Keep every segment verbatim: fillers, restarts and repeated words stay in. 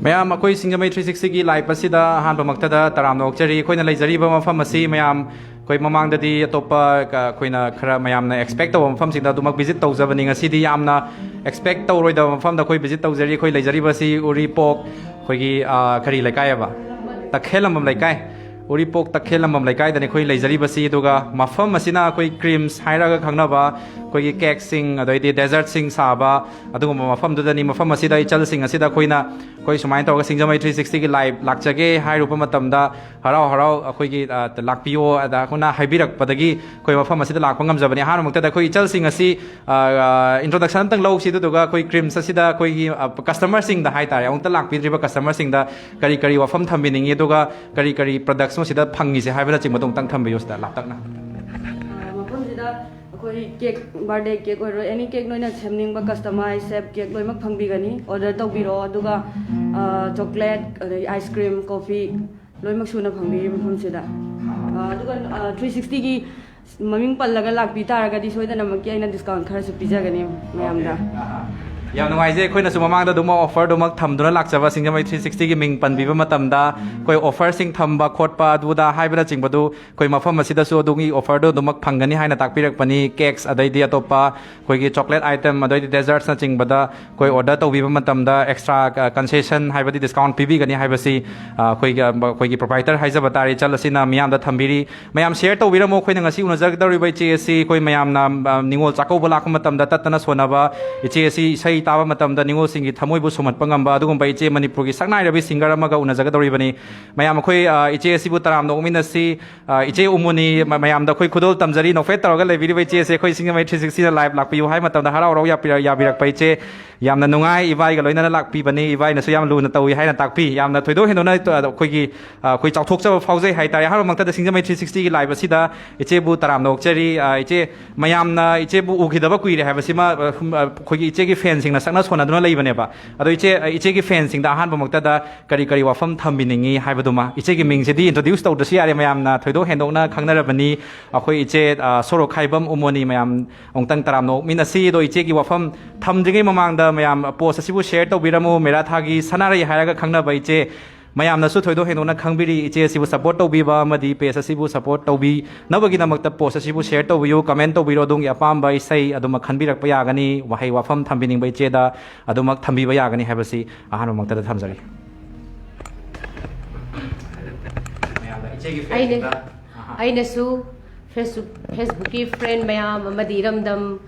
ꯃꯌꯥꯝ, ꯑꯩꯈꯣꯏ ꯁꯤꯡꯖꯃꯩ three ꯁꯤꯛꯁꯇꯤꯒꯤ life ꯑꯁꯤꯗ ꯑꯍꯥꯟꯕꯃꯛꯇꯗ ꯇꯔꯥꯝꯅ ꯑꯣꯛꯆꯔꯤ꯫ ꯑꯩꯈꯣꯏꯅ ꯂꯩꯖꯔꯤꯕ ꯃꯐꯝ ꯑꯁꯤ ꯃꯌꯥꯝ, ꯑꯩꯈꯣꯏ ꯃꯃꯥꯡꯗꯗꯤ ꯑꯇꯣꯞꯄ ꯀ-, ꯑꯩꯈꯣꯏꯅ ꯈꯔ ꯃꯌꯥꯝꯅ ꯑꯦꯛꯁꯄꯦꯛ ꯇꯧꯕ ꯃꯐꯝꯁꯤꯡꯗ ꯑꯗꯨꯃꯛ ꯚꯤꯖꯤꯠ ꯇꯧꯖꯕꯅꯤ꯫ ꯉꯁꯤꯗꯤ ꯌꯥꯝꯅ ꯑꯦꯛꯁꯄꯦꯛ ꯇꯧꯔꯣꯏꯗꯕ ꯃꯐꯝꯗ ꯑꯩꯈꯣꯏ ꯚꯤꯖꯤꯠ ꯇꯧꯖꯔꯤ꯫ ꯑꯩꯈꯣꯏ ꯂꯩꯖꯔꯤꯕꯁꯤ ꯎꯔꯤꯄꯣꯛ, ꯑꯩꯈꯣꯏꯒꯤ, ꯑ, ꯀꯔꯤ ꯂꯩꯀꯥꯏ ꯍꯥꯏꯕ? ꯇꯈꯦꯜꯂꯝꯕꯝ ꯂꯩꯀꯥꯏ꯫ ꯎꯔꯤꯄꯣꯛ ꯇꯈꯦꯜꯂꯝꯕꯝ ꯂꯩꯀꯥꯏꯗꯅꯤ ꯑꯩꯈꯣꯏ ꯂꯩꯖꯔꯤꯕꯁꯤ꯫ ꯑꯗꯨꯒ ꯃꯐꯝ ꯑꯁꯤꯅ ꯑꯩꯈꯣꯏ ꯀ꯭ꯔꯤꯝꯁ ꯍꯥꯏꯔꯒ ꯈꯪꯅꯕ ꯑꯩꯈꯣꯏꯒꯤ ꯀꯦꯛꯁꯤꯡ, ꯑꯗꯩꯗꯤ ꯗꯦꯖꯔꯠꯁꯤꯡ ꯁꯥꯕ ꯑꯗꯨꯒꯨꯝꯕ ꯃꯐꯝꯗꯨꯗꯅꯤ꯫ ꯃꯐꯝ ꯑꯁꯤꯗ ꯏꯆꯜꯁꯤꯡ ꯑꯁꯤꯗ ꯑꯩꯈꯣꯏꯅ, ꯑꯩꯈꯣꯏ ꯁꯨꯃꯥꯏꯅ ꯇꯧꯔꯒ ꯁꯤꯡꯖꯃꯩ ꯊ꯭ꯔꯤ ꯁꯤꯛꯁꯇꯤꯒꯤ ꯂꯥꯏꯞ ꯂꯥꯛꯆꯒꯦ ꯍꯥꯏꯔꯨꯕ ꯃꯇꯝꯗ, ꯍꯔꯥꯎ ꯍꯔꯥꯎ ꯑꯩꯈꯣꯏꯒꯤ, ꯑ, ꯂꯥꯛꯄꯤꯌꯣ ꯑꯗ ꯑꯩꯈꯣꯏꯅ ꯍꯥꯏꯕꯤꯔꯛꯄꯗꯒꯤ ꯑꯩꯈꯣꯏ ꯃꯐꯝ ꯑꯁꯤꯗ ꯂꯥꯛꯄ ꯉꯝꯖꯕꯅꯤ꯫ ꯑꯍꯥꯟꯕꯃꯛꯇꯗ ꯑꯩꯈꯣꯏ ꯏꯆꯜꯁꯤꯡ ꯑꯁꯤ, ꯑ, ꯑ, ꯏꯟꯇ꯭ꯔꯣꯗꯛꯁꯟ ꯑꯝꯇꯪ ꯂꯧꯁꯤ, ꯑꯗꯨꯗꯨꯒ ꯑꯩꯈꯣꯏ ꯀ꯭ꯔꯤꯝꯁ ꯑꯁꯤꯗ ꯑꯩꯈꯣꯏꯒꯤ, ꯑ, ꯀꯁꯇꯃꯔꯁꯤꯡꯗ ꯍꯥꯏꯇꯥꯔꯦ, ꯑꯃꯨꯛꯇ ꯂꯥꯛꯄꯤꯗ꯭ꯔꯤꯕ ꯀꯁꯇꯃꯔꯁꯤꯡꯗ ꯀꯔꯤ ꯀꯔꯤ ꯋꯥꯐꯝ ꯊꯝꯕꯤꯅꯤꯡꯉꯤ, ꯑꯗꯨꯒ ꯀꯔꯤ ꯀꯔꯤ ꯄ꯭ꯔꯗꯛꯁꯅꯣ ꯁꯤꯗ ꯐꯪꯉꯤꯁꯦ ꯍꯥꯏꯕꯅꯆꯤꯡꯕꯗꯣ ꯑꯃꯨꯛꯇꯪ ꯊꯝꯕꯤꯌꯨ ꯁꯤꯗ ꯂꯥꯞꯇꯛꯅ꯫ ꯑ, ꯃꯐꯝꯁꯤꯗ ꯑꯩꯈꯣꯏ ꯀꯦꯛ, ꯕꯥꯔꯗꯦ ꯀꯦꯛ ꯑꯣꯏꯔꯣ, ꯑꯦꯅꯤ ꯀꯦꯛ ꯅꯣꯏꯅ ꯁꯦꯝꯅꯤꯡꯕ, ꯀꯁꯇꯃꯥꯏꯁ ꯁꯦꯞ ꯀꯦꯛ ꯂꯣꯏꯅꯃꯛ ꯐꯪꯕꯤꯒꯅꯤ꯫ ꯑꯣꯔꯗꯔ ꯇꯧꯕꯤꯔꯛꯑꯣ꯫ ꯑꯗꯨꯒ, ꯑ, ꯆꯣꯀ꯭ꯂꯦꯠ, ꯑꯗꯩ ꯑꯥꯏꯁ ꯀ꯭ꯔꯤꯝ, ꯀꯣꯐꯤ ꯂꯣꯏꯅꯃꯛ ꯁꯨꯅ ꯐꯪꯕꯤꯔꯤ ꯃꯐꯝꯁꯤꯗ꯫ ꯑ, ꯑꯗꯨꯒ, ꯑ, ꯊ꯭ꯔꯤ ꯁꯤꯛꯁꯇꯤꯒꯤ ꯃꯃꯤꯡ ꯄꯜꯂꯒ ꯂꯥꯛꯄꯤ ꯇꯥꯔꯒꯗꯤ ꯁꯣꯏꯗꯅꯃꯛꯀꯤ ꯑꯩꯅ ꯗꯤꯁꯀꯥꯎꯟ ꯈꯔꯁꯨ ꯄꯤꯖꯒꯅꯤ ꯃꯌꯥꯝꯗ꯫ ꯑꯣꯀꯦ꯫ ꯑꯍꯥ꯫ ꯌꯥꯝ ꯅꯨꯡꯉꯥꯏꯖꯩ꯫ ꯑꯩꯈꯣꯏꯅꯁꯨ ꯃꯃꯥꯡꯗ ꯑꯗꯨꯝ ꯑꯣꯐꯔꯗꯨꯃꯛ ꯊꯝꯗꯨꯅ ꯂꯥꯛꯆꯕ, ꯁꯤꯡꯖꯃꯩ ꯊ꯭ꯔꯤ ꯁꯤꯛꯁꯇꯤꯒꯤ ꯃꯤꯡ ꯄꯟꯕꯤꯕ ꯃꯇꯝꯗ ꯑꯩꯈꯣꯏ ꯑꯣꯐꯔꯁꯤꯡ ꯊꯝꯕ ꯈꯣꯠꯄ ꯑꯗꯨꯗ ꯍꯥꯏꯕꯅꯆꯤꯡꯕꯗꯨ ꯑꯩꯈꯣꯏ ꯃꯐꯝ ꯑꯁꯤꯗꯁꯨ ꯑꯗꯨꯒꯤ ꯑꯣꯐꯔꯗꯨ ꯑꯗꯨꯃꯛ ꯐꯪꯒꯅꯤ ꯍꯥꯏꯅ ꯇꯥꯛꯄꯤꯔꯛꯄꯅꯤ꯫ ꯀꯦꯛꯁ, ꯑꯗꯩꯗꯤ ꯑꯇꯣꯞꯄ ꯑꯩꯈꯣꯏꯒꯤ ꯆꯣꯀ꯭ꯂꯦꯠ ꯑꯥꯏꯇꯦꯝ, ꯑꯗꯩꯗꯤ ꯗꯦꯖꯔꯠꯁꯅꯆꯤꯡꯕꯗ ꯑꯩꯈꯣꯏ ꯑꯣꯔꯗꯔ ꯇꯧꯕꯤꯕ ꯃꯇꯝꯗ ꯑꯦꯛꯁꯇ꯭ꯔꯥ, ꯑ, ꯀꯟꯁꯦꯁꯟ ꯍꯥꯏꯕꯗꯤ ꯗꯤꯁꯀꯥꯎꯟ ꯄꯤꯕꯤꯒꯅꯤ ꯍꯥꯏꯕꯁꯤ, ꯑ, ꯑꯩꯈꯣꯏꯒꯤ, ꯑ, ꯑꯩꯈꯣꯏꯒꯤ ꯄ꯭ꯔꯣꯄꯥꯏꯇꯔ ꯍꯥꯏꯖꯕ ꯇꯥꯔꯦ, ꯏꯆꯜ ꯑꯁꯤꯅ ꯃꯤꯌꯥꯝꯗ ꯊꯝꯕꯤꯔꯤ꯫ ꯃꯌꯥꯝ ꯁꯤꯌꯔ ꯇꯧꯕꯤꯔꯝꯃꯣ꯫ ꯑꯩꯈꯣꯏꯅ ꯉꯁꯤ ꯎꯅꯖꯒꯗꯧꯔꯤꯕ ꯏꯆꯦ ꯑꯁꯤ ꯑꯩꯈꯣꯏ ꯃꯌꯥꯝꯅ, ꯑ, ꯅꯤꯉꯣꯜ ꯆꯥꯛꯀꯧꯕ ꯂꯥꯛꯄ ꯃꯇꯝꯗ ꯇꯠꯇꯅ ꯁꯣꯟꯅꯕ ꯏꯆꯦ ꯑꯁꯤ, ꯏꯁꯩ ꯇꯥꯕ ꯃꯇꯝꯗ ꯅꯤꯉꯣꯜꯁꯤꯡꯒꯤ ꯊꯃꯣꯏꯕꯨ ꯁꯨꯝꯍꯠꯄ ꯉꯝꯕ ꯑꯗꯨꯒꯨꯝꯕ ꯏꯆꯦ, ꯃꯅꯤꯄꯨꯔꯒꯤ ꯁꯛꯅꯥꯏꯔꯕꯤ ꯁꯤꯡꯒꯔ ꯑꯃꯒ ꯎꯅꯖꯒꯗꯧꯔꯤꯕꯅꯤ꯫ ꯃꯌꯥꯝ ꯑꯩꯈꯣꯏ, ꯑ, ꯏꯆꯦ ꯑꯁꯤꯕꯨ ꯇꯔꯥꯝꯅ ꯑꯣꯛꯃꯤꯟꯅꯁꯤ꯫ ꯑ, ꯏꯆꯦ ꯎꯃꯨꯅꯤ ꯃ-, ꯃꯌꯥꯝꯗ ꯑꯩꯈꯣꯏ ꯈꯨꯗꯣꯜ ꯇꯝꯖꯔꯤ꯫ ꯅꯣꯛꯐꯦꯠ ꯇꯧꯔꯒ ꯂꯩꯕꯤꯔꯤꯕ ꯏꯆꯦ ꯑꯁꯦ ꯑꯩꯈꯣꯏ ꯁꯤꯡꯖꯃꯩ ꯊ꯭ꯔꯤ ꯁꯤꯛꯁꯇꯤꯗ ꯂꯥꯏꯚ ꯂꯥꯛꯄꯤꯌꯨ ꯍꯥꯏ ꯃꯇꯝꯗ ꯍꯔꯥꯎ ꯍꯔꯥꯎ ꯌꯥꯕꯤꯔ-, ꯌꯥꯕꯤꯔꯛꯄ ꯏꯆꯦ꯫ ꯌꯥꯝꯅ ꯅꯨꯡꯉꯥꯏ꯫ ꯏꯕꯥꯏꯒ ꯂꯣꯏꯅꯅ ꯂꯥꯛꯄꯤꯕꯅꯤ꯫ ꯏꯕꯥꯏꯅꯁꯨ ꯌꯥꯝ ꯂꯨꯅ ꯇꯧꯏ ꯍꯥꯏꯅ ꯇꯥꯛꯄꯤ꯫ ꯌꯥꯝꯅ ꯊꯣꯏꯗꯣꯛ ꯍꯦꯟꯗꯣꯛꯅ, ꯑ, ꯑꯩꯈꯣꯏꯒꯤ, ꯑ, ꯑꯩꯈꯣꯏ ꯆꯥꯎꯊꯣꯛꯆꯕ ꯐꯥꯎꯖꯩ ꯍꯥꯏꯇꯥꯔꯦ꯫ ꯑꯍꯥꯟꯕꯃꯛꯇꯗ ꯁꯤꯡꯖꯃꯩ ꯊ꯭ꯔꯤ ꯁꯤꯛꯁꯇꯤꯒꯤ ꯂꯥꯏꯚ ꯑꯁꯤꯗ ꯏꯆꯦꯕꯨ ꯇꯔꯥꯝꯅ ꯑꯣꯛꯆꯔꯤ꯫ ꯑ, ꯏꯆꯦ, ꯃꯌꯥꯝꯅ ꯏꯆꯦꯕꯨ ꯎꯈꯤꯗꯕ ꯀꯨꯏꯔꯦ ꯍꯥꯏꯕꯁꯤꯃ, ꯑ, ꯁꯨꯝ, ꯑ, ꯑꯩꯈꯣꯏꯒꯤ ꯏꯆꯦꯒꯤ ꯐꯦꯟꯁꯤꯡ ꯁꯛꯅ ꯁꯣꯟꯅꯗꯨꯅ ꯂꯩꯕꯅꯦꯕ꯫ ꯑꯗꯣ ꯏꯆꯦ, ꯏꯆꯦꯒꯤ ꯐꯦꯟꯁꯤꯡꯗ ꯑꯍꯥꯟꯕ ꯃꯛꯇꯗ ꯀꯔꯤ ꯀꯔꯤ ꯋꯥꯐꯝ ꯊꯝꯕꯤꯅꯤꯡꯉꯤ ꯍꯥꯏꯕꯗꯨꯃ? ꯏꯆꯦꯒꯤ ꯃꯤꯡꯁꯤꯗꯤ ꯏꯟꯇ꯭ꯔꯣꯗ꯭ꯌꯨꯁ ꯇꯧꯗ꯭ꯔꯁꯨ ꯌꯥꯔꯦ, ꯃꯌꯥꯝꯅ ꯊꯣꯏꯗꯣꯛ ꯍꯦꯟꯗꯣꯛꯅ ꯈꯪꯅꯔꯕꯅꯤ꯫ ꯑꯩꯈꯣꯏ ꯏꯆꯦ, ꯑ, ꯁꯣꯔꯣꯛꯈꯥꯏꯕꯝ ꯎꯃꯣꯅꯤ, ꯃꯌꯥꯝ ꯑꯃꯨꯛꯇꯪ ꯇꯔꯥꯝꯅ ꯑꯣꯛꯃꯤꯟꯅꯁꯤ꯫ ꯑꯗꯣ ꯏꯆꯦꯒꯤ ꯋꯥꯐꯝ ꯊꯝꯗ꯭ꯔꯤꯉꯩ ꯃꯃꯥꯡꯗ ꯃꯌꯥꯝ ꯄꯣꯁ ꯑꯁꯤꯕꯨ ꯁꯤꯌꯔ ꯇꯧꯕꯤꯔꯝꯃꯨ꯫ ꯃꯦꯔꯥꯊꯥꯒꯤ ꯁꯅꯥꯔꯩ ꯍꯥꯏꯔꯒ ꯈꯪꯅꯕ ꯏꯆꯦ, ꯃꯌꯥꯝꯅꯁꯨ ꯊꯣꯏꯗꯣꯛ ꯍꯦꯟꯗꯣꯛꯅ ꯈꯪꯕꯤꯔꯤ, ꯏꯆꯦ ꯑꯁꯤꯕꯨ ꯁꯄꯣꯔꯠ ꯇꯧꯕꯤꯕ ꯑꯃꯗꯤ ꯄꯦꯖ ꯑꯁꯤꯕꯨ ꯁꯄꯣꯔꯠ ꯇꯧꯕꯤꯅꯕꯒꯤꯗꯃꯛꯇ ꯄꯣꯁ ꯑꯁꯤꯕꯨ ꯁꯤꯌꯔ ꯇꯧꯕꯤꯌꯨ, ꯀꯃꯦꯟ ꯇꯧꯕꯤꯔꯣ, ꯑꯗꯣꯝꯒꯤ ꯑꯄꯥꯝꯕ ꯏꯁꯩ ꯑꯗꯨꯃꯛ ꯈꯟꯕꯤꯔꯛꯄ ꯌꯥꯒꯅꯤ꯫ ꯋꯥꯍꯩ ꯋꯥꯐꯝ ꯊꯝꯕꯤꯅꯤꯡꯕ ꯏꯆꯦꯗ ꯑꯗꯨꯃꯛ ꯊꯝꯕꯤꯕ ꯌꯥꯒꯅꯤ ꯍꯥꯏꯕꯁꯤ ꯑꯍꯥꯟꯕ ꯃꯛꯇꯗ ꯊꯝꯖꯔꯤ꯫ ꯃꯌꯥꯝꯗ ꯏꯆꯦꯒꯤ ꯑꯩꯅ ꯐꯦꯟꯁꯤꯡꯗ, ꯑꯍꯥ꯫ ꯑꯩꯅꯁꯨ ꯐꯦꯁꯕꯨꯛ, ꯐꯦꯁꯕꯨꯛꯀꯤ ꯐ꯭ꯔꯦꯟ ꯃꯌꯥꯝ ꯑꯃꯗꯤ ꯏꯔꯝꯗꯝ,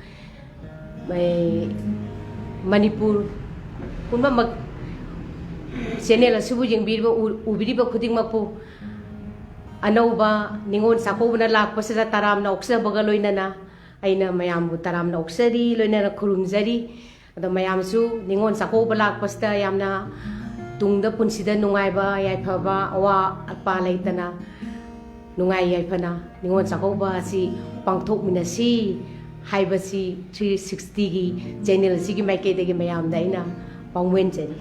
ꯃꯩ-, ꯃꯅꯤꯄꯨꯔ ꯄꯨꯝꯅꯃꯛ ꯆꯦꯅꯦꯜ ꯑꯁꯤꯕꯨ ꯌꯦꯡꯕꯤꯔꯤꯕ, ꯎ-, ꯎꯕꯤꯔꯤꯕ ꯈꯨꯗꯤꯡꯃꯛꯄꯨ ꯑꯅꯧꯕ ꯅꯤꯉꯣꯜ ꯆꯥꯛꯀꯧꯕꯅ ꯂꯥꯛꯄꯁꯤꯗ ꯇꯔꯥꯝꯅ ꯑꯣꯛꯆꯕꯒ ꯂꯣꯏꯅꯅ ꯑꯩꯅ ꯃꯌꯥꯝꯕꯨ ꯇꯔꯥꯝꯅ ꯑꯣꯛꯆꯔꯤ, ꯂꯣꯏꯅꯅ ꯈꯨꯔꯨꯝꯖꯔꯤ꯫ ꯑꯗꯣ ꯃꯌꯥꯝꯁꯨ ꯅꯤꯉꯣꯜ ꯆꯥꯛꯀꯧꯕ ꯂꯥꯛꯄꯁꯤꯗ ꯌꯥꯝꯅ ꯇꯨꯡꯗ ꯄꯨꯟꯁꯤꯗ ꯅꯨꯡꯉꯥꯏꯕ ꯌꯥꯏꯐꯕ ꯑꯋꯥ ꯑꯄꯥ ꯂꯩꯇꯅ ꯅꯨꯡꯉꯥꯏ ꯌꯥꯏꯐꯅ ꯅꯤꯉꯣꯜ ꯆꯥꯛꯀꯧꯕ ꯑꯁꯤ ꯄꯥꯡꯊꯣꯛꯃꯤꯟꯅꯁꯤ ꯍꯥꯏꯕꯁꯤ ꯊ꯭ꯔꯤ ꯁꯤꯛꯁꯇꯤꯒꯤ ꯆꯦꯅꯦꯜ ꯑꯁꯤꯒꯤ ꯃꯥꯏꯀꯩꯗꯒꯤ ꯃꯌꯥꯝꯗ ꯑꯩꯅ ꯄꯥꯎꯃꯦꯟꯖꯔꯤ꯫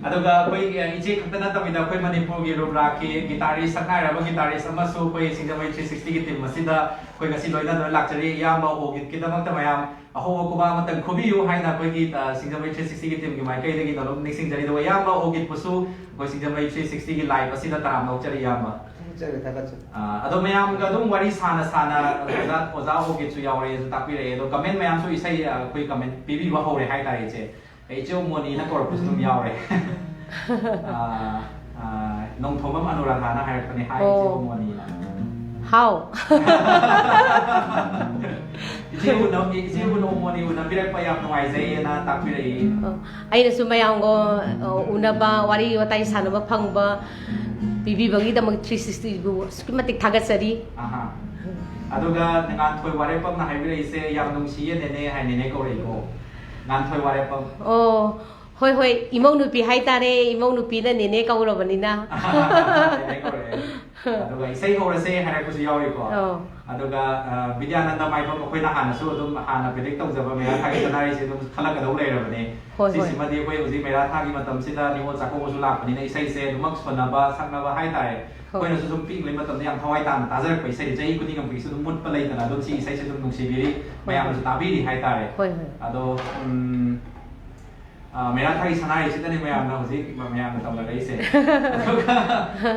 ꯑꯗꯨꯒ ꯑꯩꯈꯣꯏ, ꯑ, ꯏꯆꯦ ꯈꯛꯇ ꯅꯠꯇꯕꯤꯗ ꯑꯩꯈꯣꯏ ꯃꯅꯤꯄꯨꯔꯒꯤ ꯔꯨꯞ ꯔꯥꯛꯀꯤ ꯒꯤꯇꯥꯔꯤꯁ, ꯁꯛꯅꯥꯏꯔꯕ ꯒꯤꯇꯥꯔꯤꯁ ꯑꯃꯁꯨ ꯑꯩꯈꯣꯏ ꯁꯤꯡꯖꯃꯩ ꯊ꯭ꯔꯤ ꯁꯤꯛꯁꯇꯤꯒꯤ ꯇꯤꯝ ꯑꯁꯤꯗ ꯑꯩꯈꯣꯏ ꯉꯁꯤ ꯂꯣꯏꯅꯗꯨꯅ ꯂꯥꯛꯆꯔꯤ꯫ ꯏꯌꯥꯝꯕ ꯑꯣꯒꯤꯠꯀꯤꯗꯃꯛꯇ ꯃꯌꯥꯝ ꯑꯍꯧꯕ ꯈꯨꯕꯥꯛ ꯑꯃꯇꯪ ꯈꯨꯕꯤꯌꯨ ꯍꯥꯏꯅ ꯑꯩꯈꯣꯏꯒꯤ, ꯑ, ꯁꯤꯡꯖꯃꯩ ꯊ꯭ꯔꯤ ꯁꯤꯛꯁꯇꯤꯒꯤ ꯇꯤꯝꯒꯤ ꯃꯥꯏꯀꯩꯗꯒꯤ ꯅꯣꯂꯨꯝ ꯅꯤꯡꯁꯤꯡꯖꯔꯤ꯫ ꯑꯗꯨꯒ ꯏꯌꯥꯝꯕ ꯑꯣꯒꯤꯠꯄꯨꯁꯨ ꯑꯩꯈꯣꯏ ꯁꯤꯡꯖꯃꯩ ꯊ꯭ꯔꯤ ꯁꯤꯛꯁꯇꯤꯒꯤ ꯂꯥꯏꯚ ꯑꯁꯤꯗ ꯇꯔꯥꯝꯅ ꯑꯣꯛꯆꯔꯤ, ꯏꯌꯥꯝꯕ꯫ ꯊꯥꯒꯠꯆꯔꯤ, ꯊꯥꯒꯠꯆꯔꯤ꯫ ꯑ, ꯑꯗꯣ ꯃꯌꯥꯝꯒ ꯑꯗꯨꯝ ꯋꯥꯔꯤ ꯁꯥꯅ ꯁꯥꯅ ꯑꯣꯖꯥ, ꯑꯣꯖꯥ ꯑꯣꯒꯤꯠꯁꯨ ꯌꯥꯎꯔꯦ, ꯑꯗꯨ ꯇꯥꯛꯄꯤꯔꯛꯑꯦ꯫ ꯑꯗꯣ ꯀꯃꯦꯟ ꯃꯌꯥꯝꯁꯨ ꯏꯁꯩ, ꯑ, ꯑꯩꯈꯣꯏ ꯀꯃꯦꯟ ꯄꯤꯕꯤꯕ ꯍꯧꯔꯦ ꯍꯥꯏꯇꯥꯔꯦ, ꯏꯆꯦ꯫ ꯑꯩ ꯏꯆꯦ ꯎꯃꯣꯅꯤꯅ ꯀꯧꯔꯛꯄꯁꯨ ꯑꯗꯨꯝ ꯌꯥꯎꯔꯦ꯫ ꯑ, ꯑ, ꯅꯣꯡꯊꯣꯝꯕꯝ ꯑꯅꯨꯔꯥꯙꯥꯅ ꯍꯥꯏꯔꯛꯄꯅꯦ, "ꯍꯥꯏ, ꯏꯆꯦ ꯑꯣ꯫ ꯎꯃꯣꯅꯤꯅ"꯫ ꯍꯥꯎ꯫ ꯏꯆꯦ ꯎꯅ-, ꯏꯆꯦ ꯎꯅ-, ꯎꯃꯣꯅꯤ ꯎꯅꯕꯤꯔꯛꯄ ꯌꯥꯝ ꯅꯨꯡꯉꯥꯏꯖꯩꯌꯦꯅ ꯇꯥꯛꯄꯤꯔꯛꯏ꯫ ꯑꯣ, ꯑꯩꯅꯁꯨ ꯃꯌꯥꯝꯒ, ꯑ, ꯎꯅꯕ, ꯋꯥꯔꯤ ꯋꯥꯇꯥꯏ ꯁꯥꯟꯅꯕ ꯐꯪꯕ ꯄꯤꯕꯤꯕꯒꯤꯗꯃꯛ ꯊ꯭ꯔꯤ ꯁꯤꯛꯁꯇꯤꯕꯨ ꯑꯁꯨꯛꯀꯤ ꯃꯇꯤꯛ ꯊꯥꯒꯠꯆꯔꯤ꯫ ꯑꯍꯥ꯫ ꯑꯗꯨꯒ ꯉꯥꯟꯊꯣꯏ ꯋꯥꯔꯦꯞꯄꯝꯅ ꯍꯥꯏꯕꯤꯔꯛꯏꯁꯦ, "ꯌꯥꯝ ꯅꯨꯡꯁꯤꯌꯦ ꯅꯦꯅꯦ" ꯍꯥꯏ, ꯅꯦꯅꯦ ꯀꯧꯔꯛꯏꯀꯣ꯫ ꯉꯥꯟꯊꯣꯏ ꯋꯥꯔꯦꯞꯄꯝ꯫ ꯑꯣ, ꯍꯣꯏ, ꯍꯣꯏ, ꯏꯃꯧ ꯅꯨꯄꯤ ꯍꯥꯏꯇꯥꯔꯦ, ꯏꯃꯧ ꯅꯨꯄꯤꯅ ꯅꯦꯅꯦ ꯀꯧꯔꯕꯅꯤꯅ꯫ ꯅꯦꯅꯦ ꯀꯧꯔꯛꯑꯦ꯫ ꯑꯗꯨꯒ ꯏꯁꯩ ꯍꯧꯔꯁꯦ ꯍꯥꯏꯔꯛꯄꯁꯨ ꯌꯥꯎꯔꯤꯀꯣ꯫ ꯑꯧ꯫ ꯑꯗꯨꯒ ꯕꯤꯗ꯭ꯌꯥꯅꯟꯗ ꯃꯥꯏꯕꯝ, ꯑꯩꯈꯣꯏꯅ ꯍꯥꯟꯅꯁꯨ ꯑꯗꯨꯝ ꯍꯥꯟꯅ ꯄ꯭ꯔꯤꯗꯤꯛ ꯇꯧꯖꯕ ꯃꯦꯔꯥ ꯊꯥꯒꯤ ꯁꯅꯥꯔꯩꯁꯦ ꯑꯗꯨꯝ ꯈꯜꯂꯛꯀꯗꯧ ꯂꯩꯔꯕꯅꯦ꯫ ꯍꯣꯏ, ꯍꯣꯏ꯫ ꯁꯤꯁꯤꯃꯗꯤ ꯑꯩꯈꯣꯏ ꯍꯧꯖꯤꯛ ꯃꯦꯔꯥ ꯊꯥꯒꯤ ꯃꯇꯝꯁꯤꯗ ꯅꯤꯉꯣꯜ ꯆꯥꯛꯀꯧꯕꯁꯨ ꯂꯥꯛꯄꯅꯤꯅ ꯏꯁꯩꯁꯦ ꯑꯗꯨꯃꯛ ꯁꯣꯟꯅꯕ ꯁꯛꯅꯕ ꯍꯥꯏꯇꯥꯔꯦ꯫ ꯍꯣꯏ꯫ ꯑꯩꯈꯣꯏꯅꯁꯨ ꯁꯨꯝ ꯄꯤꯛꯂꯤꯉꯩ ꯃꯇꯝꯗ ꯌꯥꯝ ꯊꯋꯥꯏ ꯇꯥꯅ ꯇꯥꯖꯔꯛꯄ ꯏꯁꯩ, ꯆꯍꯤ ꯈꯨꯗꯤꯡ ꯑꯃꯒꯤꯁꯨ ꯑꯗꯨꯝ ꯃꯨꯠꯄ ꯂꯩꯇꯅ ꯑꯗꯨꯝ ꯁꯤ ꯏꯁꯩꯁꯦ ꯑꯗꯨꯝ ꯅꯨꯡꯁꯤꯕꯤꯔꯤ, ꯍꯣꯏ, ꯃꯌꯥꯝꯅꯁꯨ ꯍꯣꯏ꯫ ꯇꯥꯕꯤꯔꯤ ꯍꯥꯏꯇꯥꯔꯦ꯫ ꯍꯣꯏ, ꯍꯣꯏ꯫ ꯑꯗꯣ ꯎꯝ, ꯑ, ꯃꯦꯔꯥ ꯊꯥꯒꯤ ꯁꯅꯥꯔꯩꯁꯤꯗꯅꯤ ꯃꯌꯥꯝꯅ ꯍꯧꯖꯤꯛ ꯃꯌꯥꯝꯅ ꯇꯧꯅꯔꯛꯏꯁꯦ꯫ ꯑꯗꯨꯒ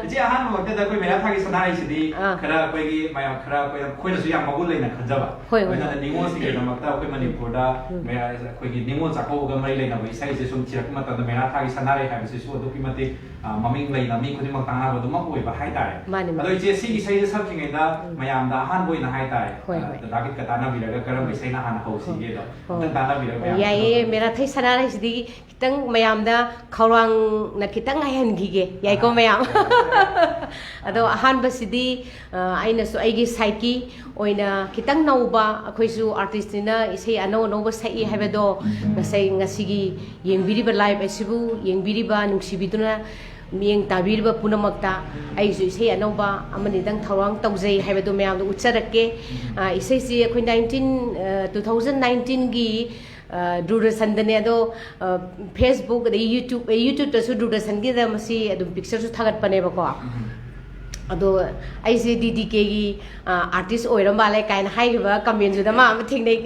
ꯏꯆꯦ, ꯑꯍꯥꯟꯕꯃꯛꯇꯗ ꯑꯩꯈꯣꯏ ꯃꯦꯔꯥ ꯊꯥꯒꯤ ꯁꯅꯥꯔꯩꯁꯤꯗꯤ ꯑꯥ꯫ ꯈꯔ ꯑꯩꯈꯣꯏꯒꯤ ꯃꯌꯥꯝ ꯈꯔ ꯑꯩꯈꯣꯏ, ꯑꯩꯈꯣꯏꯅꯁꯨ ꯌꯥꯝ ꯃꯒꯨꯟ ꯂꯩꯅ ꯈꯟꯖꯕ꯫ ꯍꯣꯏ, ꯍꯣꯏ꯫ ꯑꯗꯨꯅ ꯅꯤꯉꯣꯜꯁꯤꯡꯒꯤꯗꯃꯛꯇ ꯑꯩꯈꯣꯏ ꯃꯅꯤꯄꯨꯔꯗ ꯎꯝ꯫ ꯃꯦꯔꯥ-, ꯑꯩꯈꯣꯏꯒꯤ ꯅꯤꯉꯣꯜ ꯆꯥꯛꯀꯧꯕꯒ ꯃꯔꯤ ꯂꯩꯅꯕ ꯏꯁꯩꯁꯦ ꯁꯨꯝ ꯊꯤꯔꯛꯄ ꯃꯇꯝꯗ ꯃꯦꯔꯥ ꯊꯥꯒꯤ ꯁꯅꯥꯔꯩ ꯍꯥꯏꯕꯁꯤꯁꯨ ꯑꯗꯨꯛꯀꯤ ꯃꯇꯤꯛ, ꯑ, ꯃꯃꯤꯡ ꯂꯩꯅ ꯃꯤ ꯈꯨꯗꯤꯡꯃꯛ ꯇꯥꯟꯅꯕꯗꯨꯃꯛ ꯑꯣꯏꯕ ꯍꯥꯏꯇꯥꯔꯦ꯫ ꯃꯥꯅꯦ, ꯃꯥꯅꯦ꯫ ꯑꯗꯣ ꯏꯆꯦ, ꯁꯤꯒꯤ ꯏꯁꯩꯁꯦ ꯁꯛꯇ꯭ꯔꯤꯉꯩꯗ ꯎꯝ꯫ ꯃꯌꯥꯝꯗ ꯑꯍꯥꯟꯕ ꯑꯣꯏꯅ ꯍꯥꯏꯇꯥꯔꯦ, ꯍꯣꯏ, ꯑ, ꯍꯣꯏ꯫ ꯗꯗꯥꯒꯤꯠꯀ ꯇꯥꯟꯅꯕꯤꯔꯒ ꯀꯔꯝꯕ ꯏꯁꯩꯅ ꯍꯥꯟꯅ ꯍꯧꯁꯤꯒꯦꯗꯣ ꯍꯣꯏ꯫ ꯑꯝꯇꯪ ꯇꯥꯟꯅꯕꯤꯔꯒ ꯃꯌꯥꯝ ꯌꯥꯏꯌꯦ, ꯃꯦꯔꯥ ꯊꯥꯒꯤ ꯁꯅꯥꯔꯩꯁꯤꯗꯤ ꯈꯤꯇꯪ ꯃꯌꯥꯝꯗ ꯈꯧꯔꯥꯡꯅ ꯈꯤꯇꯪ ꯍꯥꯏꯍꯟꯈꯤꯒꯦ꯫ ꯌꯥꯏꯀꯣ, ꯑꯥ꯫ ꯃꯌꯥꯝ? ꯑꯗꯣ ꯑꯍꯥꯟꯕꯁꯤꯗꯤ, ꯑ, ꯑꯩꯅꯁꯨ ꯑꯩꯒꯤ ꯁꯥꯏꯠꯀꯤ ꯑꯣꯏꯅ ꯈꯤꯇꯪ ꯅꯧꯕ, ꯑꯩꯈꯣꯏꯁꯨ ꯑꯥꯔꯇꯤꯁꯅꯤꯅ ꯏꯁꯩ ꯑꯅꯧ ꯑꯅꯧꯕ ꯁꯛꯏ ꯍꯥꯏꯕꯗꯣ ꯉꯁꯥꯏ, ꯉꯁꯤꯒꯤ ꯌꯦꯡꯕꯤꯔꯤꯕ ꯂꯥꯏꯚ ꯑꯁꯤꯕꯨ ꯌꯦꯡꯕꯤꯔꯤꯕ, ꯅꯨꯡꯁꯤꯕꯤꯗꯨꯅ ꯃꯤꯠꯌꯦꯡ ꯇꯥꯕꯤꯔꯤꯕ ꯄꯨꯝꯅꯃꯛꯇ ꯑꯩꯁꯨ ꯏꯁꯩ ꯑꯅꯧꯕ ꯑꯃꯅꯤꯗꯪ ꯊꯧꯔꯥꯡ ꯇꯧꯖꯩ ꯍꯥꯏꯕꯗꯣ ꯃꯌꯥꯝꯗ ꯎꯠꯆꯔꯛꯀꯦ꯫ ꯑ, ꯏꯁꯩꯁꯤ ꯑꯩꯈꯣꯏ ꯅꯥꯏꯟꯇꯤꯟ, ꯑ, ꯇꯨ ꯊꯥꯎꯖꯟ ꯅꯥꯏꯟꯇꯤꯟꯒꯤ, ꯑ, ꯗꯨꯔꯗꯔꯁꯟꯗꯅꯦ, ꯑꯗꯣ, ꯑ, Facebook ꯑꯗꯩ YouTube, ꯑ, YouTubeꯇꯁꯨ ꯗꯨꯔꯗꯔꯁꯟꯒꯤꯗ ꯃꯁꯤ ꯑꯗꯨꯝ ꯄꯤꯛꯆꯔꯁꯨ ꯊꯥꯒꯠꯄꯅꯦꯕꯀꯣ꯫ ꯑꯗꯣ ꯑꯩꯁꯦ DDKꯒꯤ, ꯑ, ꯑꯥꯔꯇꯤꯁ ꯑꯣꯏꯔ ꯃꯥꯜꯂꯦ ꯀꯥꯏꯅ ꯍꯥꯏꯈꯤꯕ ꯀꯃꯦꯟꯁꯨꯗ ꯃꯥ ꯑꯃ ꯊꯦꯡꯅꯩ꯫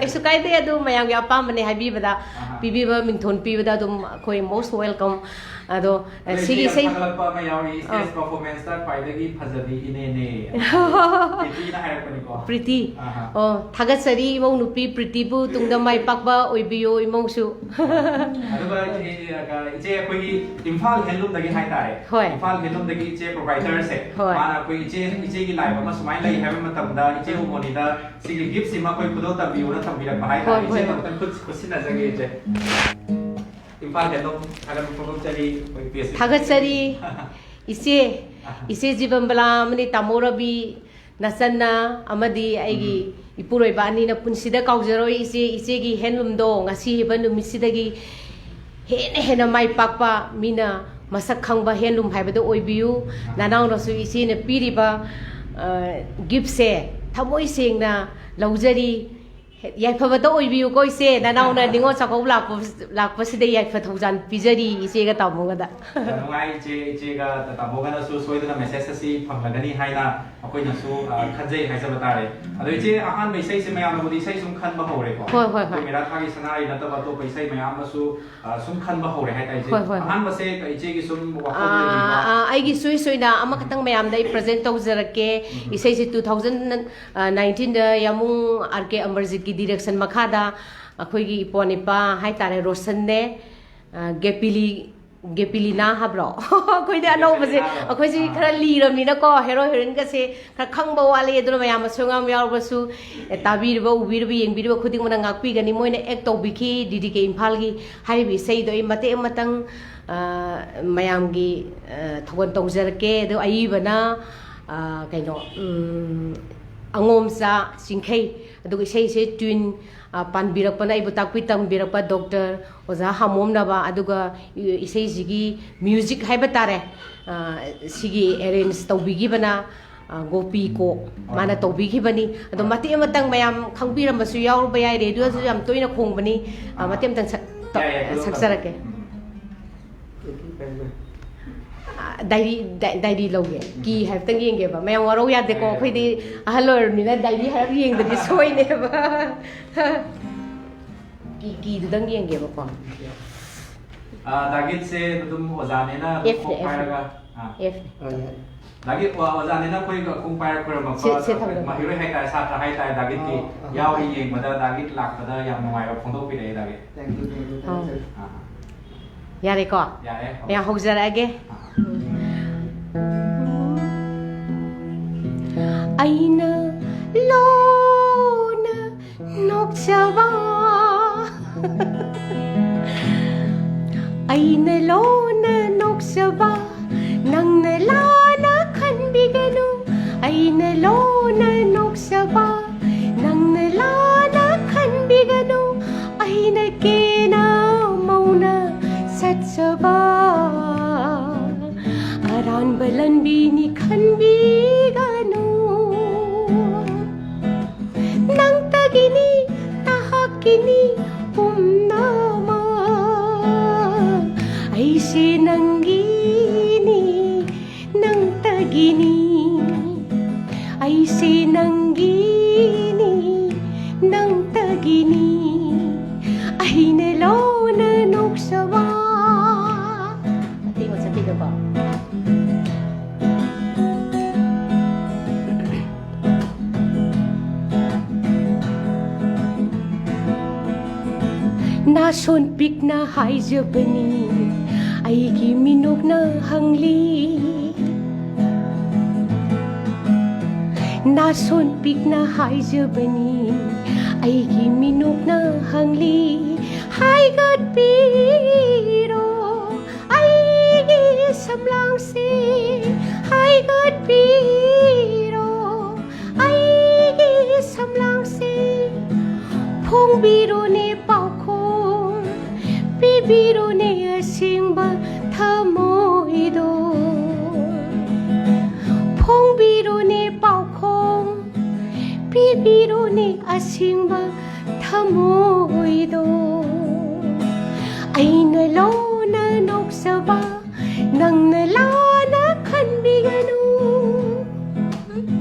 ꯀꯩꯁꯨ ꯀꯥꯏꯗꯦ, ꯑꯗꯨ ꯃꯌꯥꯝꯒꯤ ꯑꯄꯥꯝꯕꯅꯦ ꯍꯥꯏꯕꯤꯕꯗ, ꯑꯍꯥ꯫ ꯄꯤꯕꯤꯕ ꯃꯤꯡꯊꯣꯟ ꯄꯤꯕꯗ ꯑꯗꯨꯝ ꯑꯩꯈꯣꯏ most welcome꯫ ꯑꯗꯣ, ꯑ, ꯑꯗꯣ ꯁꯤꯒꯤ ꯏꯆꯦ ꯌꯥꯝ ꯏꯁꯩ ꯊꯥꯒꯠꯂꯛꯄ ꯑꯃ ꯌꯥꯎꯔꯤ, "Stage ꯑ꯫ performanceꯇ ꯈ꯭ꯋꯥꯏꯗꯒꯤ ꯐꯖꯕꯤ ꯏꯅꯦꯅꯦ" ꯄ꯭ꯔꯤꯇꯤꯅ ꯍꯥꯏꯔꯛꯄꯅꯤꯀꯣ꯫ ꯄ꯭ꯔꯤꯇꯤ꯫ ꯑꯍꯥ꯫ ꯑꯣ, ꯊꯥꯒꯠꯆꯔꯤ ꯏꯃꯧ ꯅꯨꯄꯤ ꯄ꯭ꯔꯤꯇꯤꯕꯨ, ꯇꯨꯡꯗ ꯃꯥꯏ ꯄꯥꯛꯄ ꯑꯣꯏꯕꯤꯌꯨ ꯏꯃꯧꯁꯨ꯫ ꯑꯗꯨꯒ ꯏꯆꯦ, ꯏꯆꯦ ꯑꯩꯈꯣꯏꯒꯤ ꯏꯝꯐꯥꯜ ꯍꯦꯟꯂꯨꯝꯗꯒꯤ ꯍꯥꯏꯇꯥꯔꯦ꯫ ꯍꯣꯏ꯫ ꯏꯝꯐꯥꯜ ꯍꯦꯟꯂꯨꯝꯗꯒꯤ ꯏꯆꯦ proprietorꯁꯦ, ꯍꯣꯏ꯫ ꯃꯥꯅ ꯑꯩꯈꯣꯏ ꯏꯆꯦ, ꯏꯆꯦꯒꯤ live ꯑꯃ ꯁꯨꯃꯥꯏꯅ ꯂꯩ ꯍꯥꯏꯕ ꯃꯇꯝꯗ ꯏꯆꯦ ꯎꯃꯣꯅꯤꯗ ꯁꯤꯒꯤ giftꯁꯤꯃ ꯑꯩꯈꯣꯏ ꯈꯨꯗꯣꯜ ꯇꯝꯕꯤꯌꯨꯅ ꯊꯝꯕꯤꯔꯛꯄ ꯍꯥꯏꯇꯥꯔꯦ꯫ ꯍꯣꯏ, ꯍꯣꯏ, ꯏꯆꯦ ꯍꯣꯏ꯫ ꯑꯃꯨꯛꯇꯪ ꯈꯨꯠ, ꯈꯨꯠꯁꯤꯟꯅꯖꯒꯦ ꯏꯆꯦ꯫ ꯏꯝꯐꯥꯜ ꯍꯦꯟꯂꯨꯝ ꯊꯥꯒꯠꯄ ꯐꯣꯡꯗꯣꯛꯆꯔꯤ ꯑꯩꯈꯣꯏ page꯫ ꯊꯥꯒꯠꯆꯔꯤ꯫ ꯏꯆꯦ, ꯏꯆꯦ ꯖꯤꯕꯟꯕꯂꯥ ꯑꯃꯗꯤ ꯇꯥꯃꯣ ꯔꯕꯤ, ꯅꯆꯟꯅ ꯑꯃꯗꯤ ꯑꯩꯒꯤ ꯏꯄꯨꯔꯣꯏꯕ ꯑꯅꯤꯅ ꯄꯨꯟꯁꯤꯗ ꯀꯥꯎꯖꯔꯣꯏ ꯏꯆꯦ, ꯏꯆꯦꯒꯤ ꯍꯦꯟꯂꯨꯝꯗꯣ ꯉꯁꯤ ꯍꯥꯏꯕ ꯅꯨꯃꯤꯠꯁꯤꯗꯒꯤ ꯍꯦꯟꯅ ꯍꯦꯟꯅ ꯃꯥꯏ ꯄꯥꯛꯄ, ꯃꯤꯅ ꯃꯁꯛ ꯈꯪꯕ ꯍꯦꯟꯂꯨꯝ ꯍꯥꯏꯕꯗꯣ ꯑꯣꯏꯕꯤꯌꯨ꯫ ꯅꯅꯥꯎꯅꯁꯨ ꯏꯆꯦꯅ ꯄꯤꯔꯤꯕ, ꯑ, ꯒꯤꯐꯁꯦ ꯊꯃꯣꯏ ꯁꯦꯡꯅ ꯂꯧꯖꯔꯤ꯫ ꯌꯥꯏꯐꯕꯇ ꯑꯣꯏꯕꯤꯌꯨꯀꯣ ꯏꯆꯦ, ꯅꯅꯥꯎꯅ ꯅꯤꯉꯣꯜ ꯆꯥꯛꯀꯧꯕ ꯂꯥꯛꯄ, ꯂꯥꯛꯄꯁꯤꯗ ꯌꯥꯏꯐ ꯊꯧꯖꯥꯜ ꯄꯤꯖꯔꯤ ꯏꯆꯦꯒ ꯇꯥꯃꯣꯒꯗ꯫ ꯌꯥꯝ ꯅꯨꯡꯉꯥꯏ ꯏꯆꯦ, ꯏꯆꯦꯒ ꯇꯥꯃꯣꯒꯅꯁꯨ ꯁꯣꯏꯗꯅ ꯃꯦꯁꯦꯖ ꯑꯁꯤ ꯐꯪꯂꯒꯅꯤ ꯍꯥꯏꯅ ꯑꯩꯈꯣꯏꯅꯁꯨ, ꯑ, ꯈꯟꯖꯩ ꯍꯥꯏꯖꯕ ꯇꯥꯔꯦ꯫ ꯑꯗꯣ ꯏꯆꯦ, ꯑꯍꯥꯟꯕ ꯏꯁꯩꯁꯦ ꯃꯌꯥꯝꯅꯕꯨꯗꯤ ꯏꯁꯩ ꯁꯨꯝ ꯈꯟꯕ ꯍꯧꯔꯦꯀꯣ꯫ ꯍꯣꯏ, ꯍꯣꯏ, ꯍꯣꯏ꯫ ꯑꯩꯈꯣꯏ ꯃꯦꯔꯥ ꯊꯥꯒꯤ ꯁꯅꯥꯔꯩ ꯅꯠꯇꯕ ꯑꯇꯣꯞꯄ ꯏꯁꯩ ꯃꯌꯥꯝ ꯑꯃꯁꯨ, ꯑ, ꯁꯨꯝ ꯈꯟꯕ ꯍꯧꯔꯦ ꯍꯥꯏꯇꯥꯔꯦ ꯏꯆꯦ꯫ ꯍꯣꯏ, ꯍꯣꯏ, ꯍꯣꯏ꯫ ꯑꯍꯥꯟꯕꯁꯦ ꯏꯆꯦꯒꯤ ꯁꯨꯝ ꯋꯥꯈꯜꯗ ꯂꯩꯕꯤꯕ? ꯑꯥ, ꯑꯥ, ꯑꯩꯒꯤ ꯁꯨꯏ ꯁꯨꯏꯅ ꯑꯃꯈꯛꯇꯪ ꯃꯌꯥꯝꯗ ꯑꯩ ꯄ꯭ꯔꯖꯦꯟ ꯇꯧꯖꯔꯛꯀꯦ꯫ ꯎꯝ꯫ ꯏꯁꯩꯁꯦ two thousand nineteen ꯗ ꯌꯥꯃꯨꯡ ꯑꯥꯔ ꯀꯦ ꯑꯃꯔꯖꯤꯠꯀꯤ ꯗꯤꯔꯦꯛꯁꯟ ꯃꯈꯥꯗ ꯑꯩꯈꯣꯏꯒꯤ ꯏꯄ꯭ꯋꯥ ꯅꯤꯄꯥ ꯍꯥꯏꯇꯥꯔꯦ, ꯔꯣꯁꯟꯅꯦ, ꯑ, ꯒꯦꯄꯤꯂꯤ, ꯒꯦꯄꯤꯂꯤꯅꯥ ꯍꯥꯏꯕ꯭ꯔꯣ? ꯑꯩꯈꯣꯏꯗꯤ ꯑꯅꯧꯕꯁꯦ, ꯒꯦꯄꯤꯂꯤꯅꯥꯗꯣ꯫ ꯑꯩꯈꯣꯏꯁꯤ ꯑꯥ꯫ ꯈꯔ ꯂꯤꯔꯕꯅꯤꯅꯀꯣ, ꯍꯦꯔꯣ ꯍꯦꯔꯣꯏꯟꯒꯁꯦ ꯈꯔ ꯈꯪꯕ ꯋꯥꯠꯂꯤ꯫ ꯑꯗꯨꯅ ꯃꯌꯥꯝ ꯑꯁꯣꯏ ꯑꯉꯥꯝ ꯌꯥꯎꯔꯕꯁꯨ, ꯑꯦ, ꯇꯥꯕꯤꯔꯤꯕ, ꯎꯕꯤꯔꯤꯕ, ꯌꯦꯡꯕꯤꯔꯤꯕ ꯈꯨꯗꯤꯡꯃꯛꯅ ꯉꯥꯛꯄꯤꯒꯅꯤ꯫ ꯃꯣꯏꯅ ꯑꯦꯛ ꯇꯧꯕꯤꯈꯤ ꯗꯤ ꯗꯤ ꯀꯦ ꯏꯝꯐꯥꯜꯒꯤ ꯍꯥꯏꯔꯤꯕ ꯏꯁꯩꯗꯣ ꯑꯩ ꯃꯇꯦꯛ ꯑꯃꯇꯪ, ꯑ, ꯃꯌꯥꯝꯒꯤ, ꯑ, ꯊꯧꯒꯜ ꯇꯧꯖꯔꯛꯀꯦ꯫ ꯑꯗꯣ ꯑꯏꯕꯅ, ꯑ, ꯀꯩꯅꯣ, ꯎꯝ, ꯑꯉꯣꯝꯆꯥ ꯆꯤꯡꯈꯩ꯫ ꯑꯗꯨꯒ ꯏꯁꯩꯁꯦ ꯇ꯭ꯋꯤꯟ, ꯑ, ꯄꯥꯟꯕꯤꯔꯛꯄꯅ, ꯑꯩꯕꯨ ꯇꯥꯛꯄꯤ ꯇꯝꯕꯤꯔꯛꯄ ꯗꯣꯛꯇꯔ ꯑꯣꯖꯥ ꯍꯥꯃꯣꯝꯅꯕ, ꯑꯗꯨꯒ ꯏꯁꯩꯁꯤꯒꯤ ꯃ꯭ꯌꯨꯖꯤꯛ ꯍꯥꯏꯕ ꯇꯥꯔꯦ, ꯑ, ꯁꯤꯒꯤ ꯑꯦꯔꯦꯟꯖ ꯇꯧꯕꯤꯈꯤꯕꯅ, ꯑ, ꯒꯣꯄꯤ ꯀꯣꯛ, ꯃꯥꯅ ꯇꯧꯕꯤꯈꯤꯕꯅꯤ꯫ ꯑꯗꯣ ꯃꯇꯦꯛ ꯑꯃꯇꯪ ꯃꯌꯥꯝ ꯈꯪꯕꯤꯔꯝꯕꯁꯨ ꯌꯥꯎꯔꯨꯕ ꯌꯥꯏ, ꯔꯦꯗꯤꯑꯣꯁꯨ ꯌꯥꯝ ꯇꯣꯏꯅ ꯈꯣꯡꯕꯅꯤ꯫ ꯑ, ꯃꯇꯦꯛ ꯑꯃꯇꯪ ꯁꯛ-, ꯌꯥꯏ, ꯌꯥꯏ, ꯑꯗꯨ ꯁꯛꯆꯔꯛꯀꯦ꯫ ꯎꯝ꯫ ꯑ, ꯗꯥꯏꯔꯤ, ꯗꯥꯏ-, ꯗꯥꯏꯔꯤ ꯂꯧꯒꯦ꯫ ꯀꯤ ꯍꯥꯏꯐꯦꯠꯇꯪ ꯌꯦꯡꯒꯦꯕ꯫ ꯃꯌꯥꯝ ꯋꯥꯔꯧ ꯌꯥꯗꯦꯀꯣ, ꯑꯩꯈꯣꯏꯗꯤ ꯑꯍꯜ ꯑꯣꯏꯔꯕꯅꯤꯅ ꯗꯥꯏꯔꯤ ꯍꯥꯏꯔꯞ ꯌꯦꯡꯗꯗꯤ ꯁꯣꯏꯅꯦꯕ꯫ ꯀꯤ-, ꯀꯤꯗꯨꯗꯪ ꯌꯦꯡꯒꯦꯕꯀꯣ꯫ ꯑ, ꯗꯥꯒꯤꯠꯁꯦ ꯑꯗꯨꯝ ꯑꯣꯖꯥꯅꯦꯅ ꯑꯗꯨꯝ F ꯅꯦ, ꯈꯣꯡ F ꯅꯦ꯫ ꯄꯥꯏꯔꯒ, ꯑ꯫ F ꯅꯦ꯫ ꯑ, ꯌꯥꯏ꯫ ꯗꯥꯒꯤꯠ, ꯑꯣ, ꯑꯣꯖꯥꯅꯦꯅ ꯑꯩꯈꯣꯏꯒ ꯈꯣꯡ ꯄꯥꯏꯔ ꯈꯣꯏꯔꯝꯃꯛꯄ ꯁꯦ, ꯁꯦ ꯊꯝꯒꯦ꯫ ꯃꯍꯩꯔꯣꯏ ꯍꯥꯏꯇꯥꯔꯦ, ꯁꯥꯇ꯭ꯔ ꯍꯥꯏꯇꯥꯔꯦ, ꯗꯥꯒꯤꯠꯀꯤ ꯑ, ꯑ, ꯌꯥꯎꯔꯤ ꯌꯦꯡꯕꯗ ꯗꯥꯒꯤꯠ ꯂꯥꯛꯄꯗ ꯌꯥꯝ ꯅꯨꯡꯉꯥꯏꯕ ꯐꯣꯡꯗꯣꯛꯄꯤꯔꯛꯑꯦ, ꯗꯥꯒꯤꯠ꯫ Thank you, thank you, ꯑ꯫ Thank you꯫ ꯑ꯫ ꯌꯥꯔꯦꯀꯣ? ꯌꯥꯔꯦ꯫ ꯃꯌꯥꯝ ꯍꯧꯖꯔꯛꯑꯒꯦ꯫ ꯑ꯫ ꯑꯩꯅ ꯂꯣꯟꯅ ꯅꯣꯛꯆꯕ, ꯑꯩꯅ ꯂꯣꯟꯅ ꯅꯣꯛꯆꯕ, ꯅꯪꯅ ꯂꯥꯟꯅ ꯈꯟꯕꯤꯒꯅꯨ꯫ ꯑꯩꯅ ꯂꯣꯟꯅ ꯅꯣꯛꯆꯕ, ꯅꯪꯅ ꯂꯥꯟꯅ ꯈꯟꯕꯤꯒꯅꯨ꯫ ꯑꯩꯅ ꯀꯦꯅ ꯃꯧꯅ ꯆꯠꯆꯕ꯫ ꯑꯔꯥꯟꯕ ꯂꯝꯕꯤꯅꯤ ꯈꯟꯕꯤꯒꯅꯨ, ꯅꯪꯇꯒꯤꯅꯤ, ꯅꯍꯥꯛꯀꯤꯅꯤ ꯄꯨꯝꯅꯃꯛ꯫ ꯑꯩꯁꯦ ꯅꯪꯒꯤꯅꯤ, ꯅꯪꯇꯒꯤꯅꯤ, ꯑꯩꯁꯦ ꯅꯪꯒꯤꯅꯤ, ꯅꯪꯇꯒꯤꯅꯤ, ꯑꯩꯅ ꯂꯣꯟꯅ ꯅꯣꯛꯆꯕ꯫ ꯑꯇꯦꯛ ꯑꯃ ꯆꯠꯈꯤꯗꯀꯣ꯫ ꯅꯥꯁꯣꯟ ꯄꯤꯛꯅ ꯍꯥꯏꯖꯕꯅꯤ, ꯑꯩꯒꯤ ꯃꯤꯅꯣꯛꯅ ꯍꯪꯂꯤ꯫ ꯅꯥꯁꯣꯟ ꯄꯤꯛꯅ ꯍꯥꯏꯖꯕꯅꯤ, ꯑꯩꯒꯤ ꯃꯤꯅꯣꯛꯅ ꯍꯪꯂꯤ꯫ ꯍꯥꯏꯒꯠꯄꯤꯔꯣ ꯑꯩꯒꯤ ꯁꯝꯂꯥꯡꯁꯦ, ꯍꯥꯏꯒꯠꯄꯤꯔꯣ ꯑꯩꯒꯤ ꯁꯝꯂꯥꯡꯁꯦ꯫ ꯐꯣꯡꯕꯤꯔꯣꯅꯦ ꯄꯥꯎꯈꯣꯡ, ꯄꯤꯕꯤꯔꯣꯅꯦ ꯑꯁꯦꯡꯕ ꯊꯃꯣꯏꯗꯣ꯫ ꯐꯣꯡꯕꯤꯔꯣꯅꯦ ꯄꯥꯎꯈꯣꯡ, ꯄꯤꯕꯤꯔꯣꯅꯦ ꯑꯁꯦꯡꯕ ꯊꯃꯣꯏꯗꯣ꯫ ꯑꯩꯅ ꯂꯣꯟꯅ ꯅꯣꯛꯆꯕ, ꯅꯪꯅ ꯂꯥꯟꯅ ꯈꯟꯕꯤꯒꯅꯨ,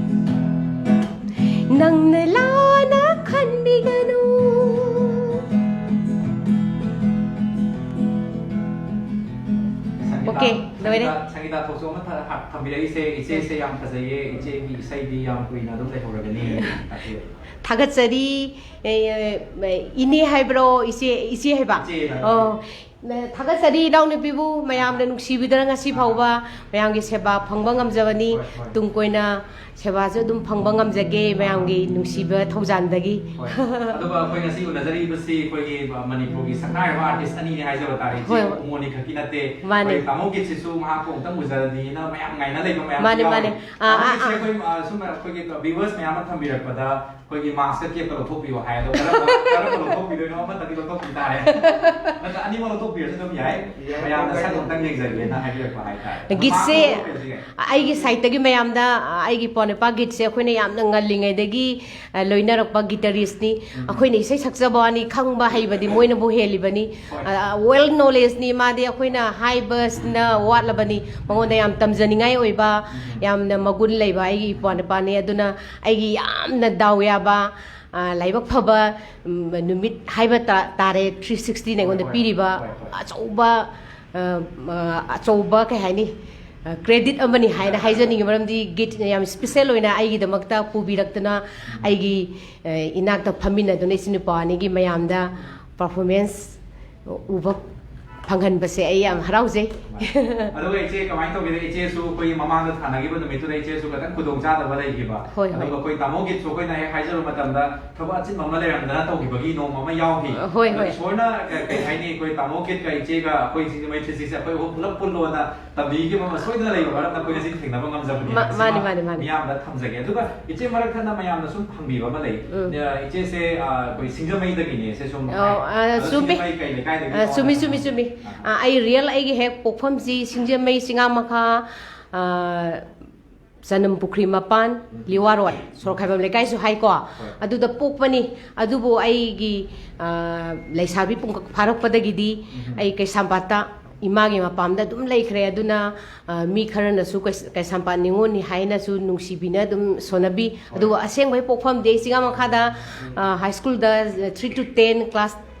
ꯅꯪꯅ ꯂꯥꯟꯅ ꯈꯟꯕꯤꯒꯅꯨ꯫ ꯁꯪꯒꯤꯇꯥ, OK, ꯂꯣꯏꯔꯦ꯫ ꯁꯪꯒꯤꯇꯥ, ꯁꯪꯒꯤꯇꯥ ꯊꯣꯛꯆꯣꯝꯅ ꯊ-, ꯊꯝꯕꯤꯔꯛꯏꯁꯦ, ꯏꯆꯦꯁꯦ ꯌꯥꯝ ꯐꯖꯩꯌꯦ, ꯏꯆꯦꯒꯤ ꯏꯁꯩꯗꯤ ꯌꯥꯝ ꯀꯨꯏꯅ ꯑꯗꯨꯝ ꯂꯩꯍꯧꯔꯒꯅꯤ꯫ ꯊꯥꯒꯠꯆꯔꯤ꯫ ꯑꯦ, ꯑꯦ, ꯏꯅꯦ ꯍꯥꯏꯕ꯭ꯔꯣ? ꯏꯆꯦ, ꯏꯆꯦ ꯍꯥꯏꯕ? ꯏꯆꯦ ꯍꯥꯏꯕ꯫ ꯑꯣ, ꯅ-, ꯊꯥꯒꯠꯆꯔꯤ ꯏꯅꯥꯎꯅꯨꯄꯤꯕꯨ, ꯃꯌꯥꯝꯅ ꯅꯨꯡꯁꯤꯕꯤꯗꯨꯅ ꯉꯁꯤ ꯐꯥꯎꯕ ꯃꯌꯥꯝꯒꯤ ꯁꯦꯕꯥ ꯐꯪꯕ ꯉꯝꯖꯕꯅꯤ꯫ ꯍꯣꯏ, ꯍꯣꯏ꯫ ꯇꯨꯡ ꯀꯣꯏꯅ ꯁꯦꯕꯥꯁꯨ ꯑꯗꯨꯝ ꯐꯪꯕ ꯉꯝꯖꯒꯦ ꯃꯌꯥꯝꯒꯤ ꯅꯨꯡꯁꯤꯕ ꯊꯧꯖꯥꯜꯗꯒꯤ꯫ ꯍꯣꯏ꯫ ꯑꯗꯨꯒ ꯑꯩꯈꯣꯏ ꯉꯁꯤ ꯎꯅꯖꯔꯤꯕꯁꯤ ꯑꯩꯈꯣꯏꯒꯤ ꯃꯅꯤꯄꯨꯔꯒꯤ ꯁꯛꯅꯥꯏꯔꯕ artist ꯑꯅꯤꯅꯤ ꯍꯥꯏꯖꯕ ꯇꯥꯔꯦ꯫ ꯏꯆꯦ ꯍꯣꯏ, ꯍꯣꯏ꯫ ꯎꯃꯣꯅꯤ ꯈꯛꯀꯤ ꯅꯠꯇꯦ꯫ ꯃꯥꯅꯦ꯫ ꯑꯩꯈꯣꯏ ꯇꯥꯃꯣ ꯒꯤꯠꯁꯤꯁꯨ ꯃꯍꯥꯛꯄꯨ ꯑꯃꯨꯛꯇꯪ ꯎꯖꯔꯗꯤꯅ ꯃꯌꯥꯝ ꯉꯥꯏꯅ ꯂꯩꯕ ꯃꯌꯥꯝ ꯃꯥꯅꯦ, ꯌꯥꯎꯔꯤ꯫ ꯃꯥꯅꯦ꯫ ꯑꯥ, ꯑꯥ, ꯇꯥꯃꯣ ꯒꯤꯠꯁꯦ ꯑꯥ꯫ ꯑꯩꯈꯣꯏ, ꯑꯥ, ꯁꯨꯝ ꯑꯩꯈꯣꯏꯒꯤ viewers ꯃꯌꯥꯝ ꯑꯃ ꯊꯝꯕꯤꯔꯛꯄꯗ ꯑꯩꯈꯣꯏꯒꯤ mask ꯀ cap ꯀ ꯂꯧꯊꯣꯛꯄꯤꯌꯣ ꯍꯥꯏ꯫ ꯑꯗꯣ ꯀꯔꯝꯕ, ꯀꯔꯝꯕ ꯂꯧꯊꯣꯛꯄꯤꯗꯣꯏꯅꯣ? ꯑꯃꯇꯪꯗꯤ ꯂꯧꯊꯣꯛꯄꯤ ꯇꯥꯔꯦ꯫ ꯅꯠꯇ꯭ꯔ ꯑꯅꯤꯃꯛ ꯂꯧꯊꯣꯛꯄꯤꯌꯣ꯫ ꯑꯗꯨꯝ ꯌꯥꯏ꯫ ꯃꯌꯥꯝꯅ ꯁꯛ ꯑꯃꯇꯪ ꯌꯦꯡꯖꯒꯦꯅ ꯍꯥꯏꯕꯤꯔꯛꯄ ꯍꯥꯏꯇꯥꯔꯦ꯫ ꯒꯤꯠꯁꯦ ꯃꯃꯥꯡ ꯍꯧꯔꯛꯄꯁꯦ꯫ ꯑꯩꯒꯤ ꯁꯥꯏꯠꯇꯒꯤ ꯃꯌꯥꯝꯗ, ꯑ, ꯑꯩꯒꯤ ꯏꯄ꯭ꯋꯥ ꯅꯨꯄꯥ ꯒꯤꯠꯁꯦ ꯑꯩꯈꯣꯏꯅ ꯌꯥꯝꯅ ꯉꯜꯂꯤꯉꯩꯗꯒꯤ, ꯑ, ꯂꯣꯏꯅꯔꯛꯄ ꯒꯤꯇꯔꯤꯁꯅꯤ꯫ ꯑꯩꯈꯣꯏꯅ ꯏꯁꯩ ꯁꯛꯆꯕ ꯋꯥꯅꯤ, ꯈꯪꯕ ꯍꯩꯕꯗꯤ ꯃꯣꯏꯅꯕꯨ ꯍꯦꯜꯂꯤꯕꯅꯤ꯫ ꯋꯦꯜ ꯅꯣꯂꯦꯖꯅꯤ ꯃꯥꯗꯤ, ꯑꯩꯈꯣꯏꯅ ꯍꯥꯏꯕꯁꯤꯅ ꯋꯥꯠꯂꯕꯅꯤ꯫ ꯃꯉꯣꯟꯗ ꯌꯥꯝ ꯇꯝꯖꯅꯤꯡꯉꯥꯏ ꯑꯣꯏꯕ, ꯌꯥꯝꯅ ꯃꯒꯨꯟ ꯂꯩꯕ ꯑꯩꯒꯤ ꯏꯄ꯭ꯋꯥ ꯅꯨꯄꯥꯅꯤ꯫ ꯑꯗꯨꯅ ꯑꯩꯒꯤ ꯌꯥꯝꯅ ꯗꯥꯎ ꯌꯥꯕ, ꯑ, ꯂꯥꯏꯕꯛ ꯐꯕ, ꯎꯝ, ꯅꯨꯃꯤꯠ ꯍꯥꯏꯕ ꯇꯥ-, ꯇꯥꯔꯦ, ꯊ꯭ꯔꯤ ꯁꯤꯛꯁꯇꯤꯅ ꯑꯩꯉꯣꯟꯗ ꯍꯣꯏ, ꯍꯣꯏ, ꯄꯤꯔꯤꯕ ꯍꯣꯏ, ꯍꯣꯏ꯫ ꯑꯆꯧꯕ, ꯑ, ꯑ, ꯑꯆꯧꯕ ꯀꯩ ꯍꯥꯏꯅꯤ, ꯑ, ꯀ꯭ꯔꯦꯗꯤꯠ ꯑꯃꯅꯤ ꯍꯥꯏꯅ ꯍꯥꯏꯖꯅꯤꯡꯉꯤ꯫ ꯃꯔꯝꯗꯤ ꯒꯤꯠꯅ ꯌꯥꯝ ꯏꯁꯄꯤꯁꯦꯜ ꯑꯣꯏꯅ ꯑꯩꯒꯤꯗꯃꯛꯇ ꯄꯨꯕꯤꯔꯛꯇꯨꯅ ꯑꯩꯒꯤ, ꯑ, ꯏꯅꯥꯛꯇ ꯐꯝꯃꯤꯟꯅꯗꯨꯅ ꯏꯆꯤꯟ ꯅꯨꯄꯥ ꯑꯅꯤꯒꯤ ꯃꯌꯥꯝꯗ ꯄꯔꯐꯣꯔꯃꯦꯟꯁ ꯎꯕ ꯐꯪꯍꯟꯕꯁꯦ ꯑꯩ ꯌꯥꯝ ꯍꯔꯥꯎꯖꯩ꯫ ꯑꯗꯨꯒ ꯏꯆꯦ, ꯀꯃꯥꯏꯅ ꯇꯧꯒꯦꯗ, ꯏꯆꯦꯁꯨ ꯑꯩꯈꯣꯏꯒꯤ ꯃꯃꯥꯡꯗ ꯊꯥꯅꯈꯤꯕ ꯅꯨꯃꯤꯠꯇꯨꯗ ꯏꯆꯦꯁꯨ ꯈꯤꯇꯪ ꯈꯨꯗꯣꯡ ꯆꯥꯗꯕ ꯂꯩꯈꯤꯕ꯫ ꯍꯣꯏ, ꯍꯣꯏ꯫ ꯑꯗꯨꯒ ꯑꯩꯈꯣꯏ ꯇꯥꯃꯣ ꯒꯤꯠꯁꯨ ꯑꯩꯈꯣꯏꯅ ꯍꯦꯛ ꯍꯥꯏꯖꯔꯨꯕ ꯃꯇꯝꯗ ꯊꯕꯛ ꯑꯆꯤꯟꯕ ꯑꯃ ꯂꯩꯔꯝꯗꯅ ꯇꯧꯈꯤꯕꯒꯤ ꯅꯣꯡꯃ ꯑꯃ ꯌꯥꯎꯈꯤ꯫ ꯍꯣꯏ, ꯑꯗꯣ ꯍꯣꯏ꯫ ꯏꯁꯣꯔꯅ ꯀ-, ꯀꯩ ꯍꯥꯏꯅꯤ, ꯑꯩꯈꯣꯏ ꯇꯥꯃꯣ ꯒꯤꯠꯀ ꯏꯆꯦꯒ ꯑꯩꯈꯣꯏ ꯁꯤꯡꯖꯃꯩ ꯊ꯭ꯔꯤ ꯁꯤꯛꯁꯁꯦ ꯑꯩꯈꯣꯏ ꯑꯍꯨꯝ ꯄꯨꯂꯞ ꯄꯨꯜꯂꯣꯅ ꯇꯝꯕꯤꯈꯤꯕ ꯑꯃ ꯁꯣꯏꯗꯅ ꯂꯩꯕ ꯃꯔꯝꯅ ꯑꯩꯈꯣꯏ ꯉꯁꯤ ꯊꯦꯡꯅꯕ ꯉꯝꯖꯕꯅꯤ ꯃꯥ-, ꯍꯥꯏꯕꯁꯤ ꯃꯥꯅꯤ, ꯑꯃ ꯃꯥꯅꯤ, ꯃꯥꯅꯤ꯫ ꯃꯤꯌꯥꯝꯗ ꯊꯝꯖꯒꯦ꯫ ꯑꯗꯨꯒ ꯏꯆꯦ, ꯃꯔꯛ ꯊꯠꯅ ꯃꯌꯥꯝꯅ ꯁꯨꯝ ꯍꯪꯕꯤꯕ ꯑꯃ ꯂꯩ꯫ ꯎꯝ꯫ ꯑ, ꯏꯆꯦꯁꯦ, ꯑ, ꯑꯩꯈꯣꯏ ꯁꯤꯡꯖꯃꯩꯗꯒꯤꯅꯦ ꯁꯦ ꯁꯨꯝ ꯑꯣ, ꯍꯥꯏ꯫ ꯑ, ꯑꯗꯣ ꯆꯨꯝꯃꯤ꯫ ꯁꯤꯡꯖꯃꯩ ꯀꯩ ꯂꯩꯀꯥꯏꯗꯒꯤ ꯑ, ꯆꯨꯝꯃꯤ, ꯀꯃꯥꯏꯅ ꯆꯨꯝꯃꯤ, ꯆꯨꯝꯃꯤ꯫ ꯑ꯫ ꯑ, ꯑꯩ ꯔꯤꯌꯦꯜ ꯑꯩꯒꯤ ꯍꯦꯛ ꯄꯣꯛꯐꯝꯁꯤ ꯁꯤꯡꯖꯃꯩ ꯆꯤꯉꯥꯃꯈꯥ, ꯑ, ꯆꯅꯝ ꯄꯨꯈ꯭ꯔꯤ ꯃꯄꯥꯟ, ꯂꯤꯋꯥ ꯔꯣꯗ, ꯁꯣꯔꯣꯛꯈꯥꯏꯕꯝ ꯂꯩꯀꯥꯏꯁꯨ ꯍꯥꯏꯀꯣ꯫ ꯑꯗꯨꯗ ꯄꯣꯛꯄꯅꯤ꯫ ꯑꯗꯨꯕꯨ ꯑꯩꯒꯤ, ꯑ, ꯂꯩꯁꯥꯕꯤ ꯄꯨꯡꯀꯛ ꯐꯥꯔꯛꯄꯗꯒꯤꯗꯤ ꯑꯩ ꯀꯩꯁꯥꯝꯄꯥꯠꯇ ꯏꯃꯥꯒꯤ ꯃꯄꯥꯝꯗ ꯑꯗꯨꯝ ꯂꯩꯈ꯭ꯔꯦ꯫ ꯑꯗꯨꯅ, ꯑ, ꯃꯤ ꯈꯔꯅꯁꯨ ꯀꯩꯁ-, ꯀꯩꯁꯥꯝꯄꯥꯠ ꯅꯤꯉꯣꯜꯅꯤ ꯍꯥꯏꯅꯁꯨ ꯅꯨꯡꯁꯤꯕꯤꯅ ꯑꯗꯨꯝ ꯁꯣꯟꯅꯕꯤ꯫ ꯑꯗꯨꯒ ꯑꯁꯦꯡꯕꯩ ꯄꯣꯛꯐꯝꯗꯤ ꯑꯩ ꯆꯤꯉꯥꯃꯈꯥꯗ, ꯑ, ꯍꯥꯏ ꯁ꯭ꯀꯨꯜꯗ three to ten class,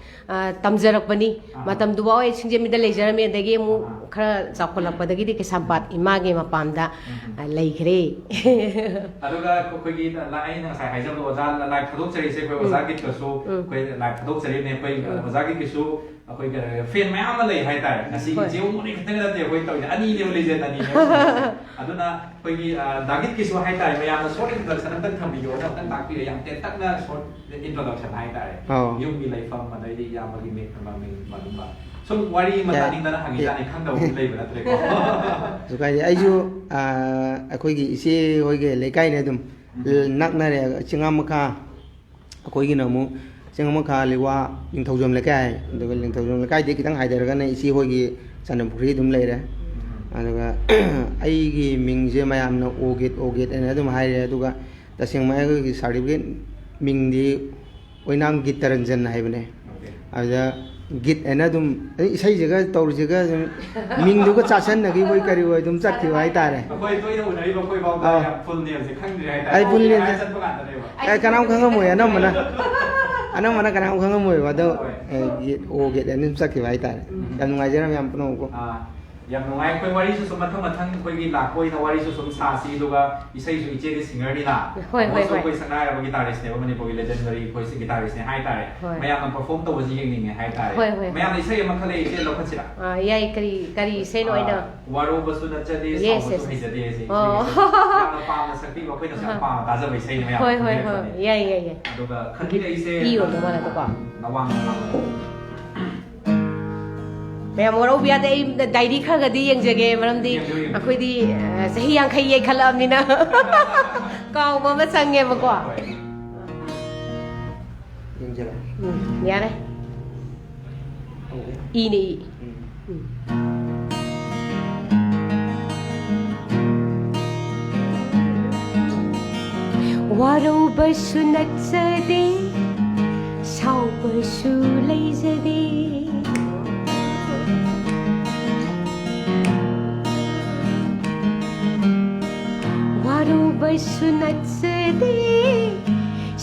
ꯑ, ꯇꯝꯖꯔꯛꯄꯅꯤ꯫ ꯃꯇꯝꯗꯨꯐꯥꯎ ꯑꯩ ꯁꯤꯡꯖꯃꯩꯗ ꯂꯩꯖꯔꯝꯃꯤ꯫ ꯑꯗꯒꯤ ꯑꯃꯨꯛ ꯈꯔ ꯆꯥꯎꯈꯠꯂꯛꯄꯗꯒꯤꯗꯤ ꯀꯩꯁꯥꯝꯄꯥꯠ ꯏꯃꯥꯒꯤ ꯃꯄꯥꯝꯗ, ꯑ, ꯂꯩꯈ꯭ꯔꯦ꯫ ꯑꯗꯨꯒ ꯑꯩꯈꯣꯏꯒꯤ ꯂ-, ꯑꯩꯅ ꯉꯁꯥꯏ ꯍꯥꯏꯖꯕꯗꯣ ꯑꯣꯖꯥ ꯂ-, ꯂꯥꯏ ꯊꯥꯗꯣꯛꯆꯔꯤꯁꯦ ꯑꯩꯈꯣꯏ ꯑꯣꯖꯥ ꯒꯤꯠꯇꯁꯨ ꯑꯩꯈꯣꯏ ꯂꯥꯏ ꯊꯥꯗꯣꯛꯆꯔꯤꯕꯅꯦ꯫ ꯑꯩꯈꯣꯏ ꯑꯣꯖꯥ ꯒꯤꯠꯀꯤꯁꯨ ꯑꯩꯈꯣꯏꯒꯤ ꯐꯦꯟ ꯃꯌꯥꯝ ꯑꯃ ꯂꯩ ꯍꯥꯏꯇꯥꯔꯦ꯫ ꯉꯁꯤ ꯏꯆꯦ ꯎꯃꯣꯔꯤ ꯈꯛꯇꯪ ꯅꯠꯇꯦ ꯑꯩꯈꯣꯏ ꯇꯧꯔꯤꯁꯦ, ꯑꯅꯤꯅꯦꯕ ꯂꯩꯖꯦꯟ ꯑꯅꯤꯅꯦꯕ꯫ ꯑꯗꯨꯅ ꯑꯩꯈꯣꯏꯒꯤ, ꯑ, ꯗꯥ ꯒꯤꯠꯀꯤꯁꯨ ꯍꯥꯏꯇꯥꯔꯦ, ꯃꯌꯥꯝꯅ short introduction ꯑꯝꯇꯪ ꯊꯝꯕꯤꯌꯣꯅ ꯑꯝꯇꯪ ꯇꯥꯛꯄꯤꯔꯦ, ꯌꯥꯝ ꯇꯦꯟꯇꯛꯅ short introduction ꯍꯥꯏꯇꯥꯔꯦ꯫ ꯑꯧ꯫ ꯌꯨꯝꯒꯤ ꯂꯩꯐꯝ, ꯑꯗꯩꯗꯤ ꯏꯌꯥꯝꯕꯒꯤ ꯃꯤꯡ, ꯃꯃꯤꯡ, ꯃꯃꯤꯡ, ꯁꯨꯝ ꯋꯥꯔꯤ ꯃꯆꯥꯅꯤꯡꯗꯅ ꯍꯪꯉꯤꯖꯥꯠꯅꯤ, ꯈꯪꯗꯕ ꯂꯩꯕ ꯅꯠꯇ꯭ꯔꯦꯀꯣ꯫ ꯀꯩꯁꯨ ꯀꯥꯏꯗꯦ꯫ ꯑꯩꯁꯨ, ꯑ, ꯑꯩꯈꯣꯏꯒꯤ ꯏꯆꯦ ꯍꯣꯏꯒꯤ ꯂꯩꯀꯥꯏꯅꯦ ꯑꯗꯨꯝ ꯅꯛꯅꯔꯦ, ꯆꯤꯉꯥꯃꯈꯥ꯫ ꯑꯩꯈꯣꯏꯒꯤꯅ ꯑꯃꯨꯛ ꯆꯤꯡ ꯑꯃ ꯈꯥ ꯂꯤꯋꯥ ꯅꯤꯡꯊꯧꯖꯝ ꯂꯩꯀꯥꯏ ꯍꯥꯏ꯫ ꯑꯗꯨꯒ ꯅꯤꯡꯊꯧꯖꯝ ꯂꯩꯀꯥꯏꯗꯒꯤ ꯈꯤꯇꯪ ꯍꯥꯏꯊꯔꯒꯅ ꯏꯆꯦ ꯍꯣꯏꯒꯤ ꯆꯟꯗ꯭ꯔꯄꯨꯈ꯭ꯔꯤ ꯑꯗꯨꯝ ꯂꯩꯔꯦ꯫ ꯑꯗꯨꯒ ꯑꯩꯒꯤ ꯃꯤꯡꯁꯦ ꯃꯌꯥꯝꯅ ꯑꯣꯒꯦꯠ ꯑꯣꯒꯦꯠ ꯍꯥꯏꯅ ꯑꯗꯨꯝ ꯍꯥꯏꯔꯦ꯫ ꯑꯗꯨꯒ ꯇꯁꯦꯡꯕ ꯑꯩꯈꯣꯏꯒꯤ ꯁꯥꯔꯇꯤꯐꯤꯀꯦꯠ ꯃꯤꯡꯗꯤ ꯑꯣꯏꯅꯥꯝ ꯒꯤꯇꯔꯟꯖꯟ ꯍꯥꯏꯕꯅꯦ꯫ ꯑꯗꯨꯗ ꯒꯤꯠ ꯍꯥꯏꯅ ꯑꯗꯨꯝ, ꯑꯩ ꯏꯁꯩꯁꯤꯒ ꯇꯧꯔꯤꯁꯤꯒ ꯑꯗꯨꯝ ꯃꯤꯡꯗꯨꯒ ꯆꯥꯁꯟꯅꯈꯤꯕ ꯑꯣꯏ ꯀꯔꯤ ꯑꯣꯏ ꯑꯗꯨꯝ ꯆꯠꯈꯤꯕ ꯍꯥꯏꯇꯥꯔꯦ꯫ ꯑꯩꯈꯣꯏ ꯇꯣꯏꯅ ꯎꯅꯔꯤꯕ ꯑꯩꯈꯣꯏ ꯐꯥꯎꯗ ꯑꯥ꯫ ꯌꯥꯝ ꯐꯨꯜ ꯅꯦꯝꯁꯦ ꯈꯪꯗ꯭ꯔꯤ ꯍꯥꯏꯇꯥꯔꯦ꯫ ꯑꯩ ꯐꯨꯜ ꯅꯦꯝꯁꯦ ꯆꯠꯄ ꯉꯥꯛꯇꯅꯦꯕ꯫ ꯑꯦ, ꯀꯅꯥꯝ ꯈꯪꯉꯝꯃꯣꯏ ꯑꯅꯝꯕꯅ꯫ ꯑꯅꯝꯕꯅ ꯀꯅꯥꯝ ꯈꯪꯉꯝꯃꯣꯏꯕ ꯑꯗꯣ꯫ ꯍꯣꯏ꯫ ꯑꯦ, ꯒꯤꯠ, ꯑꯣ ꯒꯤꯠ ꯍꯥꯏꯅ ꯑꯗꯨꯝ ꯆꯠꯈꯤꯕ ꯍꯥꯏꯇꯥꯔꯦ꯫ ꯎꯝ꯫ ꯌꯥꯝ ꯅꯨꯡꯉꯥꯏꯖꯔꯝꯃꯦ ꯌꯥꯝ ꯄꯨꯝꯅꯃꯛꯄꯨ꯫ ꯑꯥ꯫ ꯌꯥꯝ ꯅꯨꯡꯉꯥꯏ꯫ ꯑꯩꯈꯣꯏ ꯋꯥꯔꯤꯁꯨ ꯁꯨꯝ ꯃꯊꯪ ꯃꯊꯪ ꯑꯩꯈꯣꯏꯒꯤ ꯂꯥꯛꯄ ꯑꯣꯏꯅ ꯋꯥꯔꯤꯁꯨ ꯁꯨꯝ ꯁꯥꯁꯤ, ꯑꯗꯨꯒ ꯏꯁꯩꯁꯨ ꯏꯆꯦꯗꯤ ꯁꯤꯡꯒꯔꯅꯤꯅ꯫ ꯍꯣꯏ, ꯍꯣꯏ, ꯑꯃꯨꯛꯁꯨ ꯍꯣꯏ꯫ ꯑꯩꯈꯣꯏ ꯁꯛꯅꯥꯏꯔꯕ ꯒꯤꯇꯥꯔꯤꯁꯅꯦꯕ, ꯃꯅꯤꯄꯨꯔꯒꯤ ꯂꯦꯖꯦꯟꯗꯔꯤ ꯑꯩꯈꯣꯏꯁꯤ ꯒꯤꯇꯥꯔꯤꯁꯅꯦ ꯍꯥꯏꯇꯥꯔꯦ꯫ ꯍꯣꯏ꯫ ꯃꯌꯥꯝꯅ ꯄꯔꯐꯣꯔꯝ ꯇꯧꯕꯁꯤ ꯌꯦꯡꯅꯤꯡꯉꯦ ꯍꯥꯏꯇꯥꯔꯦ꯫ ꯍꯣꯏ, ꯍꯣꯏ, ꯍꯣꯏ꯫ ꯃꯌꯥꯝꯅ ꯏꯁꯩ ꯑꯃ ꯈꯜꯂꯛꯏ, ꯏꯆꯦ ꯂꯧꯈꯠꯁꯤꯔꯥ? ꯑꯥ, ꯌꯥꯏ꯫ ꯀꯔꯤ, ꯀꯔꯤ ꯏꯁꯩꯅꯣ ꯑꯥ, ꯑꯩꯅ? ꯋꯥꯔꯧꯕꯁꯨ ꯅꯠꯆꯗꯦ, ꯌꯦꯁ, ꯁꯥꯎꯕꯁꯨ ꯌꯦꯁ, ꯌꯦꯁ꯫ ꯍꯩꯖꯗꯦ ꯁꯤ ꯑꯣ꯫ ꯏꯁꯩꯁꯦ ꯌꯥꯝꯅ ꯄꯥꯝꯅ ꯁꯛꯄꯤꯕ, ꯑꯩꯈꯣꯏꯅꯁꯨ ꯌꯥꯝ ꯑꯍꯥ꯫ ꯄꯥꯝꯅ ꯇꯥꯖꯕ ꯏꯁꯩꯅꯤ, ꯃꯌꯥꯝ ꯍꯣꯏ, ꯍꯣꯏ, ꯍꯣꯏ꯫ ꯈꯪꯕꯤꯔꯝꯒꯅꯤ꯫ ꯌꯥꯏ, ꯌꯥꯏ, ꯌꯥꯏ꯫ ꯑꯗꯨꯒ ꯈꯟꯕꯤꯔꯛꯏꯁꯦ, ꯏ ꯑꯣꯏꯕ ꯃꯥꯜꯂꯦꯀꯣ꯫ ꯅꯋꯥꯡ ꯅꯋꯥꯡ꯫ ꯃꯌꯥꯝ ꯋꯥꯔꯧꯕ ꯌꯥꯗꯦ, ꯑꯩ ꯗꯥꯏꯔꯤ ꯈꯔꯒꯗꯤ ꯌꯦꯡꯖꯒꯦ, ꯃꯔꯝꯗꯤ ꯌꯦꯡꯕꯤꯌꯨ, ꯌꯦꯡꯕꯤꯌꯨ꯫ ꯑꯩꯈꯣꯏꯗꯤ, ꯑ, ꯆꯍꯤ ꯌꯥꯡꯈꯩ ꯌꯩꯈꯠꯂꯛꯑꯕꯅꯤꯅ ꯀꯥꯎꯕ ꯑꯃ ꯆꯪꯉꯦꯕꯀꯣ꯫ ꯍꯣꯏ꯫ ꯌꯦꯡꯖꯔꯣ꯫ ꯎꯝ, ꯌꯥꯔꯦ꯫ ꯍꯧꯔꯦ꯫ ꯏꯅꯦ, ꯏ꯫ ꯎꯝ꯫ ꯎꯝ꯫ ꯋꯥꯔꯧꯕꯁꯨ ꯅꯠꯆꯗꯦ, ꯁꯥꯎꯕꯁꯨ ꯂꯩꯖꯗꯦ꯫ ꯋꯥꯔꯧꯕꯁꯨ ꯅꯠꯆꯗꯦ,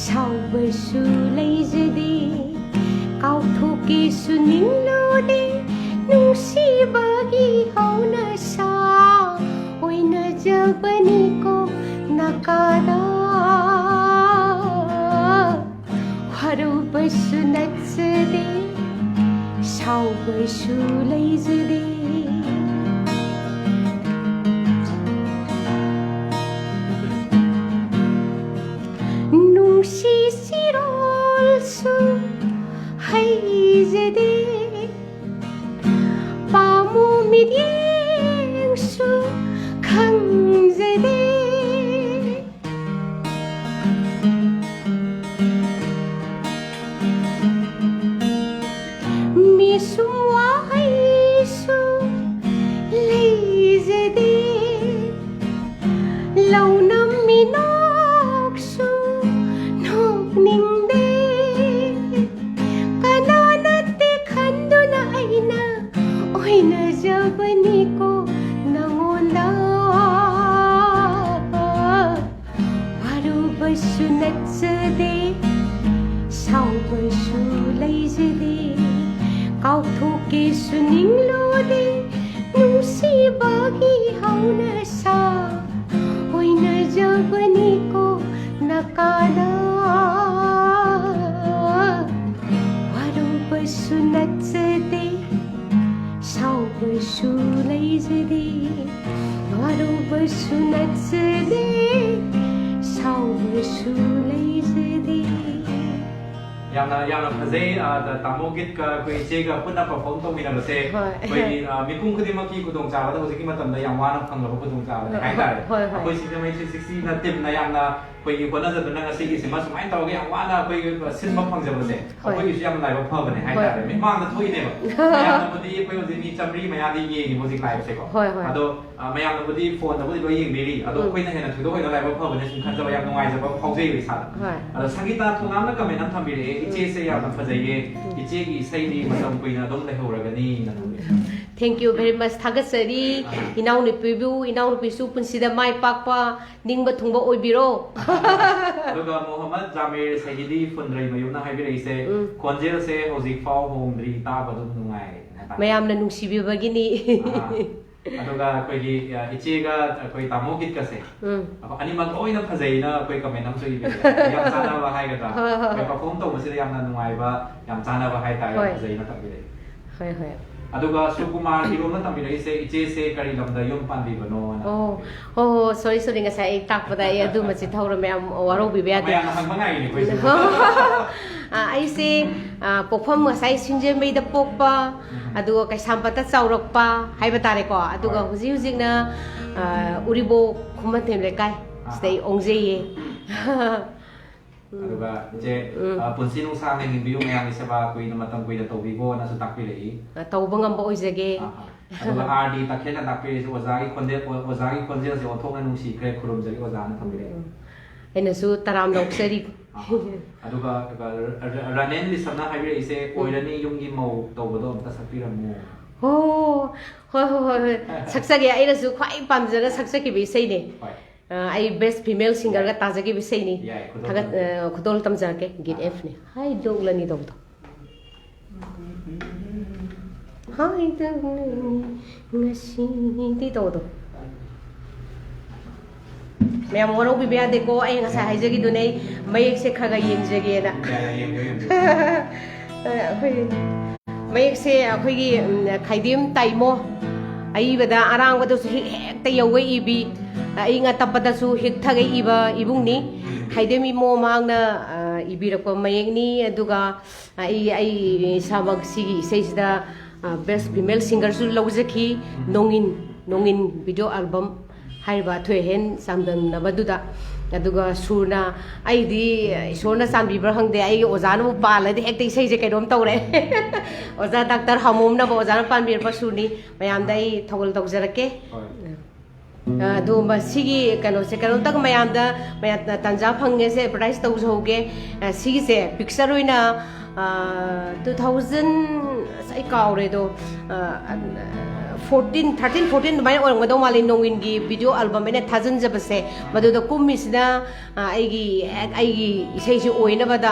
ꯁꯥꯎꯕꯁꯨ ꯂꯩꯖꯗꯦ꯫ ꯀꯥꯎꯊꯣꯛꯀꯦꯁꯨ ꯅꯤꯡꯂꯨꯗꯦ, ꯅꯨꯡꯁꯤꯕꯒꯤ ꯍꯧꯅꯁꯥ ꯑꯣꯏꯅꯖꯕꯅꯤꯀꯣ ꯅꯀꯥꯗ꯫ ꯋꯥꯔꯧꯕꯁꯨ ꯅꯠꯆꯗꯦ, ꯁꯥꯎꯕꯁꯨ ꯂꯩꯖꯗꯦ꯫ ꯅꯨꯡꯁꯤ ꯁꯤꯔꯣꯜꯁꯨ ꯍꯩꯖꯗꯦ, ꯄꯥꯝꯃꯨ ꯃꯤꯠꯌꯦꯡꯁꯨ ꯈꯪꯖꯗꯦ꯫ ꯅꯖꯕꯅꯤꯀꯣ ꯅꯉꯣꯟꯗ꯫ ꯋꯥꯔꯨꯕꯁꯨ ꯅꯠꯆꯗꯦ, ꯁꯥꯎꯕꯁꯨ ꯂꯩꯖꯗꯦ, ꯀꯥꯎꯊꯣꯛꯀꯦꯁꯨ ꯅꯤꯡꯂꯨꯗꯦ, ꯅꯨꯡꯁꯤꯕꯒꯤ ꯍꯧꯅꯁꯥ ꯑꯣꯏꯅꯖꯕꯅꯤꯀꯣ ꯅꯀꯥꯗ꯫ ꯋꯥꯔꯨꯕꯁꯨ ꯅꯠꯆꯗꯦ, ꯁꯥꯎꯕꯁꯨ ꯂꯩꯖꯗꯦ, ꯋꯥꯔꯨꯕꯁꯨ ꯅꯠꯆꯗꯦ, ꯁꯥꯎꯕꯁꯨ ꯂꯩꯖꯗꯦ꯫ ꯌꯥꯝꯅ, ꯌꯥꯝꯅ ꯐꯖꯩ꯫ ꯑ, ꯇꯥꯃꯣ ꯒꯤꯠꯀ ꯑꯩꯈꯣꯏ ꯏꯆꯦꯒ ꯄꯨꯟꯅ ꯄꯔꯐꯣꯔꯝ ꯇꯧꯃꯤꯟꯅꯕꯁꯦ꯫ ꯍꯣꯏ꯫ ꯑꯩꯈꯣꯏꯒꯤ, ꯑ, ꯃꯤꯄꯨꯝ ꯈꯨꯗꯤꯡꯃꯛꯀꯤ ꯈꯨꯗꯣꯡꯆꯥꯕꯗ ꯍꯧꯖꯤꯛꯀꯤ ꯃꯇꯝꯗ ꯌꯥꯝ ꯋꯥꯅ ꯐꯪꯂꯕ ꯈꯨꯗꯣꯡꯆꯥꯕꯅꯤ ꯍꯣꯏ, ꯍꯥꯏꯇꯥꯔꯦ꯫ ꯍꯣꯏ, ꯍꯣꯏ꯫ ꯑꯩꯈꯣꯏ ꯁꯤꯡꯖꯃꯩ ꯊ꯭ꯔꯤ ꯁꯤꯛꯁꯇꯤꯅ ꯇꯤꯝꯅ ꯌꯥꯝꯅ ꯑꯩꯈꯣꯏꯒꯤ ꯍꯣꯠꯅꯖꯗꯨꯅ ꯉꯁꯤꯒꯤꯁꯤꯃ ꯁꯨꯃꯥꯏꯅ ꯇꯧꯔꯒ ꯌꯥꯝ ꯋꯥꯅ ꯑꯩꯈꯣꯏꯒꯤ ꯁꯤꯟꯕ ꯐꯪꯖꯕꯁꯦ, ꯍꯣꯏ꯫ ꯑꯩꯈꯣꯏꯒꯤꯁꯨ ꯌꯥꯝꯅ ꯂꯥꯏꯕꯛ ꯐꯕꯅꯦ ꯍꯥꯏꯇꯥꯔꯦ꯫ ꯍꯣꯏ꯫ ꯃꯤꯠꯃꯥꯡꯗ ꯊꯣꯛꯏꯅꯦꯕ꯫ ꯃꯌꯥꯝꯅꯕꯨꯗꯤ ꯑꯩꯈꯣꯏ ꯍꯧꯖꯤꯛ ꯃꯤ ꯆꯥꯃꯔꯤ ꯃꯌꯥꯗꯤ ꯌꯦꯡꯉꯤꯕ ꯍꯧꯖꯤꯛ ꯂꯥꯏꯞꯁꯦꯀꯣ꯫ ꯍꯣꯏ, ꯍꯣꯏ꯫ ꯑꯗꯣ, ꯑ, ꯃꯌꯥꯝꯅꯕꯨꯗꯤ ꯐꯣꯟꯗꯕꯨꯗꯤ ꯂꯣꯏ ꯌꯦꯡꯕꯤꯔꯤ꯫ ꯑꯗꯣ ꯎꯝ꯫ ꯑꯩꯈꯣꯏꯅ ꯍꯦꯟꯅ ꯊꯣꯏꯗꯣꯛ ꯍꯦꯟꯗꯣꯛꯅ ꯂꯥꯏꯕꯛ ꯐꯕꯅꯦ ꯁꯨꯝ ꯈꯟꯖꯕ ꯌꯥꯝ ꯅꯨꯡꯉꯥꯏꯖꯕ ꯑꯃ ꯐꯥꯎꯖꯩꯕ ꯏꯁꯥꯗ꯫ ꯍꯣꯏ꯫ ꯑꯗꯣ ꯁꯪꯒꯤꯇꯥ ꯊꯣꯡꯅꯥꯝꯅ ꯀꯃꯦꯟ ꯑꯃ ꯊꯝꯕꯤꯔꯛꯑꯦ, "ꯏꯆꯦꯁꯦ ꯌꯥꯝꯅ ꯐꯖꯩꯌꯦ, ꯏꯆꯦꯒꯤ ꯏꯁꯩꯗꯤ ꯃꯇꯝ ꯀꯨꯏꯅ ꯑꯗꯨꯝ ꯂꯩꯍꯧꯔꯒꯅꯤꯅ" ꯊꯝꯕꯤꯔꯛꯑꯦ꯫ Thank you very much꯫ ꯊꯥꯒꯠꯆꯔꯤ꯫ ꯑꯍꯥ꯫ ꯏꯅꯥꯎꯅꯨꯄꯤꯕꯨ, ꯏꯅꯥꯎꯅꯨꯄꯤꯁꯨ ꯄꯨꯟꯁꯤꯗ ꯃꯥꯏ ꯄꯥꯛꯄ, ꯅꯤꯡꯕ ꯊꯨꯡꯕ ꯑꯣꯏꯕꯤꯔꯣ꯫ ꯑꯗꯨꯒ ꯃꯣꯍꯝꯃꯗ ꯖꯥꯃꯤꯔ ꯁꯍꯤꯗꯤ ꯐꯨꯟꯗ꯭ꯔꯩꯃꯌꯨꯝꯅ ꯍꯥꯏꯕꯤꯔꯛꯏꯁꯦ, ꯎꯝ꯫ "ꯈꯣꯟꯖꯦꯜꯁꯦ ꯍꯧꯖꯤꯛ ꯐꯥꯎ ꯍꯣꯡꯗ꯭ꯔꯤ, ꯇꯥꯕ ꯑꯗꯨꯝ ꯅꯨꯡꯉꯥꯏ" ꯍꯥꯏꯕ꯫ ꯃꯌꯥꯝꯅ ꯅꯨꯡꯁꯤꯕꯤꯕꯒꯤꯅꯤ꯫ ꯑꯥ, ꯑꯗꯨꯒ ꯑꯩꯈꯣꯏꯒꯤ, ꯑ, ꯏꯆꯦꯒ ꯑꯩꯈꯣꯏ ꯇꯥꯃꯣ ꯒꯤꯠꯀꯁꯦ, ꯎꯝ꯫ ꯑꯩꯈꯣꯏ ꯑꯅꯤꯃꯛ ꯂꯣꯏꯅ ꯐꯖꯩꯅ ꯑꯩꯈꯣꯏ ꯀꯃꯦꯟ ꯑꯃꯁꯨ ꯏꯕꯤꯔꯦ꯫ ꯌꯥꯝ ꯆꯥꯟꯅꯕ ꯍꯥꯏꯒꯗ꯭ꯔꯥ? ꯍꯣꯏ, ꯍꯣꯏ, ꯑꯩꯈꯣꯏ ꯍꯣꯏ꯫ ꯄꯔꯐꯣꯔꯝ ꯇꯧꯕꯁꯤꯗ ꯌꯥꯝꯅ ꯅꯨꯡꯉꯥꯏꯕ, ꯌꯥꯝ ꯆꯥꯟꯅꯕ ꯍꯥꯏꯇꯥꯔꯦ, ꯍꯣꯏ꯫ ꯐꯖꯩꯅ ꯇꯝꯕꯤꯔꯛꯏ꯫ ꯍꯣꯏ, ꯍꯣꯏ꯫ ꯑꯗꯨꯒ ꯁꯨꯀꯨꯃꯥꯔ ꯏꯔꯣꯝꯅ ꯇꯝꯕꯤꯔꯛꯏꯁꯦ, "ꯏꯆꯦꯁꯦ ꯀꯔꯤ ꯂꯝꯗ ꯌꯨꯝ ꯄꯥꯟꯕꯤꯕꯅꯣꯅ?" ꯑꯣ, ꯍꯣ, ꯍꯣ, sorry, sorry, ꯉꯁꯥꯏ ꯑꯩ ꯇꯥꯛꯄꯗ ꯑꯩ ꯑꯗꯨꯃ ꯆꯤꯠꯊꯍꯧꯔꯦ, ꯃꯌꯥꯝ ꯋꯥꯔꯧꯕꯤꯕ ꯌꯥꯗꯦ꯫ ꯃꯌꯥꯝꯅ ꯍꯪꯕ ꯉꯥꯏꯔꯤꯅꯦ ꯑꯩꯈꯣꯏꯁꯨ꯫ ꯑ, ꯑꯩꯁꯦ, ꯑ, ꯄꯣꯛꯐꯝ ꯉꯁꯥꯏ ꯁꯤꯡꯖꯃꯩꯗ ꯄꯣꯛꯄ, ꯎꯝ꯫ ꯑꯗꯨꯒ ꯀꯩꯁꯥꯝꯄꯥꯠꯇ ꯆꯥꯎꯔꯛꯄ ꯍꯥꯏꯕ ꯇꯥꯔꯦꯀꯣ꯫ ꯑꯗꯨꯒ ꯍꯣꯏ꯫ ꯍꯧꯖꯤꯛ ꯍꯧꯖꯤꯛꯅ, ꯑ, ꯎꯔꯤꯕꯣꯛ ꯈꯨꯃꯟꯊꯦꯝ ꯂꯩꯀꯥꯏ, ꯑꯍꯥ꯫ ꯁꯤꯗ ꯑꯩ ꯑꯣꯡꯖꯩꯌꯦ꯫ ꯎꯝ꯫ ꯑꯗꯨꯒ ꯏꯆꯦ, ꯎꯝ꯫ ꯑ, ꯄꯨꯟꯁꯤ ꯅꯨꯡꯁꯥꯡꯅ ꯍꯤꯡꯕꯤꯌꯨ, ꯃꯌꯥꯝꯒꯤ ꯁꯦꯕꯥ ꯀꯨꯏꯅ ꯃꯇꯝ ꯀꯨꯏꯅ ꯇꯧꯕꯤꯀꯣꯅꯁꯨ ꯇꯥꯛꯄꯤꯔꯛꯏ꯫ ꯑ, ꯇꯧꯕ ꯉꯝꯕ ꯑꯣꯏꯖꯒꯦ꯫ ꯑꯍꯥ꯫ ꯑꯗꯨꯒ ꯑꯥꯔ ꯗꯤ ꯇꯈꯦꯜꯅ ꯇꯥꯛꯄꯤꯔꯛꯏꯁꯦ, "ꯑꯣꯖꯥꯒꯤ ꯈꯣꯟꯖꯦꯜ, ꯑꯣ-, ꯑꯣꯖꯥꯒꯤ ꯈꯣꯟꯖꯦꯜꯁꯦ ꯑꯣꯟꯊꯣꯛꯅ ꯅꯨꯡꯁꯤꯈ꯭ꯔꯦ, ꯈꯨꯔꯨꯝꯖꯔꯤ ꯑꯣꯖꯥꯅ" ꯊꯝꯕꯤꯔꯛꯏ꯫ ꯎꯝ꯫ ꯑꯩꯅꯁꯨ ꯇꯔꯥꯝꯅ ꯑꯣꯛꯆꯔꯤ꯫ ꯑꯍꯥ꯫ ꯑꯗꯨꯒ, ꯑꯗꯨꯒ ꯔ-, ꯔ-, ꯔꯥꯅꯦꯟ ꯂꯤꯁꯝꯅ ꯍꯥꯏꯕꯤꯔꯛꯏꯁꯦ, ꯎꯝ꯫ "ꯑꯣꯏꯔꯅꯤ ꯌꯨꯝꯒꯤ ꯃꯧ ꯇꯧꯕꯗꯣ ꯑꯝꯇ ꯁꯛꯄꯤꯔꯝꯃꯨ"꯫ ꯑꯣ, ꯍꯣꯏ, ꯍꯣꯏ, ꯍꯣꯏ, ꯍꯣꯏ꯫ ꯁꯛꯆꯒꯦ꯫ ꯑꯩꯅꯁꯨ ꯈ꯭ꯋꯥꯏ ꯄꯥꯝꯖꯅ ꯁꯛꯆꯈꯤꯕ ꯏꯁꯩꯅꯦ꯫ ꯍꯣꯏ꯫ ꯑ, ꯑꯩ best female singerꯒ ꯇꯥꯖꯈꯤꯕ ꯏꯁꯩꯅꯤ꯫ ꯌꯥꯏ, ꯈꯨꯗꯣꯜ ꯊꯥꯒꯠ-, ꯇꯝꯖꯔꯒꯦ꯫ ꯑ, ꯈꯨꯗꯣꯜ ꯇꯝꯖꯔꯛꯀꯦ꯫ ꯒꯤꯠ ꯑꯦꯐꯅꯦ꯫ ꯍꯥꯏꯗꯣꯛꯂꯅꯤ ꯇꯧꯕꯗꯣ꯫ ꯍꯥꯏꯗꯣꯛꯂꯅꯤ ꯉꯁꯤꯗꯤ ꯇꯧꯕꯗꯣ꯫ ꯃꯌꯥꯝ ꯋꯥꯔꯧꯕꯤꯕ ꯌꯥꯗꯦꯀꯣ, ꯑꯩ ꯉꯁꯥꯏ ꯍꯥꯏꯖꯈꯤꯗꯨꯅꯦ, ꯑꯩ ꯃꯌꯦꯛꯁꯦ ꯈꯔ ꯈꯔ ꯌꯦꯡꯖꯒꯦꯅ꯫ ꯌꯥꯏ, ꯌꯥꯏ, ꯌꯦꯡꯕꯤꯌꯨ, ꯌꯦꯡꯕꯤꯌꯨ꯫ ꯑ, ꯑꯩꯈꯣꯏ ꯃꯌꯦꯛꯁꯦ ꯑꯩꯈꯣꯏꯒꯤ, ꯎꯝ, ꯈꯥꯏꯗꯦꯝ ꯇꯥꯏꯃꯣ, ꯑꯏꯕꯗ ꯑꯔꯥꯡꯕꯗꯁꯨ ꯍꯤꯛ ꯍꯦꯛꯇ ꯌꯧꯒꯩ ꯏꯕꯤ, ꯑꯏꯪ ꯑꯇꯞꯄꯗꯁꯨ ꯍꯤꯛꯊꯒꯩ ꯏꯕ ꯏꯕꯨꯡꯅꯤ꯫ ꯈꯥꯏꯗꯦꯝ ꯏꯃꯣ ꯃꯍꯥꯛꯅ, ꯑ, ꯏꯕꯤꯔꯛꯄ ꯃꯌꯦꯛꯅꯤ꯫ ꯑꯗꯨꯒ ꯑꯩ, ꯑꯩ ꯏꯁꯥꯃꯛ ꯁꯤꯒꯤ ꯏꯁꯩꯁꯤꯗ, ꯑ, best female singerꯁꯨ ꯂꯧꯖꯈꯤ꯫ ꯅꯣꯡꯏꯟ, ꯅꯣꯡꯏꯟ video album ꯍꯥꯏꯔꯤꯕ ꯑꯊꯣꯏ ꯑꯍꯦꯟ ꯆꯥꯡꯗꯝꯅꯕꯗꯨꯗ꯫ ꯑꯗꯨꯒ ꯁꯨꯔꯅ, ꯑꯩꯗꯤ ꯏꯁꯣꯔꯅ ꯆꯥꯟꯕꯤꯕ꯭ꯔꯥ ꯈꯪꯗꯦ, ꯑꯩꯒꯤ ꯑꯣꯖꯥꯅꯕꯨ ꯄꯥꯜꯂꯗꯤ ꯍꯦꯛꯇ ꯏꯁꯩꯁꯦ ꯀꯩꯅꯣꯝ ꯇꯧꯔꯦ꯫ ꯑꯣꯖꯥ ꯗꯥꯛꯇꯔ ꯍꯥꯃꯣꯝꯅꯕ ꯑꯣꯖꯥꯅ ꯄꯥꯟꯕꯤꯔꯛꯄ ꯁꯨꯔꯅꯤ꯫ ꯃꯌꯥꯝꯗ ꯑꯩ ꯊꯧꯒꯜ ꯇꯧꯖꯔꯛꯀꯦ꯫ ꯍꯣꯏ꯫ ꯑ, ꯑꯗꯨꯒꯨꯝꯕ ꯁꯤꯒꯤ ꯀꯩꯅꯣꯁꯦ ꯀꯩꯅꯣꯝꯇꯪ ꯃꯌꯥꯝꯗ, ꯃꯌꯥꯝꯅ ꯇꯥꯟꯖꯥ ꯐꯪꯉꯦꯁꯦ advertise ꯇꯧꯖꯍꯧꯒꯦ꯫ ꯑ, ꯁꯤꯒꯤꯁꯦ picture ꯑꯣꯏꯅ, ꯑ, two thousand, ꯑꯁ, ꯑꯩ ꯀꯥꯎꯔꯦ ꯑꯗꯣ, ꯑ, fourteen, thirteen, fourteen ꯑꯗꯨꯃꯥꯏꯅ ꯑꯣꯏꯔꯝꯒꯗꯧ ꯃꯥꯜꯂꯦ, ꯅꯣꯡꯏꯟꯒꯤ video album ꯑꯩꯅ ꯊꯥꯖꯤꯟꯖꯕꯁꯦ꯫ ꯃꯗꯨꯗ ꯀꯨꯝꯃꯤꯁꯤꯅ, ꯑ, ꯑꯩꯒꯤ, ꯑꯩꯒꯤ ꯏꯁꯩꯁꯤ ꯑꯣꯏꯅꯕꯗ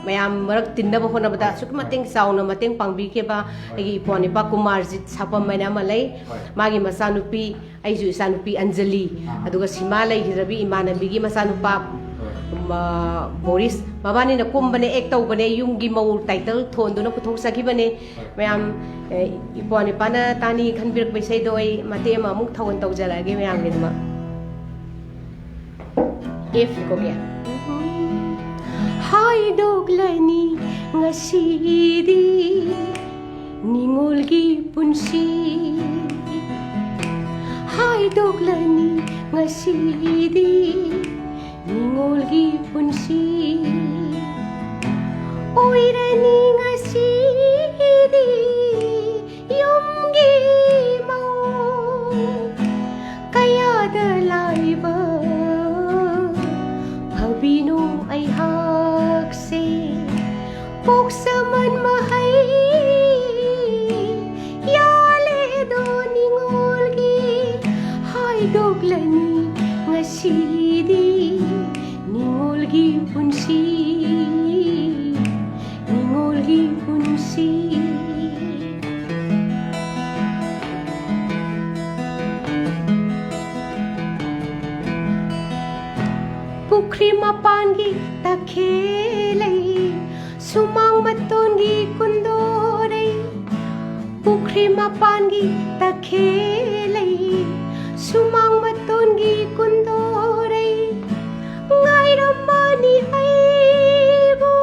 ꯃꯌꯥꯝ ꯃꯔꯛ ꯇꯤꯟꯅꯕ ꯍꯣꯠꯅꯕꯗ ꯑꯁꯨꯛꯀꯤ ꯃꯇꯤꯛ ꯆꯥꯎꯅ ꯃꯇꯦꯡ ꯄꯥꯡꯕꯤꯈꯤꯕ ꯑꯩꯒꯤ ꯏꯄ꯭ꯋꯥ ꯅꯤꯄꯥ ꯀꯨꯃꯥꯔꯖꯤꯠ ꯁꯥꯄꯝ ꯍꯥꯏꯅ ꯑꯃ ꯂꯩ꯫ ꯍꯣꯏ꯫ ꯃꯥꯒꯤ ꯃꯆꯥꯅꯨꯄꯤ, ꯑꯩꯁꯨ ꯏꯆꯥꯅꯨꯄꯤ ꯑꯟꯖꯂꯤ, ꯑꯥ꯫ ꯑꯗꯨꯒ ꯁꯤꯃꯥ ꯂꯩꯈꯤꯗ꯭ꯔꯕꯤ ꯏꯃꯥꯟꯅꯕꯤꯒꯤ ꯃꯆꯥꯅꯨꯄꯥ, ꯍꯣꯏ꯫ ꯃ-, ꯕꯣꯔꯤꯁ, ꯃꯕꯥꯅꯤꯅ ꯀꯨꯝꯕꯅꯦ, act ꯇꯧꯕꯅꯦ, ꯌꯨꯝꯒꯤ ꯃꯧ title ꯊꯣꯟꯗꯨꯅ ꯄꯨꯊꯣꯛꯆꯈꯤꯕꯅꯦ꯫ ꯃꯌꯥꯝ, ꯑꯦ, ꯏꯄ꯭ꯋꯥ ꯅꯤꯄꯥꯅ ꯇꯥꯅꯤ ꯈꯟꯕꯤꯔꯛꯄ ꯏꯁꯩꯗꯣ ꯑꯩ ꯃꯇꯦꯛ ꯑꯃ ꯑꯃꯨꯛ ꯊꯧꯒꯜ ꯇꯧꯖꯔꯛꯑꯒꯦ ꯃꯌꯥꯝꯒꯤꯗꯃꯛ꯫ F ꯀꯣ ꯀꯌꯥ? ꯍꯥꯏꯗꯣꯛꯂꯅꯤ ꯉꯁꯤꯗꯤ ꯅꯤꯉꯣꯜꯒꯤ ꯄꯨꯟꯁꯤ꯫ ꯍꯥꯏꯗꯣꯛꯂꯅꯤ ꯉꯁꯤꯗꯤ ꯅꯤꯉꯣꯜꯒꯤ ꯄꯨꯟꯁꯤ꯫ ꯑꯣꯏꯔꯅꯤ ꯉꯁꯤꯗꯤ ꯌꯨꯝꯒꯤ ꯃꯧ꯫ ꯀꯌꯥꯗ ꯂꯥꯏꯕꯛ ꯐꯕꯤꯅꯣ ꯑꯩꯍꯥꯛꯁꯦ꯫ ꯄꯣꯛꯁꯃꯟ ꯃꯍꯩ ꯂꯅꯤ ꯉꯁꯤꯗꯤ ꯅꯤꯉꯣꯜꯒꯤ ꯄꯨꯟꯁꯤ, ꯅꯤꯉꯣꯜꯒꯤ ꯄꯨꯟꯁꯤ꯫ ꯄꯨꯈ꯭ꯔꯤ ꯃꯄꯥꯟꯒꯤ ꯇꯈꯦꯜꯂꯩ, ꯁꯨꯃꯥꯡ ꯃꯇꯣꯟꯒꯤ ꯀꯨꯟꯗꯣꯔꯩ, ꯄꯨꯈ꯭ꯔꯤ ꯃꯄꯥꯟꯒꯤ ꯇꯈꯦꯜꯂꯩ, ꯁꯨꯃꯥꯡ ꯃꯇꯣꯟꯒꯤ ꯀꯨꯟꯗꯣꯔꯩ, ꯉꯥꯏꯔꯝꯃꯅꯤ ꯑꯩꯕꯨ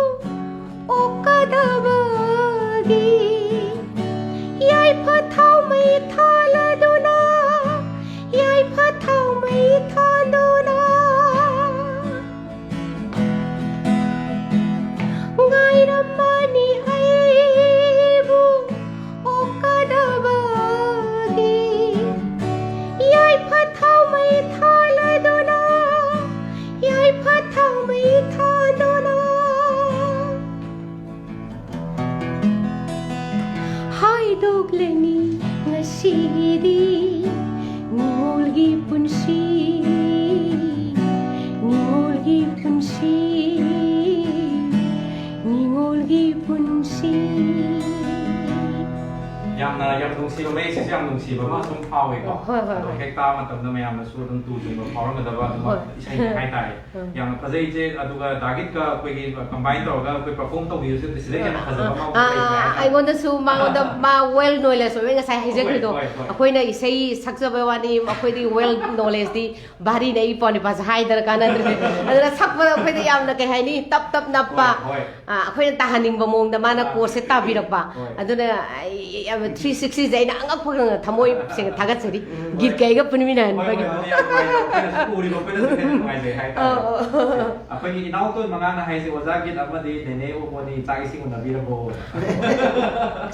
ꯑꯣꯛꯀꯗꯕꯒꯤ꯫ ꯌꯥꯏꯐ ꯊꯥꯎꯃꯩ ꯊꯥꯜꯂꯗꯨꯅ, ꯌꯥꯏꯐ ꯊꯥꯎꯃꯩ ꯊꯥꯟꯗꯨꯅ ꯉꯥꯏꯔꯝꯃꯅꯤ ꯑꯩꯕꯨ ꯑꯣꯛꯀꯗꯕꯒꯤ꯫ ꯌꯥꯏꯐ ꯊꯥꯎꯃꯩ ꯊꯥꯜꯂꯗꯨꯅ, ꯌꯥꯏꯐ ꯊꯥꯎꯃꯩ ꯊꯥꯟꯗꯨꯅ ꯍꯥꯏꯗꯣꯛꯂꯅꯤ ꯉꯁꯤꯗꯤ ꯅꯤꯉꯣꯜꯒꯤ ꯄꯨꯟꯁꯤ, ꯅꯤꯉꯣꯜꯒꯤ ꯄꯨꯟꯁꯤ, ꯅꯤꯉꯣꯜꯒꯤ ꯄꯨꯟꯁꯤ꯫ ꯌꯥꯝꯅ, ꯌꯥꯝ ꯅꯨꯡꯁꯤꯕ, ꯃꯌꯦꯛꯁꯤꯁꯨ ꯌꯥꯝ ꯅꯨꯡꯁꯤꯕ ꯑꯃ ꯁꯨꯝ ꯐꯥꯎꯋꯦꯀꯣ꯫ ꯍꯣꯏ, ꯍꯣꯏ, ꯑꯗꯣ ꯍꯣꯏ꯫ ꯍꯦꯛ ꯇꯥꯕ ꯃꯇꯝꯗ ꯃꯌꯥꯝꯅꯁꯨ ꯑꯗꯨꯝ ꯇꯨ ꯆꯨꯡꯕ ꯐꯥꯎꯔꯝꯒꯗꯕ ꯑꯗꯨꯃꯛ ꯍꯣꯏ꯫ ꯏꯁꯩꯅꯤ ꯍꯥꯏꯇꯥꯔꯦ꯫ ꯎꯝ꯫ ꯌꯥꯝꯅ ꯐꯖꯩ ꯏꯆꯦ꯫ ꯑꯗꯨꯒ ꯗꯥꯒꯤꯠꯀ ꯑꯩꯈꯣꯏꯒꯤ combine ꯇꯧꯔꯒ ꯑꯩꯈꯣꯏ perform ꯇꯧꯕꯤꯕꯁꯦ ꯁꯤꯗꯩ ꯍꯦꯟꯅ ꯐꯖꯕ ꯑꯃ ꯑꯥ, ꯂꯩꯇ꯭ꯔꯦ ꯑꯥ, ꯍꯥꯏꯇꯥꯔꯦ꯫ ꯑꯩꯉꯣꯟꯗꯁꯨ ꯃꯉꯣꯟꯗ ꯃꯥ well knowledge ꯑꯣꯏꯕ ꯉꯁꯥꯏ ꯍꯥꯏꯖꯈ꯭ꯔꯤꯗꯣ꯫ ꯍꯣꯏ, ꯍꯣꯏ, ꯍꯣꯏ꯫ ꯑꯩꯈꯣꯏꯅ ꯏꯁꯩ ꯁꯛꯆꯕꯩ ꯋꯥꯅꯤ, ꯑꯩꯈꯣꯏꯗꯤ well knowledgeꯗꯤ ꯚꯥꯔꯤꯅꯦ, ꯏꯄ꯭ꯋꯥ ꯅꯤꯄꯥꯁꯦ ꯍꯥꯏꯗꯅ ꯀꯥꯟꯅꯗ꯭ꯔꯦ꯫ ꯑꯗꯨꯅ ꯁꯛꯄꯗ ꯑꯩꯈꯣꯏꯗꯤ ꯌꯥꯝꯅ ꯀꯩ ꯍꯥꯏꯅꯤ, ꯇꯞ ꯇꯞ ꯅꯞꯄ, ꯍꯣꯏ, ꯍꯣꯏ꯫ ꯑꯥ, ꯑꯩꯈꯣꯏꯅ ꯇꯥꯍꯟꯅꯤꯡꯕ ꯃꯑꯣꯡꯗ ꯃꯥꯅ ꯑꯥ꯫ Chordꯁꯦ ꯇꯥꯕꯤꯔꯛꯄ꯫ ꯍꯣꯏ꯫ ꯑꯗꯨꯅ ꯑꯩ ꯌꯥꯝ three sixtyꯁꯦ ꯑꯩꯅ ꯑꯉꯛꯄ ꯊꯃꯣꯏ ꯁꯦꯡꯅ ꯊꯥꯒꯠꯆꯔꯤ꯫ ꯎꯝ, ꯍꯣꯏ꯫ ꯒꯤꯠꯀ ꯑꯩꯒ ꯄꯨꯟꯃꯤꯟꯅ ꯍꯣꯏ, ꯍꯣꯏ, ꯍꯟꯕꯒꯤ꯫ ꯍꯣꯏ, ꯌꯥꯝ ꯅꯨꯡꯉꯥꯏꯖꯔꯦ꯫ ꯑꯩꯈꯣꯏꯅꯁꯨ ꯎꯔꯤꯕ ꯑꯩꯈꯣꯏꯅꯁꯨ ꯍꯦꯟꯅ ꯅꯨꯡꯉꯥꯏꯖꯩ ꯍꯥꯏꯇꯥꯔꯦ꯫ ꯑꯧ, ꯑꯧ, ꯑꯧ꯫ ꯑꯩꯈꯣꯏꯒꯤ ꯏꯅꯥꯎꯇꯣꯟ ꯃꯉꯥꯅ ꯍꯥꯏꯁꯦ, "ꯑꯣꯖꯥ ꯒꯤꯠ ꯑꯃꯗꯤ ꯅꯦꯅꯦ ꯎꯃꯣꯅꯤ ꯆꯥꯛ ꯏꯁꯤꯡ ꯎꯅꯕꯤꯔꯕꯣ?"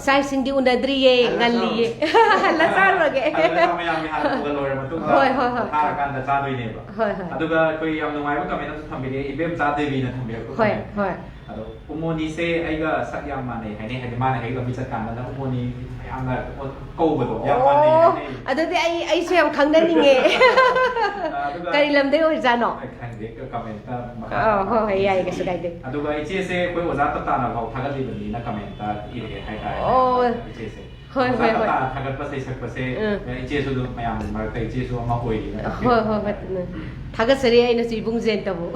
ꯆꯥꯛ ꯏꯁꯤꯡꯗꯤ ꯎꯅꯗ꯭ꯔꯤꯌꯦ, ꯍꯜꯂꯁꯨ꯫ ꯉꯜꯂꯤꯌꯦ꯫ ꯍꯜꯂ ꯆꯥꯔꯨꯔꯒꯦ꯫ ꯍꯜꯂꯒ ꯃꯌꯥꯝꯒꯤ ꯍꯥꯟꯅ ꯄꯨꯒ ꯂꯣꯏꯔ ꯃꯇꯨꯡꯗ ꯍꯣꯏ, ꯍꯣꯏ, ꯍꯣꯏ꯫ ꯊꯥꯔꯀꯥꯟꯗ ꯆꯥꯗꯣꯏꯅꯦꯕ꯫ ꯍꯣꯏ, ꯍꯣꯏ꯫ ꯑꯗꯨꯒ ꯑꯩꯈꯣꯏ ꯌꯥꯝ ꯅꯨꯡꯉꯥꯏꯕ comment ꯑꯃꯁꯨ ꯊꯝꯕꯤꯔꯛꯑꯦ, ꯏꯕꯦꯝꯆꯥ ꯗꯦꯕꯤꯅ ꯊꯝꯕꯤꯔꯛꯄ ꯍꯣꯏ, comment꯫ ꯍꯣꯏ꯫ ꯑꯗꯣ ꯎꯃꯣꯅꯤꯁꯦ ꯑꯩꯒ ꯁꯛ ꯌꯥꯝ ꯃꯥꯟꯅꯩ ꯍꯥꯏꯅꯩ, ꯍꯥꯏꯗꯤ ꯃꯥꯅ ꯍꯦꯛ ꯂꯝꯕꯤ ꯆꯠꯀꯥꯟꯗ ꯅꯪ ꯎꯃꯣꯅꯤ ꯃꯌꯥꯝꯅ ꯀꯧꯕꯗꯣ ꯌꯥꯝ ꯃꯥꯟꯅꯩ ꯑꯣ, ꯍꯥꯏꯅꯩ꯫ ꯑꯗꯨꯗꯤ ꯑꯩ ꯑꯩꯁꯨ ꯌꯥꯝ ꯈꯪꯅꯅꯤꯡꯉꯦ꯫ ꯑꯗꯨꯒ ꯀꯔꯤ ꯂꯝꯗꯩ ꯑꯣꯏꯔꯖꯥꯠꯅꯣ? ꯑꯩ ꯈꯪꯗꯦ, ꯀꯃꯦꯟꯇ ꯃꯈꯥ ꯑꯥ, ꯍꯣꯏ, ꯍꯣꯏ, ꯌꯥꯏ, ꯀꯩꯁꯨ ꯀꯥꯏꯗꯦ꯫ ꯑꯗꯨꯒ ꯏꯆꯦꯁꯦ ꯑꯩꯈꯣꯏ ꯑꯣꯖꯥ ꯇꯇꯥꯅ ꯐꯥꯎ ꯊꯥꯒꯠꯂꯤꯕꯅꯤꯅ ꯀꯃꯦꯟꯇ ꯏꯔꯛꯑꯦ ꯍꯥꯏꯇꯥꯔꯦ꯫ ꯑꯣ꯫ ꯏꯆꯦꯁꯦ ꯍꯣꯏ, ꯑꯣꯖꯥ ꯍꯣꯏ, ꯍꯣꯏ꯫ ꯇꯇꯥꯅ ꯊꯥꯒꯠꯄ ꯁꯩꯁꯛꯄꯁꯦ ꯎꯝ꯫ ꯏꯆꯦꯁꯨ ꯑꯗꯨꯝ ꯃꯌꯥꯝ ꯃꯔꯛꯇ ꯏꯆꯦꯁꯨ ꯑꯃ ꯑꯣꯏꯔꯤꯅ ꯍꯣꯏ, ꯍꯣꯏ, ꯍꯣꯏ, ꯎꯝ꯫ ꯊꯥꯒꯠꯆꯔꯤ ꯑꯩꯅꯁꯨ ꯏꯕꯨꯡ ꯖꯦꯟꯇꯕꯨ꯫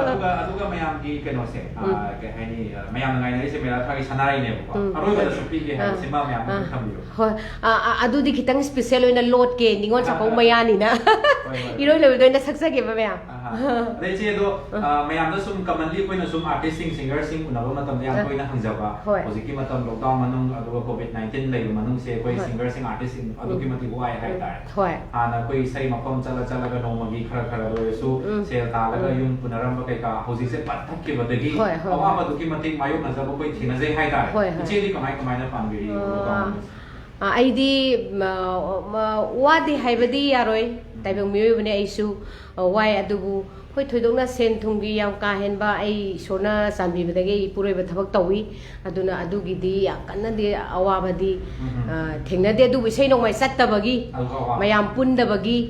ꯑꯗꯨꯒ ꯑꯗꯨꯒ ꯃꯌꯥꯝꯒꯤ ꯀꯩꯅꯣꯁꯦ, ꯑ, ꯎꯝ꯫ ꯀꯩ ꯍꯥꯏꯅꯤ, ꯑ, ꯃꯌꯥꯝꯅ ꯉꯥꯏꯅꯔꯤꯁꯦ ꯃꯦꯔꯥ ꯊꯥꯒꯤ ꯁꯅꯥꯔꯩꯅꯦꯕꯀꯣ꯫ ꯎꯝ꯫ ꯑꯔꯣꯏꯕꯗꯁꯨ ꯄꯤꯒꯦ ꯍꯥꯏꯕꯁꯤꯃ ꯃꯌꯥꯝ ꯑꯥ꯫ ꯊꯝꯕꯤꯌꯨ꯫ ꯍꯣꯏ꯫ ꯑ, ꯑ, ꯑꯗꯨꯗꯤ ꯈꯤꯇꯪ special ꯑꯣꯏꯅ ꯂꯣꯠꯀꯦ, ꯅꯤꯉꯣꯜ ꯆꯥꯛꯀꯧꯕ ꯃꯌꯥꯅꯤꯅ꯫ ꯍꯣꯏ, ꯍꯣꯏ꯫ ꯏꯔꯣꯏ ꯂꯣꯏꯕꯗ ꯑꯣꯏꯅ ꯁꯛꯆꯒꯦꯕ ꯃꯌꯥꯝ꯫ ꯑꯍꯥ꯫ ꯑꯗꯩ ꯏꯆꯦ ꯑꯗꯣ, ꯑ, ꯃꯌꯥꯝꯗ ꯁꯨꯝ commonly ꯑꯩꯈꯣꯏꯅ ꯁꯨꯝ artistꯁꯤꯡ, singerꯁꯤꯡ ꯎꯅꯕ ꯃꯇꯝꯗ ꯌꯥꯝ ꯑ꯫ ꯇꯣꯏꯅ ꯍꯪꯖꯕ, ꯍꯣꯏ꯫ ꯍꯧꯖꯤꯛꯀꯤ ꯃꯇꯝ lockdown ꯃꯅꯨꯡ ꯑꯗꯨꯒ COVID nineteen ꯂꯩꯕ ꯃꯅꯨꯡꯁꯦ ꯑꯩꯈꯣꯏ ꯍꯣꯏ꯫ singerꯁꯤꯡ, artistꯁꯤꯡ ꯑꯗꯨꯛꯀꯤ ꯃꯇꯤꯛ ꯋꯥꯏ ꯍꯥꯏꯇꯥꯔꯦ꯫ ꯍꯣꯏ꯫ ꯍꯥꯟꯅ ꯑꯩꯈꯣꯏ ꯏꯁꯩ ꯃꯐꯝ ꯆꯠꯂ ꯆꯠꯂꯒ ꯅꯣꯡꯃꯒꯤ ꯈꯔ ꯈꯔꯗ ꯑꯣꯏꯔꯁꯨ ꯎꯝ꯫ ꯁꯦꯜ ꯇꯥꯜꯂꯒ ꯎꯝ꯫ ꯌꯨꯝ ꯄꯨꯅꯔꯝꯕ ꯀꯩꯀꯥ ꯍꯧꯖꯤꯛꯁꯦ ꯄꯠ ꯇꯠꯈꯤꯕꯗꯒꯤ ꯍꯣꯏ, ꯍꯣꯏ, ꯍꯣꯏ꯫ ꯑꯋꯥꯕ ꯑꯗꯨꯛꯀꯤ ꯃꯇꯤꯛ ꯃꯥꯌꯣꯛꯅꯖꯕ ꯑꯩꯈꯣꯏ ꯊꯦꯡꯅꯖꯩ ꯍꯥꯏꯇꯥꯔꯦ꯫ ꯍꯣꯏ, ꯍꯣꯏ꯫ ꯏꯆꯦꯗꯤ ꯀꯃꯥꯏ ꯀꯃꯥꯏꯅ ꯄꯥꯟꯕꯤꯔꯤ? ꯑ, lockdown? ꯑ, ꯑꯩꯗꯤ, ꯃ-, ꯃ-, ꯋꯥꯗꯦ ꯍꯥꯏꯕꯗꯤ ꯌꯥꯔꯣꯏ꯫ ꯇꯥꯏꯕꯪ ꯃꯤꯑꯣꯏꯕꯅꯤ ꯑꯩꯁꯨ, ꯑ, ꯋꯥꯏ꯫ ꯑꯗꯨꯕꯨ ꯍꯣꯏ, ꯊꯣꯏꯗꯣꯛꯅ ꯁꯦꯟ ꯊꯨꯝꯒꯤ ꯌꯥꯝ ꯀꯥ ꯍꯦꯟꯕ ꯑꯩ ꯏꯁꯣꯔꯅ ꯆꯥꯟꯕꯤꯕꯗꯒꯤ ꯑꯩ ꯏꯄꯨꯔꯣꯏꯕ ꯊꯕꯛ ꯇꯧꯏ꯫ ꯑꯗꯨꯅ ꯑꯗꯨꯒꯤꯗꯤ ꯌꯥꯝ ꯀꯟꯅꯗꯤ ꯑꯋꯥꯕꯗꯤ, ꯎꯝ꯫ ꯑ, ꯊꯦꯡꯅꯗꯦ꯫ ꯑꯗꯨꯕꯨ ꯏꯁꯩ ꯅꯣꯡꯃꯥꯏ ꯆꯠꯇꯕꯒꯤ, ꯑꯗꯨꯒ ꯑꯋꯥꯕ꯫ ꯃꯌꯥꯝ ꯄꯨꯟꯗꯕꯒꯤ,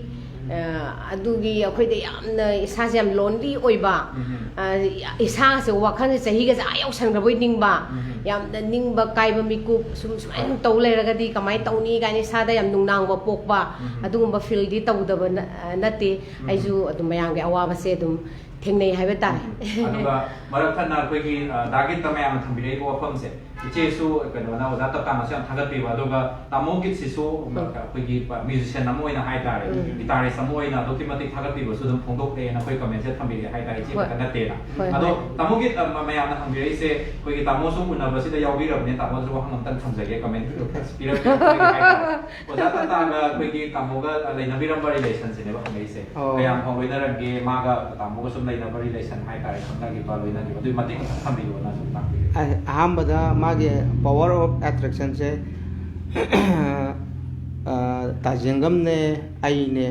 ꯑ, ꯑꯗꯨꯒꯤ ꯑꯩꯈꯣꯏꯗ ꯌꯥꯝꯅ ꯏꯁꯥꯁꯦ ꯌꯥꯝ lonely ꯑꯣꯏꯕ, ꯎꯝ꯫ ꯑ, ꯏꯁꯥꯁꯦ, ꯋꯥꯈꯜꯁꯦ ꯆꯍꯤꯒꯁꯦ ꯑꯥ ꯌꯧꯁꯟꯈ꯭ꯔꯕꯣꯏ ꯅꯤꯡꯕ, ꯎꯝ꯫ ꯌꯥꯝꯅ ꯅꯤꯡꯕ ꯀꯥꯏꯕ ꯃꯤꯀꯨꯞ, ꯁꯨꯝ ꯁꯨꯃꯥꯏꯅ ꯇꯧ ꯂꯩꯔꯒꯗꯤ ꯀꯃꯥꯏꯅ ꯇꯧꯅꯤ ꯀꯥꯏꯅ ꯏꯁꯥꯗ ꯌꯥꯝ ꯅꯨꯡꯅꯥꯡꯕ ꯄꯣꯛꯄ, ꯎꯝ꯫ ꯑꯗꯨꯒꯨꯝꯕ feelꯗꯤ ꯇꯧꯗꯕ ꯅ-, ꯑ, ꯅꯠꯇꯦ꯫ ꯎꯝ꯫ ꯑꯩꯁꯨ ꯑꯗꯨꯝ ꯃꯌꯥꯝꯒꯤ ꯑꯋꯥꯕꯁꯦ ꯑꯗꯨꯝ ꯊꯦꯡꯅꯩ ꯍꯥꯏꯕ ꯇꯥꯔꯦ꯫ ꯎꯝ꯫ ꯑꯗꯨꯒ ꯃꯔꯛ ꯊꯠꯅ ꯑꯩꯈꯣꯏꯒꯤ, ꯑ, ꯗꯥ ꯒꯤꯠꯇ ꯃꯌꯥꯝꯅ ꯊꯝꯕꯤꯔꯛꯏꯕ ꯋꯥꯐꯝꯁꯦ, ꯏꯆꯦꯁꯨ ꯀꯩꯅꯣꯅ, ꯑꯣꯖꯥ ꯇꯞꯇꯥꯅꯁꯨ ꯌꯥꯝ ꯊꯥꯒꯠꯄꯤꯕ, ꯑꯗꯨꯒ ꯇꯥꯃꯣ ꯒꯤꯠꯁꯤꯁꯨ ꯎꯝ꯫ ꯑꯩꯈꯣꯏꯒꯤ musician ꯑꯃ ꯑꯣꯏꯅ ꯍꯥꯏꯇꯥꯔꯦ, ꯎꯝ꯫ guitarist ꯑꯃ ꯑꯣꯏꯅ ꯑꯗꯨꯛꯀꯤ ꯃꯇꯤꯛ ꯊꯥꯒꯠꯄꯤꯕꯁꯨ ꯑꯗꯨꯝ ꯐꯣꯡꯗꯣꯛꯂꯛꯑꯦꯅ ꯑꯩꯈꯣꯏ commentꯁꯦ ꯊꯝꯕꯤꯔꯛꯑꯦ ꯍꯥꯏꯇꯥꯔꯦ, ꯏꯆꯦ ꯍꯣꯏ꯫ ꯈꯛꯇ ꯅꯠꯇꯦꯅ꯫ ꯍꯣꯏ, ꯑꯗꯣ ꯍꯣꯏ꯫ ꯇꯥꯃꯣ ꯒꯤꯠ, ꯑ, ꯃ-, ꯃꯌꯥꯝꯅ ꯍꯪꯕꯤꯔꯛꯏꯁꯦ, ꯑꯩꯈꯣꯏꯒꯤ ꯇꯥꯃꯣꯁꯨ ꯎꯅꯕꯁꯤꯗ ꯌꯥꯎꯕꯤꯔꯕꯅꯤꯅ ꯇꯥꯃꯣꯗꯁꯨ ꯋꯥꯍꯪ ꯑꯝꯇꯪ ꯊꯝꯖꯒꯦ, comment ꯄꯤꯔꯛꯄꯤꯔꯛꯄꯒꯤ ꯍꯥꯏꯇꯥꯔꯦ꯫ ꯑꯣꯖꯥ ꯇꯥꯇꯥꯒ ꯑꯩꯈꯣꯏꯒꯤ ꯇꯥꯃꯣꯒ ꯂꯩꯅꯕꯤꯔꯝꯕ relationꯁꯤꯅꯦꯕ ꯍꯪꯉꯛꯏꯁꯦ꯫ ꯑꯣ꯫ ꯀꯌꯥꯝ ꯐꯥꯎ ꯂꯣꯏꯅꯔꯝꯒꯦ, ꯃꯥꯒ ꯇꯥꯃꯣꯒ ꯁꯨꯝ ꯂꯩꯅꯕ relation ꯍꯥꯏꯇꯥꯔꯦ, ꯈꯪꯅꯈꯤꯕ, ꯂꯣꯏꯅꯈꯤꯕ, ꯑꯗꯨꯒꯤ ꯃꯇꯦꯛ ꯑꯃꯇꯪ ꯊꯝꯕꯤꯌꯣꯅ ꯁꯨꯝ ꯇꯥꯛꯄꯤꯒꯦ꯫ ꯑ-, ꯑꯍꯥꯟꯕꯗ ꯃꯥꯒꯤ power of attractionꯁꯦ, ꯑ, ꯇꯥꯖꯦꯡꯒꯝꯅꯦ, ꯑꯩꯅꯦ,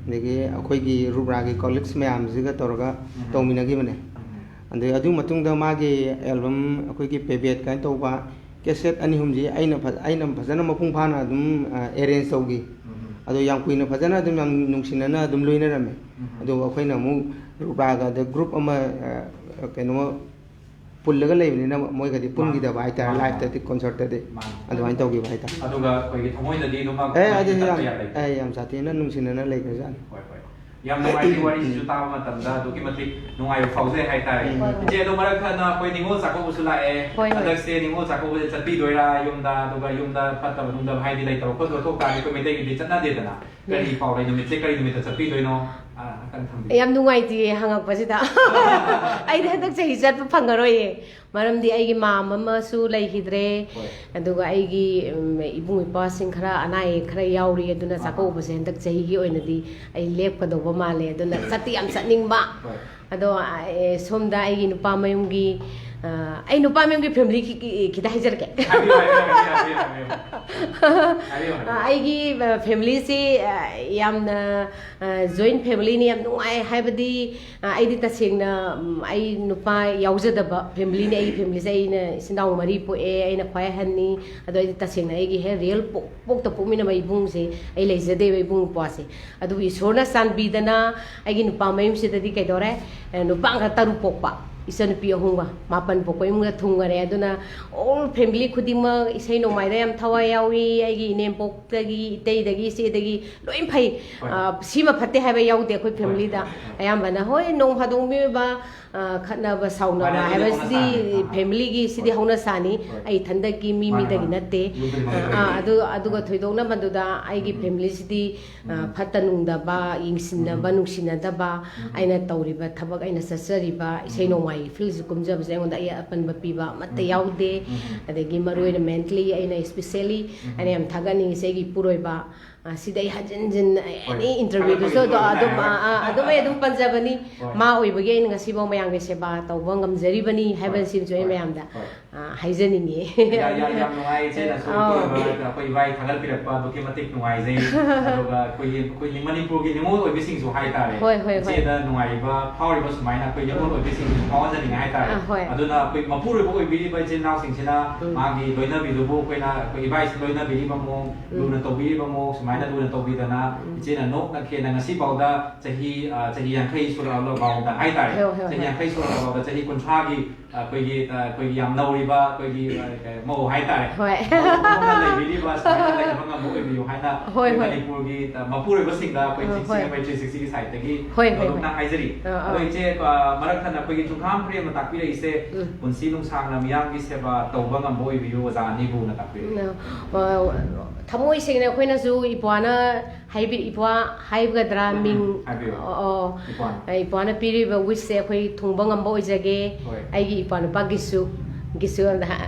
ꯑꯗꯒꯤ ꯑꯩꯈꯣꯏꯒꯤ ꯔꯨꯕ꯭ꯔꯥꯒꯤ colleagues ꯃꯌꯥꯝꯁꯤꯒ ꯇꯧꯔꯒ ꯎꯝ꯫ ꯇꯧꯃꯤꯟꯅꯈꯤꯕꯅꯦ꯫ ꯎꯝ꯫ ꯑꯗꯩ ꯑꯗꯨꯒꯤ ꯃꯇꯨꯡꯗ ꯃꯥꯒꯤ album, ꯑꯩꯈꯣꯏꯒꯤ ꯄꯦꯕꯦꯠ ꯀꯥꯏꯅ ꯇꯧꯕ, ꯀꯦꯁꯦꯠ ꯑꯅꯤ ꯑꯍꯨꯝꯁꯤ ꯑꯩꯅ ꯐ-, ꯑꯩꯅ ꯐꯖꯅ ꯃꯄꯨꯡ ꯐꯥꯅ ꯑꯗꯨꯝ, ꯑ, ꯑꯦꯔꯦꯟꯖ ꯇꯧꯈꯤ꯫ ꯎꯝ꯫ ꯑꯗꯣ ꯌꯥꯝ ꯀꯨꯏꯅ ꯐꯖꯅ ꯑꯗꯨꯝ ꯌꯥꯝ ꯅꯨꯡꯁꯤꯅꯅ ꯑꯗꯨꯝ ꯂꯣꯏꯅꯔꯝꯃꯦ꯫ ꯎꯝ꯫ ꯑꯗꯨꯒ ꯑꯩꯈꯣꯏꯅ ꯑꯃꯨꯛ ꯔꯨꯕꯥꯒ ꯑꯗ ꯒ꯭ꯔꯨꯞ ꯑꯃ, ꯑ, ꯀꯩꯅꯣ ꯄꯨꯜꯂꯒ ꯂꯩꯕꯅꯤꯅ ꯃꯣꯏꯒꯗꯤ ꯃꯥꯅꯤ꯫ ꯄꯨꯟꯈꯤꯗꯕ ꯍꯥꯏꯇꯥꯔꯦ, ꯃꯥꯅꯤ, ꯂꯥꯏꯐꯇꯗꯤ, ꯃꯥꯅꯤ꯫ ꯀꯣꯟꯁꯔꯠꯇꯗꯤ꯫ ꯃꯥꯅꯤ꯫ ꯑꯗꯨꯃꯥꯏꯅ ꯇꯧꯈꯤꯕ ꯍꯥꯏꯇꯥꯔꯦ꯫ ꯑꯗꯨꯒ ꯑꯩꯈꯣꯏꯒꯤ ꯊꯃꯣꯏꯗꯗꯤ ꯑꯗꯨꯝ ꯑꯦ, ꯑꯗꯨꯗꯤ ꯆꯠꯄ ꯌꯥꯝ, ꯌꯥꯝ ꯂꯩ꯫ ꯑꯦ, ꯌꯥꯝ ꯁꯥꯊꯤꯅ ꯅꯨꯡꯁꯤꯅꯅ ꯂꯩꯈ꯭ꯔꯖꯥꯠꯅꯤ꯫ ꯍꯣꯏ, ꯍꯣꯏ꯫ ꯌꯥꯝ ꯅꯨꯡꯉꯥꯏ, ꯋꯥꯔꯤꯁꯤꯁꯨ ꯇꯥꯕ ꯃꯇꯝꯗ ꯑꯗꯨꯛꯀꯤ ꯃꯇꯤꯛ ꯅꯨꯡꯉꯥꯏꯕ ꯐꯥꯎꯖꯩ ꯍꯥꯏꯇꯥꯔꯦ꯫ ꯎꯝ꯫ ꯏꯆꯦ, ꯑꯗꯣ ꯃꯔꯛ ꯊꯠꯅ ꯑꯩꯈꯣꯏ ꯅꯤꯉꯣꯜ ꯆꯥꯛꯀꯧꯕꯁꯨ ꯂꯥꯛꯑꯦ꯫ ꯍꯣꯏ, ꯍꯣꯏ꯫ ꯍꯟꯗꯛꯁꯦ ꯅꯤꯉꯣꯜ ꯆꯥꯛꯀꯧꯕꯁꯦ ꯆꯠꯄꯤꯗꯣꯏꯔꯥ ꯌꯨꯝꯗ? ꯑꯗꯨꯒ ꯌꯨꯝꯗ ꯐꯠꯇꯕ ꯅꯨꯡꯗꯕ ꯍꯥꯏꯗꯤ ꯂꯩꯇꯕ ꯈꯣꯠꯇꯕ ꯊꯣꯛ ꯇꯥꯔꯗꯤ ꯑꯩꯈꯣꯏ ꯃꯩꯇꯩꯒꯤꯗꯤ ꯆꯠꯅꯗꯦꯗꯅ꯫ ꯀꯔꯤ ꯄꯥꯎ ꯂꯩ? ꯅꯨꯃꯤꯠꯁꯦ ꯀꯔꯤ ꯅꯨꯃꯤꯠꯇ ꯆꯠꯄꯤꯗꯣꯏꯅꯣ? ꯑ, ꯑꯝꯇꯪ ꯊꯝꯕꯤꯌꯨ꯫ ꯌꯥꯝ ꯅꯨꯡꯉꯥꯏꯇꯤꯌꯦ ꯍꯪꯉꯛꯄꯁꯤꯗ꯫ ꯑꯩꯗꯤ ꯍꯟꯗꯛ ꯆꯍꯤ ꯆꯠꯄ ꯐꯪꯉꯔꯣꯏꯌꯦ꯫ ꯃꯔꯝꯗꯤ ꯑꯩꯒꯤ ꯃꯥꯝ ꯑꯃꯁꯨ ꯂꯩꯈꯤꯗ꯭ꯔꯦ꯫ ꯍꯣꯏ꯫ ꯑꯗꯨꯒ ꯑꯩꯒꯤ, ꯎꯝ, ꯏꯕꯨꯡ ꯏꯄ꯭ꯋꯥꯁꯤꯡ ꯈꯔ ꯑꯅꯥ ꯑꯌꯦꯛ ꯈꯔ ꯌꯥꯎꯔꯤ꯫ ꯑꯗꯨꯅ ꯑꯥ꯫ ꯆꯥꯛꯀꯧꯕꯁꯦ ꯍꯟꯗꯛ ꯆꯍꯤꯒꯤ ꯑꯣꯏꯅꯗꯤ ꯑꯩ ꯂꯦꯞꯀꯗꯧꯕ ꯃꯥꯜꯂꯦ꯫ ꯑꯗꯨꯅ ꯆꯠꯇꯤ ꯌꯥꯝ ꯆꯠꯅꯤꯡꯕ꯫ ꯍꯣꯏ꯫ ꯑꯗꯣ, ꯑ, ꯑꯦ, ꯁꯣꯝꯗ ꯑꯩꯒꯤ ꯅꯨꯄꯥ ꯃꯌꯨꯝꯒꯤ, ꯑ, ꯑꯩ ꯅꯨꯄꯥ ꯃꯌꯨꯝꯒꯤ ꯐꯦꯃꯤꯂꯤ ꯈꯤ-, ꯈꯤ-, ꯈꯤꯇ ꯍꯥꯏꯖꯔꯛꯀꯦ꯫ ꯍꯥꯏꯕꯤꯌꯨ, ꯍꯥꯏꯕꯤꯌꯨ, ꯍꯥꯏꯕꯤꯌꯨ, ꯍꯥꯏꯕꯤꯌꯨ, ꯍꯥꯏꯕꯤꯌꯨ꯫ ꯍꯥꯏꯕꯤꯌꯨ, ꯍꯥꯏꯕꯤꯌꯨ꯫ ꯑ, ꯑꯩꯒꯤ, ꯑ, ꯐꯦꯃꯤꯂꯤꯁꯤ, ꯑ, ꯌꯥꯝꯅ, ꯑ, ꯖꯣꯏꯟ ꯐꯦꯃꯤꯂꯤꯅꯤ, ꯌꯥꯝ ꯅꯨꯡꯉꯥꯏ꯫ ꯍꯥꯏꯕꯗꯤ, ꯑ, ꯑꯩꯗꯤ ꯇꯁꯦꯡꯅ, ꯎꯝ, ꯑꯩ ꯅꯨꯄꯥ ꯌꯥꯎꯖꯗꯕ ꯐꯦꯃꯤꯂꯤꯅꯤ꯫ ꯑꯩꯒꯤ ꯐꯦꯃꯤꯂꯤꯁꯦ ꯑꯩꯅ ꯏꯆꯤꯟ ꯏꯅꯥꯎ ꯃꯔꯤ ꯄꯣꯛꯑꯦ, ꯑꯩꯅ ꯈ꯭ꯋꯥꯏ ꯑꯍꯟꯅꯤ꯫ ꯑꯗꯣ ꯑꯩꯗꯤ ꯇꯁꯦꯡꯅ ꯑꯩꯒꯤ ꯍꯦꯛ ꯔꯤꯌꯦꯜ ꯄꯣꯛ-, ꯄꯣꯛꯇ ꯄꯣꯛꯃꯤꯟꯅꯕ ꯏꯕꯨꯡꯁꯦ ꯑꯩ ꯂꯩꯖꯗꯦꯕ, ꯏꯕꯨꯡ ꯏꯄ꯭ꯋꯥꯁꯦ꯫ ꯑꯗꯨꯕꯨ ꯏꯁꯣꯔꯅ ꯆꯥꯟꯕꯤꯗꯅ ꯑꯩꯒꯤ ꯅꯨꯄꯥ ꯃꯌꯨꯝꯁꯤꯗꯗꯤ ꯀꯩꯗꯧꯔꯦ? ꯑꯦ, ꯅꯨꯄꯥ ꯉꯥꯛꯇ ꯇꯔꯨꯛ ꯄꯣꯛꯄ, ꯏꯆꯟꯅꯨꯄꯤ ꯑꯍꯨꯝꯒ, ꯃꯥꯄꯟ ꯄꯣꯛꯄ ꯏꯃꯨꯡꯗ ꯊꯨꯡꯉꯔꯦ꯫ ꯑꯗꯨꯅ ꯑꯣꯜ ꯐꯦꯃꯤꯂꯤ ꯈꯨꯗꯤꯡꯃꯛ ꯏꯁꯩ ꯅꯣꯡꯃꯥꯏꯗ ꯌꯥꯝ ꯊꯋꯥꯏ ꯌꯥꯎꯏ꯫ ꯑꯩꯒꯤ ꯏꯅꯦꯝꯄꯣꯛꯇꯒꯤ, ꯏꯇꯩꯗꯒꯤ, ꯏꯆꯦꯗꯒꯤ ꯂꯣꯏ ꯐꯩ꯫ ꯍꯣꯏ꯫ ꯑ, ꯁꯤꯃ ꯐꯠꯇꯦ ꯍꯥꯏꯕ ꯌꯥꯎꯗꯦ ꯑꯩꯈꯣꯏ ꯍꯣꯏ, ꯐꯦꯃꯤꯂꯤꯗ꯫ ꯍꯣꯏ, ꯍꯣꯏ꯫ ꯑꯌꯥꯝꯕꯅ, ꯍꯣꯏ, ꯅꯣꯡ ꯐꯥꯗꯣꯛ ꯃꯤꯑꯣꯏꯕ, ꯑ, ꯈꯠꯅꯕ ꯁꯥꯎꯅꯕ ꯃꯥꯅꯦ, ꯑꯗꯨꯗꯤ ꯍꯥꯏꯕꯁꯤꯗꯤ ꯍꯧꯅ ꯁꯥꯅꯤ꯫ ꯐꯦꯃꯤꯂꯤꯒꯤ ꯁꯤꯗꯤ ꯍꯣꯏ꯫ ꯍꯧꯅ ꯁꯥꯅꯤ꯫ ꯍꯣꯏ꯫ ꯑꯩ ꯏꯊꯟꯗꯛꯀꯤ ꯃꯤ ꯃꯥꯅꯦ, ꯃꯤꯗꯒꯤ ꯃꯥꯅꯦ꯫ ꯅꯠꯇꯦ꯫ ꯌꯨꯝ ꯈꯨꯗꯤꯡꯃꯛꯀꯤ ꯑ, ꯑ, ꯂꯩꯕꯅꯤ꯫ ꯑꯗꯨ, ꯑꯗꯨꯒ ꯊꯣꯏꯗꯣꯛꯅ ꯃꯗꯨꯗ ꯑꯩꯒꯤ ꯎꯝ꯫ ꯐꯦꯃꯤꯂꯤꯁꯤꯗꯤ, ꯑ, ꯎꯝ꯫ ꯐꯠꯇ ꯅꯨꯡꯗꯕ, ꯌꯦꯡꯁꯤꯟꯅꯕ, ꯎꯝ꯫ ꯅꯨꯡꯁꯤꯅꯗꯕ, ꯎꯝ꯫ ꯑꯩꯅ ꯇꯧꯔꯤꯕ ꯊꯕꯛ, ꯑꯩꯅ ꯆꯠꯆꯔꯤꯕ ꯏꯁꯩ ꯎꯝ꯫ ꯅꯣꯡꯃꯥꯏꯒꯤ ꯐꯤꯜꯁꯤ ꯀꯨꯝꯖꯕꯁꯦ ꯑꯩꯉꯣꯟꯗ ꯑꯌꯦꯠ ꯑꯄꯟꯕ ꯄꯤꯕ ꯑꯃꯠꯇ ꯎꯝ꯫ ꯌꯥꯎꯗꯦ꯫ ꯎꯝ꯫ ꯑꯗꯒꯤ ꯃꯔꯨꯑꯣꯏꯅ ꯃꯦꯟꯇꯂꯤ ꯑꯩꯅ ꯏꯁꯄꯤꯁꯦꯜꯂꯤ ꯎꯝ꯫ ꯑꯩꯅ ꯌꯥꯝ ꯊꯥꯒꯠꯅꯤꯡꯉꯤꯁꯦ ꯑꯩꯒꯤ ꯏꯄꯨꯔꯣꯏꯕ ꯑ, ꯁꯤꯗ ꯑꯩ ꯍꯟꯖꯤꯟ ꯍꯟꯖꯤꯟ ꯑꯦꯅꯤ ꯏꯟꯇꯔꯚ꯭ꯌꯨꯗꯁꯨ ꯑꯗꯨꯝ ꯑꯗꯨꯝ ꯑꯗꯨꯝ ꯑꯩ ꯑꯗꯨꯝ ꯄꯟꯖꯕꯅꯤ꯫ ꯃꯥ ꯑꯣꯏꯕꯒꯤ ꯑꯩꯅ ꯉꯁꯤꯐꯥꯎ ꯃꯌꯥꯝꯒꯤ ꯁꯦꯕꯥ ꯇꯧꯕ ꯉꯝꯖꯔꯤꯕꯅꯤ ꯍꯥꯏꯕꯁꯤꯃꯁꯨ ꯑꯩ ꯃꯌꯥꯝꯗ ꯑ, ꯍꯥꯏꯖꯅꯤꯡꯉꯤ꯫ ꯌꯥꯝ ꯅꯨꯡꯉꯥꯏ ꯏꯆꯦꯅꯁꯨ ꯑꯩꯈꯣꯏ ꯏꯚꯥꯏ ꯊꯥꯒꯠꯄꯤꯔꯛꯄ ꯑꯗꯨꯛꯀꯤ ꯃꯇꯤꯛ ꯅꯨꯡꯉꯥꯏꯖꯩ꯫ ꯑꯗꯨꯒ ꯑꯩꯈꯣꯏꯒꯤ ꯑꯩꯈꯣꯏ ꯃꯅꯤꯄꯨꯔꯒꯤ ꯅꯤꯉꯣꯜ ꯑꯣꯏꯕꯤꯁꯤꯡꯁꯨ ꯍꯥꯏꯇꯥꯔꯦ, ꯏꯆꯦꯗ ꯅꯨꯡꯉꯥꯏꯔꯤꯕ ꯐꯥꯎꯔꯤꯕ ꯁꯨꯃꯥꯏꯅ ꯑꯩꯈꯣꯏ ꯅꯤꯉꯣꯜ ꯑꯣꯏꯕꯤꯁꯤꯡꯁꯨ ꯐꯥꯎꯍꯟꯖꯅꯤꯡꯉꯦ ꯍꯥꯏꯇꯥꯔꯦ꯫ ꯑꯗꯨꯅ ꯑꯩꯈꯣꯏ ꯃꯄꯨꯔꯣꯏꯕ ꯑꯣꯏꯕꯤꯔꯤꯕ ꯏꯆꯤꯜ ꯏꯅꯥꯎꯁꯤꯡꯁꯤꯅ ꯃꯥꯒꯤ ꯂꯣꯏꯅꯕꯤꯗꯨꯕꯨ ꯑꯩꯈꯣꯏꯅ ꯑꯩꯈꯣꯏ ꯏꯕꯥꯏꯁꯤ ꯂꯣꯏꯅꯕꯤꯔꯤꯕ ꯃꯑꯣꯡ, ꯂꯨꯅ ꯇꯧꯕꯤꯔꯤꯕ ꯃꯑꯣꯡ, ꯁꯨꯃꯥꯏꯅ ꯂꯨꯅ ꯇꯧꯕꯤꯗꯅ ꯏꯆꯦꯅ ꯅꯣꯛꯅ ꯈꯦꯅ ꯉꯁꯤ ꯐꯥꯎꯗ ꯆꯍꯤ, ꯑ, ꯆꯍꯤ ꯌꯥꯡꯈꯩ ꯁꯨꯔꯛꯑꯕ ꯐꯥꯎꯗ ꯍꯥꯏꯇꯥꯔꯦ꯫ ꯍꯣꯏ, ꯍꯣꯏ, ꯆꯍꯤ ꯌꯥꯡꯈꯩ ꯁꯨꯔꯛꯑꯕ ꯐꯥꯎꯗ ꯆꯍꯤ ꯀꯨꯟꯊ꯭ꯔꯥꯒꯤ, ꯑ, ꯑꯩꯈꯣꯏꯒꯤ, ꯑ, ꯑꯩꯈꯣꯏꯒꯤ ꯌꯥꯝ ꯅꯧꯔꯤꯕ ꯑꯩꯈꯣꯏꯒꯤ, ꯑ, ꯀ-, ꯃꯧ ꯍꯥꯏꯇꯥꯔꯦ꯫ ꯍꯣꯏ꯫ ꯃꯧ ꯑꯃ ꯂꯩꯕꯤꯔꯤꯕ ꯁꯨꯃꯥꯏꯅ ꯂꯩꯕ ꯉꯝꯕ ꯑꯣꯏꯕꯤꯌꯨ ꯍꯥꯏꯅ ꯍꯣꯏ, ꯑꯩꯈꯣꯏ ꯍꯣꯏ꯫ ꯃꯅꯤꯄꯨꯔꯒꯤ, ꯑ, ꯃꯄꯨꯔꯣꯏꯕꯁꯤꯡꯗ ꯑꯩꯈꯣꯏ ꯑ, ꯍꯣꯏ꯫ ꯁꯤꯡꯁꯤꯡ ꯑꯩꯈꯣꯏ ꯊ꯭ꯔꯤ ꯁꯤꯛꯁꯇꯤꯒꯤ ꯁꯥꯏꯠꯇꯒꯤ ꯍꯣꯏ, ꯍꯣꯏ, ꯊꯣꯏꯗꯣꯛꯅ ꯍꯣꯏ꯫ ꯍꯥꯏꯖꯔꯤ꯫ ꯑ, ꯑ꯫ ꯑꯗꯣ ꯏꯆꯦ, ꯑ, ꯃꯔꯛ ꯊꯠꯅ ꯑꯩꯈꯣꯏꯒꯤ ꯆꯨꯡꯈꯥꯝ ꯐ꯭ꯔꯦꯝꯅ ꯇꯥꯛꯄꯤꯔꯛꯏꯁꯦ, ꯎꯝ꯫ ꯄꯨꯟꯁꯤ ꯅꯨꯡꯁꯥꯡꯅ ꯃꯤꯌꯥꯝꯒꯤ ꯁꯦꯕꯥ ꯇꯧꯕ ꯉꯝꯕ ꯑꯣꯏꯕꯤꯌꯨ ꯑꯣꯖꯥ ꯑꯅꯤꯕꯨꯅ ꯇꯥꯛꯄꯤꯔꯛꯏ꯫ ꯎꯝ꯫ ꯑ, ꯊꯃꯣꯏ ꯁꯦꯡꯅ ꯑꯩꯈꯣꯏꯅꯁꯨ ꯏꯄ꯭ꯋꯥꯅ ꯍꯥꯏꯕꯤ-, ꯏꯄ꯭ꯋꯥ ꯍꯥꯏꯒꯗ꯭ꯔꯥ, ꯎꯝ, ꯃꯤꯡ? ꯍꯥꯏꯕꯤꯌꯨ꯫ ꯑꯣ, ꯑꯣ꯫ ꯏꯄ꯭ꯋꯥꯅ꯫ ꯑ, ꯏꯄ꯭ꯋꯥꯅ ꯄꯤꯔꯤꯕ wishꯁꯦ ꯑꯩꯈꯣꯏ ꯊꯨꯡꯕ ꯉꯝꯕ ꯑꯣꯏꯖꯒꯦ꯫ ꯍꯣꯏ꯫ ꯑꯩꯒꯤ ꯏꯄ꯭ꯋꯥ ꯅꯨꯄꯥ ꯒꯤꯁꯨ, ꯒꯤꯁꯨ ꯑꯝꯇ ꯍꯥ-,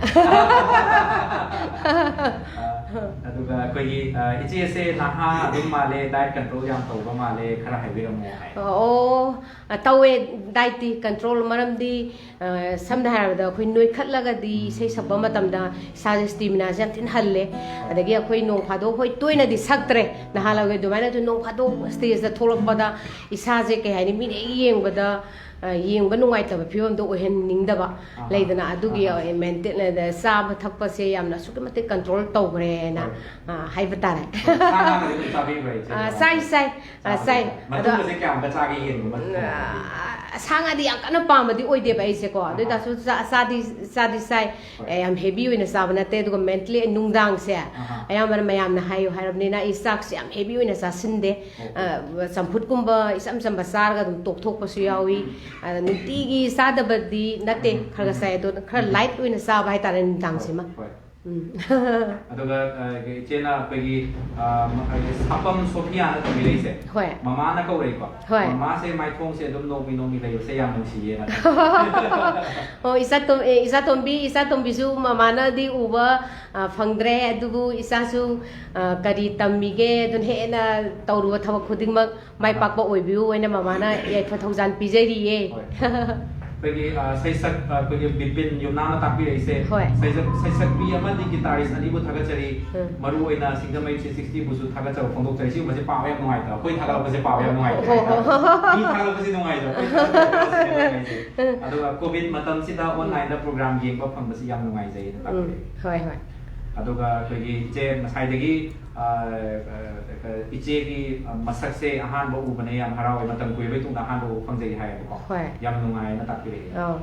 ꯑ, ꯑꯗꯨꯒ ꯑꯩꯈꯣꯏꯒꯤ, ꯑ, ꯏꯆꯦꯁꯦ ꯅꯍꯥ ꯑꯗꯨꯝ ꯃꯥꯜꯂꯦ, diet control ꯌꯥꯝ ꯇꯧꯕ ꯃꯥꯜꯂꯦ, ꯈꯔ ꯍꯥꯏꯕꯤꯔꯝꯃꯣ ꯍꯥꯏ꯫ ꯑꯣ, ꯑ, ꯇꯧꯋꯦ dietꯇꯤ control, ꯃꯔꯝꯗꯤ ꯑ, ꯁꯝꯅ ꯍꯥꯏꯔꯕꯗ ꯑꯩꯈꯣꯏ ꯅꯣꯏꯈꯠꯂꯒꯗꯤ ꯏꯁꯩ ꯁꯛꯄ ꯃꯇꯝꯗ ꯏꯁꯥꯁꯦ staminaꯁꯦ ꯌꯥꯝ ꯊꯤꯅ ꯍꯜꯂꯦ꯫ ꯑꯗꯒꯤ ꯑꯩꯈꯣꯏ ꯅꯣꯡ ꯐꯥꯗꯣꯛ, ꯍꯣꯏ, ꯇꯣꯏꯅꯗꯤ ꯁꯛꯇ꯭ꯔꯦ, ꯅꯍꯥꯟꯋꯥꯏ ꯑꯗꯨꯃꯥꯏꯅ ꯑꯗꯨ ꯅꯣꯡ ꯐꯥꯗꯣꯛ stageꯇ ꯊꯣꯛꯂꯛꯄꯗ ꯏꯁꯥꯁꯦ ꯀꯩ ꯍꯥꯏꯅꯤ, ꯃꯤꯅ ꯍꯦꯛ ꯌꯦꯡꯕꯗ, ꯑ, ꯌꯦꯡꯕ ꯅꯨꯡꯉꯥꯏꯇꯕ ꯐꯤꯕꯝꯗꯣ ꯑꯣꯏꯍꯟꯅꯤꯡꯗꯕ ꯑꯍꯥ꯫ ꯂꯩꯗꯅ, ꯑꯗꯨꯒꯤ ꯑꯍꯥ꯫ Maintain, ꯑ, ꯆꯥꯕ ꯊꯛꯄꯁꯦ ꯌꯥꯝꯅ ꯑꯁꯨꯛꯀꯤ ꯃꯇꯤꯛ control ꯇꯧꯈ꯭ꯔꯦꯅ, ꯍꯣꯏ꯫ ꯑ, ꯍꯥꯏꯕ ꯇꯥꯔꯦ꯫ ꯍꯣꯏ, ꯁꯥ ꯉꯥꯒꯗꯤ ꯑꯗꯨꯝ ꯆꯥꯕꯤꯕ꯭ꯔꯥ, ꯏꯆꯦ? ꯑ, ꯆꯥꯏ, ꯆꯥꯏ꯫ ꯑ, ꯆꯥꯏ꯫ ꯆꯥꯕꯁꯦ꯫ ꯑꯗꯣ, ꯃꯇꯨꯡꯗꯁꯦ ꯀꯌꯥꯃꯨꯛꯀ ꯆꯥꯒꯦ, ꯌꯦꯟꯒꯨꯝꯕ ꯊꯣꯡꯕꯗꯤ? ꯑ, ꯁꯥ ꯉꯥꯗꯤ ꯌꯥꯝ ꯀꯟꯅ ꯄꯥꯝꯕꯗꯤ ꯑꯣꯏꯗꯦꯕ ꯑꯩꯁꯦꯀꯣ꯫ ꯑꯗꯨ ꯑꯍꯥ꯫ ꯑꯣꯏꯇꯥꯔꯁꯨ ꯆꯥ-, ꯆꯥꯗꯤ, ꯆꯥꯗꯤ ꯆꯥꯏ꯫ ꯍꯣꯏ꯫ ꯑꯦ, ꯌꯥꯝ heavy ꯑꯣꯏꯅ ꯆꯥꯕ ꯅꯠꯇꯦ꯫ ꯑꯗꯨꯒ mentally ꯑꯩ ꯅꯨꯡꯗꯥꯡꯁꯦ ꯑꯍꯥ꯫ ꯑꯌꯥꯝꯕꯅ ꯃꯌꯥꯝꯅ ꯍꯥꯏꯌꯨ ꯍꯥꯏꯔꯕꯅꯤꯅ ꯑꯩ ꯆꯥꯛꯁꯦ ꯌꯥꯝ heavy ꯑꯣꯏꯅ ꯆꯥꯁꯤꯟꯗꯦ꯫ ꯑꯣꯀꯦ꯫ ꯑ, ꯆꯝꯐꯨꯠꯀꯨꯝꯕ ꯏꯆꯝ ꯆꯝꯕ ꯆꯥꯔꯒ ꯑꯗꯨꯝ ꯇꯣꯛꯊꯣꯛꯄꯁꯨ ꯌꯥꯎꯏ꯫ ꯎꯝ꯫ ꯑ, ꯅꯨꯡꯇꯤꯒꯤ ꯆꯥꯗꯕꯗꯤ ꯅꯠꯇꯦ, ꯎꯝ, ꯈꯔ ꯈꯔ ꯎꯝ꯫ ꯆꯥꯏ꯫ ꯑꯗꯣ ꯈꯔ ꯎꯝ꯫ Light ꯑꯣꯏꯅ ꯆꯥꯕ ꯍꯥꯏꯇꯥꯔꯦ ꯅꯨꯡꯗꯥꯡꯁꯤꯃ꯫ ꯍꯣꯏ, ꯍꯣꯏ꯫ ꯎꯝ꯫ ꯑꯗꯨꯒ ꯑ, ꯏꯆꯦꯅ ꯑꯩꯈꯣꯏꯒꯤ ꯑ, ꯃ- ꯑꯩꯈꯣꯏꯒꯤ ꯁꯥꯄꯝ ꯁꯣꯐꯤꯌꯥꯅ ꯇꯝꯕꯤꯔꯛꯏꯁꯦ, ꯍꯣꯏ꯫ ꯃꯃꯥꯅ ꯀꯧꯔꯛꯏꯀꯣ꯫ ꯍꯣꯏ꯫ ꯃꯃꯥꯁꯦ ꯃꯥꯏꯊꯣꯡꯁꯦ ꯑꯗꯨꯝ ꯅꯣꯛꯃꯤ ꯅꯣꯛꯃꯤ ꯂꯩꯕꯁꯦ ꯌꯥꯝ ꯅꯨꯡꯁꯤꯌꯦꯅ꯫ ꯑꯣ, ꯏꯆꯥ ꯇꯣꯝ- ꯑꯦ, ꯏꯆꯥ ꯇꯣꯝꯕꯤ, ꯏꯆꯥ ꯇꯣꯝꯕꯤꯁꯨ ꯃꯃꯥꯅꯗꯤ ꯎꯕ ꯑ, ꯐꯪꯗ꯭ꯔꯦ, ꯑꯗꯨꯕꯨ ꯏꯆꯥꯁꯨ ꯑ, ꯀꯔꯤ ꯇꯝꯃꯤꯒꯦ, ꯑꯗꯨꯅ ꯍꯦꯟꯅ ꯇꯧꯔꯨꯕ ꯊꯕꯛ ꯈꯨꯗꯤꯡꯃꯛ ꯃꯥꯏ ꯄꯥꯛꯄ ꯑꯣꯏꯕꯤꯌꯨ ꯍꯥꯏꯅ ꯃꯃꯥꯅ ꯌꯥꯏꯐ ꯊꯧꯖꯥꯟ ꯄꯤꯖꯔꯤꯌꯦ꯫ ꯍꯣꯏ꯫ ꯑꯩꯈꯣꯏꯒꯤ ꯑ, ꯁꯩꯁꯛ ꯑ, ꯑꯩꯈꯣꯏꯒꯤ ꯕꯤꯄꯤꯟ ꯌꯨꯝꯅꯥꯝꯅ ꯇꯥꯛꯄꯤꯔꯛꯏꯁꯦ, ꯍꯣꯏ꯫ ꯁꯩꯁꯛ ꯁꯩꯁꯛꯄꯤ ꯑꯃꯗꯤ ꯒꯤꯇꯥꯔꯤꯁ ꯑꯅꯤꯕꯨ ꯊꯥꯒꯠꯆꯔꯤ꯫ ꯎꯝ꯫ ꯃꯔꯨ ꯑꯣꯏꯅ ꯁꯤꯡꯖꯃꯩ ꯊ꯭ꯔꯤ ꯁꯤꯛꯁꯇꯤꯕꯨꯁꯨ ꯊꯥꯒꯠꯆꯕ ꯐꯣꯡꯗꯣꯛꯆꯔꯤ꯫ ꯁꯤꯒꯨꯝꯕꯁꯦ ꯄꯥꯕ ꯌꯥꯝ ꯅꯨꯡꯉꯥꯏꯇꯕ, ꯑꯩꯈꯣꯏ ꯊꯥꯒꯠꯂꯛꯄꯁꯦ ꯄꯥꯕ ꯌꯥꯝ ꯅꯨꯡꯉꯥꯏꯇꯦ ꯍꯣꯏ, ꯍꯣꯏ, ꯍꯥꯏꯇꯥꯔꯦ꯫ ꯍꯣꯏ, ꯍꯣꯏ꯫ ꯃꯤ ꯊꯥꯒꯠꯂꯛꯄꯁꯦ ꯅꯨꯡꯉꯥꯏꯖꯕ, ꯑꯩꯈꯣꯏ ꯊꯥꯒꯠꯂꯛꯄꯁꯦ ꯅꯨꯡꯉꯥꯏꯖꯩ꯫ ꯎꯝ꯫ ꯑꯗꯨꯒ ꯀꯣꯚꯤꯗ ꯃꯇꯝꯁꯤꯗ ꯑꯣꯟꯂꯥꯏꯟꯗ ꯄ꯭ꯔꯣꯒ꯭ꯔꯥꯝ ꯌꯦꯡꯕ ꯐꯪꯕꯁꯤ ꯌꯥꯝ ꯅꯨꯡꯉꯥꯏꯖꯩꯅ ꯎꯝ, ꯇꯥꯛꯄꯤꯔꯛꯏ꯫ ꯍꯣꯏ, ꯍꯣꯏ꯫ ꯑꯗꯨꯒ ꯑꯩꯈꯣꯏꯒꯤ ꯏꯆꯦ ꯉꯁꯥꯏꯗꯒꯤ ꯑ, ꯑ, ꯏꯆꯦꯒꯤ ꯑ, ꯃꯁꯛꯁꯦ ꯑꯍꯥꯟꯕ ꯎꯕꯅꯦ, ꯌꯥꯝ ꯍꯔꯥꯎꯋꯦ, ꯃꯇꯝ ꯀꯨꯏꯔꯕꯒꯤ ꯇꯨꯡꯗ ꯑꯍꯥꯟꯕ ꯎꯕ ꯐꯪꯖꯩ ꯍꯥꯏꯌꯦꯕꯀꯣ꯫ ꯍꯣꯏ꯫ ꯌꯥꯝ ꯅꯨꯡꯉꯥꯏꯅ ꯇꯥꯛꯄꯤꯔꯛꯑꯦ꯫ ꯑꯧ,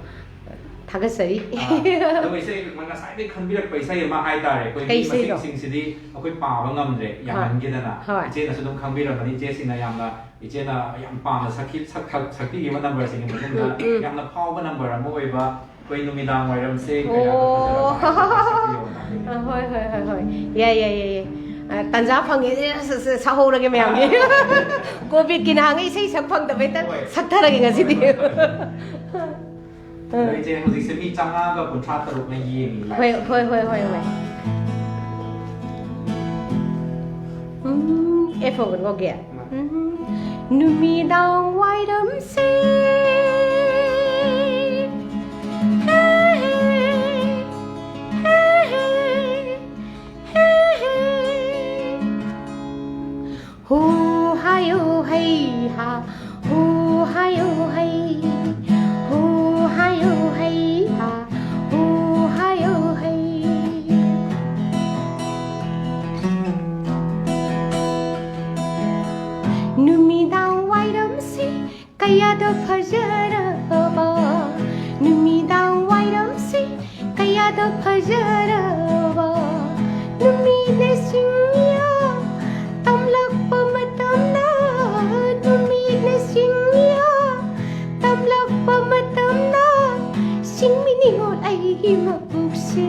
ꯊꯥꯒꯠꯆꯔꯤ꯫ ꯑ, ꯑꯗꯨꯒ ꯏꯆꯦ ꯉꯁꯥꯏꯗꯒꯤ ꯈꯟꯕꯤꯔꯛꯄ ꯏꯁꯩ ꯑꯃ ꯍꯥꯏꯇꯥꯔꯦ, ꯑꯩꯈꯣꯏ ꯀꯩ ꯃꯤ ꯏꯁꯩꯅꯣ? ꯃꯁꯤꯡꯁꯤꯡꯁꯤꯗꯤ ꯑꯩꯈꯣꯏ ꯄꯥꯕ ꯉꯝꯗ꯭ꯔꯦ, ꯍꯣꯏ꯫ ꯌꯥꯝꯃꯟꯈꯤꯗꯅ꯫ ꯍꯣꯏ꯫ ꯏꯆꯦꯅꯁꯨ ꯑꯗꯨꯝ ꯈꯪꯕꯤꯔꯝꯃꯅꯤ, ꯏꯆꯦꯁꯤꯡꯅ ꯌꯥꯝꯅ, ꯏꯆꯦꯅ ꯌꯥꯝ ꯄꯥꯝꯅ ꯁꯛꯈꯤ-, ꯁꯛ-, ꯁꯛ-, ꯁꯛꯄꯤꯈꯤꯕ ꯅꯝꯕꯔꯁꯤꯡꯒꯤ ꯃꯅꯨꯡꯗ ꯎꯝ, ꯎꯝ꯫ ꯌꯥꯝꯅ ꯐꯥꯎꯕ ꯅꯝꯕꯔ ꯑꯃ ꯑꯣꯏꯕ ꯑꯩꯈꯣꯏ ꯅꯨꯃꯤꯗꯥꯡ ꯋꯥꯏꯔꯝꯁꯦ ꯑꯣ꯫ ꯀꯌꯥꯗ ꯐꯖꯔꯕ ꯍꯥꯏꯕꯗꯣ ꯁꯛꯄꯤꯌꯣꯅ ꯍꯥꯏꯅꯤꯡꯉꯤ꯫ ꯑ, ꯍꯣꯏ, ꯍꯣꯏ, ꯍꯣꯏ, ꯍꯣꯏ꯫ ꯌꯥꯏ, ꯌꯥꯏ, ꯌꯥꯏ, ꯌꯥꯏ꯫ ꯑ, ꯇꯟꯖꯥ ꯐꯪꯉꯦ, ꯁ-, ꯁ-, ꯁꯛꯍꯧꯔꯒꯦ ꯃꯌꯥꯝꯒꯤ꯫ ꯀꯣꯚꯤꯗꯀꯤ ꯅꯍꯥꯟꯒꯩ ꯏꯁꯩ ꯁꯛ ꯐꯪꯗꯕꯩ ꯇꯟ-, ꯍꯣꯏ꯫ ꯁꯛꯊꯔꯒꯦ ꯉꯁꯤꯗꯤ꯫ ꯑꯗꯣ ꯏꯆꯦ, ꯍꯧꯖꯤꯛꯁꯦ ꯃꯤ ꯆꯥꯝꯃꯉꯥꯒ ꯀꯨꯟꯊ꯭ꯔꯥ ꯇꯔꯨꯛꯅ ꯌꯦꯡꯉꯤ live꯫ ꯍꯣꯏ, ꯍꯣꯏ, ꯍꯣꯏ, ꯍꯣꯏ, ꯍꯣꯏ꯫ ꯎꯝ, F ꯑꯣꯏꯕꯅꯤꯀꯣ, ꯒꯤ? ꯎꯝ꯫ ꯅꯨꯃꯤꯗꯥꯡ ꯋꯥꯏꯔꯝꯁꯦ꯫ ꯍꯦ, ꯍꯦ, ꯍꯦ, ꯍꯦ, ꯍꯦ, ꯍꯦ꯫ ꯍꯨ ꯍꯥꯏꯌꯨ ꯍꯩ ꯍꯥ, ꯍꯨ ꯍꯥꯏꯌꯨ ꯍꯩ, ꯍꯨ ꯍꯥꯏꯌꯨ ꯍꯩ ꯍꯥ, ꯍꯨ ꯍꯥꯏꯌꯨ ꯍꯩ꯫ ꯅꯨꯃꯤꯗꯥꯡ ꯋꯥꯏꯔꯝꯁꯤ ꯀꯌꯥꯗ ꯐꯖꯔꯕ, ꯅꯨꯃꯤꯗꯥꯡ ꯋꯥꯏꯔꯝꯁꯤ ꯀꯌꯥꯗ ꯐꯖꯔꯕ, ꯅꯨꯃꯤꯠꯅ ꯁꯤꯡꯌꯥ ꯇꯝꯂꯛꯄ ꯃꯇꯝꯗ, ꯅꯨꯃꯤꯠꯅ ꯁꯤꯡꯌꯥ ꯇꯝꯂꯛꯄ ꯃꯇꯝꯗ, ꯁꯤꯡꯃꯤ ꯅꯤꯉꯣꯜ ꯑꯩꯒꯤ ꯃꯄꯨꯛꯁꯦ꯫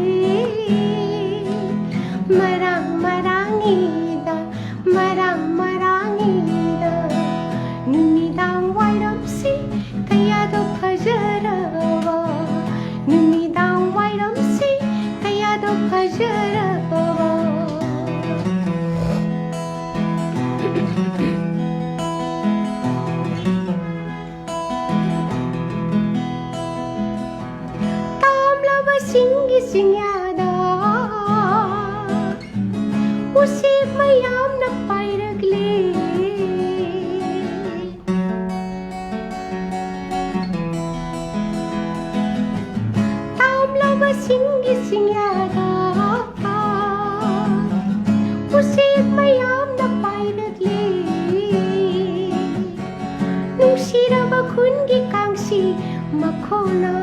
ꯈꯣꯟꯅ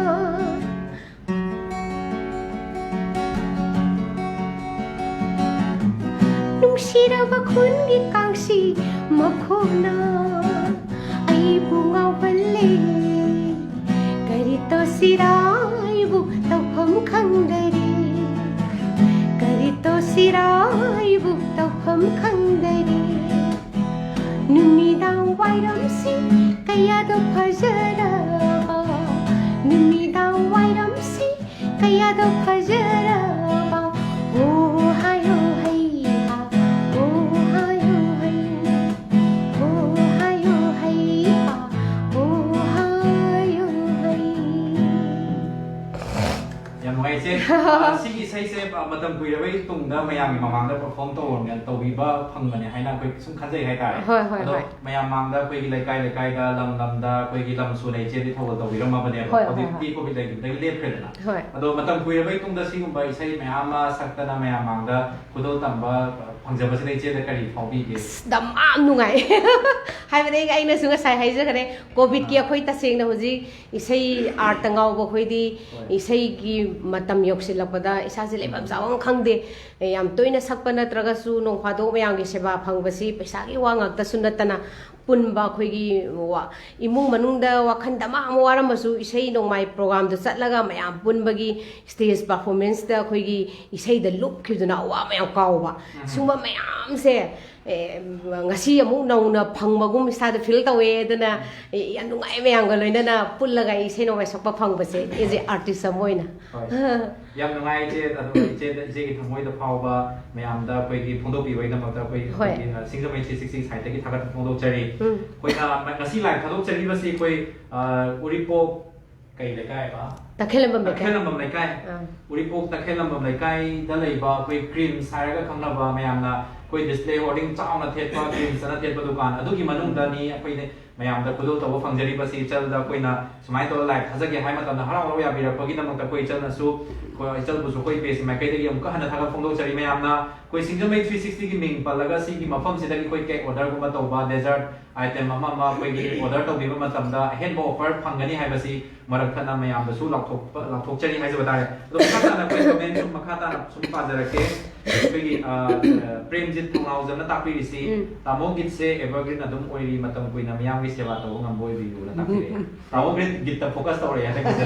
ꯅꯨꯡꯁꯤꯔꯕ ꯈꯨꯟꯒꯤ ꯀꯥꯡꯁꯤ ꯃꯈꯣꯟꯅ ꯑꯩꯕꯨ ꯉꯥꯎꯍꯜꯂꯦ꯫ ꯀꯔꯤ ꯇꯧꯁꯤꯔꯥ ꯑꯩꯕꯨ ꯇꯧꯐꯝ ꯈꯪꯗꯔꯦ꯫ ꯀꯔꯤ ꯇꯧꯁꯤꯔꯥ ꯑꯩꯕꯨ ꯇꯧꯐꯝ ꯈꯪꯗꯔꯦ꯫ ꯅꯨꯃꯤꯗꯥꯡ ꯋꯥꯏꯔꯝꯁꯤ ꯀꯌꯥꯗ ꯐꯖꯔꯕ꯫ ꯅꯨꯃꯤꯗꯥꯡ ꯋꯥꯏꯔꯝꯁꯤ ꯀꯌꯥꯗ ꯐꯖꯔꯕ꯫ ꯍꯣ ꯍꯥꯏꯌꯣ ꯍꯩ ꯍꯥ, ꯍꯣ ꯍꯥꯏꯌꯣ ꯍꯩ, ꯍꯣ ꯍꯥꯏꯌꯣ ꯍꯩ ꯍꯥ, ꯍꯣ ꯍꯥꯏꯌꯣ ꯍꯩ꯫ ꯌꯥꯝ ꯅꯨꯡꯉꯥꯏ, ꯏꯆꯦ꯫ ꯑ, ꯁꯤꯒꯤ ꯏꯁꯩꯁꯦ, ꯑ, ꯃꯇꯝ ꯀꯨꯏꯔꯕꯒꯤ ꯇꯨꯡꯗ ꯃꯌꯥꯝꯒꯤ ꯃꯃꯥꯡꯗ perform ꯇꯧꯔꯝꯃꯦ, ꯇꯧꯕꯤꯕ ꯐꯪꯕꯅꯦ ꯍꯥꯏꯅ ꯑꯩꯈꯣꯏ ꯁꯨꯝ ꯈꯟꯖꯩ ꯍꯥꯏꯇꯥꯔꯦ꯫ ꯍꯣꯏ, ꯍꯣꯏ, ꯑꯗꯣ ꯍꯣꯏ꯫ ꯃꯌꯥꯝ ꯃꯥꯡꯗ ꯑꯩꯈꯣꯏꯒꯤ ꯂꯩꯀꯥꯏ ꯂꯩꯀꯥꯏꯗ, ꯂꯝ ꯂꯝꯗ ꯑꯩꯈꯣꯏꯒꯤ ꯂꯝ ꯁꯨꯅ ꯏꯆꯦꯗꯤ ꯊꯧꯒꯜ ꯇꯧꯕꯤꯔꯝꯃꯕꯅꯦꯕ꯫ ꯍꯣꯏ, ꯍꯣꯏ, ꯍꯧꯖꯤꯛꯇꯤ ꯍꯣꯏ꯫ COVID ꯂꯩꯈꯤꯕꯗꯒꯤ ꯂꯦꯞꯈ꯭ꯔꯦꯗꯅ꯫ ꯍꯣꯏ꯫ ꯑꯗꯣ ꯃꯇꯝ ꯀꯨꯏꯔꯕꯒꯤ ꯇꯨꯡꯗ ꯁꯤꯒꯨꯝꯕ ꯏꯁꯩ ꯃꯌꯥꯝ ꯑꯃ ꯁꯛꯇꯅ ꯃꯌꯥꯝ ꯃꯥꯡꯗ ꯈꯨꯗꯣꯜ ꯇꯝꯕ, ꯑ, ꯐꯪꯖꯕꯁꯤꯗ ꯏꯆꯦꯗ ꯀꯔꯤ ꯐꯥꯎꯕꯤꯒꯦ? ꯑꯁ, ꯌꯥꯝ ꯅꯨꯡꯉꯥꯏ꯫ ꯍꯥꯏꯕꯗꯤ ꯑꯩꯅꯁꯨ ꯉꯁꯥꯏ ꯍꯥꯏꯖꯈ꯭ꯔꯦ, COVIDꯀꯤ ꯑꯥ꯫ ꯑꯩꯈꯣꯏ ꯇꯁꯦꯡꯅ ꯍꯧꯖꯤꯛ ꯏꯁꯩ artꯇ ꯉꯥꯎꯕ ꯑꯩꯈꯣꯏꯗꯤ ꯍꯣꯏ꯫ ꯏꯁꯩꯒꯤ ꯃꯇꯝ ꯌꯧꯁꯤꯜꯂꯛꯄꯗ ꯏꯁꯥꯁꯦ ꯂꯩꯐꯝ ꯎꯝ꯫ ꯆꯥꯐꯝ ꯈꯪꯗꯦ꯫ ꯑꯦ, ꯌꯥꯝ ꯇꯣꯏꯅ ꯁꯛꯄ ꯅꯠꯇ꯭ꯔꯒꯁꯨ ꯅꯣꯡ ꯐꯥꯗꯣꯛ ꯃꯌꯥꯝꯒꯤ ꯁꯦꯕꯥ ꯐꯪꯕꯁꯤ ꯄꯩꯁꯥꯒꯤ ꯋꯥ ꯉꯥꯛꯇꯁꯨ ꯅꯠꯇꯅ ꯄꯨꯟꯕ ꯑꯩꯈꯣꯏꯒꯤ ꯋꯥ-, ꯏꯃꯨꯡ ꯃꯅꯨꯡꯗ ꯋꯥꯈꯜ ꯗꯃꯥ ꯑꯃ ꯋꯥꯔꯝꯃꯁꯨ ꯏꯁꯩ ꯅꯣꯡꯃꯥꯏ programꯗ ꯆꯠꯂꯒ ꯃꯌꯥꯝ ꯄꯨꯟꯕꯒꯤ stage performanceꯇ ꯑꯩꯈꯣꯏꯒꯤ ꯏꯁꯩꯗ ꯂꯨꯞꯈꯤꯕꯗꯨꯅ ꯑꯋꯥ ꯃꯌꯥꯝ ꯀꯥꯎꯕ꯫ ꯎꯝ꯫ ꯁꯨꯝꯕ ꯃꯌꯥꯝꯁꯦ ꯑꯦ, ꯉꯁꯤ ꯑꯃꯨꯛ ꯅꯧꯅ ꯐꯪꯕꯒꯨꯝ ꯏꯁꯥꯗ feel ꯇꯧꯋꯦ꯫ ꯑꯗꯨꯅ, ꯑꯦ, ꯌꯥꯝ ꯅꯨꯡꯉꯥꯏ ꯃꯌꯥꯝꯒ ꯂꯣꯏꯅꯅ ꯄꯨꯜꯂꯒ ꯏꯁꯩ ꯅꯣꯡꯃꯥꯏ ꯁꯛꯄ ꯐꯪꯕꯁꯦ, as a artist ꯑꯃ ꯑꯣꯏꯅ꯫ ꯍꯣꯏ꯫ ꯌꯥꯝ ꯅꯨꯡꯉꯥꯏ, ꯏꯆꯦ꯫ ꯑꯗꯨꯒ ꯏꯆꯦꯗ, ꯏꯆꯦꯒꯤ ꯊꯃꯣꯏꯗ ꯐꯥꯎꯕ ꯃꯌꯥꯝꯗ ꯑꯩꯈꯣꯏꯒꯤ ꯐꯣꯡꯗꯣꯛꯄꯤꯕꯒꯤꯗꯃꯛꯇ ꯑꯩꯈꯣꯏ, ꯍꯣꯏ꯫ ꯑꯩꯈꯣꯏꯒꯤ, ꯑ, ꯁꯤꯡꯖꯃꯩ three sixty sideꯇꯒꯤ ꯊꯥꯒꯠꯄ ꯐꯣꯡꯗꯣꯛꯆꯔꯤ꯫ ꯎꯝ꯫ ꯑꯩꯈꯣꯏꯅ ꯃ-, ꯉꯁꯤ live ꯊꯥꯗꯣꯛꯆꯔꯤꯕꯁꯤ ꯑꯩꯈꯣꯏ, ꯑ, ꯎꯔꯤꯄꯣꯛ ꯀꯩ ꯂꯩꯀꯥꯏ ꯍꯥꯏꯕ? ꯇꯈꯦꯜꯂꯝꯕꯝ ꯂꯩꯀꯥꯏ꯫ ꯇꯈꯦꯜꯂꯝꯕꯝ ꯂꯩꯀꯥꯏ꯫ ꯑꯥ꯫ ꯎꯔꯤꯄꯣꯛ ꯇꯈꯦꯜꯂꯝꯕꯝ ꯂꯩꯀꯥꯏꯗ ꯂꯩꯕ ꯑꯩꯈꯣꯏ Creams ꯍꯥꯏꯔꯒ ꯈꯪꯅꯕ ꯃꯌꯥꯝꯅ ꯑꯩꯈꯣꯏ display hoarding ꯆꯥꯎꯅ ꯊꯦꯠꯄ Creams ꯑꯅ ꯊꯦꯠꯄ ꯗꯨꯀꯥꯟ ꯑꯗꯨꯒꯤ ꯃꯅꯨꯡꯗꯅꯤ ꯑꯩꯈꯣꯏ ꯃꯌꯥꯝꯗ ꯈꯨꯗꯣꯜ ꯇꯧꯕ ꯐꯪꯖꯔꯤꯕꯁꯤ ꯏꯆꯜꯗ ꯑꯩꯈꯣꯏꯅ ꯁꯨꯃꯥꯏꯅ ꯇꯧꯔ live ꯊꯥꯖꯒꯦ ꯍꯥꯏꯕ ꯃꯇꯝꯗ ꯍꯔꯥꯎ ꯍꯔꯥꯎ ꯌꯥꯕꯤꯔꯛꯄꯒꯤꯗꯃꯛꯇ ꯑꯩꯈꯣꯏ ꯏꯆꯜꯅꯁꯨ, ꯑꯩꯈꯣꯏ ꯏꯆꯜꯕꯨꯁꯨ ꯑꯩꯈꯣꯏ page ꯃꯥꯏꯀꯩꯗꯒꯤ ꯑꯃꯨꯛꯀ ꯍꯟꯅ ꯊꯥꯒꯠ ꯐꯣꯡꯗꯣꯛꯆꯔꯤ꯫ ꯃꯌꯥꯝꯅ ꯑꯩꯈꯣꯏ ꯁꯤꯡꯖꯃꯩ three sixty ꯒꯤ ꯃꯤꯡ ꯄꯜꯂꯒ ꯁꯤꯒꯤ ꯃꯐꯝꯁꯤꯗꯒꯤ ꯑꯩꯈꯣꯏ cake order ꯒꯨꯝꯕ ꯇꯧꯕ, dessert item ꯑꯃ ꯑꯃ ꯑꯩꯈꯣꯏꯒꯤ order ꯇꯧꯕꯤꯕ ꯃꯇꯝꯗ ꯑꯍꯦꯟꯕ offer ꯐꯪꯒꯅꯤ ꯍꯥꯏꯕꯁꯤ ꯃꯔꯛ ꯊꯠꯅ ꯃꯌꯥꯝꯗꯁꯨ ꯂꯥꯎꯊꯣꯛꯄ, ꯂꯥꯎꯊꯣꯛꯆꯔꯤ ꯍꯥꯏꯖꯕ ꯇꯥꯔꯦ꯫ ꯑꯗꯣ ꯃꯈꯥ ꯇꯥꯅ ꯑꯩꯈꯣꯏ comment ꯁꯨꯝ ꯃꯈꯥ ꯇꯥꯅ ꯁꯨꯝ ꯄꯥꯖꯔꯛꯀꯦ꯫ ꯑꯩꯈꯣꯏꯒꯤ, ꯑ, ꯑ, ꯄ꯭ꯔꯦꯝꯖꯤꯠ ꯊꯧꯅꯥꯎꯖꯝꯅ ꯇꯥꯛꯄꯤꯔꯤꯁꯤ, ꯎꯝ꯫ "ꯇꯥꯃꯣ ꯒꯤꯠꯁꯦ evergreen ꯑꯗꯨꯝ ꯑꯣꯏꯔꯤ, ꯃꯇꯝ ꯀꯨꯏꯅ ꯃꯤꯌꯥꯝꯒꯤ ꯁꯦꯕꯥ ꯇꯧꯕ ꯉꯝꯕ ꯑꯣꯏꯕꯤꯌꯨꯅ" ꯇꯥꯛꯄꯤꯔꯛꯑꯦ꯫ ꯇꯥꯃꯣ ꯒꯤꯠ, ꯒꯤꯠꯇ focus ꯇꯧꯔꯛꯑꯦ ꯍꯟꯗꯛꯀꯤꯁꯦ꯫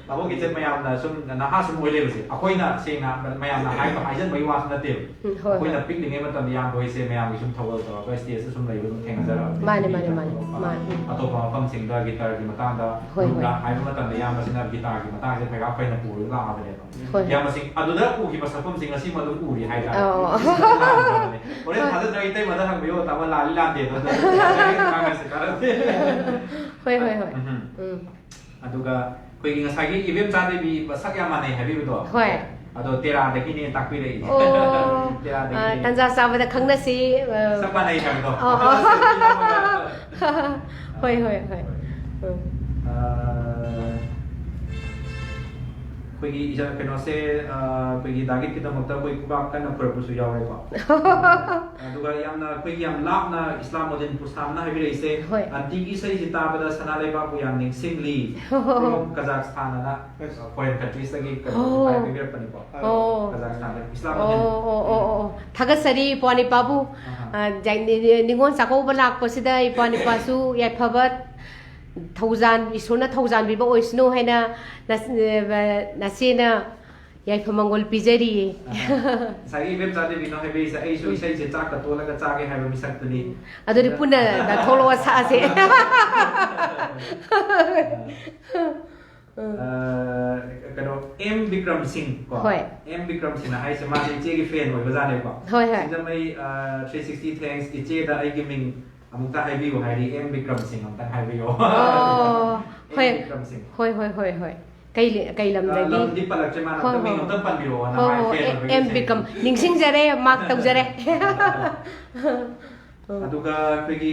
ꯇꯥꯃꯣ ꯒꯤꯠꯁꯦ ꯃꯌꯥꯝꯅ ꯁꯨꯝ ꯅꯍꯥ ꯁꯨꯝ ꯑꯣꯏ ꯂꯩꯕꯁꯦ, ꯑꯩꯈꯣꯏꯅ ꯁꯦꯡꯅ ꯃꯌꯥꯝꯅ ꯍꯥꯏꯕ ꯍꯥꯏꯖꯟꯕꯒꯤ ꯋꯥꯁꯨ ꯅꯠꯇꯦꯕ꯫ ꯎꯝ, ꯍꯣꯏ, ꯑꯩꯈꯣꯏꯅ ꯍꯣꯏ꯫ ꯄꯤꯛꯂꯤꯉꯩ ꯃꯇꯝꯗ ꯏꯌꯥꯝꯕ ꯍꯣꯏꯁꯦ ꯃꯌꯥꯝꯒꯤ ꯁꯨꯝ ꯊꯧꯒꯜ ꯇꯧꯔꯒ stage ꯁꯨꯝ ꯂꯩꯕ ꯑꯗꯨꯝ ꯊꯦꯡꯅꯖꯔꯛꯑꯕꯅꯤ꯫ ꯃꯥꯅꯦ, ꯃꯥꯅꯦ, ꯃꯥꯅꯦ, ꯑꯇꯣꯞꯄ ꯃꯥꯅꯦ꯫ ꯑꯇꯣꯞꯄ ꯃꯐꯝꯁꯤꯡꯗ guitar ꯒꯤ ꯃꯇꯥꯡꯗ, ꯍꯣꯏ, ꯍꯣꯏ꯫ ꯍꯥꯏꯕ ꯃꯇꯝꯗ ꯏꯌꯥꯝꯕꯁꯤꯅ guitar ꯒꯤ ꯃꯇꯥꯡꯁꯦ ꯄꯩꯒꯥ ꯐꯩꯅ ꯄꯨꯔꯒ ꯂꯥꯛꯑꯕꯅꯦꯕ꯫ ꯍꯣꯏ꯫ ꯏꯌꯥꯝꯕꯁꯤꯡ ꯑꯗꯨꯗ ꯎꯈꯤꯕ ꯁꯛꯐꯝꯁꯤꯡ ꯉꯁꯤꯃꯛ ꯑꯗꯨꯝ ꯎꯔꯤ ꯍꯥꯏꯇꯥꯔꯦ꯫ ꯑꯧ꯫ ꯍꯣꯔꯦꯟ ꯍꯣꯏ꯫ ꯊꯥꯖꯗ꯭ꯔꯒ ꯏꯇꯩꯃꯗ ꯍꯪꯕꯤꯌꯣ, ꯇꯥꯃꯣ ꯂꯥꯜꯂꯤ ꯂꯥꯟꯗꯦꯗꯣ꯫ ꯉꯥꯡꯉꯁꯤ ꯀꯥꯟꯅꯗꯦ꯫ ꯍꯣꯏ, ꯍꯣꯏ, ꯍꯣꯏ꯫ ꯎꯝ꯫ ꯎꯝ꯫ ꯑꯗꯨꯒ ꯑꯩꯈꯣꯏꯒꯤ ꯉꯁꯥꯏꯒꯤ ꯏꯕꯦꯝꯆꯥ ꯗꯦꯕꯤ ꯃꯁꯛ ꯌꯥꯝ ꯃꯥꯟꯅꯩ ꯍꯥꯏꯕꯤꯕꯗꯣ꯫ ꯍꯣꯏ꯫ ꯑꯗꯣ ꯇꯦꯔꯥꯗꯒꯤꯅꯦ ꯇꯥꯛꯄꯤꯔꯛꯏꯁꯦ꯫ ꯑꯣ, ꯇꯦꯔꯥꯗꯒꯤꯅꯦ꯫ ꯑ, ꯇꯟꯖꯥ ꯆꯥꯕꯗ ꯈꯪꯅꯁꯤ, ꯑ, ꯆꯞ ꯃꯥꯟꯅꯩ ꯍꯥꯏꯕꯗꯣ꯫ ꯑꯣ, ꯑꯣ꯫ ꯍꯣꯏ, ꯍꯣꯏ, ꯍꯣꯏ꯫ ꯎꯝ꯫ ꯑ, ꯑꯩꯈꯣꯏꯒꯤ ꯏꯖ-, ꯀꯩꯅꯣꯁꯦ, ꯑ, ꯑꯩꯈꯣꯏꯒꯤ ꯗꯥꯒꯤꯠꯀꯤꯗꯃꯛꯇ ꯑꯩꯈꯣꯏ ꯈꯨꯕꯥꯛ ꯀꯟꯅ ꯈꯨꯔꯛꯄꯁꯨ ꯌꯥꯎꯔꯦꯀꯣ꯫ ꯑꯗꯨꯒ ꯌꯥꯝꯅ ꯑꯩꯈꯣꯏꯒꯤ ꯌꯥꯝ ꯂꯥꯞꯅ ꯏꯁꯂꯥꯃꯨꯗꯤꯟ ꯄꯨꯁꯥꯝꯅ ꯍꯥꯏꯕꯤꯔꯛꯏꯁꯦ, ꯍꯣꯏ꯫ "ꯑꯟꯇꯤꯒꯤ ꯏꯁꯩꯁꯤ ꯇꯥꯕꯗ ꯁꯅꯥ ꯂꯩꯕꯥꯛꯄꯨ ꯌꯥꯝ ꯅꯤꯡꯁꯤꯡꯂꯤ"꯫ From ꯀꯖꯥꯛꯁꯇꯥꯟ ꯑꯅ, foreign countries ꯇꯒꯤ ꯀꯩꯅꯣ ꯑꯣ꯫ ꯍꯥꯏꯕꯤꯔꯛꯄꯅꯤꯀꯣ꯫ ꯑꯣ꯫ ꯀꯖꯥꯛꯁꯇꯥꯟꯗ ꯏꯁꯂꯥꯃꯨꯗꯤꯟ꯫ ꯑꯣ, ꯑꯣ, ꯑꯣ, ꯑꯣ, ꯑꯣ꯫ ꯊꯥꯒꯠꯆꯔꯤ ꯏꯄ꯭ꯋꯥ ꯅꯤꯄꯥꯕꯨ꯫ ꯑꯍꯥ꯫ ꯑ, ꯖꯥꯏ-, ꯅꯤ-, ꯅꯤ-, ꯅꯤꯉꯣꯜ ꯆꯥꯛꯀꯧꯕ ꯂꯥꯛꯄꯁꯤꯗ ꯏꯄ꯭ꯋꯥ ꯅꯤꯄꯥꯁꯨ ꯌꯥꯏꯐꯕ ꯊꯧꯖꯥꯟ, ꯏꯁꯣꯔꯅ ꯊꯧꯖꯥꯟꯕꯤꯕ ꯑꯣꯏꯁꯅꯨ ꯍꯥꯏꯅ ꯅꯁ-, ꯑ, ꯅꯆꯦꯅ ꯌꯥꯏꯐ ꯃꯪꯒꯣꯜ ꯄꯤꯖꯔꯤꯌꯦ꯫ ꯑꯍꯥ꯫ ꯉꯁꯥꯏꯒꯤ ꯏꯕꯦꯝꯆꯥ ꯗꯦꯕꯤꯅ ꯍꯥꯏꯕꯤꯔꯤꯁꯦ, "ꯑꯩꯁꯨ ꯎꯝ꯫ ꯏꯁꯩꯁꯦ ꯆꯥꯛꯀ ꯇꯣꯠꯂꯒ ꯆꯥꯒꯦ ꯍꯥꯏꯕ ꯃꯤꯁꯛꯇꯨꯅꯤ"꯫ ꯑꯗꯨꯗꯤ ꯑꯗꯨꯅ ꯄꯨꯟꯅ ꯊꯣꯛꯂꯛꯑꯣ ꯁꯛꯑꯁꯦ꯫ ꯎꯝ꯫ ꯑ, ꯀꯩꯅꯣ, ꯑꯦꯝ ꯕꯤꯀ꯭ꯔꯝ ꯁꯤꯡ ꯀꯣ? ꯍꯣꯏ꯫ ꯑꯦꯝ ꯕꯤꯀ꯭ꯔꯝ ꯁꯤꯡꯅ ꯍꯥꯏꯁꯦ, ꯃꯥꯁꯦ ꯏꯆꯦꯒꯤ fan ꯑꯣꯏꯕꯖꯥꯠꯅꯦꯕꯀꯣ꯫ ꯍꯣꯏ, ꯍꯣꯏ꯫ ꯁꯤꯡꯖꯃꯩ, ꯑ, three sixty thanks, ꯏꯆꯦꯗ ꯑꯩꯒꯤ ꯃꯤꯡ ꯑꯃꯨꯛꯇ ꯍꯥꯏꯕꯤꯌꯨ ꯍꯥꯏꯔꯤ, ꯑꯦꯝ ꯕꯤꯀ꯭ꯔꯝ ꯁꯤꯡ ꯑꯃꯨꯛꯇꯪ ꯍꯥꯏꯕꯤꯌꯣ꯫ ꯑꯣ, ꯑꯦꯝ ꯍꯣꯏ꯫ ꯕꯤꯀ꯭ꯔꯝ ꯁꯤꯡ꯫ ꯍꯣꯏ, ꯍꯣꯏ, ꯍꯣꯏ, ꯍꯣꯏ꯫ ꯀꯩ ꯂꯩ-, ꯀꯩ ꯑ, ꯂꯝꯗꯒꯤ? ꯂꯝꯗꯤ ꯄꯜꯂꯛꯇ꯭ꯔꯦ, ꯃꯥꯅ ꯍꯣꯏ, ꯑꯝꯇ ꯍꯣꯏ, ꯃꯤꯡ ꯍꯣꯏ꯫ ꯑꯝꯇꯪ ꯄꯟꯕꯤꯔꯛꯑꯣꯅ ꯍꯣꯏ, ꯍꯥꯏ, ꯍꯣꯏ, fan ꯑꯦ-, ꯑꯣꯏꯕꯒꯤ ꯑꯦꯝ ꯏꯆꯦ꯫ ꯕꯤꯀ꯭ꯔꯝ꯫ ꯅꯤꯡꯁꯤꯡꯖꯔꯦ, mark ꯇꯧꯖꯔꯦ꯫ ꯑꯗꯨꯒ ꯑꯩꯈꯣꯏꯒꯤ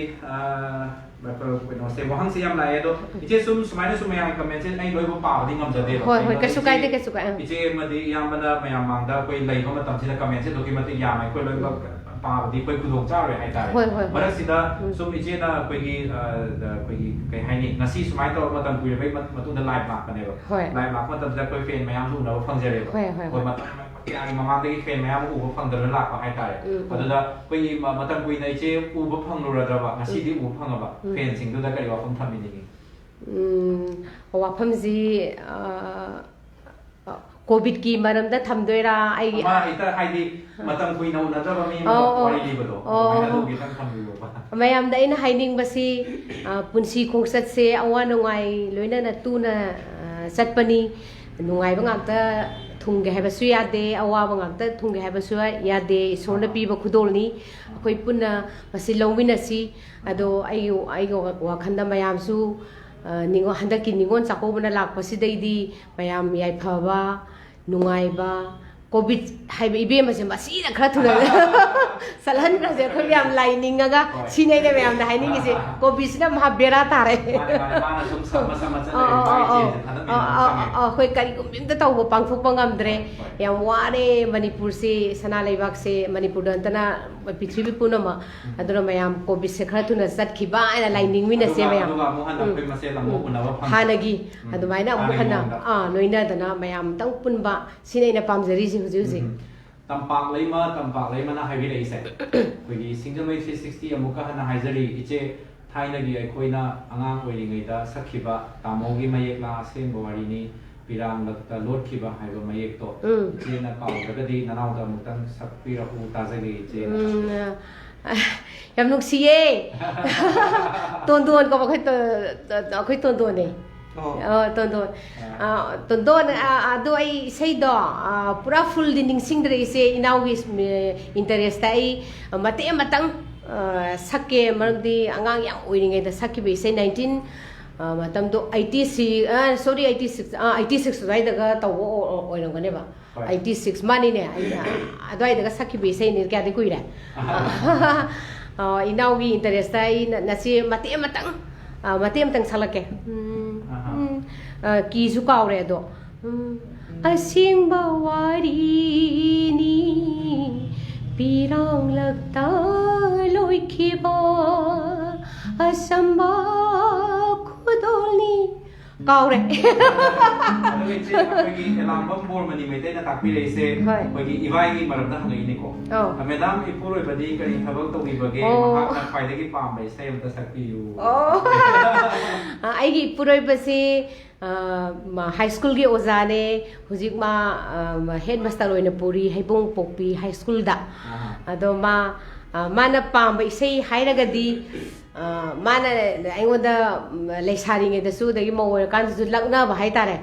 ꯀꯩꯅꯣꯁꯦ, ꯋꯥꯍꯪꯁꯦ ꯌꯥꯝ ꯂꯥꯛꯑꯦ, ꯑꯗꯣ ꯏꯆꯦ, ꯁꯨꯝ ꯁꯨꯃꯥꯏꯅ ꯁꯨꯝ ꯃꯌꯥꯝꯒꯤ ꯀꯃꯦꯟꯁꯦ ꯑꯩ ꯂꯣꯏꯅꯃꯛ ꯄꯥꯕꯗꯤ ꯉꯝꯖꯗꯦꯕ꯫ ꯍꯣꯏ, ꯍꯣꯏ, ꯀꯩꯁꯨ ꯀꯥꯏꯗꯦ, ꯀꯩꯁꯨ ꯀꯥꯏ-, ꯑꯥ꯫ ꯏꯆꯦ ꯑꯃꯗꯤ ꯏꯌꯥꯝꯕꯅ ꯃꯌꯥꯝ ꯃꯥꯡꯗ ꯑꯩꯈꯣꯏ ꯂꯩꯕ ꯃꯇꯝꯁꯤꯗ ꯀꯃꯦꯟꯁꯦ ꯑꯗꯨꯛꯀꯤ ꯃꯇꯤꯛ ꯌꯥꯝꯃꯦ, ꯑꯩꯈꯣꯏ ꯂꯣꯏꯅꯃꯛ ꯄꯥꯕꯗꯤ ꯑꯩꯈꯣꯏ ꯈꯨꯗꯣꯡ ꯆꯥꯔꯣꯏ ꯍꯥꯏꯇꯥꯔꯦ꯫ ꯍꯣꯏ, ꯍꯣꯏ, ꯍꯣꯏ꯫ ꯃꯔꯛꯁꯤꯗ ꯎꯝ꯫ ꯁꯨꯝ ꯏꯆꯦꯅ ꯑꯩꯈꯣꯏꯒꯤ, ꯑ, ꯑꯩꯈꯣꯏꯒꯤ ꯀꯩ ꯍꯥꯏꯅꯤ, ꯉꯁꯤ ꯁꯨꯃꯥꯏꯅ ꯇꯧꯔꯒ ꯃꯇꯝ ꯀꯨꯏꯔꯕꯩ ꯃꯠ-, ꯃꯇꯨꯡꯗ live ꯂꯥꯛꯄꯅꯦꯕ꯫ ꯍꯣꯏ꯫ Live ꯂꯥꯛꯄ ꯃꯇꯝꯗ ꯑꯩꯈꯣꯏ fan ꯃꯌꯥꯝꯁꯨ ꯎꯅꯕ ꯐꯪꯖꯔꯦꯕ꯫ ꯍꯣꯏ, ꯍꯣꯏ, ꯍꯣꯏ, ꯍꯣꯏ꯫ ꯃꯇꯝ ꯀꯌꯥꯒꯤ ꯃꯃꯥꯡꯗꯒꯤ fan ꯃꯌꯥꯝ ꯑꯃ ꯎꯕ ꯐꯪꯗꯅ ꯂꯥꯛꯄ ꯍꯥꯏꯇꯥꯔꯦ꯫ ꯎꯝ, ꯎꯝ꯫ ꯑꯗꯨꯗ ꯑꯩꯈꯣꯏꯒꯤ ꯃ-, ꯃꯇꯝ ꯀꯨꯏꯅ ꯏꯆꯦ ꯎꯕ ꯐꯪꯂꯨꯔꯗ꯭ꯔꯕ, ꯉꯁꯤꯗꯤ ꯎꯕ ꯐꯪꯉꯕ ꯎꯝ꯫ Fanꯁꯤꯡꯗꯨꯗ ꯀꯔꯤ ꯋꯥꯐꯝ ꯊꯝꯕꯤꯅꯤꯡꯉꯤ? ꯎꯝ, ꯋꯥꯐꯝꯁꯤ, ꯑ, COVIDꯀꯤ ꯃꯔꯝꯗ ꯊꯝꯗꯣꯏꯔꯥ? ꯑꯩꯒꯤ ꯑꯃ ꯍꯦꯛꯇ, ꯍꯥꯏꯗꯤ, ꯃꯇꯝ ꯀꯨꯏꯅ ꯎꯅꯗꯕ ꯃꯤ ꯑꯃ ꯑꯣ, ꯑꯣ꯫ ꯋꯥꯔꯤ ꯂꯤꯕꯗꯣ, ꯑꯣ, ꯑꯗꯨꯃꯥꯏꯅ ꯑꯣ, ꯑꯣ꯫ ꯑꯗꯨꯒꯤ ꯈꯤꯇꯪ ꯊꯝꯕꯤꯌꯣꯕ꯫ ꯃꯌꯥꯝꯗ ꯑꯩꯅ ꯍꯥꯏꯅꯤꯡꯕꯁꯤ, ꯑ, ꯄꯨꯟꯁꯤ ꯈꯣꯡꯆꯠꯁꯦ ꯑꯋꯥ ꯅꯨꯡꯉꯥꯏ ꯂꯣꯏꯅꯅ ꯇꯨꯅ, ꯑ, ꯆꯠꯄꯅꯤ꯫ ꯅꯨꯡꯉꯥꯏꯕ ꯉꯥꯛꯇ ꯊꯨꯡꯒꯦ ꯍꯥꯏꯕꯁꯨ ꯌꯥꯗꯦ, ꯑꯋꯥꯕ ꯉꯥꯛꯇ ꯊꯨꯡꯒꯦ ꯍꯥꯏꯕꯁꯨ ꯌꯥꯗꯦ꯫ ꯏꯁꯣꯔꯅ ꯑꯥ꯫ ꯄꯤꯕ ꯈꯨꯗꯣꯜꯅꯤ꯫ ꯑꯩꯈꯣꯏ ꯄꯨꯟꯅ ꯃꯁꯤ ꯂꯧꯃꯤꯟꯅꯁꯤ꯫ ꯑꯗꯣ ꯑꯩꯒꯤ, ꯑꯩꯒꯤ ꯋꯥꯈꯜꯗ ꯃꯌꯥꯝꯁꯨ, ꯑ, ꯅꯤꯉꯣ-, ꯍꯟꯗꯛꯀꯤ ꯅꯤꯉꯣꯜ ꯆꯥꯛꯀꯧꯕꯅ ꯂꯥꯛꯄꯁꯤꯗꯩꯗꯤ ꯃꯌꯥꯝ ꯌꯥꯏꯐꯕ, ꯅꯨꯡꯉꯥꯏꯕ, COVID ꯍꯥꯏꯕ ꯏꯕꯦꯝꯃꯁꯦ ꯃꯁꯤꯅ ꯈꯔ ꯊꯨꯅ ꯆꯠꯍꯟꯈ꯭ꯔꯁꯦ꯫ ꯑꯩꯈꯣꯏ ꯃꯌꯥꯝ ꯂꯥꯏꯅꯤꯡꯉꯒ ꯍꯣꯏ꯫ ꯁꯤꯅꯦ ꯑꯩꯅ ꯃꯌꯥꯝꯗ ꯍꯥꯏꯅꯤꯡꯉꯤꯁꯦ꯫ ꯑꯥ, ꯑꯥ, ꯑꯥ꯫ COVIDꯁꯤꯅ ꯃꯍꯥ ꯕꯦꯔꯥ ꯇꯥꯔꯦ꯫ ꯃꯥꯅꯦ, ꯃꯥꯅꯦ, ꯃꯥꯅ ꯁꯨꯝ ꯁꯝꯃ ꯁꯝꯃ ꯑꯥ, ꯆꯠꯂꯦ, ꯑꯥ, ꯃꯥꯒꯤ ꯑꯥ, ꯆꯦꯟꯁꯦ ꯊꯥꯗꯠꯃꯤꯟꯅꯕ ꯑꯥ, ꯑꯥ, ꯆꯪꯉꯦ꯫ ꯑꯥ, ꯑꯩꯈꯣꯏ ꯀꯔꯤꯒꯨꯝꯕ ꯑꯝꯇ ꯇꯧꯕ ꯄꯥꯡꯊꯣꯛꯄ ꯉꯝꯗ꯭ꯔꯦ꯫ ꯍꯣꯏ, ꯍꯣꯏ꯫ ꯌꯥꯝ ꯋꯥꯔꯦ ꯃꯅꯤꯄꯨꯔꯁꯤ, ꯁꯅꯥ ꯂꯩꯕꯥꯛꯁꯦ, ꯃꯅꯤꯄꯨꯔꯗ ꯅꯠꯇꯅ ꯄ꯭ꯔꯤꯊꯤꯕꯤ ꯄꯨꯝꯅꯃꯛ꯫ ꯎꯝ꯫ ꯑꯗꯨꯅ ꯃꯌꯥꯝ COVIDꯁꯦ ꯈꯔ ꯊꯨꯅ ꯆꯠꯈꯤꯕ ꯍꯥꯏꯅ ꯂꯥꯏꯅꯤꯡꯃꯤꯟꯅꯁꯦ ꯑꯗꯨꯒ, ꯃꯌꯥꯝ꯫ ꯑꯗꯨꯒ ꯑꯃꯨꯛ ꯍꯟꯅ ꯎꯝ꯫ ꯑꯩꯈꯣꯏ ꯃꯁꯦꯜ ꯑꯃꯨꯛ ꯎꯝ꯫ ꯎꯅꯕ ꯐꯪꯕ꯫ ꯍꯥꯟꯅꯒꯤ ꯎꯝ꯫ ꯑꯗꯨꯃꯥꯏꯅ ꯑꯃꯨꯛ ꯍꯥꯟꯅꯒꯤ ꯍꯟꯅ, ꯃꯑꯣꯡꯗ꯫ ꯑꯥ, ꯂꯣꯏꯅꯗꯅ ꯃꯌꯥꯝ ꯑꯝꯇꯪ ꯄꯨꯟꯕ, ꯁꯤꯅ ꯑꯩꯅ ꯄꯥꯝꯖꯔꯤꯁꯦ ꯍꯧꯖꯤꯛ ꯍꯧꯖꯤꯛ꯫ ꯎꯝ꯫ ꯇꯝꯄꯥꯛ ꯂꯩꯃ, ꯇꯝꯄꯥꯛ ꯂꯩꯃꯅ ꯍꯥꯏꯕꯤꯔꯛꯏꯁꯦ꯫ ꯑꯩꯈꯣꯏꯒꯤ ꯁꯤꯡꯖꯃꯩ three sixty ꯑꯃꯨꯛꯀ ꯍꯟꯅ ꯍꯥꯏꯖꯔꯤ, ꯏꯆꯦ, ꯊꯥꯏꯅꯒꯤ ꯑꯩꯈꯣꯏꯅ ꯑꯉꯥꯡ ꯑꯣꯏꯔꯤꯉꯩꯗ ꯁꯛꯈꯤꯕ ꯇꯥꯃꯣꯒꯤ ꯃꯌꯦꯛꯂꯥ ꯑꯁꯦꯡꯕ ꯋꯥꯔꯤꯅꯤ, ꯄꯤꯔꯥꯡꯂꯛꯇ ꯂꯣꯠꯈꯤꯕ ꯍꯥꯏꯕ ꯃꯌꯦꯛꯇꯣ꯫ ꯎꯝ꯫ ꯏꯆꯦꯅ ꯀꯥꯎꯗ꯭ꯔꯒꯗꯤ ꯅꯅꯥꯎꯗ ꯑꯃꯨꯛꯇꯪ ꯁꯛꯄꯤꯔꯛꯎ, ꯇꯥꯖꯒꯦ, ꯏꯆꯦꯅ ꯎꯝ, ꯁꯛꯄ꯫ ꯑ, ꯌꯥꯝ ꯅꯨꯡꯁꯤꯌꯦ꯫ ꯇꯣꯟꯗꯣꯟ ꯀꯧꯕ ꯑꯩꯈꯣꯏ ꯇꯣ-, ꯇꯣ-, ꯑꯩꯈꯣꯏ ꯇꯣꯟꯗꯣꯟꯅꯦ꯫ ꯑꯣ꯫ ꯑ, ꯇꯣꯟꯗꯣꯟ꯫ ꯑ꯫ ꯑ, ꯇꯣꯟꯗꯣꯟ, ꯑ, ꯑꯗꯣ ꯑꯩ ꯏꯁꯩꯗꯣ, ꯑ, ꯄꯨꯔꯥ fullꯗꯤ ꯅꯤꯡꯁꯤꯡꯗ꯭ꯔꯦ ꯏꯆꯦ, ꯏꯅꯥꯎꯒꯤ, ꯑ, interestꯇ ꯑꯩ ꯃꯇꯦꯛ ꯑꯃꯇꯪ, ꯑ, ꯁꯛꯀꯦ, ꯃꯔꯝꯗꯤ ꯑꯉꯥꯡ ꯌꯥꯝ ꯑꯣꯏꯔꯤꯉꯩꯗ ꯁꯛꯈꯤꯕ ꯏꯁꯩ, nineteen, ꯑ, ꯃꯇꯝꯗꯣ eighty six, ꯑ, sorry, eighty six, ꯑ, eighty six ꯑꯗꯨꯋꯥꯏꯗꯒ ꯇꯧꯕ ꯑꯣ-, ꯑꯣ-, ꯑꯣꯏꯔꯝꯒꯅꯦꯕ꯫ ꯍꯣꯏ꯫ Eighty six, ꯃꯥꯅꯤꯅꯦ, ꯑꯩ, ꯑꯗꯨꯋꯥꯏꯗꯒ ꯁꯛꯈꯤꯕ ꯏꯁꯩꯅꯤ, ꯀꯌꯥꯗꯤ ꯀꯨꯏꯔꯦ꯫ ꯑꯍꯥ꯫ ꯑ, ꯏꯅꯥꯎꯒꯤ interest ꯑꯩ ꯅ-, ꯅꯆꯦ ꯃꯇꯦꯛ ꯑꯃꯇꯪ, ꯑ, ꯃꯇꯦꯛ ꯑꯃꯇꯪ ꯁꯛꯂꯛꯀꯦ꯫ ꯎꯝ, ꯑꯍꯥ꯫ ꯎꯝ, ꯑ, ꯀꯤꯁꯨ ꯀꯥꯎꯔꯦ ꯑꯗꯣ꯫ ꯎꯝ, ꯑꯁꯦꯡꯕ ꯋꯥꯔꯤꯅꯤ ꯄꯤꯔꯥꯡꯂꯛꯇ ꯂꯣꯏꯈꯤꯕ ꯑꯆꯝꯕ ꯈꯨꯗꯣꯜꯅꯤ꯫ ꯀꯥꯎꯔꯦ꯫ ꯑꯗꯨꯒ ꯏꯆꯦ, ꯑꯩꯈꯣꯏꯒꯤ ꯑꯦꯂꯥꯡꯕꯝ ꯕꯣꯔꯃꯅꯤ ꯃꯩꯇꯩꯅ ꯇꯥꯛꯄꯤꯔꯛꯏꯁꯦ ꯍꯣꯏ꯫ ꯑꯩꯈꯣꯏꯒꯤ ꯏꯕꯥꯏꯒꯤ ꯃꯔꯝꯗ ꯍꯪꯉꯛꯏꯅꯤꯀꯣ꯫ ꯑꯧ꯫ ꯑ, ꯃꯦꯗꯥꯝ ꯏꯄꯨꯔꯣꯏꯕꯗꯤ ꯀꯔꯤ ꯊꯕꯛ ꯇꯧꯕꯤꯕꯒꯦ? ꯑꯣ꯫ ꯃꯍꯥꯛꯅ ꯈ꯭ꯋꯥꯏꯗꯒꯤ ꯄꯥꯝꯕ ꯏꯁꯩ ꯑꯝꯇ ꯁꯛꯄꯤꯌꯨ꯫ ꯑꯣ꯫ ꯑ, ꯑꯩꯒꯤ ꯏꯄꯨꯔꯣꯏꯕꯁꯤ, ꯑ, ꯃ-, high schoolꯒꯤ ꯑꯣꯖꯥꯅꯦ, ꯍꯧꯖꯤꯛ ꯃꯥ, ꯑ, headmaster ꯑꯣꯏꯅ ꯄꯨꯔꯤ ꯍꯩꯕꯣꯡ ꯄꯣꯛꯄꯤ high schoolꯗ꯫ ꯑꯥ꯫ ꯑꯗꯣ ꯃꯥ, ꯑ, ꯃꯥꯅ ꯄꯥꯝꯕ ꯏꯁꯩ ꯍꯥꯏꯔꯒꯗꯤ, ꯑ, ꯃꯥꯅ ꯑꯩꯉꯣꯟꯗ, ꯎꯝ, ꯂꯩꯁꯥꯔꯤꯉꯩꯗꯁꯨ ꯑꯗꯒꯤ ꯃꯧ ꯑꯣꯏꯔꯀꯥꯟꯗꯁꯨ ꯂꯛꯅꯕ ꯍꯥꯏꯇꯥꯔꯦ꯫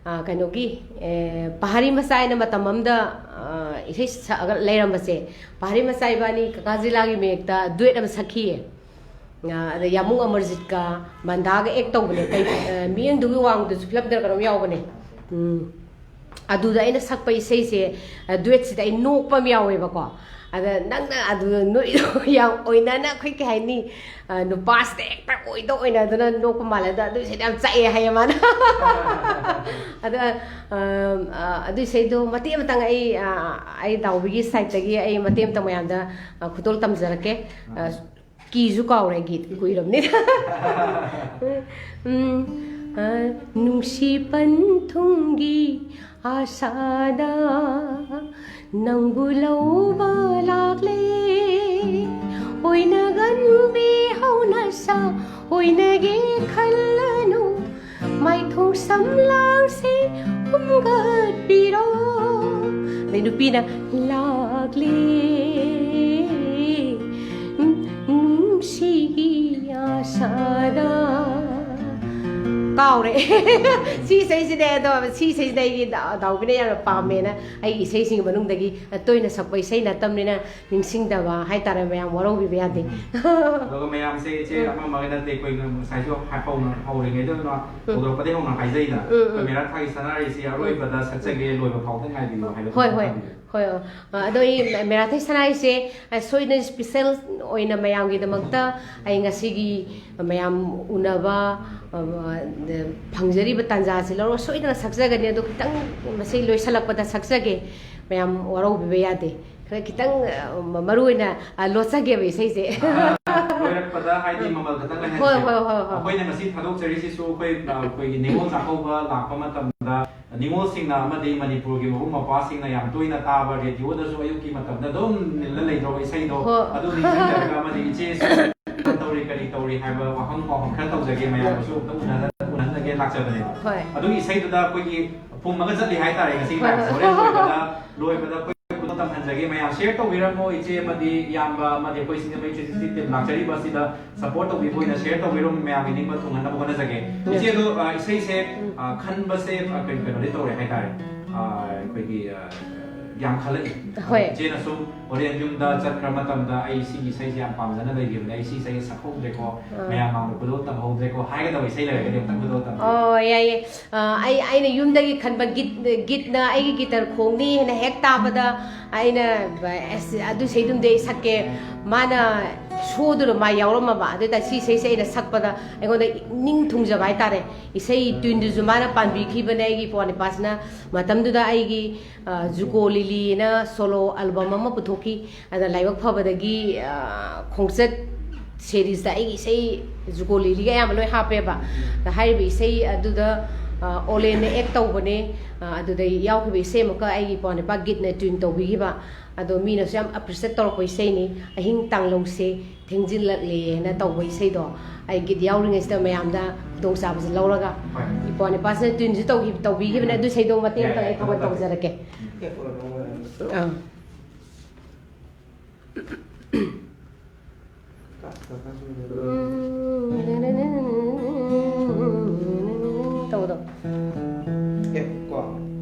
ꯑ, ꯀꯩꯅꯣꯒꯤ, ꯑꯦ, ꯄꯍꯥꯔꯤ ꯃꯆꯥ ꯍꯥꯏꯅ ꯃꯇꯝ ꯑꯃꯗ, ꯑ, ꯏꯁꯩ ꯁꯛꯑꯒ ꯂꯩꯔꯝꯕꯁꯦ, ꯄꯍꯥꯔꯤ ꯃꯆꯥ ꯏꯕꯥꯅꯤ ꯀꯀꯥ ꯖꯤꯂꯥꯒꯤ ꯃꯌꯦꯛꯇ duet ꯑꯃ ꯁꯛꯈꯤꯌꯦ꯫ ꯑ, ꯑꯗ ꯌꯥꯃꯨꯡ ꯑꯃꯔꯖꯤꯠꯀ ꯃꯟꯗꯥꯒ act ꯇꯧꯕꯅꯦ꯫ ꯀꯩ, ꯑ, ꯃꯤꯠꯌꯦꯡꯗꯨꯒꯤ ꯋꯥꯡꯃꯗꯁꯨ ꯐꯤꯂꯝꯗꯔ ꯀꯩꯅꯣꯝ ꯌꯥꯎꯕꯅꯦ꯫ ꯎꯝ꯫ ꯑꯗꯨꯗ ꯑꯩꯅ ꯁꯛꯄ ꯏꯁꯩꯁꯦ, ꯑ, duetꯁꯤꯗ ꯑꯩ ꯅꯣꯛꯄ ꯑꯃ ꯌꯥꯎꯋꯦꯕꯀꯣ꯫ ꯑꯗ ꯅꯪꯅ ꯑꯗꯨ ꯅꯣꯛꯏꯗꯣ ꯌꯥꯝ ꯑꯣꯏꯅꯅ ꯑꯩꯈꯣꯏ ꯀꯩ ꯍꯥꯏꯅꯤ, ꯑ, ꯅꯨꯄꯥꯁꯤꯗ ꯍꯦꯛꯇ ꯑꯣꯏꯗ ꯑꯣꯏꯅꯗꯅ ꯅꯣꯛꯄ ꯃꯥꯜꯂꯦ꯫ ꯑꯗ ꯑꯗꯨ ꯏꯁꯩꯗꯣ ꯌꯥꯝ ꯆꯥꯛꯑꯦ ꯍꯥꯏꯌꯦ ꯃꯥꯅ꯫ ꯑꯗ, ꯑ, ꯑ, ꯑꯗꯨ ꯏꯁꯩꯗꯣ ꯃꯇꯦꯛ ꯑꯃꯇꯪ ꯑꯩ, ꯑ, ꯑꯩ ꯗꯥꯎꯕꯤꯒꯤ sideꯇꯒꯤ ꯑꯩ ꯃꯇꯦꯛ ꯑꯃꯇꯪ ꯃꯌꯥꯝꯗ, ꯑ, ꯈꯨꯗꯣꯜ ꯇꯝꯖꯔꯛꯀꯦ꯫ ꯑ, ꯀꯤꯁꯨ ꯀꯥꯎꯔꯦ, ꯒꯤꯠ ꯀꯨꯏꯔꯕꯅꯤꯅ꯫ ꯎꯝ, ꯑ, ꯅꯨꯡꯁꯤ ꯄꯟꯊꯨꯡꯒꯤ ꯑꯁꯥꯗ ꯅꯪꯕꯨ ꯂꯧꯕ ꯂꯥꯛꯂꯦ꯫ ꯑꯣꯏꯅꯒꯟꯕꯤ ꯍꯧꯅꯁꯥ ꯑꯣꯏꯅꯒꯦ ꯈꯜꯂꯅꯨ꯫ ꯃꯥꯏꯊꯣꯡ ꯁꯝꯂꯥꯡꯁꯦ ꯍꯨꯝꯒꯠꯄꯤꯔꯣ꯫ ꯑꯗꯩ ꯅꯨꯄꯤꯅ ꯂꯥꯛꯂꯦ, ꯎꯝ, ꯅꯨꯡꯁꯤꯒꯤ ꯑꯁꯥꯗ꯫ ꯀꯥꯎꯔꯦ꯫ ꯁꯤ ꯏꯁꯩꯁꯤꯅꯦ ꯑꯗꯣ, ꯁꯤ ꯏꯁꯩꯁꯤꯅ ꯑꯩꯒꯤ ꯗꯥ-, ꯗꯥꯎꯕꯤꯅ ꯌꯥꯝꯅ ꯄꯥꯝꯃꯦꯅ ꯑꯩꯒꯤ ꯏꯁꯩꯁꯤꯡꯒꯤ ꯃꯅꯨꯡꯗꯒꯤ ꯇꯣꯏꯅ ꯁꯛꯄ ꯏꯁꯩ ꯅꯠꯇꯕꯅꯤꯅ ꯅꯤꯡꯁꯤꯡꯗꯕ ꯍꯥꯏꯇꯥꯔꯦ, ꯃꯌꯥꯝ ꯋꯥꯔꯧꯕꯤꯕ ꯌꯥꯗꯦ꯫ ꯑꯗꯨꯒ ꯃꯌꯥꯝꯁꯦ ꯏꯆꯦ ꯑꯃ ꯑꯃꯒ ꯅꯠꯇꯦ, ꯑꯩꯈꯣꯏꯅ ꯉꯁꯥꯏꯁꯨ ꯍꯧꯅ ꯍꯧꯔꯤꯉꯩꯗ ꯑꯗꯨꯅ ꯎꯝ꯫ ꯍꯧꯗꯣꯔꯛꯄꯗꯒꯤ ꯍꯧꯅ ꯍꯥꯏꯖꯩꯗ, ꯎꯝ, ꯎꯝ꯫ ꯑꯩꯈꯣꯏ ꯃꯦꯔꯥ ꯊꯥꯒꯤ ꯁꯅꯥꯔꯩꯁꯤ ꯑꯔꯣꯏꯕꯗ ꯁꯛꯆꯒꯦ, ꯂꯣꯏꯕ ꯐꯥꯎꯗ ꯉꯥꯏꯕꯤꯌꯨ ꯍꯥꯏꯕꯗꯣ ꯍꯣꯏ, ꯍꯣꯏ꯫ ꯊꯝꯕꯤꯌꯨ꯫ ꯍꯣꯏ, ꯑ, ꯑꯗꯣ ꯑꯩ ꯃꯦ-, ꯃꯦꯔꯥꯊꯩ ꯁꯅꯥꯏꯁꯦ, ꯑ, ꯁꯣꯏꯗꯅ ꯏꯁꯄꯤꯁꯦꯜ ꯑꯣꯏꯅ ꯃꯌꯥꯝꯒꯤꯗꯃꯛꯇ ꯑꯩ ꯉꯁꯤꯒꯤ ꯃꯌꯥꯝ ꯎꯅꯕ, ꯑ, ꯑ, ꯐꯪꯖꯔꯤꯕ ꯇꯥꯟꯖꯥꯁꯦ ꯂꯧꯔꯒ ꯁꯣꯏꯗꯅ ꯁꯛꯆꯒꯅꯤ꯫ ꯑꯗꯣ ꯈꯤꯇꯪ ꯃꯁꯤ ꯂꯣꯏꯁꯤꯜꯂꯛꯄꯗ ꯁꯛꯆꯒꯦ꯫ ꯃꯌꯥꯝ ꯋꯥꯔꯧꯕꯤꯕ ꯌꯥꯗꯦ꯫ ꯈꯔ ꯈꯤꯇꯪ, ꯑ, ꯃ-, ꯃꯔꯨ ꯑꯣꯏꯅ, ꯑ, ꯂꯣꯠꯆꯒꯦꯕ ꯏꯁꯩꯁꯦ꯫ ꯑ, ꯂꯣꯏꯔꯛꯄꯗ ꯍꯥꯏꯗꯤ ꯃꯃꯜ ꯈꯛꯇꯪ ꯂꯩꯍꯟꯁꯦ꯫ ꯍꯣꯏ, ꯍꯣꯏ, ꯍꯣꯏ, ꯍꯣꯏ꯫ ꯑꯩꯈꯣꯏꯅ ꯉꯁꯤ ꯊꯥꯗꯣꯛꯆꯔꯤꯁꯤꯁꯨ ꯑꯩꯈꯣꯏ, ꯑ, ꯑꯩꯈꯣꯏꯒꯤ ꯅꯤꯉꯣꯜ ꯆꯥꯛꯀꯧꯕ ꯂꯥꯛꯄ ꯃꯇꯝꯗ ꯅꯤꯉꯣꯜꯁꯤꯡꯅ ꯑꯃꯗꯤ ꯃꯅꯤꯄꯨꯔꯒꯤ ꯃꯕꯨꯡ ꯃꯧꯄ꯭ꯋꯥꯁꯤꯡꯅ ꯌꯥꯝ ꯇꯣꯏꯅ ꯇꯥꯕ, ꯔꯦꯗꯤꯑꯣꯗꯁꯨ ꯑꯌꯨꯛꯀꯤ ꯃꯇꯝꯗ ꯑꯗꯨꯝ ꯅꯤꯜꯂ ꯂꯩꯗꯧꯕ ꯏꯁꯩꯗꯣ, ꯍꯣ꯫ ꯑꯗꯨ ꯅꯤꯡꯁꯤꯡꯖꯔꯒ ꯑꯃꯗꯤ ꯏꯆꯦꯁꯨ ꯀꯔꯤ ꯇꯧꯔꯤ, ꯀꯔꯤ ꯇꯧꯔꯤ ꯍꯥꯏꯕ ꯋꯥꯍꯪ ꯄꯥꯎꯍꯪ ꯈꯔ ꯇꯧꯖꯒꯦ, ꯃꯌꯥꯝꯒꯁꯨ ꯑꯝꯇ ꯎꯅꯍ-, ꯎꯅꯍꯟꯖꯒꯦ ꯂꯥꯛꯆꯕꯅꯦꯕ꯫ ꯍꯣꯏ꯫ ꯑꯗꯨꯒꯤ ꯏꯁꯩꯗꯨꯗ ꯑꯩꯈꯣꯏꯒꯤ ꯐꯨꯝꯃꯒ ꯆꯠꯂꯤ ꯍꯥꯏꯇꯥꯔꯦ ꯉꯁꯤꯒꯤ ꯍꯣꯏ, ꯂꯥꯏꯟꯁꯦ꯫ ꯍꯣꯏ꯫ ꯍꯣꯔꯦꯟ ꯂꯣꯏꯕꯗ, ꯂꯣꯏꯕꯗ ꯑꯩꯈꯣꯏ ꯈꯨꯗꯣꯜ ꯇꯝꯍꯟꯖꯒꯦ꯫ ꯃꯌꯥꯝ ꯁꯤꯌꯔ ꯇꯧꯕꯤꯔꯝꯃꯣ, ꯏꯆꯦ ꯑꯃꯗꯤ ꯏꯌꯥꯝꯕ ꯑꯃꯗꯤ ꯑꯩꯈꯣꯏ ꯁꯤꯡꯖꯃꯩ ꯊ꯭ꯔꯤ ꯁꯤꯛꯁꯇꯤ ꯇꯤꯝ ꯂꯥꯛꯆꯔꯤꯕ ꯑꯁꯤꯗ ꯁꯄꯣꯔꯠ ꯇꯧꯕꯤꯕ ꯑꯣꯏꯅ ꯁꯤꯌꯔ ꯇꯧꯕꯤꯔꯝꯃꯣ, ꯃꯌꯥꯝꯒꯤ ꯅꯤꯡꯕ ꯊꯨꯡꯍꯟꯅꯕ ꯍꯣꯠꯅꯖꯒꯦ꯫ ꯎꯝ꯫ ꯏꯆꯦ ꯑꯗꯣ, ꯑ, ꯏꯁꯩꯁꯦ, ꯎꯝ꯫ ꯑ, ꯈꯟꯕꯁꯦ, ꯑ, ꯀꯩ-, ꯀꯩꯅꯣꯗꯤ ꯇꯧꯔꯦ ꯍꯥꯏꯇꯥꯔꯦ꯫ ꯑ, ꯑꯩꯈꯣꯏꯒꯤ, ꯑ, ꯌꯥꯝ ꯈꯜꯂꯛꯏ꯫ ꯍꯣꯏ꯫ ꯏꯆꯦꯅ ꯁꯨꯝ ꯍꯣꯔꯦꯟ ꯌꯨꯝꯗ ꯆꯠꯈ꯭ꯔ ꯃꯇꯝꯗ ꯑꯩ ꯁꯤꯒꯤ ꯏꯁꯩꯁꯦ ꯌꯥꯝ ꯄꯥꯝꯖꯅ ꯂꯩꯈꯤꯕꯅꯦ, ꯑꯩ ꯁꯤ ꯏꯁꯩꯁꯦ ꯁꯛꯍꯧꯗ꯭ꯔꯦꯀꯣ, ꯑꯥ꯫ ꯃꯌꯥꯝ ꯃꯥꯡꯗ ꯈꯨꯗꯣꯜ ꯇꯝꯍꯧꯗ꯭ꯔꯦꯀꯣ ꯍꯥꯏꯒꯗꯕ ꯏꯁꯩ ꯂꯩꯔꯒꯗꯤ ꯑꯝꯇꯪ ꯈꯨꯗꯣꯜ ꯇꯝꯕꯤꯌꯨ꯫ ꯑꯣ, ꯌꯥꯏꯌꯦ꯫ ꯑ, ꯑꯩ, ꯑꯩꯅ ꯌꯨꯝꯗꯒꯤ ꯈꯟꯕ ꯒꯤꯠ, ꯒꯤꯠꯅ ꯑꯩꯒꯤ ꯒꯤꯇꯔ ꯈꯣꯡꯅꯤ ꯍꯥꯏꯅ ꯍꯦꯛ ꯇꯥꯕꯗ ꯑꯩꯅ, ꯑꯁ, ꯑꯗꯨ ꯏꯁꯩꯗꯨꯝꯗꯤ ꯑꯩ ꯁꯛꯀꯦ꯫ ꯃꯥꯅ ꯁꯣꯗꯨꯅ ꯃꯥ ꯌꯥꯎꯔꯝꯃꯕ꯫ ꯑꯗꯨ ꯑꯣꯏꯇꯥꯔꯗꯤ ꯁꯤ ꯏꯁꯩꯁꯦ ꯑꯩꯅ ꯁꯛꯄꯗ ꯑꯩꯉꯣꯟꯗ ꯅꯤꯡ ꯊꯨꯡꯖꯕ ꯍꯥꯏꯇꯥꯔꯦ꯫ ꯏꯁꯩ ꯇ꯭ꯌꯨꯟꯗꯨꯁꯨ ꯃꯥꯅ ꯄꯥꯟꯕꯤꯈꯤꯕꯅꯦ ꯑꯩꯒꯤ ꯏꯄ꯭ꯋꯥ ꯅꯤꯄꯥꯁꯤꯅ꯫ ꯃꯇꯝꯗꯨꯗ ꯑꯩꯒꯤ, ꯑ, ꯖꯨꯀꯣ ꯂꯤꯂꯤꯅ ꯁꯣꯂꯣ ꯑꯦꯜꯕꯝ ꯑꯃ ꯄꯨꯊꯣꯛꯈꯤ꯫ ꯑꯗ ꯂꯥꯏꯕꯛ ꯐꯕꯗꯒꯤ, ꯑ, ꯈꯣꯡꯆꯠ ꯁꯦꯔꯤꯁꯇ ꯑꯩꯒꯤ ꯏꯁꯩ ꯖꯨꯀꯣ ꯂꯤꯂꯤꯒ ꯑꯌꯥꯝꯕ ꯂꯣꯏ ꯍꯥꯞꯄꯦꯕ꯫ ꯑꯗ ꯍꯥꯏꯔꯤꯕ ꯏꯁꯩ ꯑꯗꯨꯗ, ꯑ, ꯑꯣꯂꯦꯟꯅ ꯑꯦꯛ ꯇꯧꯕꯅꯦ꯫ ꯑ, ꯑꯗꯨꯗ ꯌꯥꯎꯈꯤꯕ ꯏꯁꯩ ꯑꯃꯨꯛꯀ ꯑꯩꯒꯤ ꯏꯄ꯭ꯋꯥ ꯅꯤꯄꯥ ꯒꯤꯠꯅ ꯇ꯭ꯌꯨꯟ ꯇꯧꯕꯤꯈꯤꯕ꯫ ꯑꯗꯣ ꯃꯤꯅꯁꯨ ꯌꯥꯝ ꯑꯦꯄ꯭ꯔꯤꯁꯤꯌꯦꯠ ꯇꯧꯔꯛꯄ ꯏꯁꯩꯅꯤ, "ꯑꯍꯤꯡ ꯇꯥꯡꯂꯧꯁꯦ ꯊꯦꯡꯖꯤꯜꯂꯛꯂꯦꯅ" ꯇꯧꯕ ꯏꯁꯩꯗꯣ꯫ ꯑꯩ ꯒꯤꯠ ꯌꯥꯎꯔꯤꯉꯩꯁꯤꯗ ꯃꯌꯥꯝꯗ ꯈꯨꯗꯣꯡꯆꯥꯕꯁꯦ ꯂꯧꯔꯒ ꯍꯣꯏ꯫ ꯏꯄ꯭ꯋꯥ ꯅꯤꯄꯥꯁꯤꯅ ꯇ꯭ꯌꯨꯟꯁꯨ ꯇꯧꯈꯤ-, ꯇꯧꯕꯤꯈꯤꯕꯅꯦ꯫ ꯑꯗꯨ ꯏꯁꯩꯗꯣ ꯃꯇꯦꯛ ꯑꯃꯇꯪ ꯑꯩ ꯌꯥꯏ, ꯊꯥꯒꯠ ꯌꯥꯏ꯫ ꯇꯧꯖꯔꯛꯀꯦ꯫ ꯑꯥ꯫ ꯇꯧꯕꯗꯣ꯫ F ꯀꯣ?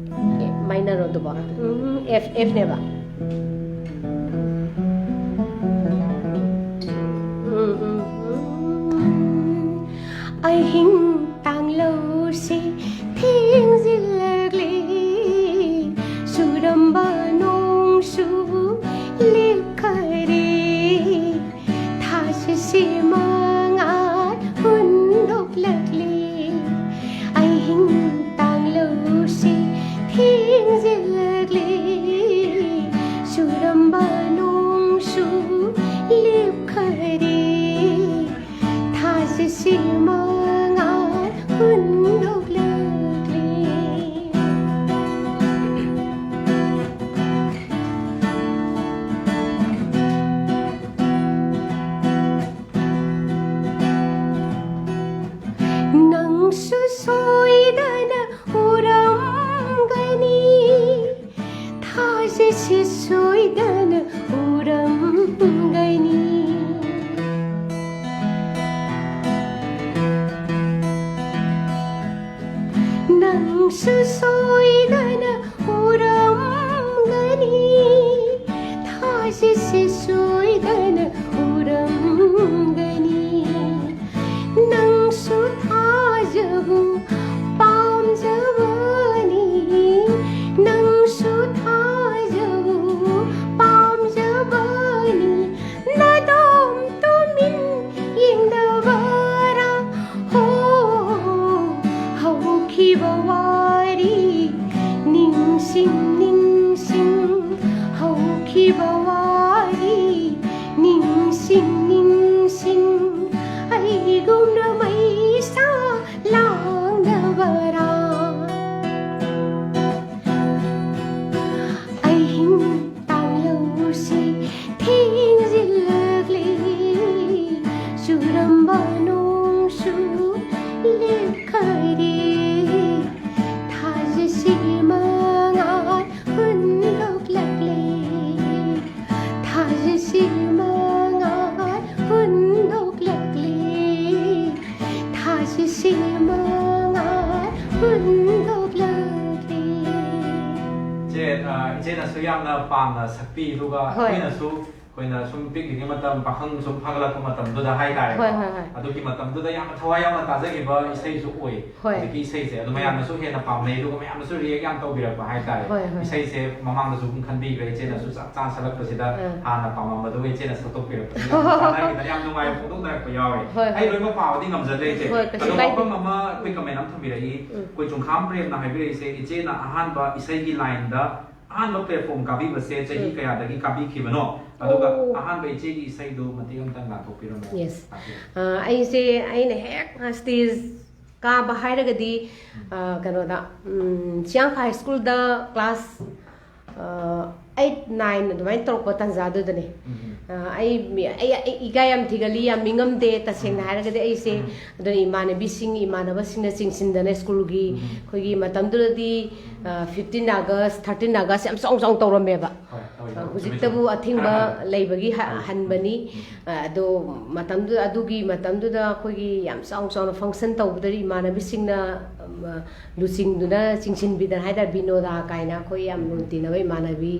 ꯑꯦ, minor ꯑꯗꯨꯕꯣ? ꯎꯝ, F, F ꯅꯦꯕ꯫ ꯎꯝ, ꯎꯝ, ꯎꯝ꯫ ꯑꯍꯤꯡ ꯇꯥꯡꯂꯧꯁꯦ ꯊꯦꯡꯖꯤꯜꯂꯛꯂꯦ, ꯆꯨꯔꯝꯕ ꯅꯣꯡ ꯌꯥꯝꯅ ꯄꯥꯝꯅ ꯁꯛꯄꯤ, ꯑꯗꯨꯒ ꯍꯣꯏ꯫ ꯑꯩꯈꯣꯏꯅꯁꯨ, ꯑꯩꯈꯣꯏꯅ ꯁꯨꯝ ꯄꯤꯛꯂꯤꯉꯩ ꯃꯇꯝ, ꯄꯥꯈꯪ ꯁꯨꯝ ꯐꯥꯒꯠꯂꯛꯄ ꯃꯇꯝꯗꯨꯗ ꯍꯥꯏꯇꯥꯔꯦꯀꯣ꯫ ꯍꯣꯏ, ꯍꯣꯏ, ꯍꯣꯏ꯫ ꯑꯗꯨꯒꯤ ꯃꯇꯝꯗꯨꯗ ꯌꯥꯝꯅ ꯊꯋꯥꯏ ꯌꯥꯎꯅ ꯇꯥꯖꯈꯤꯕ ꯏꯁꯩꯁꯨ ꯑꯣꯏ꯫ ꯍꯣꯏ꯫ ꯍꯧꯖꯤꯛꯀꯤ ꯏꯁꯩꯁꯦ ꯑꯗꯨ ꯃꯌꯥꯝꯅꯁꯨ ꯍꯦꯟꯅ ꯄꯥꯝꯅꯩ, ꯑꯗꯨꯒ ꯃꯌꯥꯝꯅꯁꯨ react ꯌꯥꯝ ꯇꯧꯕꯤꯔꯛꯄ ꯍꯥꯏꯇꯥꯔꯦ꯫ ꯍꯣꯏ, ꯍꯣꯏ꯫ ꯏꯁꯩꯁꯦ ꯃꯃꯥꯡꯗꯁꯨ ꯑꯗꯨꯝ ꯈꯟꯕꯤꯈ꯭ꯔꯦ, ꯏꯆꯦꯅꯁꯨ ꯆꯞ ꯆꯥꯅ ꯁꯛꯂꯛꯄꯁꯤꯗ ꯑꯥ꯫ ꯍꯥꯟꯅ ꯄꯥꯝꯃꯝꯕꯗꯨꯒ ꯏꯆꯦꯅ ꯁꯛꯇꯣꯛꯄꯤꯔꯛꯄꯁꯤꯗ ꯌꯥꯝ ꯆꯥꯟꯅꯈꯤꯗꯅ ꯌꯥꯝ ꯅꯨꯡꯉꯥꯏꯕ ꯐꯣꯡꯗꯣꯛꯅꯔꯛꯄ ꯌꯥꯎꯔꯦ꯫ ꯍꯣꯏ, ꯍꯣꯏ꯫ ꯑꯩ ꯂꯣꯏꯅꯃꯛ ꯄꯥꯕꯗꯤ ꯉꯝꯖꯗ꯭ꯔꯦ ꯏꯆꯦ꯫ ꯍꯣꯏ, ꯀꯩꯁꯨ ꯑꯗꯣ ꯀꯥꯏꯗꯦ꯫ ꯋꯥꯐꯝ ꯑꯃ ꯑꯩꯈꯣꯏ comment ꯑꯃ ꯊꯝꯕꯤꯔꯛꯏ, ꯎꯝ꯫ ꯑꯩꯈꯣꯏ ꯆꯨꯡꯈꯥꯝ ꯄ꯭ꯔꯦꯝꯅ ꯍꯥꯏꯕꯤꯔꯛꯏꯁꯦ, ꯏꯆꯦꯅ ꯑꯍꯥꯟꯕ ꯏꯁꯩꯒꯤ line ꯗ ꯑꯍꯥꯟꯕ platform ꯀꯥꯕꯤꯕꯁꯦ ꯆꯍꯤ ꯎꯝ꯫ ꯀꯌꯥꯗꯒꯤ ꯀꯥꯕꯤꯈꯤꯕꯅꯣ? ꯑꯗꯨꯒ ꯑꯣ꯫ ꯑꯍꯥꯟꯕ ꯏꯆꯦꯒꯤ ꯏꯁꯩꯗꯨ ꯃꯇꯦꯛ ꯑꯃꯇꯪ ꯂꯥꯟꯊꯣꯛꯄꯤꯔꯝꯃꯣ꯫ Yes꯫ ꯇꯥꯛꯄꯤꯌꯨ꯫ ꯑ, ꯑꯩꯁꯦ, ꯑꯩꯅ ꯍꯦꯛ stage ꯀꯥꯕ ꯍꯥꯏꯔꯒꯗꯤ, ꯑ, ꯀꯩꯅꯣꯗ, ꯎꯝ, ꯆꯤꯌꯥꯡꯈ high school ꯗ class, ꯑ, eight, nine ꯑꯗꯨꯃꯥꯏꯅ ꯇꯧꯔꯛꯄ ꯇꯥꯟꯖꯥꯗꯨꯗꯅꯦ꯫ ꯎꯝ꯫ ꯑ, ꯑꯩ ꯃꯤ-, ꯑꯩ, ꯑꯩ ꯏꯀꯥꯏ ꯌꯥꯝ ꯊꯤꯒꯜꯂꯤ, ꯌꯥꯝ ꯃꯤꯉꯝꯗꯦ, ꯇꯁꯦꯡꯅ ꯎꯝ꯫ ꯍꯥꯏꯔꯒꯗꯤ ꯑꯩꯁꯦ꯫ ꯎꯝ꯫ ꯑꯗꯨꯅ ꯏꯃꯥꯟꯅꯕꯤꯁꯤꯡ, ꯏꯃꯥꯟꯅꯕꯁꯤꯡꯅ ꯆꯤꯡꯁꯤꯟꯗꯅ school ꯒꯤ, ꯎꯝ꯫ ꯑꯩꯈꯣꯏꯒꯤ ꯃꯇꯝꯗꯨꯗꯗꯤ, ꯑ, fifteen August, thirteen August ꯌꯥꯝ ꯆꯥꯎ ꯆꯥꯎ ꯇꯧꯔꯝꯃꯦꯕ꯫ ꯍꯣꯏ, ꯍꯣꯏ, ꯑ, ꯍꯣꯏ, ꯍꯧꯖꯤꯛꯇꯕꯨ ꯆꯨꯝꯃꯤ, ꯆꯨꯝꯃꯤ꯫ ꯑꯊꯤꯡꯕ ꯈꯔ ꯍꯟ-, ꯂꯩꯕꯒꯤ ꯍ-, ꯍꯣꯏ꯫ ꯍꯟꯕꯅꯤ꯫ ꯎꯝ꯫ ꯑ, ꯑꯗꯣ ꯃꯇꯝꯗꯨꯗ, ꯑꯗꯨꯒꯤ ꯃꯇꯝꯗꯨꯗ ꯑꯩꯈꯣꯏꯒꯤ ꯌꯥꯝ ꯆꯥꯎ ꯆꯥꯎꯅ function ꯇꯧꯕꯗꯗꯤ ꯏꯃꯥꯟꯅꯕꯤꯁꯤꯡꯅ, ꯑꯝ, ꯑ, ꯂꯨꯆꯤꯡꯗꯨꯅ, ꯆꯤꯡꯁꯤꯟꯕꯤꯗꯅ ꯍꯥꯏꯇꯥꯔꯦ, ꯕꯤꯅꯣꯗꯥ ꯀꯥꯏꯅ ꯑꯩꯈꯣꯏ ꯌꯥꯝ ꯂꯨꯅ ꯇꯤꯟꯅꯕ ꯏꯃꯥꯟꯅꯕꯤ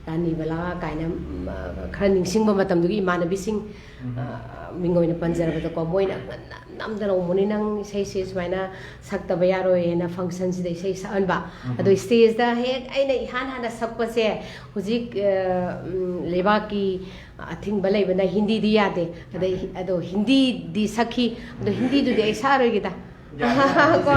ꯔꯥꯅꯤ ꯕꯂꯥ ꯀꯥꯏꯅ, ꯑꯝ, ꯑ, ꯈꯔ ꯅꯤꯡꯁꯤꯡꯕ ꯃꯇꯝꯗꯨꯒꯤ ꯏꯃꯥꯟꯅꯕꯤꯁꯤꯡ, ꯎꯝ꯫ ꯑ, ꯃꯤꯡ ꯑꯣꯏꯅ ꯄꯟꯖꯔꯕꯗꯀꯣ, ꯃꯣꯏꯅ ꯉꯟꯅ ꯅꯝꯗꯅ, "ꯑꯣ, ꯃꯣꯅꯤ, ꯅꯪ ꯏꯁꯩꯁꯦ ꯁꯨꯃꯥꯏꯅ ꯁꯛꯇꯕ ꯌꯥꯔꯣꯏ" ꯍꯥꯏꯅ function ꯁꯤꯗ ꯏꯁꯩ ꯁꯛꯍꯟꯕ꯫ ꯎꯝ꯫ ꯑꯗꯣ stage ꯇ ꯍꯦꯛ ꯑꯩꯅ ꯏꯍꯥꯟ ꯍꯥꯟꯅ ꯁꯛꯄꯁꯦ, ꯍꯧꯖꯤꯛ, ꯑ, ꯎꯝ, ꯂꯩꯕꯥꯛꯀꯤ ꯑꯊꯤꯡꯕ ꯂꯩꯕꯅ ꯍꯤꯟꯗꯤꯗꯤ ꯌꯥꯗꯦ꯫ ꯑꯗꯩ ꯍꯤ-, ꯑꯗꯣ ꯍꯤꯟꯗꯤꯗꯤ ꯁꯛꯈꯤ꯫ ꯑꯗꯣ ꯍꯤꯟꯗꯤꯗꯨꯗꯤ ꯑꯩ ꯁꯛꯑꯔꯣꯏꯒꯦꯗ꯫ ꯌꯥꯅꯤ, ꯌꯥꯅꯤ, ꯀꯣ?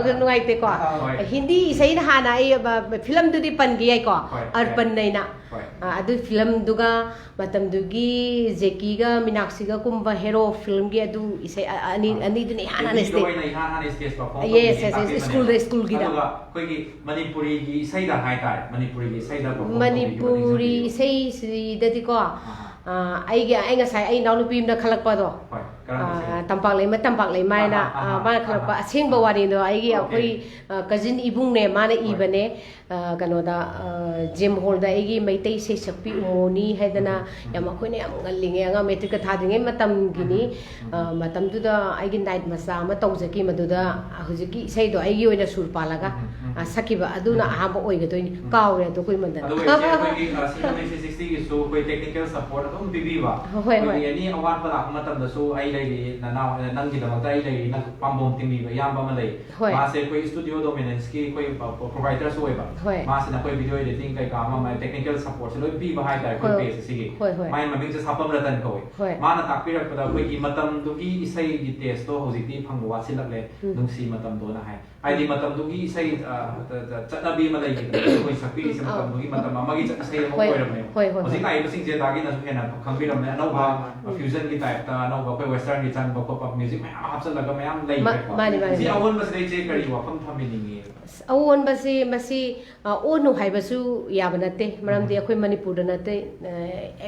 ꯁꯤꯁꯦ꯫ ꯅꯨꯡꯉꯥꯏꯇꯦꯀꯣ? ꯍꯣꯏ꯫ ꯍꯤꯟꯗꯤ ꯏꯁꯩꯅ ꯍꯥꯟꯅ ꯑꯩ, ꯑ, film ꯗꯨꯗꯤ ꯄꯟꯒꯦ ꯌꯥꯏꯀꯣ? ꯍꯣꯏ, ꯑꯔꯄꯟ ꯍꯥꯏꯅ꯫ ꯍꯣꯏ꯫ ꯑ, ꯑꯗꯨ film ꯗꯨꯒ ꯃꯇꯝꯗꯨꯒꯤ ꯖꯦꯀꯤꯒ ꯃꯤꯅꯥꯛꯁꯤꯒ ꯀꯨꯝꯕ ꯍꯦꯔꯣ film ꯒꯤ ꯑꯗꯨ ꯏꯁꯩ, ꯑ, ꯑꯅꯤ, ꯑꯥ꯫ ꯑꯅꯤꯗꯨꯅ ꯏꯍꯥꯟ ꯍꯥꯟꯅ ꯍꯤꯟꯗꯤꯗ stage꯫ ꯑꯣꯏꯅ ꯏꯍꯥꯟ ꯍꯥꯟꯅ stage perform Yes, ꯇꯧꯕꯒꯤ yes, yes, ꯇꯥꯛꯄꯤꯕꯅꯦꯕ꯫ school ꯗ, school ꯒꯤꯗ꯫ ꯑꯗꯨꯒ ꯑꯩꯈꯣꯏꯒꯤ ꯃꯅꯤꯄꯨꯔꯤꯒꯤ ꯏꯁꯩꯗ ꯍꯥꯏꯇꯥꯔꯦ, ꯃꯅꯤꯄꯨꯔꯤꯒꯤ ꯏꯁꯩꯗ perform ꯇꯧꯕꯤꯈꯤꯕ ꯃꯅꯤꯄꯨꯔꯤ ꯅꯤꯡꯁꯤꯡꯕꯤꯌꯨ꯫ ꯏꯁꯩꯁꯤꯗꯗꯤꯀꯣ, ꯑꯍꯥ꯫ ꯑ, ꯑꯩꯒꯤ, ꯑꯩ ꯉꯁꯥꯏ ꯑꯩ ꯏꯅꯥꯎꯅꯨꯄꯤ ꯑꯃꯅ ꯈꯜꯂꯛꯄꯗꯣ, ꯍꯣꯏ꯫ ꯀꯔꯝꯕ ꯏꯁꯩ? ꯑꯥ, ꯇꯝꯄꯥꯛ ꯂꯩꯃ, ꯇꯝꯄꯥꯛ ꯂꯩꯃ ꯍꯥꯏꯅ, ꯑꯍꯥ, ꯑꯍꯥ, ꯑꯥ, ꯃꯥꯅ ꯑꯍꯥ, ꯈꯜꯂꯛꯄ ꯑꯍꯥ꯫ ꯑꯁꯦꯡꯕ ꯑꯣꯀꯦ꯫ ꯋꯥꯔꯤꯗꯣ ꯑꯩꯒꯤ, ꯑꯣꯀꯦ꯫ ꯑꯩꯈꯣꯏ, ꯑꯥ, cousin ꯏꯕꯨꯡꯅꯦ, ꯃꯥꯅ ꯍꯣꯏ꯫ ꯏꯕꯅꯦ꯫ ꯑꯥ, ꯀꯩꯅꯣꯗ, ꯑꯥ, ꯖꯦꯝ ꯍꯣꯜꯗ ꯑꯩꯒꯤ ꯃꯩꯇꯩ ꯏꯁꯩ ꯁꯛꯄꯤ ꯎꯃꯣꯅꯤ ꯍꯥꯏꯗꯅ, ꯎꯝ, ꯎꯝ꯫ ꯌꯥꯝ, ꯑꯩꯈꯣꯏꯅ ꯌꯥꯝ ꯉꯜꯂꯤꯉꯩ ꯑꯉꯥꯡ ꯃꯦꯇ꯭ꯔꯤꯛꯀ ꯊꯥꯗ꯭ꯔꯤꯉꯩ ꯃꯇꯝꯒꯤꯅꯤ꯫ ꯎꯝ, ꯎꯝ꯫ ꯑꯥ, ꯃꯇꯝꯗꯨꯗ ꯑꯩꯒꯤ night ꯃꯆꯥ ꯑꯃ ꯇꯧꯖꯈꯤ, ꯃꯗꯨꯗ ꯍꯧꯖꯤꯛꯀꯤ ꯏꯁꯩꯗꯣ ꯑꯩꯒꯤ ꯑꯣꯏꯅ ꯁꯨꯔ ꯄꯥꯜꯂꯒ, ꯎꯝ, ꯎꯝ, ꯎꯝ꯫ ꯑꯥ, ꯁꯛꯈꯤꯕ ꯑꯗꯨꯅ ꯎꯝ꯫ ꯑꯍꯥꯟꯕ ꯑꯣꯏꯒꯗꯣꯏꯅꯤ꯫ ꯎꯝ꯫ ꯀꯥꯎꯔꯦ ꯑꯗꯣ ꯀꯨꯏꯃꯟꯗꯅ꯫ ꯑꯗꯨꯒ ꯏꯆꯦ, ꯑꯩꯈꯣꯏꯒꯤ, ꯑꯥ, Simple three sixty ꯒꯤꯁꯨ ꯑꯩꯈꯣꯏ technical support ꯑꯗꯨꯝ ꯄꯤꯕꯤꯕ꯫ ꯍꯣꯏ, ꯍꯣꯏ꯫ ꯑꯩꯈꯣꯏꯒꯤ any ꯑꯋꯥꯠꯄ ꯂꯥꯛꯄ ꯃꯇꯝꯗꯁꯨ ꯑꯩ ꯂꯩꯔꯤ, ꯅꯅꯥꯎ, ꯅꯪꯒꯤꯗꯃꯛꯇ ꯑꯩ ꯂꯩꯔꯤ, ꯅꯪ ꯄꯥꯝꯕꯣꯝ ꯊꯤꯡꯕꯤꯕ ꯏꯌꯥꯝꯕ ꯑꯃ ꯂꯩ꯫ ꯍꯣꯏ꯫ ꯃꯥꯁꯦ ꯑꯩꯈꯣꯏ studio dominance ꯀꯤ ꯑꯩꯈꯣꯏ ꯄ꯭ꯔꯣ-, proprietor ꯁꯨ ꯑꯣꯏꯕ꯫ ꯍꯣꯏ꯫ ꯃꯥꯁꯤꯅ ꯑꯩꯈꯣꯏ video editing ꯀꯩꯀꯥ ꯑꯃ ꯑꯃ technical support ꯁꯦ ꯂꯣꯏ ꯄꯤꯕ ꯍꯥꯏꯇꯥꯔꯦ ꯑꯩꯈꯣꯏ ꯍꯣꯏ꯫ Page ꯑꯁꯤꯒꯤ꯫ ꯍꯣꯏ, ꯍꯣꯏ꯫ ꯃꯥꯏ ꯃꯃꯤꯡꯁꯦ ꯁꯥꯄꯝ ꯔꯇꯟ ꯀꯧꯋꯦ꯫ ꯍꯣꯏ꯫ ꯃꯥꯅ ꯇꯥꯛꯄꯤꯔꯛꯄꯗ ꯑꯩꯈꯣꯏꯒꯤ ꯃꯇꯝꯗꯨꯒꯤ ꯏꯁꯩꯒꯤ taste ꯇꯣ ꯍꯧꯖꯤꯛꯇꯤ ꯐꯪꯕ ꯋꯥꯠꯁꯤꯜꯂꯛꯂꯦ, ꯎꯝ꯫ ꯅꯨꯡꯁꯤ ꯃꯇꯝꯗꯣꯅ ꯍꯥꯏ꯫ ꯍꯥꯏꯗꯤ ꯎꯝ꯫ ꯃꯇꯝꯗꯨꯒꯤ ꯏꯁꯩ, ꯑ, ꯆꯠꯅꯕꯤ ꯑꯃ ꯂꯩꯈꯤꯕꯅꯦ, ꯑꯩꯈꯣꯏ ꯁꯛꯄꯤꯔꯤꯁꯦ ꯎꯝ, ꯑꯧ꯫ ꯃꯇꯝꯗꯨꯒꯤ ꯃꯇꯝ ꯑꯃꯒꯤ ꯆꯠ-, ꯏꯁꯩ ꯑꯃ ꯍꯣꯏ, ꯑꯣꯏꯔꯝꯃꯦꯕ꯫ ꯍꯣꯏ, ꯍꯣꯏ, ꯍꯧꯖꯤꯛ ꯍꯣꯏ꯫ ꯂꯥꯛꯏꯕꯁꯤꯡꯁꯦ ꯗꯥꯒꯤꯅꯁꯨ ꯍꯦꯟꯅ ꯈꯪꯕꯤꯔꯝꯃꯦ꯫ ꯑꯅꯧꯕ, ꯃꯥꯅꯦ, ꯃꯥꯅꯦ꯫ Fusion ꯒꯤ type ꯇ, ꯑꯅꯧꯕ ꯑꯩꯈꯣꯏ western ꯒꯤ ꯆꯪꯕ ꯈꯣꯠꯄ music ꯃꯌꯥꯝ ꯍꯥꯞꯆꯤꯜꯂꯒ ꯃꯌꯥꯝ ꯃꯥ-, ꯂꯩꯈ꯭ꯔꯦꯀꯣ꯫ ꯃꯥꯅꯦ, ꯃꯥꯅꯦ, ꯁꯤ ꯃꯥꯅꯦ꯫ ꯑꯑꯣꯟꯕꯁꯤꯗ ꯏꯆꯦ ꯀꯔꯤ ꯋꯥꯐꯝ ꯊꯝꯕꯤꯅꯤꯡꯉꯤ? ꯑꯁ, ꯑꯑꯣꯟꯕꯁꯤ, ꯃꯁꯤ, ꯑ, ꯑꯣꯟꯅꯨ ꯍꯥꯏꯕꯁꯨ ꯌꯥꯕ ꯅꯠꯇꯦ, ꯃꯔꯝꯗꯤ ꯎꯝ꯫ ꯑꯩꯈꯣꯏ ꯃꯅꯤꯄꯨꯔꯗ ꯅꯠꯇꯦ, ꯑ,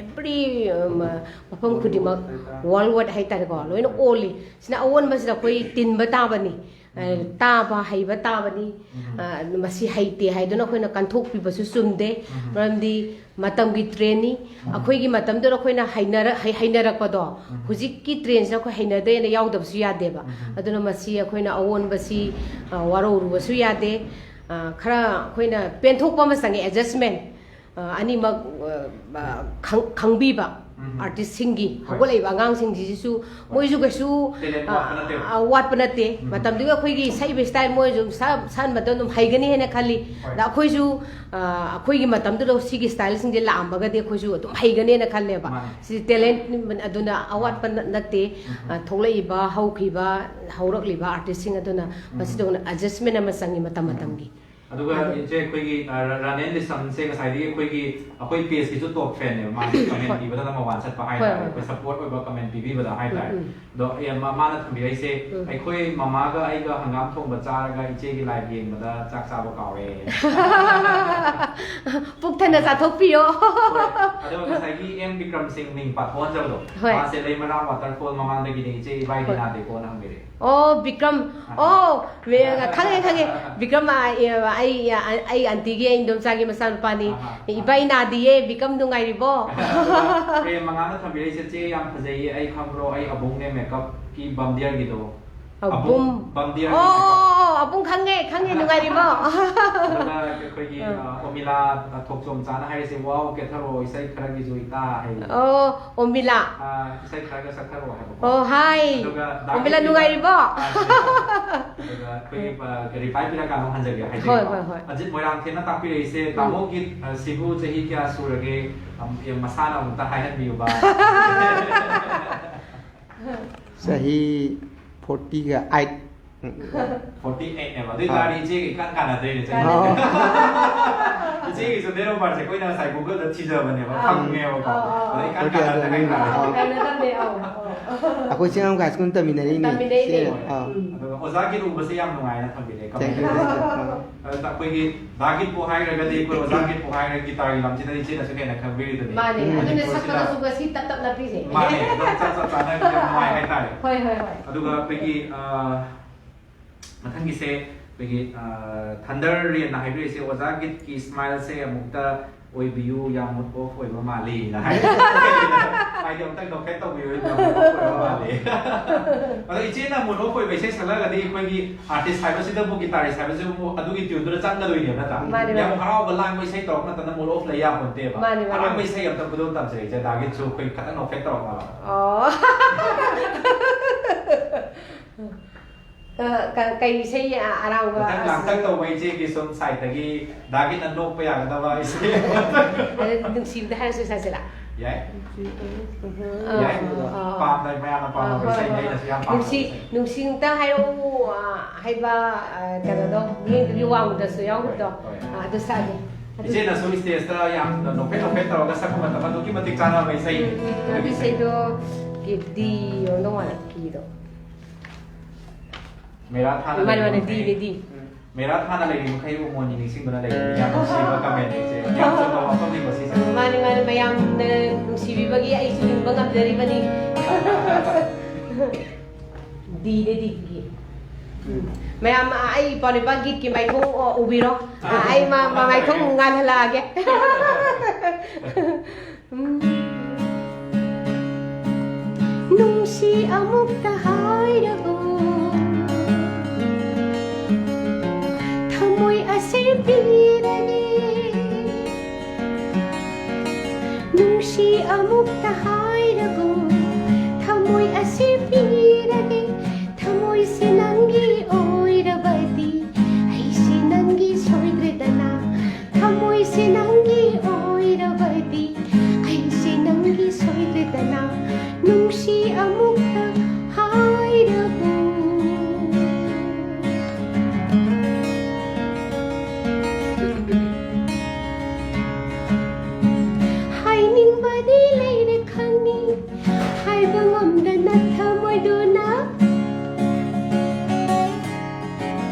every, ꯑ, ꯃ-, ꯃꯐꯝ ꯈꯨꯗꯤꯡꯃꯛ, world wide ꯍꯥꯏꯇꯥꯔꯦꯀꯣ, ꯂꯣꯏꯅ ꯑꯣꯜꯂꯤ꯫ ꯁꯤꯅ ꯑꯑꯣꯟꯕꯁꯤꯗ ꯑꯩꯈꯣꯏ ꯇꯤꯟꯕ ꯇꯥꯕꯅꯤ꯫ ꯑ, ꯎꯝ꯫ ꯇꯥꯕ ꯍꯩꯕ ꯇꯥꯕꯅꯤ꯫ ꯎꯝ꯫ ꯑ, ꯃꯁꯤ ꯍꯩꯇꯦ ꯍꯥꯏꯗꯨꯅ ꯑꯩꯈꯣꯏꯅ ꯀꯟꯊꯣꯛꯄꯤꯕꯁꯨ ꯆꯨꯝꯗꯦ, ꯎꯝ꯫ ꯃꯔꯝꯗꯤ ꯃꯇꯝꯒꯤ trend ꯅꯤ꯫ ꯎꯝ꯫ ꯑꯩꯈꯣꯏꯒꯤ ꯃꯇꯝꯗꯨꯗ ꯑꯩꯈꯣꯏꯅ ꯍꯩꯅꯔ-, ꯍꯩ-, ꯍꯩꯅꯔꯛꯄꯗꯣ, ꯎꯝ꯫ ꯍꯧꯖꯤꯛꯀꯤ trend ꯁꯤꯅ ꯑꯩꯈꯣꯏ ꯍꯩꯅꯗꯦꯅ ꯌꯥꯎꯗꯕꯁꯨ ꯌꯥꯗꯦꯕ꯫ ꯎꯝ꯫ ꯑꯗꯨꯅ ꯃꯁꯤ ꯑꯩꯈꯣꯏꯅ ꯑꯑꯣꯟꯕꯁꯤ, ꯑ, ꯋꯥꯔꯧꯔꯨꯕꯁꯨ ꯌꯥꯗꯦ꯫ ꯑ, ꯈꯔ ꯑꯩꯈꯣꯏꯅ ꯄꯦꯟꯊꯣꯛꯄ ꯑꯃ ꯆꯪꯉꯦ, adjustment꯫ ꯑ, ꯑꯅꯤꯃꯛ, ꯑ, ꯑ, ꯈꯪ-, ꯈꯪꯕꯤꯕ ꯎꯝ꯫ Artist ꯁꯤꯡꯒꯤ, ꯍꯣꯏ꯫ ꯍꯧꯒꯠꯂꯛꯏꯕ ꯑꯉꯥꯡꯁꯤꯡꯁꯤꯁꯨ ꯍꯣꯏ꯫ ꯃꯣꯏꯁꯨ ꯀꯩꯁꯨ, talent ꯑ, ꯋꯥꯠꯄ ꯅꯠꯇꯦꯕ꯫ ꯑ, ꯋꯥꯠꯄ ꯅꯠꯇꯦ꯫ ꯎꯝ꯫ ꯃꯇꯝꯗꯨꯒꯤ ꯑꯩꯈꯣꯏꯒꯤ ꯁꯛꯏꯕ style ꯃꯣꯏꯁꯨ ꯁꯛ-, ꯁꯛꯍꯟꯕꯗ ꯑꯗꯨꯝ ꯍꯩꯒꯅꯤ ꯍꯥꯏꯅ ꯈꯜꯂꯤ꯫ ꯍꯣꯏ꯫ ꯑꯗ ꯑꯩꯈꯣꯏꯁꯨ, ꯑ, ꯑꯩꯈꯣꯏꯒꯤ ꯃꯇꯝꯗꯨꯗ ꯁꯤꯒꯤ style ꯁꯤꯡꯁꯦ ꯂꯥꯛꯑꯝꯃꯒꯗꯤ ꯑꯩꯈꯣꯏꯁꯨ ꯑꯗꯨꯝ ꯍꯩꯒꯅꯦꯅ ꯈꯜꯂꯦꯕ꯫ ꯃꯥꯅꯦ꯫ ꯁꯤ talent ꯑꯗꯨꯅ ꯑꯋꯥꯠꯄ ꯅ-, ꯅꯠꯇꯦ꯫ ꯎꯝ꯫ ꯑ, ꯊꯣꯛꯂꯛꯏꯕ, ꯍꯧꯈꯤꯕ, ꯍꯧꯔꯛꯂꯤꯕ artist ꯁꯤꯡ ꯑꯗꯨꯅ ꯎꯝ꯫ ꯃꯁꯤꯗ adjustment ꯑꯃ ꯆꯪꯉꯤ ꯃꯇꯝ ꯎꯝ꯫ ꯃꯇꯝꯒꯤ꯫ ꯑꯗꯨꯒ ꯏꯆꯦ ꯑꯩꯈꯣꯏꯒꯤ, ꯑ, ꯔ-, ꯔꯥꯅꯦꯟ ꯂꯤꯁꯝꯁꯦ ꯉꯁꯥꯏꯗꯒꯤ ꯑꯩꯈꯣꯏꯒꯤ, ꯑꯩꯈꯣꯏ page ꯀꯤꯁꯨ top fan ꯅꯦꯕ꯫ ꯃꯥꯁꯦ comment ꯄꯤꯕꯗ number one ꯆꯠꯄ ꯍꯥꯏꯇꯥꯔꯦ꯫ ꯑꯩꯈꯣꯏ support ꯑꯣꯏꯕ comment ꯄꯤꯕꯤꯕꯗ ꯍꯥꯏꯇꯥꯔꯦ꯫ ꯑꯗꯣ ꯑꯦ, ꯃꯥ-, ꯃꯥꯅ ꯊꯝꯕꯤꯔꯛꯏꯁꯦ, "ꯑꯩꯈꯣꯏ ꯃꯃꯥꯒ ꯑꯩꯒ ꯍꯪꯒꯥꯝ ꯊꯣꯡꯕ ꯆꯥꯔꯒ ꯏꯆꯦꯒꯤ live ꯌꯦꯡꯕꯗ ꯆꯥꯛ ꯆꯥꯕ ꯀꯥꯎꯔꯦ꯫" ꯄꯨꯛ ꯊꯟꯅ ꯆꯥꯊꯣꯛꯄꯤꯌꯣ꯫ ꯍꯣꯏ꯫ ꯑꯗꯣ ꯉꯁꯥꯏꯒꯤ ꯑꯦꯝ ꯕꯤꯀ꯭ꯔꯝ ꯁꯤꯡ ꯃꯤꯡ ꯄꯥꯊꯣꯛꯍꯟꯖꯕꯗꯣ, ꯍꯣꯏ꯫ ꯃꯥꯁꯦ ꯂꯩꯃꯔꯥꯝ waterfall ꯃꯃꯥꯡꯗꯒꯤꯅꯦ, "ꯏꯆꯦ, ꯏꯕꯥꯏꯗꯤ ꯅꯥꯗꯦꯀꯣꯅ" ꯍꯪꯕꯤꯔꯛꯑꯦ꯫ ꯑꯣ, ꯕꯤꯀ꯭ꯔꯝ꯫ ꯑꯣ, ꯈꯪꯉꯦ, ꯈꯪꯉꯦ꯫ ꯕꯤꯀ꯭ꯔꯝ, ꯑ, ꯑꯩ, ꯑꯩ, ꯑꯩ aunty ꯒꯤ, ꯑꯩ ꯏꯟꯗꯣꯝꯆꯥꯒꯤ ꯃꯆꯥꯅꯨꯄꯥꯅꯤ꯫ ꯑꯍꯥ, ꯑꯍꯥ꯫ "ꯏꯕꯥꯏ ꯅꯥꯗꯤꯌꯦ, ꯕꯤꯀ꯭ꯔꯝ ꯅꯨꯡꯉꯥꯏꯔꯤꯕꯣ?" ꯑꯗꯨꯒ ꯄ꯭ꯔꯦꯝ ꯃꯉꯥꯅ ꯊꯝꯕꯤꯔꯛꯏꯁꯦ, "ꯆꯦ ꯌꯥꯝ ꯐꯖꯩꯌꯦ, ꯑꯩ ꯈꯪꯕ꯭ꯔꯣ? ꯑꯩ ꯑꯕꯨꯡꯅꯦ, makeup ꯀꯤ ꯕꯝꯗꯤꯌꯔꯒꯤꯗꯣ꯫" ꯑꯕꯨꯡ? ꯑꯕꯨꯡ ꯕꯝꯗꯤꯌꯔꯒꯤ ꯑꯣ, makeup꯫ ꯑꯕꯨꯡ ꯈꯪꯉꯦ, ꯈꯪꯉꯦ, ꯅꯨꯡꯉꯥꯏꯔꯤꯕꯣ? ꯑꯗꯨꯒ ꯑꯩꯈꯣꯏꯒꯤ, ꯑꯥ꯫ ꯑ, ꯑꯣꯃꯤꯂꯥ, ꯑ, ꯊꯣꯛꯆꯣꯝꯆꯥꯅ ꯍꯥꯏꯔꯤꯁꯦ, "Wow, ꯀꯦꯊꯔꯣ, ꯏꯁꯩ ꯈꯔꯒꯤꯁꯨ ꯏꯇꯥ" ꯍꯥꯏꯔꯤ꯫ ꯑꯣ, ꯑꯣꯃꯤꯂꯥ꯫ ꯑ, ꯏꯁꯩ ꯈꯔꯒ ꯁꯛꯊꯔꯛꯑꯣ ꯍꯥꯏꯕꯀꯣ꯫ ꯑꯣ, ꯍꯥꯏ꯫ ꯑꯗꯨꯒ ꯑꯣꯃꯤꯂꯥ ꯗꯥꯒꯤ ꯅꯨꯡꯉꯥꯏꯔꯤꯕꯣ? ꯑ, ꯑꯗꯨꯒ ꯑꯩꯈꯣꯏꯒꯤ, ꯑ, reply ꯄꯤꯔꯀꯥꯟꯗ ꯑꯃꯨꯛ ꯍꯟꯖꯒꯦ ꯍꯥꯏꯖꯒꯦꯀꯣ꯫ ꯍꯣꯏ, ꯍꯣꯏ, ꯍꯣꯏ꯫ ꯑꯖꯤꯠ ꯃꯣꯏꯔꯥꯡꯊꯦꯝꯅ ꯇꯥꯛꯄꯤꯔꯛꯏꯁꯦ, ꯎꯝ꯫ "ꯇꯥꯃꯣ ꯒꯤꯠ, ꯑ, ꯁꯤꯕꯨ ꯆꯍꯤ ꯀꯌꯥ ꯁꯨꯔꯒꯦ? ꯑꯝ, ꯑꯦ, ꯃꯁꯥꯅ ꯑꯃꯨꯛꯇ ꯍꯥꯏꯍꯟꯕꯤꯌꯨꯕ꯫" ꯆꯍꯤ forty ꯒ eight꯫ Forty eight ꯅꯦꯕ꯫ ꯑꯗꯨ ꯑꯣꯏ ꯑꯥ꯫ ꯇꯥꯔꯗꯤ ꯏꯆꯦꯒ ꯏꯀꯥꯟ ꯀꯥꯟꯅꯗ꯭ꯔꯦꯅꯦ, ꯆꯍꯤ꯫ ꯑꯥ꯫ ꯏꯆꯦꯒꯤꯁꯨ date of birth ꯁꯦ ꯑꯩꯈꯣꯏꯅ ꯉꯁꯥꯏ Google ꯗ ꯊꯤꯖꯕꯅꯦꯕ, ꯑꯥ꯫ ꯐꯪꯉꯦꯕꯀꯣ꯫ ꯑꯥ, ꯑꯥ, ꯑꯥ꯫ ꯑꯗ ꯏꯀꯥꯟ ꯑꯣꯀꯦ, ꯀꯥꯟꯅꯗ꯭ꯔꯦ ꯑꯗꯨ ꯍꯥꯏꯇꯥꯔꯦ꯫ ꯑꯥ꯫ ꯀꯥꯟꯅꯗꯕꯅꯦ, ꯑꯧ, ꯑꯧ꯫ ꯑꯩꯈꯣꯏ ꯆꯤꯡꯉꯝ ꯍꯥꯏ ꯁ꯭ꯀꯨꯜ ꯇꯝꯃꯤꯟꯅꯔꯤꯅꯦ꯫ ꯇꯝꯃꯤꯟꯅꯩꯅꯦ꯫ ꯏꯆꯦ꯫ ꯍꯣꯏ꯫ ꯑꯥ꯫ ꯎꯝ꯫ ꯑꯗꯨꯒ ꯑꯣꯖꯥ ꯒꯤꯠ ꯎꯕꯁꯦ ꯌꯥꯝ ꯅꯨꯡꯉꯥꯏꯅ ꯊꯝꯕꯤꯔꯦ꯫ Thank you, thank you꯫ ꯑꯥ꯫ ꯑꯗꯨꯗ ꯑꯩꯈꯣꯏꯒꯤ ꯗꯥ ꯒꯤꯠꯄꯨ ꯍꯥꯏꯔꯒꯗꯤ, ꯑꯩꯈꯣꯏ ꯑꯣꯖꯥ ꯒꯤꯠꯄꯨ ꯍꯥꯏꯔꯒ guitar ꯒꯤ ꯂꯝꯁꯤꯗ ꯏꯆꯦꯅꯁꯨ ꯍꯦꯟꯅ ꯈꯪꯕꯤꯔꯤꯗꯨꯅꯤ꯫ ꯃꯥꯅꯦ, ꯎꯝ꯫ ꯑꯗꯨꯅ ꯃꯅꯤꯄꯨꯔꯁꯤꯗ ꯁꯛꯄꯗꯁꯨ ꯉꯁꯤ ꯇꯞ ꯇꯞꯅ ꯄꯤꯔꯦ꯫ ꯃꯥꯅꯦ, ꯑꯗꯨꯝ ꯆꯞ ꯆꯞ ꯆꯥꯅ ꯌꯥꯝ ꯅꯨꯡꯉꯥꯏ ꯍꯥꯏꯇꯥꯔꯦ꯫ ꯍꯣꯏ, ꯍꯣꯏ, ꯍꯣꯏ꯫ ꯑꯗꯨꯒ ꯑꯩꯈꯣꯏꯒꯤ, ꯑ, ꯃꯊꯪꯒꯤꯁꯦ ꯑꯩꯈꯣꯏꯒꯤ, ꯑ, Thunder Rain ꯅ ꯍꯥꯏꯕꯤꯔꯤꯁꯦ, "ꯑꯣꯖꯥ ꯒꯤꯠꯀꯤ smile ꯁꯦ ꯑꯃꯨꯛꯇ ꯑꯣꯏꯕꯤꯌꯨ, ꯌꯥꯝ mood off ꯑꯣꯏꯕ ꯃꯥꯜꯂꯤ" ꯅ ꯍꯥꯏ꯫ ꯍꯥꯏꯗꯤ ꯑꯃꯨꯛꯇꯪ ꯅꯣꯛꯐꯦꯠ ꯇꯧꯕꯤꯌꯨ, ꯌꯥꯝ mood off ꯑꯣꯏꯕ ꯃꯥꯜꯂꯤ꯫ ꯑꯗꯣ ꯏꯆꯦꯅ mood off ꯑꯣꯏꯕ ꯏꯁꯩ ꯁꯛꯂꯒꯗꯤ ꯑꯩꯈꯣꯏꯒꯤ artist ꯍꯥꯏꯕꯁꯤꯗꯕꯨ, guitarist ꯍꯥꯏꯕꯁꯤꯕꯨ ꯑꯗꯨꯒꯤ tune ꯗꯨꯗ ꯆꯪꯒꯗꯣꯏꯅꯦꯕ ꯅꯠꯇ꯭ꯔꯥ? ꯃꯥꯅꯦ, ꯌꯥꯝ ꯃꯥꯅꯦ꯫ ꯍꯔꯥꯎꯕ ꯂꯥꯡꯕ ꯏꯁꯩ ꯇꯧꯔꯛꯄ ꯃꯇꯝꯗ mood off ꯂꯩ ꯌꯥꯄꯣꯟꯇꯦꯕ꯫ ꯃꯥꯅꯦ, ꯃꯥꯅꯦ꯫ ꯑꯔꯥꯡꯕ ꯏꯁꯩ ꯑꯝꯇ ꯈꯨꯗꯣꯜ ꯇꯝꯖꯔꯛꯏꯁꯦ, ꯗꯥ ꯒꯤꯠꯁꯨ ꯑꯩꯈꯣꯏ ꯈꯤꯇꯪ ꯅꯣꯛꯐꯦꯠ ꯇꯧꯔꯛꯅꯕ꯫ ꯑꯣ꯫ ꯀ-, ꯀ-, ꯀꯩ ꯏꯁꯩ ꯑ-, ꯑꯔꯥꯡꯕ ꯈꯤꯇꯪ ꯑꯁ-, ꯂꯥꯡꯇꯛ ꯇꯧꯕ ꯏꯆꯦꯒꯤ ꯁꯨꯝ side ꯇꯒꯤ ꯗꯥ ꯒꯤꯠꯅ ꯅꯣꯛꯄ ꯌꯥꯒꯗꯕ ꯏꯁꯩ꯫ ꯑꯗꯨ ꯅꯨꯡꯁꯤꯕꯗ ꯍꯥꯏꯔꯁꯨ ꯁꯥꯁꯤꯔꯥ? ꯌꯥꯏ꯫ ꯑꯥ, ꯌꯥꯏ꯫ ꯑꯥ, ꯑꯥ꯫ ꯄꯥꯝꯅ ꯃꯌꯥꯝꯅ ꯄꯥꯝꯅꯕ ꯍꯣꯏ, ꯏꯁꯩꯅꯤ꯫ ꯍꯣꯏ, ꯑꯩꯅꯁꯨ ꯌꯥꯝ ꯍꯣꯏ꯫ ꯅꯨꯡꯁꯤ ꯄꯥꯝꯖꯕ ꯏꯁꯩ꯫ ꯅꯨꯡꯁꯤ ꯑꯝꯇ ꯍꯥꯏꯔꯛꯎ, ꯑꯥ, ꯍꯥꯏꯕ, ꯑꯥ, ꯀꯩꯅꯣꯗꯣ, ꯃꯤꯠꯌꯦꯡꯗꯨꯒꯤ ꯋꯥꯡꯃꯗꯁꯨ ꯌꯥꯎꯈꯤꯕꯗꯣ꯫ ꯍꯣꯏ꯫ ꯑꯥ, ꯑꯗꯨ ꯁꯛꯑꯒꯦ꯫ ꯑꯗꯨ ꯏꯆꯦꯅꯁꯨ stage ꯇ ꯌꯥꯝꯅ ꯅꯣꯛꯐꯦꯠ ꯅꯣꯛꯐꯦꯠ ꯇꯧꯔꯒ ꯁꯛꯄ ꯃꯇꯝ ꯑꯗꯨꯛꯀꯤ ꯃꯇꯤꯛ ꯆꯥꯟꯅꯕ ꯏꯁꯩꯅꯤ꯫ ꯎꯝ, ꯎꯝ, ꯑꯗꯨ ꯏꯁꯩꯗꯣ ꯀꯤ-, D ꯑꯣꯏꯔꯝꯗꯧ ꯃꯥꯜꯂꯦ, key ꯗꯣ꯫ ꯃꯦꯔꯥ ꯊꯥꯅ ꯃꯥꯅꯦ, ꯃꯥꯅꯦ, ꯂꯩꯔꯤꯕ D ꯅꯦ, ꯃꯈꯩ, D꯫ ꯃꯦꯔꯥ ꯊꯥꯅ ꯂꯩꯔꯤꯕ ꯃꯈꯩ ꯎꯃꯣꯟꯅꯤ ꯅꯤꯡꯁꯤꯡꯗꯨꯅ ꯂꯩꯔꯤꯕ ꯌꯥꯝ ꯅꯨꯡꯁꯤꯕ comment ꯅꯤ ꯏꯆꯦ꯫ ꯌꯥꯝ ꯆꯨꯝꯕ ꯋꯥꯐꯝꯅꯤꯀꯣ ꯁꯤꯁꯦ꯫ ꯃꯥꯅꯦ, ꯃꯥꯅꯦ, ꯃꯌꯥꯝꯅ ꯅꯨꯡꯁꯤꯕꯤꯕꯒꯤ ꯑꯩꯁꯨ ꯍꯤꯡꯕ ꯉꯝꯖꯔꯤꯕꯅꯤ꯫ D ꯅꯦ, D꯫ ꯃꯌꯥꯝ, ꯑ, ꯑꯩ ꯄꯥꯎꯅꯤꯄꯥ ꯒꯤꯠꯀꯤ ꯃꯥꯏꯊꯣꯡ, ꯑ, ꯎꯕꯤꯔꯣ꯫ ꯑ, ꯑꯩ ꯃ-, ꯃ-, ꯃꯥꯏꯊꯣꯡ ꯉꯥꯜꯍꯜꯂꯛꯑꯒꯦ꯫ ꯎꯝ꯫ ꯅꯨꯡꯁꯤ ꯑꯃꯨꯛꯇ ꯍꯥꯏꯔꯕꯨ ꯊꯃꯣꯏ ꯑꯁꯤ ꯄꯤꯔꯒꯦ꯫ ꯅꯨꯡꯁꯤ ꯑꯃꯨꯛꯇ ꯍꯥꯏꯔꯕꯨ ꯊꯃꯣꯏ ꯑꯁꯤ ꯄꯤꯔꯒꯦ꯫ ꯊꯃꯣꯏꯁꯤ ꯅꯪꯒꯤ ꯑꯣꯏꯔꯕꯗꯤ ꯑꯩꯁꯤ ꯅꯪꯒꯤ ꯁꯣꯏꯗ꯭ꯔꯦꯗꯅ꯫ ꯊꯃꯣꯏꯁꯤ ꯅꯪꯒꯤ ꯑꯣꯏꯔꯕꯗꯤ ꯑꯩꯁꯤ ꯅꯪꯒꯤ ꯁꯣꯏꯗ꯭ꯔꯦꯗꯅ꯫ ꯅꯨꯡꯁꯤ ꯑꯃꯨꯛꯇ ꯍꯥꯏꯔꯕꯨ꯫ ꯍꯥꯏꯅꯤꯡꯕꯗꯤ ꯂꯩꯔꯦ ꯈꯪꯉꯤ, ꯍꯥꯏꯕ ꯉꯝꯗꯅ ꯊꯃꯣꯏꯗꯨꯅ꯫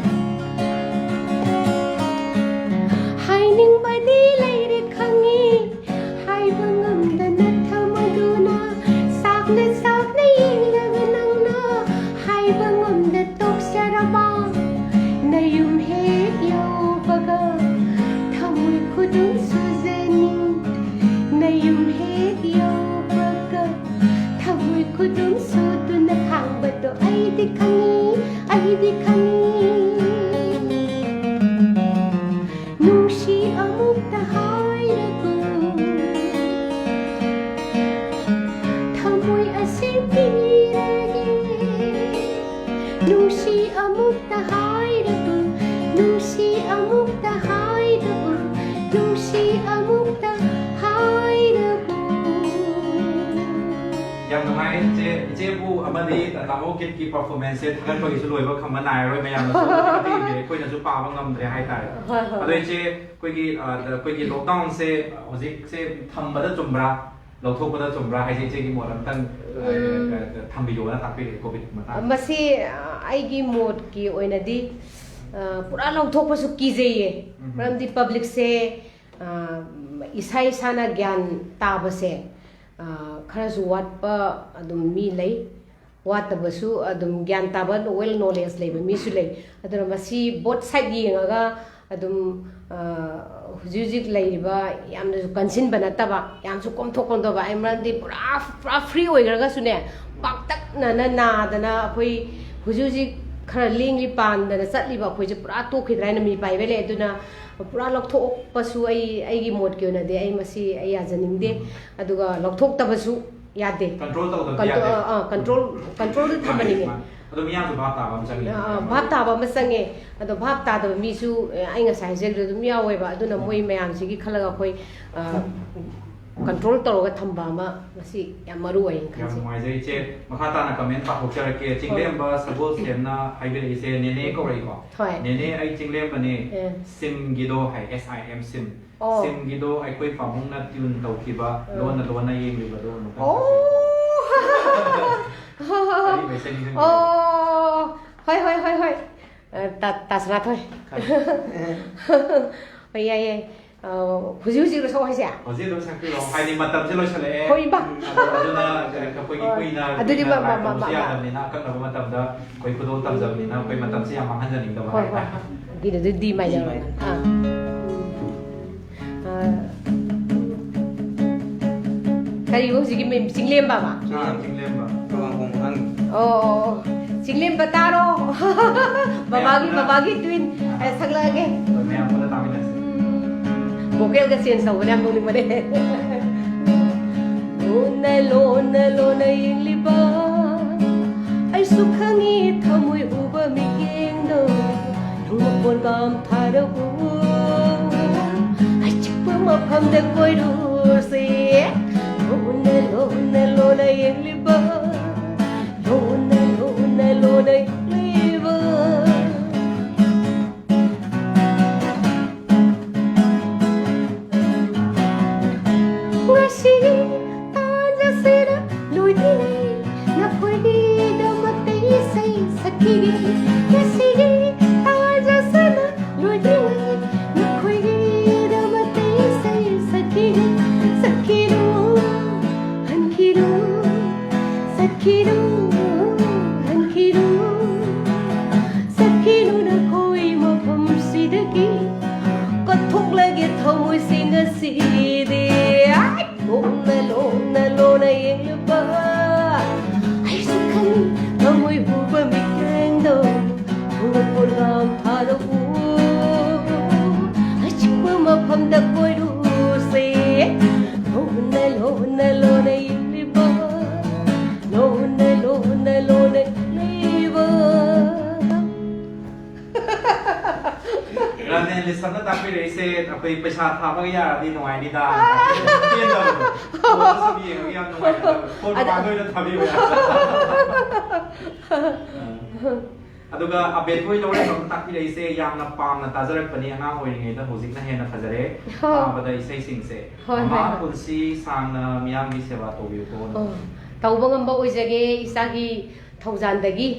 ꯍꯥꯏꯅꯤꯡꯕꯗꯤ ꯂꯩꯔꯦ ꯈꯪꯉꯤ, ꯍꯥꯏꯕ ꯉꯝꯗꯅ ꯊꯃꯣꯏꯗꯨꯅ꯫ ꯁꯥꯛꯅ ꯁꯥꯛꯅ ꯌꯦꯡꯂꯒ ꯅꯪꯅ ꯍꯥꯏꯕ ꯉꯝꯗ ꯇꯣꯛꯆꯔꯕ꯫ ꯅꯌꯨꯝ ꯍꯦꯛ ꯌꯧꯕꯒ ꯊꯃꯣꯏ ꯈꯨꯗꯨꯝ ꯁꯨꯖꯅꯤ꯫ ꯅꯌꯨꯝ ꯍꯦꯛ ꯌꯧꯕꯒ ꯊꯃꯣꯏ ꯈꯨꯗꯨꯝ ꯁꯨꯗꯨꯅ ꯈꯥꯡꯕꯗꯣ ꯑꯩꯗꯤ ꯈꯪꯉꯤ, ꯑꯩꯗꯤ ꯈꯪꯉꯤ꯫ ꯅꯨꯡꯁꯤ ꯑꯃꯨꯛꯇ ꯍꯥꯏꯔꯕꯨ ꯊꯃꯣꯏ ꯑꯁꯤ ꯄꯤꯔꯒꯦ꯫ ꯅꯨꯡꯁꯤ ꯑꯃꯨꯛꯇ ꯍꯥꯏꯔꯕꯨ, ꯅꯨꯡꯁꯤ ꯑꯃꯨꯛꯇ ꯍꯥꯏꯔꯕꯨ, ꯅꯨꯡꯁꯤ ꯑꯃꯨꯛꯇ ꯍꯥꯏꯔꯕꯨ꯫ ꯌꯥꯝ ꯅꯨꯡꯉꯥꯏ ꯏꯆꯦ꯫ ꯏꯆꯦꯕꯨ ꯑꯃꯗꯤ ꯇꯥꯃꯣ ꯀꯤꯠꯀꯤ performance ꯁꯦ ꯊꯥꯒꯠꯄꯒꯤꯁꯨ ꯂꯣꯏꯕ ꯈꯝꯕ ꯅꯥꯏꯔꯔꯣꯏ꯫ ꯃꯌꯥꯝꯅꯁꯨ ꯑꯗꯨꯛꯀꯤ ꯃꯇꯤꯛ ꯏꯕꯤꯔꯦ, ꯑꯩꯈꯣꯏꯅꯁꯨ ꯄꯥꯕ ꯉꯝꯗ꯭ꯔꯦ ꯍꯥꯏꯇꯥꯔꯦ꯫ ꯍꯣꯏ, ꯍꯣꯏ, ꯑꯗꯣ ꯍꯣꯏ꯫ ꯏꯆꯦ, ꯑꯩꯈꯣꯏꯒꯤ, ꯑ, ꯑꯩꯈꯣꯏꯒꯤ lockdown ꯁꯦ ꯍꯧꯖꯤꯛꯁꯦ ꯊꯝꯕꯗ ꯆꯨꯝꯕ꯭ꯔꯥ, ꯂꯧꯊꯣꯛꯄꯗ ꯆꯨꯝꯕ꯭ꯔꯥ ꯍꯥꯏꯁꯦ ꯏꯆꯦꯒꯤ ꯃꯣꯠ ꯑꯝꯇꯪ, ꯑ, ꯎꯝ꯫ ꯑ, ꯊꯝꯕꯤꯌꯣꯅ ꯇꯥꯛꯄꯤꯔꯛꯑꯦ, COVID ꯃꯇꯥꯡ꯫ ꯃꯁꯤ, ꯑ, ꯑꯩꯒꯤ ꯃꯣꯠꯀꯤ ꯑꯣꯏꯅꯗꯤ, ꯑ, ꯄꯨꯔꯥ ꯂꯧꯊꯣꯛꯄꯁꯨ ꯀꯤꯖꯩꯌꯦ꯫ ꯎꯝ꯫ ꯃꯔꯝꯗꯤ public ꯁꯦ, ꯑ, ꯏꯁꯥ ꯏꯁꯥꯅ ꯒ꯭ꯌꯥꯟ ꯇꯥꯕꯁꯦ, ꯑ, ꯈꯔꯁꯨ ꯋꯥꯠꯄ ꯑꯗꯨꯝ ꯃꯤ ꯂꯩ, ꯋꯥꯠꯇꯕꯁꯨ ꯑꯗꯨꯝ ꯒ꯭ꯌꯥꯟ ꯇꯥꯕ, well knowledge ꯂꯩꯕ ꯃꯤꯁꯨ ꯂꯩ꯫ ꯑꯗꯨꯅ ꯃꯁꯤ both side ꯌꯦꯡꯉꯒ ꯑꯗꯨꯝ, ꯑ, ꯍꯧꯖꯤꯛ ꯍꯧꯖꯤꯛ ꯂꯩꯔꯤꯕ ꯌꯥꯝꯅꯁꯨ ꯀꯟꯁꯤꯟꯕ ꯅꯠꯇꯕ, ꯌꯥꯝꯁꯨ ꯀꯣꯝꯊꯣꯛ ꯀꯣꯝꯊꯣꯛꯄ, ꯑꯩ ꯃꯔꯝꯗꯤ ꯄꯨꯔꯥ, ꯄꯨꯔꯥ free ꯑꯣꯏꯈ꯭ꯔꯒꯁꯨꯅꯦ, ꯄꯥꯛꯇꯛꯅꯅ ꯅꯥꯗꯅ ꯑꯩꯈꯣꯏ ꯍꯧꯖꯤꯛ ꯍꯧꯖꯤꯛ ꯈꯔ ꯂꯦꯡꯂꯤ ꯄꯥꯟꯗꯅ ꯆꯠꯂꯤꯕ ꯑꯩꯈꯣꯏꯁꯦ ꯄꯨꯔꯥ ꯇꯣꯛꯈꯤꯗ꯭ꯔꯥ ꯍꯥꯏꯅ ꯃꯤ ꯄꯥꯏꯕ ꯂꯩ꯫ ꯑꯗꯨꯅ ꯄꯨꯔꯥ ꯂꯧꯊꯣꯛꯄꯁꯨ ꯑꯩ, ꯑꯩꯒꯤ ꯃꯣꯠꯀꯤ ꯑꯣꯏꯅꯗꯤ ꯑꯩ ꯃꯁꯤ ꯑꯩ ꯌꯥꯖꯅꯤꯡꯗꯦ꯫ ꯑꯗꯨꯒ ꯂꯧꯊꯣꯛꯇꯕꯁꯨ ꯌꯥꯗꯦ꯫ Control ꯇꯧꯗꯕꯗꯤ ꯀꯟꯇ꯭ꯔꯣ-, ꯌꯥꯗꯦ꯫ ꯑꯥ, ꯑꯥ, control, control ꯗꯤ ꯊꯝꯍꯟꯅꯤꯡꯉꯦ꯫ ꯃꯥꯅꯦ, ꯃꯥꯅꯦ꯫ ꯑꯗꯣ ꯃꯤꯌꯥꯝꯁꯨ ꯚꯥꯞ ꯇꯥꯕ ꯑꯃ ꯆꯪꯉꯤ꯫ ꯑꯥ, ꯑꯥ, ꯚꯥꯞ ꯇꯥꯕ ꯑꯃ ꯆꯪꯉꯦ꯫ ꯑꯗꯣ ꯚꯥꯞ ꯇꯥꯗꯕ ꯃꯤꯁꯨ, ꯑꯦ, ꯑꯩ ꯉꯁꯥꯏ ꯍꯥꯏꯖꯈꯤꯕꯗꯣ ꯑꯗꯨꯝ ꯌꯥꯎꯋꯦꯕ꯫ ꯑꯗꯨꯅ ꯃꯣꯏ ꯃꯌꯥꯝꯁꯤꯒꯤ ꯈꯜꯂꯒ ꯑꯩꯈꯣꯏ, ꯑ, control ꯇꯧꯔꯒ ꯊꯝꯕ ꯑꯃ ꯃꯁꯤ ꯌꯥꯝ ꯃꯔꯨ ꯑꯣꯏ ꯌꯥꯝ ꯈꯟꯖꯩ꯫ ꯅꯨꯡꯉꯥꯏꯖꯩ ꯏꯆꯦ꯫ ꯃꯈꯥ ꯇꯥꯅ comment ꯄꯥꯊꯣꯛꯆꯔꯛꯀꯦ꯫ ꯍꯣꯏ꯫ ꯆꯤꯡꯂꯦꯝꯕ ꯁꯒꯣꯜꯁꯦꯝꯅ ꯍꯥꯏꯕꯤꯔꯛꯏꯁꯦ, ꯅꯦꯅꯦ ꯀꯧꯔꯛꯏꯀꯣ꯫ ꯍꯣꯏ꯫ "ꯅꯦꯅꯦ, ꯑꯩ ꯆꯤꯡꯂꯦꯝꯕꯅꯦ꯫ ꯑꯦ꯫ ꯁꯤꯝꯒꯤꯗꯣ" ꯍꯥꯏ, S I M, ꯁꯤꯝ꯫ ꯑꯣ꯫ "ꯁꯤꯝꯒꯤꯗꯣ ꯑꯩꯈꯣꯏ ꯄꯥꯕꯨꯡꯅ tune ꯇꯧꯈꯤꯕ, ꯑꯥ꯫ ꯂꯣꯟꯅ ꯂꯣꯟꯅ ꯌꯦꯡꯂꯤꯕꯗꯣ ꯑꯃꯨꯛꯇꯪ ꯑꯣ! ꯁꯛꯄꯤꯌꯨ꯫" ꯑꯔꯤꯕ ꯏꯁꯩ ꯅꯤꯡꯁꯤꯡꯕꯤꯌꯨ꯫ ꯑꯣ! ꯍꯣꯏ, ꯍꯣꯏ, ꯍꯣꯏ, ꯍꯣꯏ꯫ ꯑ, ꯇꯥ-, ꯇꯥꯁꯅꯥꯊ ꯍꯣꯏ꯫ ꯈꯪꯉꯦ꯫ ꯍꯣꯏ, ꯌꯥꯏ, ꯌꯥꯏ꯫ ꯑ, ꯍꯧꯖꯤꯛ ꯍꯧꯖꯤꯛ ꯂꯣꯏꯁꯧ ꯍꯥꯏꯁꯦ? ꯍꯧꯖꯤꯛ ꯑꯗꯨꯝ ꯁꯛꯄꯤꯔꯣ, ꯍꯥꯏꯗꯤ ꯃꯇꯝꯁꯦ ꯂꯣꯏꯁꯜꯂꯛꯑꯦ꯫ ꯍꯣꯏ, ꯏꯃꯥ꯫ ꯎꯝ, ꯑꯗꯣ ꯑꯗꯨꯅ ꯑꯩꯈꯣꯏꯒꯤ ꯍꯣꯏ꯫ ꯀꯨꯏꯅ ꯑꯗꯨꯗꯤ ꯀꯨꯏꯅ ꯃ-, ꯃ-, ꯉꯥꯏꯕꯁꯨ ꯃ-, ꯃ-, ꯌꯥꯗꯕꯅꯤꯅ, ꯑꯀꯛꯅꯕ ꯃꯇꯝꯗ ꯑꯩꯈꯣꯏ ꯈꯨꯗꯣꯜ ꯇꯝꯖꯕꯅꯤꯅ, ꯑꯩꯈꯣꯏ ꯃꯇꯝꯁꯦ ꯌꯥꯝ ꯃꯥꯡꯍꯟꯖꯅꯤꯡꯗꯕ ꯍꯣꯏ, ꯍꯣꯏ, ꯍꯥꯏꯇꯥꯔꯦ꯫ ꯍꯣꯏ꯫ ꯒꯤꯗꯨꯗꯤ D minor D minor꯫ ꯑꯥ꯫ ꯎꯝ꯫ ꯑꯥ꯫ ꯀꯔꯤꯕ ꯍꯧꯖꯤꯛꯀꯤ ꯃꯤꯡ? ꯆꯤꯡꯂꯦꯝꯕ ꯑꯃ? ꯑꯥ, ꯆꯤꯡꯂꯦꯝꯕ꯫ ꯄ꯭ꯔꯣꯒ꯭ꯔꯥꯝ ꯍꯣꯡꯕ ꯍꯪꯉꯤ꯫ ꯑꯣ, ꯑꯣ, ꯑꯣ꯫ ꯆꯤꯡꯂꯦꯝꯕ ꯇꯥꯔꯣ꯫ ꯕꯕꯥꯒꯤ, ꯃꯌꯥꯝꯅ ꯕꯕꯥꯒꯤ twin, ꯑꯦ, ꯁꯛꯂꯛꯑꯒꯦ꯫ ꯃꯌꯥꯝ ꯄꯨꯟꯅ ꯇꯥꯃꯤꯟꯅꯁꯤ꯫ ꯎꯝ, vocalꯒ change ꯇꯧꯕꯅ ꯌꯥꯝ ꯅꯣꯛꯅꯤꯡꯕꯅꯦ꯫ ꯂꯣꯟꯅ, ꯂꯣꯟꯅ, ꯂꯣꯟꯅ ꯌꯦꯡꯂꯤꯕ, ꯑꯩꯁꯨ ꯈꯪꯉꯤ ꯊꯃꯣꯏ ꯎꯕ ꯃꯤꯠꯌꯦꯡꯗꯣ, ꯅꯪꯅ ꯄꯣꯟꯒꯥꯝ ꯊꯥꯔꯛꯎ, ꯑꯆꯤꯛꯄ ꯃꯐꯝꯗ ꯀꯣꯏꯔꯨꯁꯦ꯫ ꯂꯣꯟꯅ ꯂꯣꯟꯅ ꯂꯣꯟꯅ ꯌꯦꯡꯂꯤꯕ, ꯂꯣꯟꯅ ꯂꯣꯟꯅ ꯂꯣꯟꯅ ꯌꯦꯡꯂꯤꯕ꯫ ꯉꯁꯤꯒꯤ ꯇꯥꯟꯖꯥꯁꯤꯗ ꯂꯣꯏꯗ꯭ꯔꯤꯉꯩ ꯅꯈꯣꯏꯒꯤꯗꯃꯛꯇ ꯏꯁꯩ ꯁꯛꯈꯤꯒꯦ꯫ ꯉꯁꯤꯒꯤ ꯇꯥꯟꯖꯥꯁꯤꯗ ꯂꯣꯏꯗ꯭ꯔꯤꯉꯩ ꯅꯈꯣꯏꯒꯤꯗꯃꯛꯇ ꯏꯁꯩ ꯁꯛꯈꯤꯒꯦ꯫ ꯁꯛꯈꯤꯅꯨ, ꯍꯟꯈꯤꯅꯨ, ꯁꯛꯈꯤꯅꯨ, ꯍꯟꯈꯤꯅꯨ, ꯁꯛꯈꯤꯅꯨ ꯅꯈꯣꯏ ꯃꯐꯝꯁꯤꯗꯒꯤ꯫ ꯀꯠꯊꯣꯛꯂꯒꯦ ꯊꯃꯣꯏꯁꯤꯡ ꯑꯁꯤꯗꯤ꯫ ꯂꯣꯟꯅ ꯂꯣꯟꯅ ꯂꯣꯟꯅ ꯌꯦꯡꯂꯨꯕ꯫ ꯑꯩꯁꯨ ꯈꯪꯏ ꯊꯃꯣꯏ ꯍꯨꯕ ꯃꯤꯠꯌꯦꯡꯗꯣ꯫ ꯊꯨꯡꯅ ꯄꯣꯠꯂꯥꯝ ꯊꯥꯔꯛꯎ꯫ ꯑꯆꯤꯛꯄ ꯃꯐꯝꯗ ꯀꯣꯏꯔꯨꯁꯦ꯫ ꯂꯣꯟꯅ ꯂꯣꯟꯅ ꯂꯣꯟꯅ ꯌꯦꯡꯂꯤꯕ꯫ ꯂꯣꯟꯅ ꯂꯣꯟꯅ ꯂꯣꯟꯅ ꯌꯦꯡꯂꯤꯕ꯫ ꯔꯥꯅꯦ ꯂꯤꯁꯟꯅ ꯇꯥꯛꯄꯤꯔꯛꯏꯁꯦ ꯑꯩꯈꯣꯏ ꯄꯩꯁꯥ ꯊꯥꯕꯒ ꯌꯥꯔꯗꯤ ꯅꯨꯡꯉꯥꯏꯅꯤꯗ꯫ ꯄꯦꯟꯗꯕꯗꯣ꯫ ꯐꯣꯟꯗ ꯁꯨꯝ ꯌꯦꯡꯉꯒ ꯌꯥꯝ ꯅꯨꯡꯉꯥꯏꯇꯕꯗꯣ꯫ ꯐꯣꯟ ꯑꯗ- ꯃꯃꯥꯡꯗ ꯑꯣꯏꯅ ꯊꯥꯕꯤꯌꯨ ꯌꯥꯔꯦ꯫ ꯑꯗꯨꯒ ꯑꯕꯦꯊꯣꯏ ꯂꯧꯔꯦꯝꯕꯝ ꯇꯥꯛꯄꯤꯔꯛꯏꯁꯦ ꯌꯥꯝꯅ ꯄꯥꯝꯅ ꯇꯥꯖꯔꯛꯄꯅꯤ ꯑꯉꯥꯡ ꯑꯣꯏꯔꯤꯉꯩꯗ, ꯍꯧꯖꯤꯛꯅ ꯍꯦꯟꯅ ꯐꯖꯔꯦ꯫ ꯍꯣ꯫ ꯇꯥꯕꯗ ꯏꯁꯩꯁꯤꯡꯁꯦ꯫ ꯍꯣꯏ, ꯍꯣꯏ, ꯃꯃꯥ ꯍꯣꯏ꯫ ꯄꯨꯟꯁꯤ ꯁꯥꯡꯅ ꯃꯤꯌꯥꯝꯒꯤ ꯁꯦꯕꯥ ꯇꯧꯕꯤꯌꯨꯀꯣ꯫ ꯑꯣ, ꯇꯧꯕ ꯉꯝꯕ ꯑꯣꯏꯖꯒꯦ ꯏꯆꯥꯒꯤ ꯊꯧꯖꯥꯜꯗꯒꯤ꯫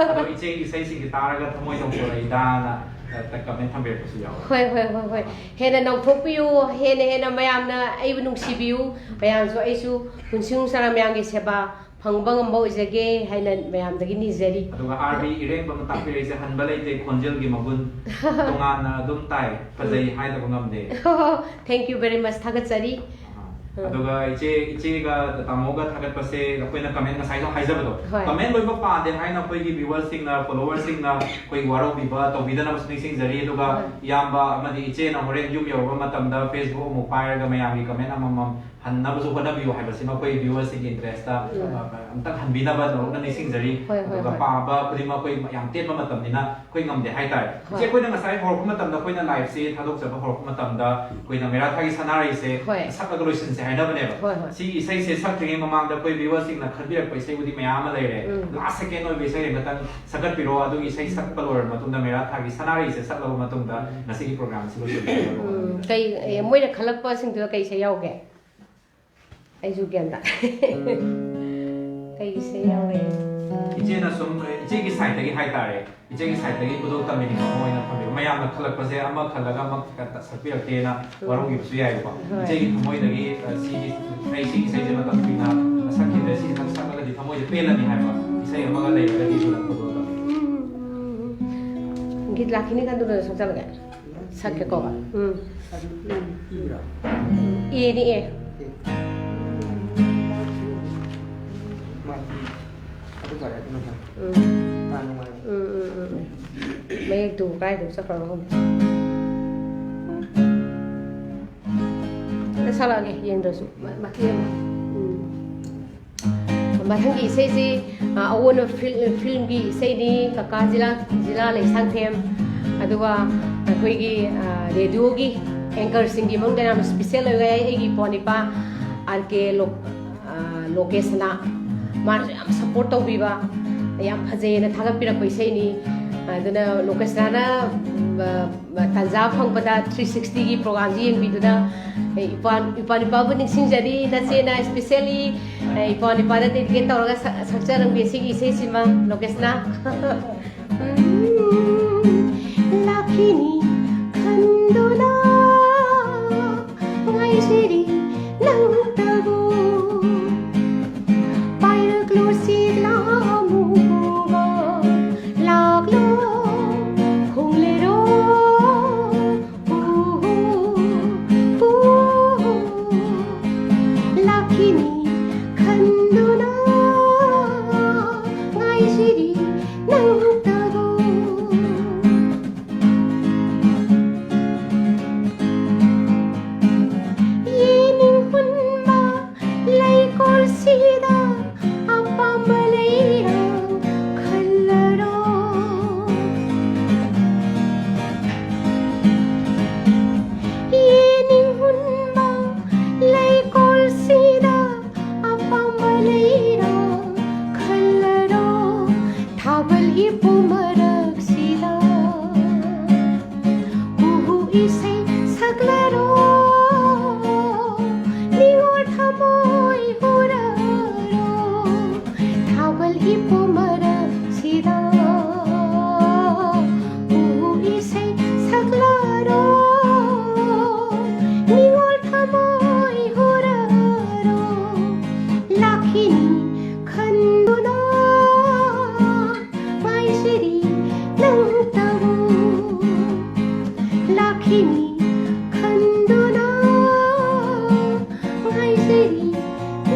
ꯑꯗꯣ ꯏꯆꯦꯒꯤ ꯏꯁꯩꯁꯤꯡꯁꯦ ꯇꯥꯔꯒ ꯊꯃꯣꯏ ꯅꯧꯊꯣꯔꯛꯏꯗꯥꯅ, ꯑ, ꯀꯃꯦꯟ ꯊꯝꯕꯤꯔꯛꯄꯁꯨ ꯌꯥꯎꯋꯦ꯫ ꯍꯣꯏ, ꯍꯣꯏ, ꯍꯣꯏ, ꯍꯣꯏ꯫ ꯍꯦꯟꯅ ꯅꯧꯊꯣꯛꯄꯤꯌꯨ, ꯍꯦꯟꯅ ꯍꯦꯟꯅ ꯃꯌꯥꯝꯅ ꯑꯩꯕꯨ ꯅꯨꯡꯁꯤꯕꯤꯌꯨ, ꯃꯌꯥꯝꯁꯨ ꯑꯩꯁꯨ ꯄꯨꯟꯁꯤ ꯅꯨꯡꯁꯥꯡꯅ ꯃꯌꯥꯝꯒꯤ ꯁꯦꯕꯥ ꯐꯪꯕ ꯉꯝꯕ ꯑꯣꯏꯖꯒꯦ ꯍꯥꯏꯅ ꯃꯌꯥꯝꯗꯒꯤ ꯅꯤꯖꯔꯤ꯫ ꯑꯗꯨꯒ ꯑꯥꯔ ꯕꯤ ꯏꯔꯦꯡꯕꯝꯅ ꯇꯥꯛꯄꯤꯔꯛꯏꯁꯦ, "ꯍꯟꯕ ꯂꯩꯇꯦ ꯈꯣꯟꯖꯦꯜꯒꯤ ꯃꯒꯨꯟ, ꯇꯣꯉꯥꯟꯅ ꯑꯗꯨꯝ ꯇꯥꯏ, ꯐꯖꯩ ꯎꯝ꯫ ꯍꯥꯏꯗꯕ ꯉꯝꯗꯦ"꯫ Thank you very much, ꯊꯥꯒꯠꯆꯔꯤ꯫ ꯑꯥ꯫ ꯎꯝ꯫ ꯑꯗꯨꯒ ꯏꯆꯦ, ꯏꯆꯦꯒ ꯇꯥꯃꯣꯒ ꯊꯥꯒꯠꯄꯁꯦ ꯑꯩꯈꯣꯏꯅ ꯀꯃꯦꯟ ꯉꯁꯥꯏꯁꯨ ꯍꯥꯏꯖꯕꯗꯣ, ꯍꯣꯏ꯫ ꯀꯃꯦꯟ ꯂꯣꯏꯅꯃꯛ ꯄꯥꯗꯦ ꯍꯥꯏꯅ ꯑꯩꯈꯣꯏꯒꯤ viewersꯁꯤꯡꯅ, followerꯁꯤꯡꯅ ꯑꯩꯈꯣꯏ ꯋꯥꯔꯧꯕꯤꯕ ꯇꯧꯕꯤꯗꯅꯕꯁꯨ ꯅꯤꯡꯁꯤꯡꯖꯔꯤ꯫ ꯑꯗꯨꯒ ꯍꯣꯏ꯫ ꯏꯌꯥꯝꯕ ꯑꯃꯗꯤ ꯏꯆꯦꯅ ꯍꯣꯔꯦꯟ ꯌꯨꯝ ꯌꯧꯔꯕ ꯃꯇꯝꯗ Facebook ꯑꯃꯨꯛ ꯄꯥꯏꯔꯒ ꯃꯌꯥꯝꯒꯤ ꯀꯃꯦꯟ ꯑꯃꯃꯝ ꯍꯟꯅꯕꯁꯨ ꯍꯣꯠꯅꯕꯤꯌꯨ ꯍꯥꯏꯕꯁꯤꯃ ꯑꯩꯈꯣꯏ viewersꯁꯤꯡꯒꯤ interestꯇ, ꯎꯝ꯫ ꯑ, ꯑꯝꯇꯪ ꯍꯟꯕꯤꯅꯕ ꯅꯧꯅ ꯅꯤꯡꯁꯤꯡꯖꯔꯤ꯫ ꯍꯣꯏ, ꯍꯣꯏ, ꯑꯗꯨꯒ ꯍꯣꯏ꯫ ꯄꯥꯕ ꯈꯨꯗꯤꯡꯃꯛ ꯑꯩꯈꯣꯏ ꯌꯥꯝ ꯇꯦꯟꯕ ꯃꯇꯝꯅꯤꯅ ꯑꯩꯈꯣꯏ ꯉꯝꯗꯦ ꯍꯥꯏꯇꯥꯔꯦ꯫ ꯍꯣꯏ꯫ ꯏꯆꯦ, ꯑꯩꯈꯣꯏꯅ ꯉꯁꯥꯏ ꯍꯧꯔꯛꯄ ꯃꯇꯝꯗ, ꯑꯩꯈꯣꯏꯅ liveꯁꯤ ꯊꯥꯗꯣꯛꯆꯕ ꯍꯧꯔꯛꯄ ꯃꯇꯝꯗ, ꯑꯩꯈꯣꯏꯅ ꯃꯦꯔꯥ ꯊꯥꯒꯤ ꯁꯅꯥꯔꯩꯁꯦ ꯍꯣꯏ꯫ ꯁꯛꯂꯒ ꯂꯣꯏꯁꯤꯟꯁꯦ ꯍꯥꯏꯅꯕꯅꯦꯕ꯫ ꯍꯣꯏ, ꯍꯣꯏ꯫ ꯁꯤꯒꯤ ꯏꯁꯩꯁꯦ ꯁꯛꯇ꯭ꯔꯤꯉꯩ ꯃꯃꯥꯡꯗ ꯑꯩꯈꯣꯏ viewersꯁꯤꯡꯅ ꯈꯟꯕꯤꯔꯛꯄ ꯏꯁꯩꯕꯨꯗꯤ ꯃꯌꯥꯝ ꯑꯃ ꯂꯩꯔꯦ꯫ ꯎꯝ꯫ Last second ꯑꯣꯏꯕ ꯏꯁꯩ ꯑꯃꯇꯪ ꯁꯛꯀꯠꯄꯤꯔꯣ, ꯑꯗꯨꯒꯤ ꯏꯁꯩ ꯁꯛꯄ ꯂꯣꯏꯔꯕ ꯃꯇꯨꯡꯗ, ꯃꯦꯔꯥ ꯊꯥꯒꯤ ꯁꯅꯥꯔꯩꯁꯦ ꯁꯛꯂꯕ ꯃꯇꯨꯡꯗ ꯉꯁꯤꯒꯤ programꯁꯤ ꯂꯣꯏꯁꯤꯟꯖꯔꯒꯦ꯫ ꯎꯝ, ꯀꯩ, ꯑꯦ, ꯃꯣꯏꯅ ꯈꯜꯂꯛꯄꯁꯤꯡꯗꯨꯗ ꯀꯩ ꯏꯁꯩ ꯌꯥꯎꯒꯦ? ꯑꯩꯁꯨ ꯒ꯭ꯌꯥꯟ ꯇꯥꯗꯦ꯫ ꯀꯩ ꯏꯁꯩ ꯌꯥꯎꯔꯦ? ꯏꯆꯦꯅ ꯁꯨꯝ, ꯏꯆꯦꯒꯤ sideꯇꯒꯤ ꯍꯥꯏꯇꯥꯔꯦ, ꯏꯆꯦꯒꯤ sideꯇꯒꯤ ꯈꯨꯗꯣꯜ ꯇꯝꯕꯤꯅꯤꯡꯕ ꯑꯃ ꯑꯣꯏꯅ ꯊꯝꯕꯤꯌꯨ꯫ ꯃꯌꯥꯝꯅ ꯈꯜꯂꯛꯄꯁꯦ ꯑꯃ ꯈꯜꯂꯒ ꯑꯃ ꯈꯛꯇ ꯁꯛꯄꯤꯔꯛꯇꯦꯅ ꯎꯝ꯫ ꯋꯥꯔꯧꯕꯤꯕꯁꯨ ꯌꯥꯏꯕꯀꯣ꯫ ꯍꯣꯏ꯫ ꯏꯆꯦꯒꯤ ꯊꯃꯣꯏꯗꯒꯤ, ꯑ, ꯁꯤꯒꯤ, ꯑꯩ ꯁꯤꯒꯤ ꯏꯁꯩꯁꯦ ꯃꯇꯝ ꯀꯨꯏꯅ ꯁꯛꯈꯤꯗ꯭ꯔꯦ, ꯁꯤꯁꯤꯇꯪ ꯁꯛꯂꯒꯗꯤ ꯊꯃꯣꯏꯁꯦ ꯄꯦꯜꯂꯅꯤ ꯍꯥꯏꯕ ꯏꯁꯩ ꯑꯃꯒ ꯂꯩꯔꯒꯗꯤ ꯑꯗꯨꯅ ꯈꯨꯗꯣꯜ ꯇꯝꯕꯤꯌꯨ꯫ ꯒꯤꯠ ꯂꯥꯛꯈꯤꯅꯤ ꯀꯥꯟꯗꯨꯗ ꯁꯛꯆꯔꯒꯦ꯫ ꯁꯛꯀꯦꯀꯣ꯫ ꯎꯝ꯫ ꯑꯗꯨ ꯏꯕ꯭ꯔꯥ? ꯏꯅꯤ, ꯑꯦ꯫ ꯃꯥꯗꯤ ꯑꯗꯨ ꯐꯔꯦ, ꯑꯗꯨꯅ ꯐꯔꯦ꯫ ꯎꯝ꯫ ꯇꯥ ꯅꯨꯡꯉꯥꯏꯔꯦ꯫ ꯎꯝ, ꯎꯝ, ꯎꯝ, ꯎꯝ꯫ ꯃꯌꯦꯛꯇꯨ ꯀꯥꯏꯗꯅꯣ ꯆꯠꯈ꯭ꯔꯕ ꯈꯪꯗꯦ꯫ ꯑꯗ ꯁꯛꯂꯛꯑꯒꯦ, ꯌꯦꯡꯗ꯭ꯔꯁꯨ꯫ ꯃ-, ꯃꯇꯦꯛ ꯑꯃ꯫ ꯎꯝ꯫ ꯃꯊꯪꯒꯤ ꯏꯁꯩꯁꯤ, ꯑ, ꯑꯑꯣꯟꯕ ꯐꯤꯜ-, ꯐꯤꯜꯝꯒꯤ ꯏꯁꯩꯅꯤ, ꯀꯀꯥ ꯖꯤꯂꯥ, ꯖꯤꯂꯥ ꯂꯩꯁꯥꯡꯊꯦꯝ꯫ ꯑꯗꯨꯒ ꯑꯩꯈꯣꯏꯒꯤ, ꯑ, radioꯒꯤ anchorꯁꯤꯡꯒꯤ ꯃꯅꯨꯡꯗ ꯌꯥꯝꯅ special ꯑꯣꯏꯕ ꯑꯩꯒꯤ ꯏꯄ꯭ꯋꯥꯅꯤꯄꯥ ꯑꯥꯔ ꯀꯦ ꯂꯣ-, ꯑ, ꯂꯣꯀꯦꯁꯅ ꯃꯥꯅꯁꯨ ꯌꯥꯝ support ꯇꯧꯕꯤꯕ, ꯌꯥꯝ ꯐꯖꯩꯌꯦꯅ ꯊꯥꯒꯠꯄꯤꯔꯛꯄ ꯏꯁꯩꯅꯤ꯫ ꯑꯗꯨꯅ ꯂꯣꯀꯦꯁꯅꯥꯅ, ꯑ, ꯇꯥꯟꯖꯥ ꯐꯪꯕꯗ three sixtyꯒꯤ programꯁꯤ ꯌꯦꯡꯕꯤꯗꯨꯅ, ꯑꯦ, ꯏꯄ꯭ꯋꯥ, ꯏꯄ꯭ꯋꯥꯅꯤꯄꯥꯕꯨ ꯅꯤꯡꯁꯤꯡꯖꯔꯤ꯫ ꯅꯆꯦꯅ specially, ꯑꯦ, ꯏꯄ꯭ꯋꯥꯅꯤꯄꯥꯗ dedicate ꯇꯧꯔꯒ ꯁꯛ-, ꯁꯛꯆꯔꯝꯒꯦ ꯁꯤꯒꯤ ꯏꯁꯩꯁꯤꯃ, ꯂꯣꯀꯦꯁꯅꯥ꯫ ꯎꯝ, ꯂꯥꯛꯈꯤꯅꯤ ꯈꯟꯗꯨꯅ ꯉꯥꯏꯖꯔꯤ ꯅꯪꯇꯕꯨ꯫ ꯄꯥꯏꯔꯛꯂꯣ ꯁꯤꯠꯂꯥ ꯑꯃꯨꯕ, ꯂꯥꯛꯂꯣ ꯈꯣꯡꯂꯦꯔꯣ꯫ ꯎ, ꯎ, ꯎ, ꯂꯥꯛꯈꯤꯅꯤ ꯈꯟꯗꯨꯅ ꯉꯥꯏꯖꯔꯤ ꯅꯪꯇꯕꯨ꯫ ꯂꯥꯛꯈꯤꯅꯤ ꯈꯟꯗꯨꯅ ꯉꯥꯏꯖꯔꯤ ꯅꯪꯇꯕꯨ꯫ ꯂꯥꯛꯈꯤꯅꯤ ꯈꯟꯗꯨꯅ ꯉꯥꯏꯖꯔꯤ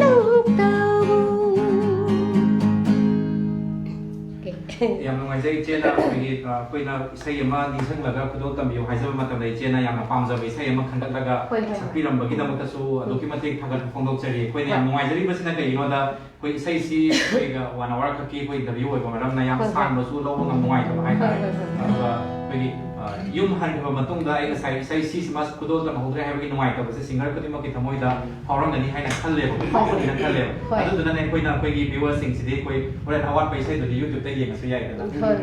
ꯅꯪꯇꯕꯨ꯫ ꯌꯥꯝ ꯅꯨꯡꯉꯥꯏꯖꯩ ꯏꯆꯦꯅ ꯑꯩꯈꯣꯏꯒꯤ ꯑ, ꯑꯩꯈꯣꯏꯅ ꯏꯁꯩ ꯑꯃ ꯅꯤꯡꯁꯤꯡꯂꯒ ꯈꯨꯗꯣꯜ ꯇꯝꯕꯤꯌꯨ ꯍꯥꯏꯖꯕ ꯃꯇꯝꯗ ꯏꯆꯦꯅ ꯌꯥꯝꯅ ꯄꯥꯝꯖꯕ ꯏꯁꯩ ꯑꯃ ꯈꯟꯒꯠꯂꯒ ꯍꯣꯏ, ꯍꯣꯏ, ꯍꯣꯏ꯫ ꯁꯛꯄꯤꯔꯝꯕꯒꯤꯗꯃꯛꯇꯁꯨ ꯑꯗꯨꯛꯀꯤ ꯃꯇꯤꯛ ꯊꯥꯒꯠꯄ ꯐꯣꯡꯗꯣꯛꯆꯔꯤ꯫ ꯑꯩꯈꯣꯏꯅ ꯌꯥꯝ ꯍꯣꯏ꯫ ꯅꯨꯡꯉꯥꯏꯖꯔꯤꯕꯁꯤꯅ ꯀꯩꯒꯤꯅꯣꯗ ꯑꯩꯈꯣꯏ ꯏꯁꯩꯁꯤ ꯑꯩꯈꯣꯏꯒ ꯋꯥꯟ ꯑꯋꯥꯔ ꯈꯛꯀꯤ ꯑꯩꯈꯣꯏ ꯏꯟꯇꯔꯚꯤꯌꯨ ꯑꯣꯏꯕ ꯃꯔꯝꯅ ꯌꯥꯝ ꯍꯣꯏ, ꯍꯣꯏ꯫ ꯁꯥꯡꯕꯁꯨ ꯂꯧꯕ ꯉꯝ ꯅꯨꯡꯉꯥꯏꯇꯕ ꯍꯥꯏꯇꯥꯔꯦ꯫ ꯍꯣꯏ, ꯍꯣꯏ, ꯍꯣꯏ꯫ ꯑꯗꯨꯒ ꯑꯩꯈꯣꯏꯒꯤ ꯑ, ꯌꯨꯝ ꯍꯟꯈ꯭ꯔꯕ ꯃꯇꯨꯡꯗ ꯑꯩ ꯉꯁꯥꯏ ꯏꯁꯩ ꯁꯤꯁꯤꯃ ꯈꯨꯗꯣꯜ ꯇꯝꯍꯧꯗ꯭ꯔꯦ ꯍꯥꯏꯕꯒꯤ ꯅꯨꯡꯉꯥꯏꯇꯕꯁꯦ ꯁꯤꯡꯒꯔ ꯈꯨꯗꯤꯡꯃꯛꯀꯤ ꯊꯃꯣꯏꯗ ꯐꯥꯎꯔꯝꯒꯅꯤ ꯍꯥꯏꯅ ꯈꯜꯂꯦꯕ, ꯐꯥꯎꯒꯅꯤꯅ ꯈꯜꯂꯦꯕ꯫ ꯍꯣꯏ꯫ ꯑꯗꯨꯗꯨꯅꯅꯦ ꯑꯩꯈꯣꯏꯅ ꯑꯩꯈꯣꯏꯒꯤ ꯚ꯭ꯌꯨꯋꯔꯁꯤꯡꯁꯤꯗꯤ ꯑꯩꯈꯣꯏ ꯍꯣꯔꯦꯟ ꯑꯋꯥꯠꯄ ꯏꯁꯩꯗꯨꯗꯤ ꯌꯨꯇ꯭ꯌꯨꯕꯇ ꯌꯦꯡꯉꯁꯨ ꯌꯥꯏꯗꯅ꯫ ꯍꯣꯏ꯫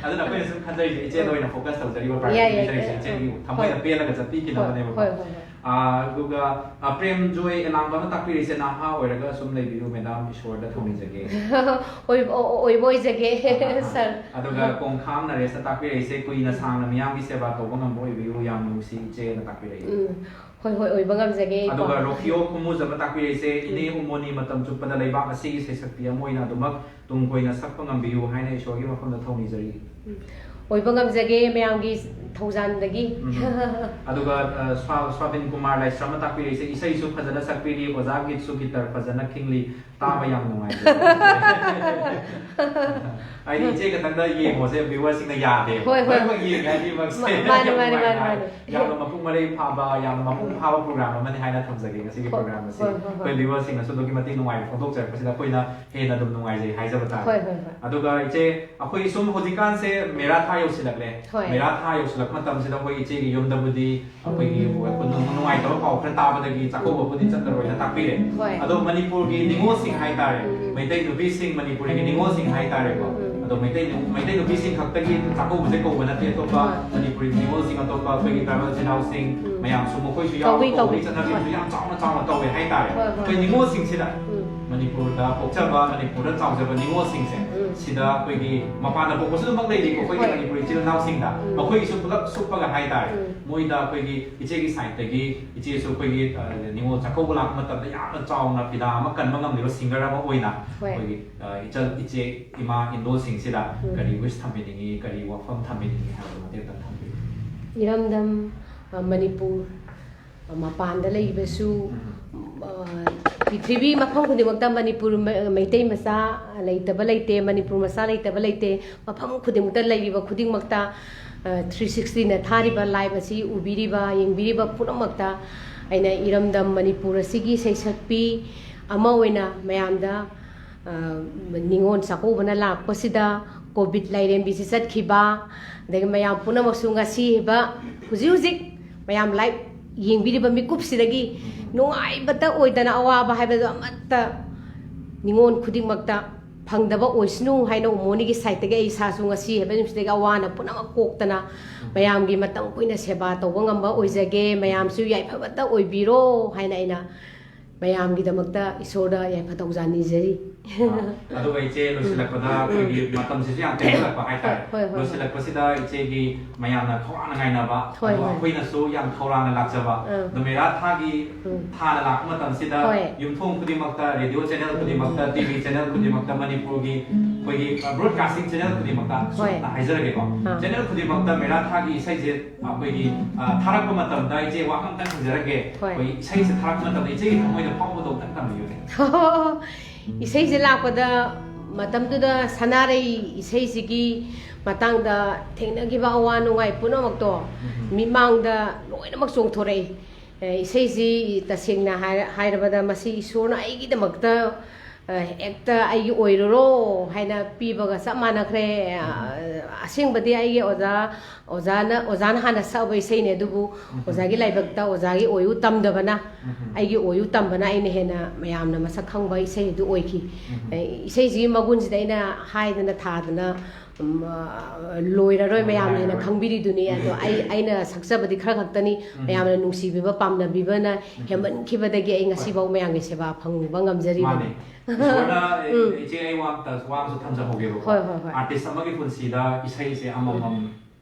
ꯑꯗꯨꯅ ꯑꯩꯈꯣꯏꯅ ꯁꯨꯝ ꯈꯟꯖꯔꯤꯁꯦ ꯏꯆꯦꯗ ꯑꯣꯏꯅ ꯐꯣꯀꯁ ꯇꯧꯖꯔꯤꯕ ꯌꯥꯏ, ꯄ꯭ꯔꯥꯏꯌꯣꯔꯤꯇꯤ ꯌꯥꯏ, ꯄꯤꯖꯔꯤꯁꯦ ꯌꯥꯏ꯫ ꯏꯆꯦꯒꯤ ꯍꯣꯏ꯫ ꯊꯃꯣꯏꯗ ꯄꯦꯜꯂꯒ ꯆꯠꯄꯤꯈꯤꯅꯕꯅꯦꯕꯀꯣ꯫ ꯍꯣꯏ, ꯍꯣꯏ, ꯍꯣꯏ꯫ ꯑꯥ, ꯑꯗꯨꯒ ꯑ, ꯄ꯭ꯔꯦꯝ ꯖꯣꯏ ꯑꯦꯂꯥꯡꯕꯝꯅ ꯇꯥꯛꯄꯤꯔꯤꯁꯦ ꯅꯍꯥ ꯑꯣꯏꯔꯒ ꯁꯨꯝ ꯂꯩꯕꯤꯌꯨ ꯃꯦꯗꯥꯝ, ꯏꯁꯣꯔꯗ ꯊꯧꯅꯤꯖꯒꯦ꯫ ꯑꯣꯏꯕ ꯑꯣ- ꯑꯣꯏꯕ ꯑꯣꯏꯖꯒꯦ ꯁꯥꯔ꯫ ꯑꯗꯨꯒ ꯀꯣꯡꯈꯥꯝ ꯅꯔꯦꯁꯅ ꯇꯥꯛꯄꯤꯔꯛꯏꯁꯦ ꯀꯨꯏꯅ ꯁꯥꯡꯅ ꯃꯤꯌꯥꯝꯒꯤ ꯁꯦꯕꯥ ꯇꯧꯕ ꯉꯝꯕ ꯑꯣꯏꯕꯤꯌꯨ, ꯌꯥꯝ ꯅꯨꯡꯁꯤ ꯏꯆꯦꯅ ꯇꯥꯛꯄꯤꯔꯛꯏ꯫ ꯎꯝ, ꯍꯣꯏ ꯍꯣꯏ, ꯑꯣꯏꯕ ꯉꯝꯖꯒꯦ ꯀꯣ꯫ ꯑꯗꯨꯒ ꯔꯣꯐꯤꯌꯣ ꯈꯨꯃꯨꯖꯝꯅ ꯇꯥꯛꯄꯤꯔꯛꯏꯁꯦ ꯏꯅꯦ ꯎꯃꯣꯅꯤ ꯃꯇꯝ ꯆꯨꯞꯄꯗ ꯂꯩꯕꯥꯛ ꯑꯁꯤꯒꯤ ꯁꯩꯁꯛꯄꯤ ꯑꯃ ꯑꯣꯏꯅ ꯑꯗꯨꯃꯛ ꯇꯨꯡ ꯀꯣꯏꯅ ꯁꯛꯄ ꯉꯝꯕꯤꯌꯨ ꯍꯥꯏꯅ ꯏꯁꯣꯔꯒꯤ ꯃꯐꯝꯗ ꯊꯧꯅꯤꯖꯔꯤ꯫ ꯑꯣꯏꯕ ꯉꯝꯖꯒꯦ ꯃꯌꯥꯝꯒꯤ ꯊꯧꯖꯥꯟꯗꯒꯤ꯫ ꯎꯝ꯫ ꯑꯗꯨꯒ ꯑ, ꯁ꯭ꯋꯥ- ꯁ꯭ꯋꯥꯕꯤꯟ ꯀꯨꯃꯥꯔ ꯂꯥꯏꯁ꯭ꯔꯝꯅ ꯇꯥꯛꯄꯤꯔꯛꯏꯁꯦ ꯏꯁꯩꯁꯨ ꯐꯖꯅ ꯁꯛꯄꯤꯔꯤ, ꯑꯣꯖꯥ ꯒꯤꯠꯁꯨ ꯒꯤꯇꯔ ꯐꯖꯅ ꯈꯤꯡꯂꯤ, ꯇꯥꯕ ꯌꯥꯝ ꯅꯨꯡꯉꯥꯏ꯫ ꯍꯥꯏꯗꯤ ꯏꯆꯦ ꯈꯛꯇꯪꯗ ꯌꯦꯡꯉꯣꯁꯦ ꯚ꯭ꯌꯨꯋꯔꯁꯤꯡꯅ ꯌꯥꯗꯦꯕ꯫ ꯍꯣꯏ, ꯍꯣꯏ. ꯂꯣꯏꯅꯃꯛ ꯌꯦꯡꯒꯦ ꯍꯥꯏꯗꯤ ꯃꯛꯁꯦ ꯃꯥ- ꯃꯥꯅꯤ, ꯌꯥꯝ ꯃꯥꯅꯤ, ꯃꯥꯅꯤ, ꯅꯨꯡꯉꯥꯏ꯫ ꯃꯥꯅꯤ꯫ ꯌꯥꯝꯅ ꯃꯄꯨꯡ ꯃꯔꯩ ꯐꯥꯕ, ꯌꯥꯝꯅ ꯃꯄꯨꯡ ꯐꯥꯕ ꯄ꯭ꯔꯣꯒ꯭ꯔꯥꯝ ꯑꯃꯅꯤ ꯍꯥꯏꯅ ꯊꯝꯖꯒꯦ ꯉꯁꯤꯒꯤ ꯍꯣꯏ, ꯄ꯭ꯔꯣꯒ꯭ꯔꯥꯝ ꯑꯁꯤ꯫ ꯍꯣꯏ, ꯍꯣꯏ, ꯍꯣꯏ꯫ ꯑꯩꯈꯣꯏ ꯚ꯭ꯌꯨꯋꯔꯁꯤꯡꯅꯁꯨ ꯑꯗꯨꯛꯀꯤ ꯃꯇꯤꯛ ꯅꯨꯡꯉꯥꯏꯕ ꯐꯣꯡꯗꯣꯛꯆꯔꯛꯄꯁꯤꯗ ꯑꯩꯈꯣꯏꯅ ꯍꯦꯟꯅ ꯑꯗꯨꯝ ꯅꯨꯡꯉꯥꯏꯖꯩ ꯍꯥꯏꯖꯕ ꯇꯥꯔꯦ꯫ ꯍꯣꯏ, ꯍꯣꯏ, ꯍꯣꯏ꯫ ꯑꯗꯨꯒ ꯏꯆꯦ, ꯑꯩꯈꯣꯏ ꯁꯨꯝ ꯍꯧꯖꯤꯛꯀꯥꯟꯁꯦ ꯃꯦꯔꯥ ꯊꯥ ꯌꯧꯁꯤꯜꯂꯛꯂꯦ꯫ ꯍꯣꯏ꯫ ꯃꯦꯔꯥ ꯊꯥ ꯌꯧꯁꯤꯜꯂꯛꯄ ꯃꯇꯝꯁꯤꯗ ꯑꯩꯈꯣꯏ ꯏꯆꯦꯒꯤ ꯌꯨꯝꯗꯕꯨꯗꯤ ꯑꯩꯈꯣꯏꯒꯤ ꯅꯨꯡ- ꯅꯨꯡꯉꯥꯏꯇꯕ ꯄꯥꯎ ꯈꯔ ꯇꯥꯕꯗꯒꯤ ꯆꯥꯛꯀꯧꯕꯕꯨꯗꯤ ꯆꯠꯂꯔꯣꯏꯅ ꯇꯥꯛꯄꯤꯔꯦ꯫ ꯍꯣꯏ꯫ ꯑꯗꯣ ꯃꯅꯤꯄꯨꯔꯒꯤ ꯅꯤꯉꯣꯜꯁꯤꯡ ꯍꯥꯏꯇꯥꯔꯦ, ꯎꯝ꯫ ꯃꯩꯇꯩ ꯅꯨꯄꯤꯁꯤꯡ, ꯃꯅꯤꯄꯨꯔꯒꯤ ꯅꯤꯉꯣꯜꯁꯤꯡ ꯍꯥꯏꯇꯥꯔꯦꯀꯣ꯫ ꯎꯝ꯫ ꯑꯗꯣ ꯃꯩꯇꯩ ꯅꯨ- ꯃꯩꯇꯩ ꯅꯨꯄꯤꯁꯤꯡ ꯈꯛꯇꯒꯤ ꯆꯥꯛꯀꯧꯕꯁꯦ ꯀꯧꯕ ꯅꯠꯇꯦ, ꯑꯇꯣꯞꯄ ꯍꯣꯏ꯫ ꯃꯅꯤꯄꯨꯔꯒꯤ ꯅꯤꯉꯣꯜꯁꯤꯡ, ꯑꯇꯣꯞꯄ ꯑꯩꯈꯣꯏꯒꯤ ꯇ꯭ꯔꯥꯏꯕꯦꯜ ꯏꯆꯤꯜ ꯏꯅꯥꯎꯁꯤꯡ ꯎꯝ꯫ ꯃꯌꯥꯝꯁꯨ ꯃꯈꯣꯏꯁꯨ ꯀꯧꯏ, ꯌꯥꯎꯅ ꯀꯧꯏ꯫ ꯆꯠꯅꯕꯤꯁꯨ ꯍꯣꯏ꯫ ꯌꯥꯝ ꯆꯥꯎꯅ ꯆꯥꯎꯅ ꯇꯧꯋꯦ ꯍꯥꯏꯇꯥꯔꯦ꯫ ꯍꯣꯏ, ꯍꯣꯏ꯫ ꯑꯩꯈꯣꯏ ꯅꯤꯉꯣꯜꯁꯤꯡꯁꯤꯗ ꯎꯝ꯫ ꯃꯅꯤꯄꯨꯔꯗ ꯄꯣꯛꯆꯕ, ꯃꯅꯤꯄꯨꯔꯗ ꯆꯥꯎꯖꯕ ꯅꯤꯉꯣꯜꯁꯤꯡꯁꯦ ꯎꯝ꯫ ꯁꯤꯗ ꯑꯩꯈꯣꯏꯒꯤ ꯃꯄꯥꯟꯗ ꯄꯣꯛꯄꯁꯨ ꯑꯗꯨꯃꯛ ꯂꯩꯔꯤꯀꯣ, ꯑꯩꯈꯣꯏꯒꯤ ꯍꯣꯏ꯫ ꯃꯅꯤꯄꯨꯔꯤ ꯏꯆꯤꯜ ꯏꯅꯥꯎꯁꯤꯡꯗ꯫ ꯎꯝ꯫ ꯃꯈꯣꯏꯒꯤꯁꯨ ꯄꯨꯂꯞ ꯁꯨꯞꯄꯒ ꯍꯥꯏꯇꯥꯔꯦ꯫ ꯎꯝ꯫ ꯃꯣꯏꯗ ꯑꯩꯈꯣꯏꯒꯤ ꯏꯆꯦꯒꯤ ꯁꯥꯏꯠꯇꯒꯤ, ꯏꯆꯦꯁꯨ ꯑꯩꯈꯣꯏꯒꯤ, ꯑ, ꯅꯤꯉꯣꯜ ꯆꯥꯛꯀꯧꯕ ꯂꯥꯛꯄ ꯃꯇꯝꯗ ꯌꯥꯝꯅ ꯆꯥꯎꯅ ꯐꯤꯗꯥ ꯑꯃ ꯀꯟꯕ ꯉꯝꯂꯤꯕ ꯁꯤꯡꯒꯔ ꯑꯃ ꯑꯣꯏꯅ ꯍꯣꯏ꯫ ꯑꯩꯈꯣꯏꯒꯤ, ꯑ, ꯏꯆꯜ, ꯏꯆꯦ, ꯏꯃꯥ ꯏꯟꯗꯣꯜꯁꯤꯡꯁꯤꯗ ꯎꯝ꯫ ꯀꯔꯤ ꯋꯤꯁ ꯊꯝꯕꯤꯅꯤꯡꯉꯤ, ꯀꯔꯤ ꯋꯥꯐꯝ ꯊꯝꯕꯤꯅꯤꯡꯉꯤ ꯍꯥꯏꯕꯗꯨ ꯃꯇꯦꯛ ꯑꯃꯇꯪ ꯊꯝꯕꯤꯌꯨ꯫ ꯏꯔꯝꯗꯝ, ꯑ, ꯃꯅꯤꯄꯨꯔ, ꯑ, ꯃꯄꯥꯟꯗ ꯂꯩꯕꯁꯨ, ꯎꯝ꯫ ꯑ, ꯄ꯭ꯔꯤꯊꯤꯕꯤ ꯃꯐꯝ ꯈꯨꯗꯤꯡꯃꯛꯇ ꯃꯅꯤꯄꯨꯔ ꯃ-, ꯃꯩꯇꯩ ꯃꯆꯥ ꯂꯩꯇꯕ ꯂꯩꯇꯦ, ꯃꯅꯤꯄꯨꯔ ꯃꯆꯥ ꯂꯩꯇꯕ ꯂꯩꯇꯦ꯫ ꯃꯐꯝ ꯈꯨꯗꯤꯡꯃꯛꯇ ꯂꯩꯔꯤꯕ ꯈꯨꯗꯤꯡꯃꯛꯇ, ꯑ, three sixtyꯅ ꯊꯥꯔꯤꯕ live ꯑꯁꯤ ꯎꯕꯤꯔꯤꯕ, ꯌꯦꯡꯕꯤꯔꯤꯕ ꯄꯨꯝꯅꯃꯛꯇ ꯑꯩꯅ ꯏꯔꯝꯗꯝ ꯃꯅꯤꯄꯨꯔ ꯑꯁꯤꯒꯤ ꯏꯁꯩ ꯁꯛꯄꯤ ꯑꯃ ꯑꯣꯏꯅ ꯃꯌꯥꯝꯗ, ꯑ, ꯅꯤꯉꯣꯜ ꯆꯥꯛꯀꯧꯕꯅ ꯂꯥꯛꯄꯁꯤꯗ COVID ꯂꯥꯏꯔꯦꯝꯕꯤꯁꯤ ꯆꯠꯈꯤꯕ, ꯑꯗꯒꯤ ꯃꯌꯥꯝ ꯄꯨꯝꯅꯃꯛꯁꯨ ꯉꯁꯤ ꯍꯥꯏꯕ ꯍꯧꯖꯤꯛ ꯍꯧꯖꯤꯛ ꯃꯌꯥꯝ live ꯌꯦꯡꯕꯤꯔꯤꯕ ꯃꯤꯀꯨꯞꯁꯤꯗꯒꯤ ꯅꯨꯡꯉꯥꯏꯕꯇ ꯑꯣꯏꯗꯅ ꯑꯋꯥꯕ ꯍꯥꯏꯕꯗꯣ ꯑꯃꯠꯇ ꯅꯤꯉꯣꯜ ꯈꯨꯗꯤꯡꯃꯛꯇ ꯐꯪꯗꯕ ꯑꯣꯏꯁꯅꯨ ꯍꯥꯏꯅ ꯎꯃꯣꯅꯤꯒꯤ sideꯇꯒꯤ ꯑꯩ ꯏꯁꯥꯁꯨ ꯉꯁꯤ ꯍꯥꯏꯕ ꯅꯨꯃꯤꯠꯁꯤꯗꯒꯤ ꯑꯋꯥꯅ ꯄꯨꯝꯅꯃꯛ ꯀꯣꯛꯇꯅ ꯃꯌꯥꯝꯒꯤ ꯃꯇꯝ ꯀꯨꯏꯅ ꯁꯦꯕꯥ ꯇꯧꯕ ꯉꯝꯕ ꯑꯣꯏꯖꯒꯦ꯫ ꯃꯌꯥꯝꯁꯨ ꯌꯥꯏꯐꯕꯇ ꯑꯣꯏꯕꯤꯔꯣ ꯍꯥꯏꯅ ꯑꯩꯅ ꯃꯌꯥꯝꯒꯤꯗꯃꯛꯇ ꯏꯁꯣꯔꯗ ꯌꯥꯏꯐ ꯊꯧꯖꯥꯜ ꯅꯤꯖꯔꯤ꯫ ꯑꯗꯨꯒ ꯏꯆꯦ, ꯂꯣꯏꯁꯤꯜꯂꯛꯄꯗ ꯑꯩꯈꯣꯏꯒꯤ ꯃꯇꯝꯁꯤꯁꯨ ꯌꯥꯝ ꯇꯦꯟꯁꯤꯜꯂꯛꯄ ꯍꯥꯏꯇꯥꯔꯦ꯫ ꯍꯣꯏ, ꯍꯣꯏ, ꯍꯣꯏ꯫ ꯂꯣꯏꯁꯤꯜꯂꯛꯄꯁꯤꯗ ꯏꯆꯦꯒꯤ ꯃꯌꯥꯝꯅ ꯈꯧꯔꯥꯡꯅ ꯉꯥꯏꯅꯕ, ꯍꯣꯏ, ꯑꯗꯨꯒ ꯍꯣꯏ꯫ ꯑꯩꯈꯣꯏꯅꯁꯨ ꯌꯥꯝ ꯈꯧꯔꯥꯡꯅ ꯂꯥꯛꯆꯕ, ꯎꯝ꯫ ꯑꯗꯣ ꯃꯦꯔꯥ ꯊꯥꯒꯤ ꯎꯝ꯫ ꯊꯥꯅ ꯂꯥꯛꯄ ꯃꯇꯝꯁꯤꯗ ꯍꯣꯏ꯫ ꯌꯨꯝꯊꯣꯡ ꯈꯨꯗꯤꯡꯃꯛꯇ, ꯔꯦꯗꯤꯑꯣ ꯆꯦꯅꯦꯜ ꯈꯨꯗꯤꯡꯃꯛꯇ, ꯇꯤꯚꯤ ꯆꯦꯅꯦꯜ ꯈꯨꯗꯤꯡꯃꯛꯇ ꯃꯅꯤꯄꯨꯔꯒꯤ ꯑꯩꯈꯣꯏꯒꯤ, ꯑ, broadcasting ꯆꯦꯅꯦꯜ ꯈꯨꯗꯤꯡꯃꯛꯇ ꯍꯣꯏ꯫ ꯁꯨꯝ ꯍꯥꯏꯖꯔꯒꯦꯀꯣ꯫ ꯑꯥ꯫ ꯆꯦꯅꯦꯜ ꯈꯨꯗꯤꯡꯃꯛꯇ ꯃꯦꯔꯥ ꯊꯥꯒꯤ ꯏꯁꯩꯁꯦ ꯑꯩꯈꯣꯏꯒꯤ, ꯑ, ꯊꯥꯔꯛꯄ ꯃꯇꯝꯗ ꯏꯆꯦ ꯋꯥꯐꯝ ꯑꯝꯇꯪ ꯍꯪꯖꯔꯛꯀꯦ꯫ ꯍꯣꯏ꯫ ꯑꯩꯈꯣꯏꯒꯤ ꯏꯁꯩꯁꯦ ꯊꯥꯔꯛꯄ ꯃꯇꯝꯗ ꯏꯆꯦꯒꯤ ꯊꯃꯣꯏꯗ ꯐꯥꯎꯕꯗꯣ ꯑꯝꯇꯪ ꯇꯝꯕꯤꯌꯨꯅꯦ꯫ ꯏꯁꯩꯁꯦ ꯂꯥꯛꯄꯗ ꯃꯇꯝꯗꯨꯗ ꯁꯅꯥꯔꯩ ꯏꯁꯩꯁꯤꯒꯤ ꯃꯇꯥꯡꯗ ꯊꯦꯡꯅꯈꯤꯕ ꯑꯋꯥ ꯅꯨꯡꯉꯥꯏ ꯄꯨꯝꯅꯃꯛꯇꯣ ꯎꯝ꯫ ꯃꯤꯠꯃꯥꯡꯗ ꯂꯣꯏꯅꯃꯛ ꯆꯣꯡꯊꯣꯔꯛꯏ꯫ ꯑꯦ, ꯏꯁꯩꯁꯤ ꯇꯁꯦꯡꯅ ꯍꯥꯏꯔ-, ꯍꯥꯏꯔꯕꯗ ꯃꯁꯤ ꯏꯁꯣꯔꯅ ꯑꯩꯒꯤꯗꯃꯛꯇ, ꯑ, ꯍꯦꯛꯇ ꯑꯩꯒꯤ ꯑꯣꯏꯔꯨꯔꯣ ꯍꯥꯏꯅ ꯄꯤꯕꯒ ꯆꯞ ꯃꯥꯟꯅꯈ꯭ꯔꯦ꯫ ꯑ, ꯑꯁꯦꯡꯕꯗꯤ ꯑꯩꯒꯤ ꯑꯣꯖꯥ, ꯑꯣꯖꯥꯅ, ꯑꯣꯖꯥꯅ ꯍꯥꯟꯅ ꯁꯛꯑꯕ ꯏꯁꯩꯅꯦ, ꯑꯗꯨꯕꯨ ꯑꯣꯖꯥꯒꯤ ꯂꯥꯏꯕꯛꯇ ꯑꯣꯖꯥꯒꯤ ꯑꯣꯏꯌꯨ ꯇꯝꯗꯕꯅ, ꯑꯩꯒꯤ ꯑꯣꯏꯌꯨ ꯇꯝꯕꯅ ꯑꯩꯅ ꯍꯦꯟꯅ ꯃꯌꯥꯝꯅ ꯃꯁꯛ ꯈꯪꯕ ꯏꯁꯩ ꯑꯗꯨ ꯑꯣꯏꯈꯤ꯫ ꯑꯦ, ꯏꯁꯩꯁꯤꯒꯤ ꯃꯒꯨꯟꯁꯤꯗ ꯑꯩꯅ ꯍꯥꯏꯗꯅ ꯊꯥꯗꯅ ꯎꯝ, ꯑ, ꯂꯣꯏꯔꯔꯣꯏ, ꯃꯌꯥꯝꯅ ꯍꯦꯟꯅ ꯈꯪꯕꯤꯔꯤꯗꯨꯅꯤ꯫ ꯑꯗꯣ ꯑꯩ, ꯑꯩꯅ ꯁꯛꯆꯕꯗꯤ ꯈꯔ ꯈꯛꯇꯅꯤ, ꯃꯌꯥꯝꯅ ꯅꯨꯡꯁꯤꯕꯤꯕ, ꯄꯥꯝꯅꯕꯤꯕꯅ ꯍꯦꯟꯃꯟꯈꯤꯕꯗꯒꯤ ꯑꯩ ꯉꯁꯤꯐꯥꯎ ꯃꯌꯥꯝꯒꯤ ꯁꯦꯕꯥ ꯐꯪꯕ ꯉꯝꯖꯔꯤꯕꯅꯤ꯫ ꯃꯥꯅꯦ꯫ ꯏꯁꯣꯔꯅ, ꯑꯦ, ꯎꯝ꯫ ꯏꯆꯦ, ꯑꯩ ꯋꯥ ꯑꯝꯇ, ꯋꯥ ꯑꯃꯁꯨ ꯊꯝꯖꯍꯧꯒꯦꯕꯀꯣ꯫ ꯍꯣꯏ, ꯍꯣꯏ, ꯍꯣꯏ꯫ Artist ꯑꯃꯒꯤ ꯄꯨꯟꯁꯤꯗ ꯏꯁꯩꯁꯦ ꯑꯃꯃꯝ,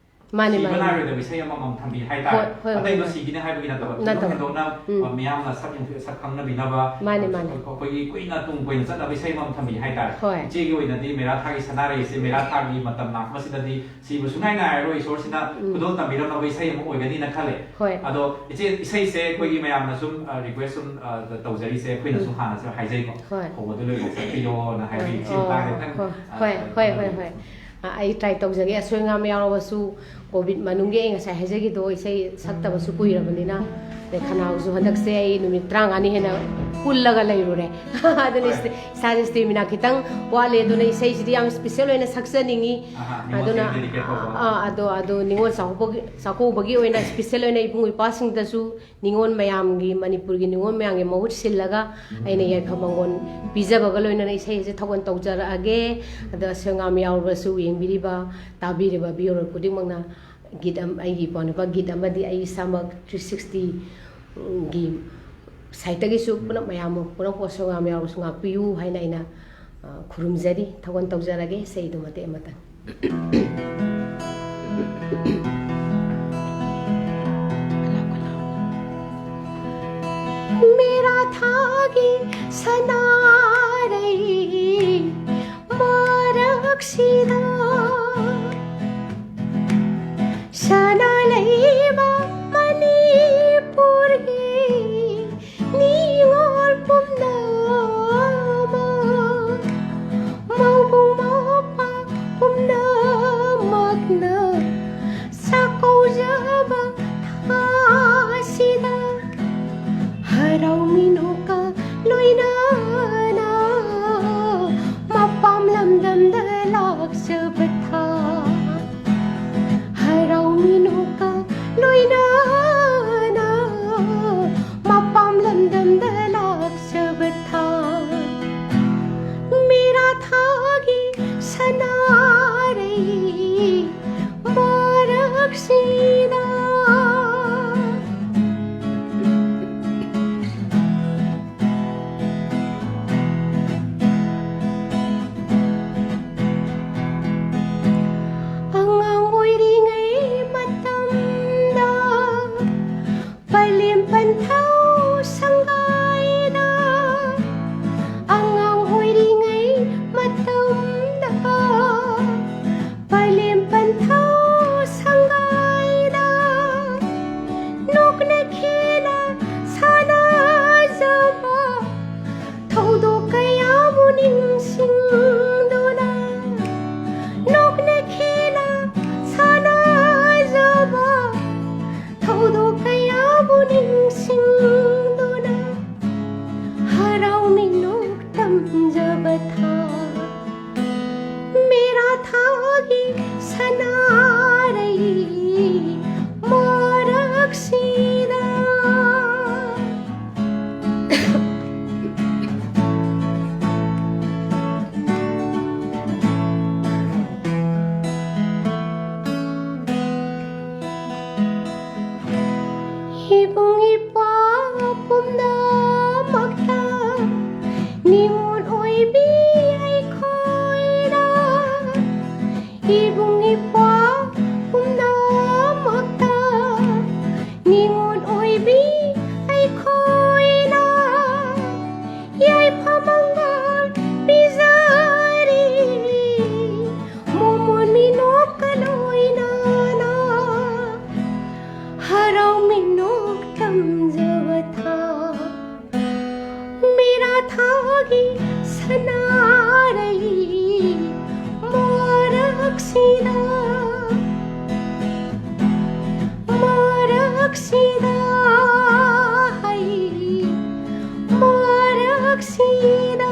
ꯃꯥꯅꯦ, ꯁꯤꯕ ꯃꯥꯅꯦ꯫ ꯅꯥꯏꯔꯣꯏꯗꯕ ꯏꯁꯩ ꯑꯃꯃꯝ ꯊꯝꯕꯤ ꯍꯥꯏꯇꯥꯔꯦ꯫ ꯍꯣꯏ, ꯍꯣꯏ, ꯍꯣꯏ, ꯑꯇꯩꯗꯣ ꯍꯣꯏ꯫ ꯁꯤꯒꯤꯅꯤ ꯍꯥꯏꯕꯒꯤ ꯅꯠꯇꯕ, ꯊꯣꯏꯗꯣꯛ ꯅꯠꯇꯕ꯫ ꯍꯦꯟꯗꯣꯛꯅ, ꯎꯝ꯫ ꯑ, ꯃꯤꯌꯥꯝꯅ ꯁꯛ ꯌꯦꯡ-, ꯁꯛ ꯈꯪꯅꯕꯤꯅꯕ, ꯃꯥꯅꯦ, ꯑ, ꯃꯥꯅꯦ꯫ ꯑꯩꯈꯣꯏꯒꯤ ꯀꯨꯏꯅ ꯇꯨꯡ ꯀꯣꯏꯅ ꯆꯠꯅꯕ ꯏꯁꯩ ꯑꯃꯃꯝ ꯊꯝꯕꯤ ꯍꯥꯏꯇꯥꯔꯦ꯫ ꯍꯣꯏ꯫ ꯏꯆꯦꯒꯤ ꯑꯣꯏꯅꯗꯤ ꯃꯦꯔꯥ ꯊꯥꯒꯤ ꯁꯅꯥꯔꯩꯁꯦ, ꯃꯦꯔꯥ ꯊꯥꯒꯤ ꯃꯇꯝ ꯂꯥꯛꯄꯁꯤꯗꯗꯤ ꯁꯤꯕ ꯁꯨꯡꯉꯥꯏ ꯉꯥꯏꯔꯔꯣꯏ, ꯏꯁꯣꯔꯁꯤꯅ ꯎꯝ꯫ ꯈꯨꯗꯣꯜ ꯇꯝꯕꯤꯔꯝꯂꯕ ꯏꯁꯩ ꯑꯃ ꯑꯣꯏꯒꯅꯤꯅ ꯈꯜꯂꯦ꯫ ꯍꯣꯏ꯫ ꯑꯗꯣ ꯏꯆꯦ, ꯏꯁꯩꯁꯦ ꯑꯩꯈꯣꯏꯒꯤ ꯃꯌꯥꯝꯅ ꯁꯨꯝ, ꯑ, request ꯁꯨꯝ, ꯑ, ꯇꯧꯖꯔꯤꯁꯦ, ꯑꯩꯈꯣꯏꯅꯁꯨ ꯎꯝ꯫ ꯍꯥꯟꯅꯁꯨ ꯍꯥꯏꯖꯩꯀꯣ, ꯍꯣꯏ꯫ ꯍꯧꯕꯗ ꯂꯣꯏꯕ ꯆꯠꯄꯤꯌꯣꯅ ꯍꯥꯏꯕꯒꯤ ꯏꯆꯦ ꯑꯣ, ꯃꯇꯥꯡꯗ ꯈꯤꯇꯪ, ꯍꯣꯏ, ꯑ, ꯍꯣꯏ, ꯍꯣꯏ, ꯍꯣꯏ, ꯍꯣꯏ꯫ ꯑ, ꯑꯩ try ꯇꯧꯖꯒꯦ꯫ ꯑꯁꯣꯏ ꯑꯉꯥꯝ ꯌꯥꯎꯔꯕꯁꯨ COVID ꯃꯅꯨꯡꯒꯤ ꯑꯩ ꯉꯁꯥꯏ ꯍꯥꯏꯖꯈꯤꯗꯣ, ꯏꯁꯩ ꯁꯛꯇꯕꯁꯨ ꯀꯨꯏꯔꯕꯅꯤꯅ, ꯑꯗꯩ ꯈꯅꯥꯎꯁꯨ ꯍꯟꯗꯛꯁꯦ ꯑꯩ ꯅꯨꯃꯤꯠ ꯇꯔꯥꯃꯉꯥꯅꯤ ꯍꯦꯟꯅ ꯀꯨꯜꯂꯒ ꯂꯩꯔꯨꯔꯦ꯫ ꯑꯗꯨꯅ ꯍꯣꯏ꯫ ꯏꯁ-, ꯏꯁꯥꯁꯦ stamina ꯈꯤꯇꯪ ꯋꯥꯠꯂꯦ꯫ ꯑꯗꯨꯅ ꯏꯁꯩꯁꯤꯗꯤ ꯌꯥꯝ special ꯑꯣꯏꯅ ꯁꯛꯆꯅꯤꯡꯉꯤ꯫ ꯑꯍꯥ, ꯅꯤꯉꯣꯜ ꯑꯗꯨꯅ, ꯆꯍꯤ dedicate ꯇꯧꯕ꯫ ꯑꯥ, ꯑꯗꯣ, ꯑꯗꯣ ꯅꯤꯉꯣꯜ ꯆꯥꯛꯀꯧꯕꯒꯤ, ꯆꯥꯛꯀꯧꯕꯒꯤ ꯑꯣꯏꯅ special ꯑꯣꯏꯅ ꯏꯕꯨꯡ ꯏꯄ꯭ꯋꯥꯁꯤꯡꯗꯁꯨ ꯅꯤꯉꯣꯜ ꯃꯌꯥꯝꯒꯤ, ꯃꯅꯤꯄꯨꯔꯒꯤ ꯅꯤꯉꯣꯜ ꯃꯌꯥꯝꯒꯤ ꯃꯍꯨꯠ ꯁꯤꯜꯂꯒ ꯎꯝ꯫ ꯑꯩꯅ ꯌꯥꯏꯐ ꯃꯪꯒꯣꯜ ꯄꯤꯖꯕꯒ ꯂꯣꯏꯅꯅ ꯏꯁꯩ ꯑꯁꯤ ꯊꯧꯒꯜ ꯇꯧꯖꯔꯛꯑꯒꯦ꯫ ꯑꯗꯣ ꯑꯁꯣꯏ ꯑꯉꯥꯝ ꯌꯥꯎꯔꯕꯁꯨ ꯌꯦꯡꯕꯤꯔꯤꯕ, ꯇꯥꯕꯤꯔꯤꯕ viewer ꯈꯨꯗꯤꯡꯃꯛꯅ ꯒꯤꯠ ꯑꯃ, ꯑꯩꯒꯤ ꯏꯄ꯭ꯋꯥ ꯅꯨꯄꯥ ꯒꯤꯠ ꯑꯃꯗꯤ ꯑꯩ ꯏꯁꯥꯃꯛ three sixty ꯒꯤ side ꯇꯒꯤꯁꯨ ꯄꯨꯂꯞ ꯃꯌꯥꯝ, ꯄꯨꯂꯞ ꯑꯁꯣꯏ ꯑꯉꯥꯝ ꯌꯥꯎꯔꯕꯁꯨ ꯉꯥꯛꯄꯤꯌꯨ ꯍꯥꯏꯅ ꯑꯩꯅ, ꯑ, ꯈꯨꯔꯨꯝꯖꯔꯤ꯫ ꯊꯧꯒꯜ ꯇꯧꯖꯔꯒꯦ ꯏꯁꯩꯗꯨ ꯃꯇꯦꯛ ꯑꯃꯇꯪ꯫ ꯃꯦꯔꯥ ꯊꯥꯒꯤ ꯁꯅꯥꯔꯩ ꯃꯔꯛꯁꯤꯗ, ꯁꯅꯥ ꯂꯩꯕꯥꯛ ꯃꯅꯤꯄꯨꯔꯒꯤ ꯅꯤꯉꯣꯜ ꯄꯨꯝꯅꯃꯛ, ꯃꯕꯨꯡ ꯃꯧꯄ꯭ꯋꯥ ꯄꯨꯝꯅꯃꯛꯅ ꯆꯥꯛꯀꯧꯖꯕ ꯊꯥꯁꯤꯗ, ꯍꯔꯥꯎ ꯃꯤꯅꯣꯛꯀ ꯂꯣꯏꯅꯅ ꯃꯄꯥꯝ ꯂꯝꯗꯝꯗ ꯂꯥꯛꯆꯕ ꯊꯥ, ꯍꯔꯥꯎ ꯃꯤꯅꯣꯛꯀ ꯂꯣꯏꯅꯅ ꯃꯄꯥꯝ ꯂꯝꯗꯝꯗ ꯂꯥꯛꯆꯕ ꯊꯥ, ꯃꯦꯔꯥ ꯊꯥꯒꯤ ꯁꯅꯥꯔꯩ ꯅꯤꯡꯁꯤꯡꯗꯨꯅ ꯅꯣꯛꯅꯈꯤꯅ ꯁꯥꯟꯅꯖꯕ ꯊꯧꯗꯣꯛ ꯀꯌꯥꯕꯨ ꯅꯤꯡꯁꯤꯡꯗꯨꯅ ꯍꯔꯥꯎ ꯃꯤꯅꯣꯛ ꯇꯝꯖꯕ ꯊꯥ ꯃꯦꯔꯥ ꯊꯥꯒꯤ ꯁꯅꯥꯔꯩ ꯃꯔꯛꯁꯤꯗ ꯏꯕꯨꯡ ꯏꯄ꯭ꯋꯥ ꯄꯨꯝꯅꯃꯛꯇ ꯅꯤꯉꯣꯜ ꯑꯣꯏꯕꯤ ꯑꯩꯈꯣꯏꯅ ꯏꯕꯨꯡ ꯏꯄ꯭ꯋꯥ ꯄꯨꯝꯅꯃꯛꯇ ꯅꯤꯉꯣꯜ ꯑꯣꯏꯕꯤ ꯑꯩꯈꯣꯏꯅ ꯌꯥꯏꯐ ꯃꯪꯒꯜ ꯄꯤꯖꯔꯤ ꯃꯣꯃꯣꯟ ꯃꯤꯅꯣꯛꯀ ꯂꯣꯏꯅꯅ ꯍꯔꯥꯎ ꯃꯤꯅꯣꯛ ꯇꯝꯖꯕ ꯊꯥ ꯃꯦꯔꯥ ꯊꯥꯒꯤ ꯁꯅꯥꯔꯩ ꯃꯔꯛꯁꯤꯗ ꯃꯔꯛꯁꯤꯗ ꯍꯩ ꯃꯔꯛꯁꯤꯗ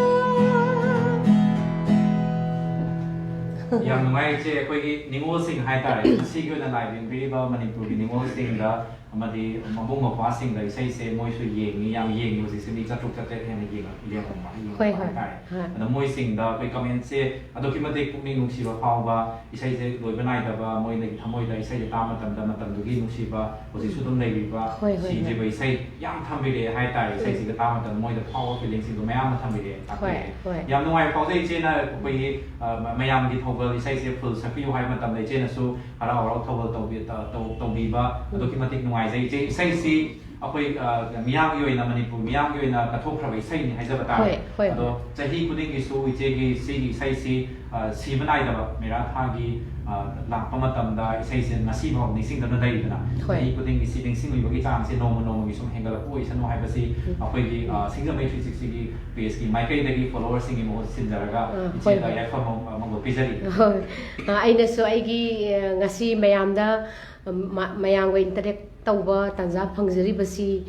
ꯌꯥꯝ ꯅꯨꯡꯉꯥꯏ ꯏꯆꯦ꯫ ꯑꯩꯈꯣꯏꯒꯤ ꯅꯤꯉꯣꯜꯁꯤꯡ ꯍꯥꯏꯇꯥꯔꯦ, ꯉꯁꯤꯒꯤ ꯑꯣꯏꯅ ꯂꯥꯏ ꯂꯦꯡꯕꯤꯔꯤꯕ ꯃꯅꯤꯄꯨꯔꯒꯤ ꯅꯤꯉꯣꯜꯁꯤꯡꯗ ꯑꯃꯗꯤ ꯃꯕꯨꯡ ꯃꯧꯄ꯭ꯋꯥꯁꯤꯡꯗ ꯏꯁꯩꯁꯦ ꯃꯣꯏꯁꯨ ꯌꯦꯡꯉꯤ, ꯌꯥꯝ ꯌꯦꯡꯉꯤ꯫ ꯍꯧꯖꯤꯛꯁꯦ ꯃꯤ ꯆꯥꯇ꯭ꯔꯨꯛ ꯆꯥꯇ꯭ꯔꯦꯠ ꯍꯦꯟꯅ ꯌꯦꯡꯉ- ꯌꯦꯡꯉꯝꯕ ꯌꯦꯡꯉꯝꯕ ꯍꯣꯏ, ꯍꯣꯏ꯫ ꯍꯥꯏꯇꯥꯔꯦ꯫ ꯍꯣꯏ꯫ ꯑꯗ ꯃꯣꯏꯁꯤꯡꯗ ꯑꯩꯈꯣꯏ ꯀꯃꯦꯟꯁꯦ ꯑꯗꯨꯛꯀꯤ ꯃꯇꯤꯛ ꯄꯨꯛꯅꯤꯡ ꯅꯨꯡꯁꯤꯕ ꯐꯥꯎꯕ, ꯏꯁꯩꯁꯦ ꯂꯣꯏꯕ ꯅꯥꯏꯗꯕ, ꯃꯣꯏꯗꯒꯤ ꯊꯃꯣꯏꯗ ꯏꯁꯩꯁꯦ ꯇꯥꯕ ꯃꯇꯝꯗ ꯃꯇꯝꯗꯨꯒꯤ ꯅꯨꯡꯁꯤꯕ, ꯍꯧꯖꯤꯛꯁꯨ ꯑꯗꯨꯝ ꯂꯩꯔꯤꯕ, ꯍꯣꯏ, ꯍꯣꯏ, ꯁꯤꯗ꯭ꯔꯤꯕ ꯏꯁꯩ ꯌꯥꯝ ꯊꯝꯕꯤꯔꯛꯑꯦ ꯍꯥꯏꯇꯥꯔꯦ꯫ ꯏꯁꯩꯁꯤꯒ ꯇꯥꯕ ꯃꯇꯝꯗ ꯃꯣꯏꯗ ꯐꯥꯎꯕ ꯐꯤꯂꯤꯡꯁꯤꯡꯗꯣ ꯃꯌꯥꯝ ꯑꯃ ꯊꯝꯕꯤꯔꯛꯑꯦ, ꯍꯣꯏ, ꯇꯥꯛꯄꯤꯔꯛꯑꯦ꯫ ꯍꯣꯏ꯫ ꯌꯥꯝ ꯅꯨꯡꯉꯥꯏꯕ ꯐꯥꯎꯖꯩ ꯏꯆꯦꯅ ꯑꯩꯈꯣꯏꯒꯤ, ꯑ, ꯃ-, ꯃꯌꯥꯝꯒꯤ ꯊꯧꯒꯜ ꯏꯁꯩꯁꯦ ꯐꯨꯜ ꯁꯛꯄꯤꯌꯨ ꯍꯥꯏꯕ ꯃꯇꯝꯗ ꯏꯆꯦꯅꯁꯨ ꯍꯔꯥꯎ ꯍꯔꯥꯎ ꯊꯧꯒꯜ ꯇꯧꯕꯤ-, ꯇ-, ꯇꯧ-, ꯇꯧꯕꯤꯕ ꯑꯗꯨꯛꯀꯤ ꯃꯇꯤꯛ ꯅꯨꯡꯉꯥꯏꯖꯩ ꯏꯆꯦ꯫ ꯏꯁꯩꯁꯤ ꯑꯩꯈꯣꯏ, ꯑ, ꯃꯤꯌꯥꯝꯒꯤ ꯑꯣꯏꯅ, ꯃꯅꯤꯄꯨꯔ ꯃꯤꯌꯥꯝꯒꯤ ꯑꯣꯏꯅ ꯀꯠꯊꯣꯛꯈ꯭ꯔꯕ ꯏꯁꯩꯅꯤ ꯍꯥꯏꯖꯕ ꯇꯥꯔꯦ꯫ ꯍꯣꯏ, ꯍꯣꯏ, ꯑꯗꯣ ꯆꯍꯤ ꯈꯨꯗꯤꯡꯒꯤꯁꯨ ꯏꯆꯦꯒꯤ ꯁꯤꯒꯤ ꯏꯁꯩꯁꯤ, ꯑ, ꯁꯤꯕ ꯅꯥꯏꯗꯕ ꯃꯦꯔꯥ ꯊꯥꯒꯤ, ꯑ, ꯂꯥꯛꯄ ꯃꯇꯝꯗ ꯏꯁꯩꯁꯦ ꯉꯁꯤ ꯐꯥꯎ ꯅꯤꯡꯁꯤꯡꯗꯨꯅ ꯂꯩꯔꯤꯗꯅ, ꯍꯣꯏ꯫ ꯆꯍꯤ ꯈꯨꯗꯤꯡꯒꯤ ꯁꯤ ꯅꯤꯡꯁꯤꯡꯕꯤꯕꯒꯤ ꯆꯥꯡꯁꯦ ꯅꯣꯡꯃ ꯅꯣꯡꯃꯒꯤ ꯁꯨꯝ ꯍꯦꯟꯒꯠꯂꯛꯄ ꯑꯣꯏꯁꯅꯨ ꯍꯥꯏꯕꯁꯤ ꯎꯝ꯫ ꯑꯩꯈꯣꯏꯒꯤ, ꯑ, ꯁꯤꯡꯖꯃꯩ ꯊ꯭ꯔꯤ ꯁꯤꯛꯁꯇꯤꯒꯤ ꯄꯦꯖꯀꯤ ꯃꯥꯏꯀꯩꯗꯒꯤ ꯐꯣꯂꯣꯋꯔꯁꯤꯡꯒꯤ ꯃꯍꯨꯠ ꯁꯤꯟꯖꯔꯒ ꯑ, ꯍꯣꯏ, ꯏꯆꯦꯗ ꯍꯣꯏ꯫ ꯌꯥꯏꯐꯕ ꯑꯃ ꯄꯤꯖꯔꯤ꯫ ꯍꯣꯏ꯫ ꯑ, ꯑꯩꯅꯁꯨ ꯑꯩꯒꯤ, ꯑ, ꯉꯁꯤ ꯃꯌꯥꯝꯗ, ꯑ, ꯃ-, ꯃꯌꯥꯝꯒ interact ꯇꯧꯕ ꯇꯥꯟꯖꯥ ꯐꯪꯖꯔꯤꯕꯁꯤ,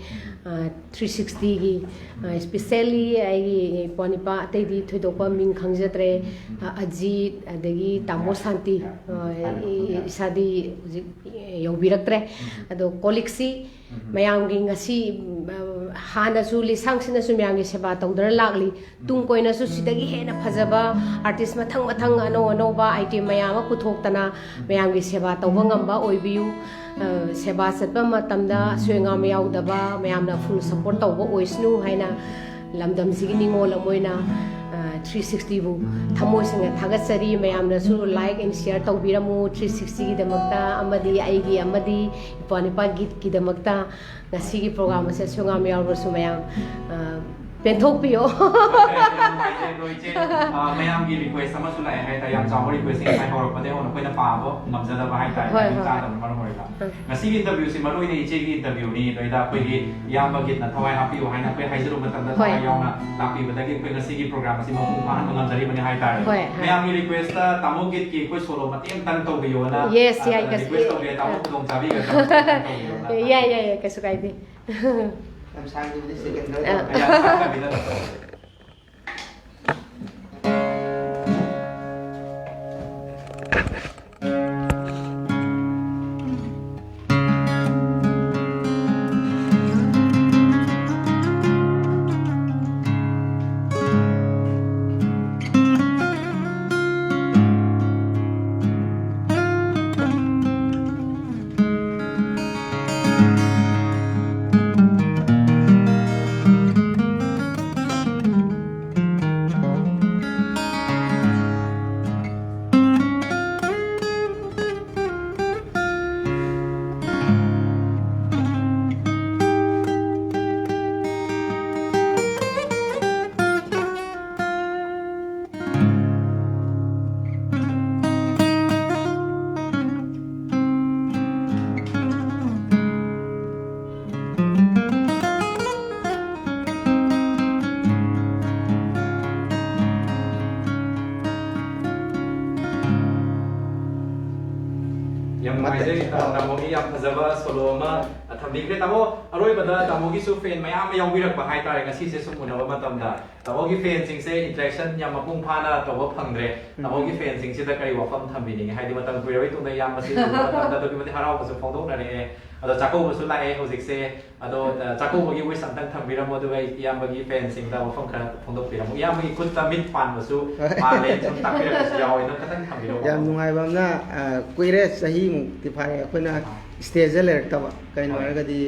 ꯑ, ꯊ꯭ꯔꯤ ꯁꯤꯛꯁꯇꯤꯒꯤ, ꯑ, specially ꯑꯩꯒꯤ ꯏꯄ꯭ꯋꯥ ꯅꯤꯄꯥ ꯑꯇꯩꯗꯤ ꯊꯣꯏꯗꯣꯛꯄ ꯃꯤꯡ ꯈꯪꯖꯗ꯭ꯔꯦ, ꯑ, ꯑꯖꯤꯠ, ꯑꯗꯒꯤ ꯇꯥꯃꯣ ꯁꯥꯟꯇꯤ, ꯑ, ꯏ-, ꯏꯁꯥꯗꯤ ꯍꯧꯖꯤꯛ ꯌꯧꯕꯤꯔꯛꯇ꯭ꯔꯦ꯫ ꯑꯗꯣ ꯀꯣꯂꯤꯛꯁꯤ ꯃꯌꯥꯝꯒꯤ ꯉꯁꯤ, ꯑ, ꯍꯥꯟꯅꯁꯨ ꯂꯤꯁꯥꯡꯁꯤꯟꯅꯁꯨ ꯃꯌꯥꯝꯒꯤ ꯁꯦꯕꯥ ꯇꯧꯗꯨꯅ ꯂꯥꯛꯂꯤ꯫ ꯇꯨꯡ ꯀꯣꯏꯅꯁꯨ ꯁꯤꯗꯒꯤ ꯍꯦꯟꯅ ꯐꯖꯕ artist ꯃꯊꯪ ꯃꯊꯪ ꯑꯅꯧ ꯑꯅꯧꯕ item ꯃꯌꯥꯝ ꯑꯃ ꯄꯨꯊꯣꯛꯇꯅ ꯃꯌꯥꯝꯒꯤ ꯁꯦꯕꯥ ꯇꯧꯕ ꯉꯝꯕ ꯑꯣꯏꯕꯤꯌꯨ꯫ ꯑ, ꯁꯦꯕꯥ ꯆꯠꯄ ꯃꯇꯝꯗ ꯑꯁꯣꯏ ꯑꯉꯥꯝ ꯌꯥꯎꯗꯕ ꯃꯌꯥꯝꯅ full support ꯇꯧꯕ ꯑꯣꯏꯁꯅꯨ ꯍꯥꯏꯅ ꯂꯝꯗꯝꯁꯤꯒꯤ ꯅꯤꯡꯉꯣꯜ ꯑꯃ ꯑꯣꯏꯅ, ꯑ, ꯊ꯭ꯔꯤ ꯁꯤꯛꯁꯇꯤꯕꯨ ꯊꯃꯣꯏ ꯁꯦꯡꯅ ꯊꯥꯒꯠꯆꯔꯤ꯫ ꯃꯌꯥꯝꯅꯁꯨ like and share ꯇꯧꯕꯤꯔꯝꯃꯨ ꯊ꯭ꯔꯤ ꯁꯤꯛꯁꯇꯤꯒꯤꯗꯃꯛꯇ ꯑꯃꯗꯤ ꯑꯩꯒꯤ ꯑꯃꯗꯤ ꯏꯄ꯭ꯋꯥ ꯅꯤꯄꯥ ꯒꯤꯠꯀꯤꯗꯃꯛꯇ꯫ ꯉꯁꯤꯒꯤ program ꯑꯁꯦ ꯑꯁꯣꯏ ꯑꯉꯥꯝ ꯌꯥꯎꯔꯕꯁꯨ ꯃꯌꯥꯝ, ꯑ, ꯄꯦꯟꯊꯣꯛꯄꯤꯌꯣ꯫ ꯅꯨꯡꯉꯥꯏꯖꯩ, ꯑꯗꯣ ꯏꯆꯦ, ꯑ, ꯃꯌꯥꯝꯒꯤ request ꯑꯃꯁꯨ ꯂꯥꯛꯑꯦ ꯍꯥꯏꯇꯥꯔꯦ, ꯌꯥꯝ ꯆꯥꯎꯕ request ꯉꯁꯥꯏ ꯍꯧꯔꯛꯄꯗꯩ ꯍꯧꯅ ꯑꯩꯈꯣꯏꯅ ꯄꯥꯕ ꯉꯝꯖꯗꯕ ꯍꯥꯏꯇꯥꯔꯦ, ꯍꯣꯏ, ꯇꯥꯏꯃꯤꯡ ꯍꯣꯏ꯫ ꯆꯥꯗꯕꯅ ꯃꯔꯝ ꯑꯣꯏꯔꯒ꯫ ꯎꯝ꯫ ꯉꯁꯤꯒꯤ interviewꯁꯤ ꯃꯔꯨ ꯑꯣꯏꯅ ꯏꯆꯦꯒꯤ interviewꯅꯤ, ꯑꯗꯨꯗ ꯑꯩꯈꯣꯏꯒꯤ ꯏꯌꯥꯝꯕ ꯒꯤꯠꯅ ꯊꯋꯥꯏ ꯍꯥꯞꯄꯤꯌꯨ ꯍꯥꯏꯅ ꯑꯩꯈꯣꯏ ꯍꯥꯏꯖꯔꯨꯕ ꯃꯇꯝꯗ ꯊꯋꯥꯏ ꯍꯣꯏ꯫ ꯌꯥꯎꯅ ꯂꯥꯛꯄꯤꯕꯗꯒꯤ ꯑꯩꯈꯣꯏ ꯉꯁꯤꯒꯤ program ꯑꯁꯤ ꯃꯄꯨꯡ ꯐꯥꯍꯟꯕ ꯉꯝꯖꯔꯤꯕꯅꯤ ꯍꯥꯏꯇꯥꯔꯦ꯫ ꯍꯣꯏ, ꯍꯣꯏ꯫ ꯃꯌꯥꯝꯒꯤ requestꯇ ꯇꯥꯃꯣ ꯒꯤꯠꯀꯤ ꯑꯩꯈꯣꯏ solo ꯃꯇꯦꯛ ꯑꯃꯇꯪ ꯇꯧꯕꯤꯌꯣꯅ, Yes, ꯑ, ꯌꯥꯏ, ꯀꯩꯁꯨ-, request ꯇꯧꯕꯤꯌꯦ, ꯇꯥꯃꯣ ꯈꯨꯗꯣꯡ ꯆꯥꯕꯤꯒꯗ꯭ꯔꯥ? ꯇꯧꯕꯤꯌꯣꯅ꯫ ꯌꯥꯏ, ꯌꯥꯏ, ꯌꯥꯏ, ꯀꯩꯁꯨ ꯀꯥꯏꯗꯦ꯫ ꯌꯥꯝ ꯁꯥꯡꯈꯤꯕꯅꯤ, second ꯑ꯫ ꯌꯥꯝ ꯁꯥꯡꯗꯕꯤꯗ꯫ ꯌꯥꯝ ꯅꯨꯡꯉꯥꯏꯖꯩ, ꯇꯥꯃꯣꯒꯤ ꯌꯥꯝ ꯐꯖꯕ ꯁꯣꯂꯣ ꯑꯃ ꯊꯝꯕꯤꯈ꯭ꯔꯦ꯫ ꯇꯥꯃꯣ, ꯑꯔꯣꯏꯕꯗ ꯇꯥꯃꯣꯒꯤ ꯁꯨ ꯐꯦꯟ ꯃꯌꯥꯝ ꯑꯃ ꯌꯥꯎꯕꯤꯔꯛꯄ ꯍꯥꯏꯇꯥꯔꯦ ꯉꯁꯤꯁꯦ ꯁꯨꯝ ꯎꯅꯕ ꯃꯇꯝꯗ꯫ ꯇꯥꯃꯣꯒꯤ ꯐꯦꯟꯁꯤꯡꯁꯦ ꯏꯟꯇꯔꯦꯛꯁꯟ ꯌꯥꯝ ꯃꯄꯨꯡ ꯐꯥꯅ ꯇꯧꯕ ꯐꯪꯗ꯭ꯔꯦ꯫ ꯎꯝ꯫ ꯇꯥꯃꯣꯒꯤ ꯐꯦꯟꯁꯤꯡꯁꯤꯗ ꯀꯔꯤ ꯋꯥꯐꯝ ꯊꯝꯕꯤꯅꯤꯡꯉꯤ? ꯍꯥꯏꯗꯤ ꯃꯇꯝ ꯀꯨꯏꯔꯕꯩ ꯇꯨꯡꯗ ꯏꯌꯥꯝꯕꯁꯤ ꯎꯕ ꯃꯇꯝꯗ ꯑꯗꯨꯛꯀꯤ ꯃꯇꯤꯛ ꯍꯔꯥꯎꯕꯁꯨ ꯐꯣꯡꯗꯣꯛꯅꯔꯛꯑꯦ꯫ ꯑꯗꯣ ꯆꯥꯛꯀꯧꯕꯁꯨ ꯂꯥꯛꯑꯦ ꯍꯧꯖꯤꯛꯁꯦ꯫ ꯑꯗꯣ, ꯑ, ꯆꯥꯛꯀꯧꯕꯒꯤ ꯋꯤꯁ ꯑꯝꯇꯪ ꯊꯝꯕꯤꯔꯝꯃꯣ, ꯑꯗꯨꯒ ꯑꯩ ꯏꯌꯥꯝꯕꯒꯤ ꯐꯦꯟꯁꯤꯡꯗ ꯋꯥꯐꯝ ꯈꯔ ꯐꯣꯡꯗꯣꯛꯄꯤꯔꯝꯃꯣ꯫ ꯏꯌꯥꯝꯕꯒꯤ ꯈꯨꯠꯇ ꯃꯤꯠ ꯄꯥꯟꯕꯁꯨ ꯃꯥꯜꯂꯦ, ꯁꯨꯝ ꯇꯥꯛꯄꯤꯔꯛꯄꯁꯨ ꯌꯥꯎꯋꯦ꯫ ꯑꯗꯣ ꯈꯤꯇꯪ ꯊꯝꯕꯤꯔꯝꯃꯣ꯫ ꯌꯥꯝ ꯅꯨꯡꯉꯥꯏꯕ ꯑꯃꯅ, ꯑ, ꯀꯨꯏꯔꯦ, ꯆꯍꯤꯃꯨꯛꯇꯤ ꯐꯥꯔꯦ ꯑꯩꯈꯣꯏꯅ ꯑꯥ꯫ ꯁ꯭ꯇꯦꯖꯇ ꯂꯩꯔꯛꯇꯕ꯫ ꯀꯩꯅꯣ ꯍꯣꯏ꯫ ꯍꯥꯏꯔꯒꯗꯤ,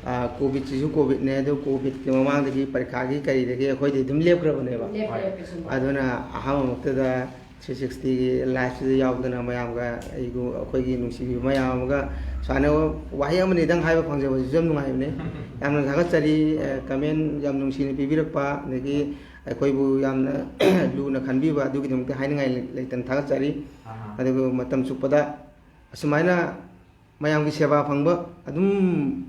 ꯑ, ꯀꯣꯚꯤꯗꯁꯤꯁꯨ ꯀꯣꯚꯤꯗꯅꯦ, ꯑꯗꯨ ꯀꯣꯚꯤꯗꯀꯤ ꯃꯃꯥꯡꯗꯒꯤ ꯄꯔꯤꯈꯥꯒꯤ ꯀꯔꯤꯗꯒꯤ ꯑꯩꯈꯣꯏꯗꯤ ꯑꯗꯨꯝ ꯂꯦꯞꯈ꯭ꯔꯕꯅꯦꯕ꯫ ꯂꯦꯞꯈ꯭ꯔꯦ, ꯍꯣꯏ꯫ ꯂꯦꯞꯈ꯭ꯔꯦ, ꯆꯨꯝꯃꯦ꯫ ꯑꯗꯨꯅ ꯑꯍꯥꯟꯕꯃꯛꯇꯗ ꯊ꯭ꯔꯤ ꯁꯤꯛꯁꯇꯤꯒꯤ ꯂꯥꯏꯐꯁꯤꯗ ꯌꯥꯎꯗꯅ ꯃꯌꯥꯝꯒ ꯑꯩꯕꯨ, ꯑꯩꯈꯣꯏꯒꯤ ꯅꯨꯡꯁꯤꯕꯤꯕ ꯃꯌꯥꯝ ꯑꯃꯒ ꯁꯨꯃꯥꯏꯅ ꯋꯥꯍꯩ ꯑꯃꯅꯤꯗꯪ ꯍꯥꯏꯕ ꯐꯪꯖꯕꯁꯤꯁꯨ ꯌꯥꯝ ꯅꯨꯡꯉꯥꯏꯕꯅꯤ꯫ ꯌꯥꯝꯅ ꯊꯥꯒꯠꯆꯔꯤ, ꯑ, ꯀꯃꯦꯟ ꯌꯥꯝ ꯅꯨꯡꯁꯤꯅ ꯄꯤꯕꯤꯔꯛꯄ, ꯑꯗꯒꯤ ꯑꯩꯈꯣꯏꯕꯨ ꯌꯥꯝꯅ ꯂꯨꯅ ꯈꯟꯕꯤꯕ, ꯑꯗꯨꯒꯤꯗꯃꯛꯇ ꯍꯥꯏꯅꯤꯡꯉꯥꯏ ꯂꯩ-, ꯂꯩꯇꯅ ꯊꯥꯒꯠꯆꯔꯤ꯫ ꯑꯍꯥ꯫ ꯑꯗꯨꯒ ꯃꯇꯝ ꯆꯨꯞꯄꯗ ꯑꯁꯨꯃꯥꯏꯅ ꯃꯌꯥꯝꯒꯤ ꯁꯦꯕꯥ ꯐꯪꯕ ꯑꯗꯨꯝ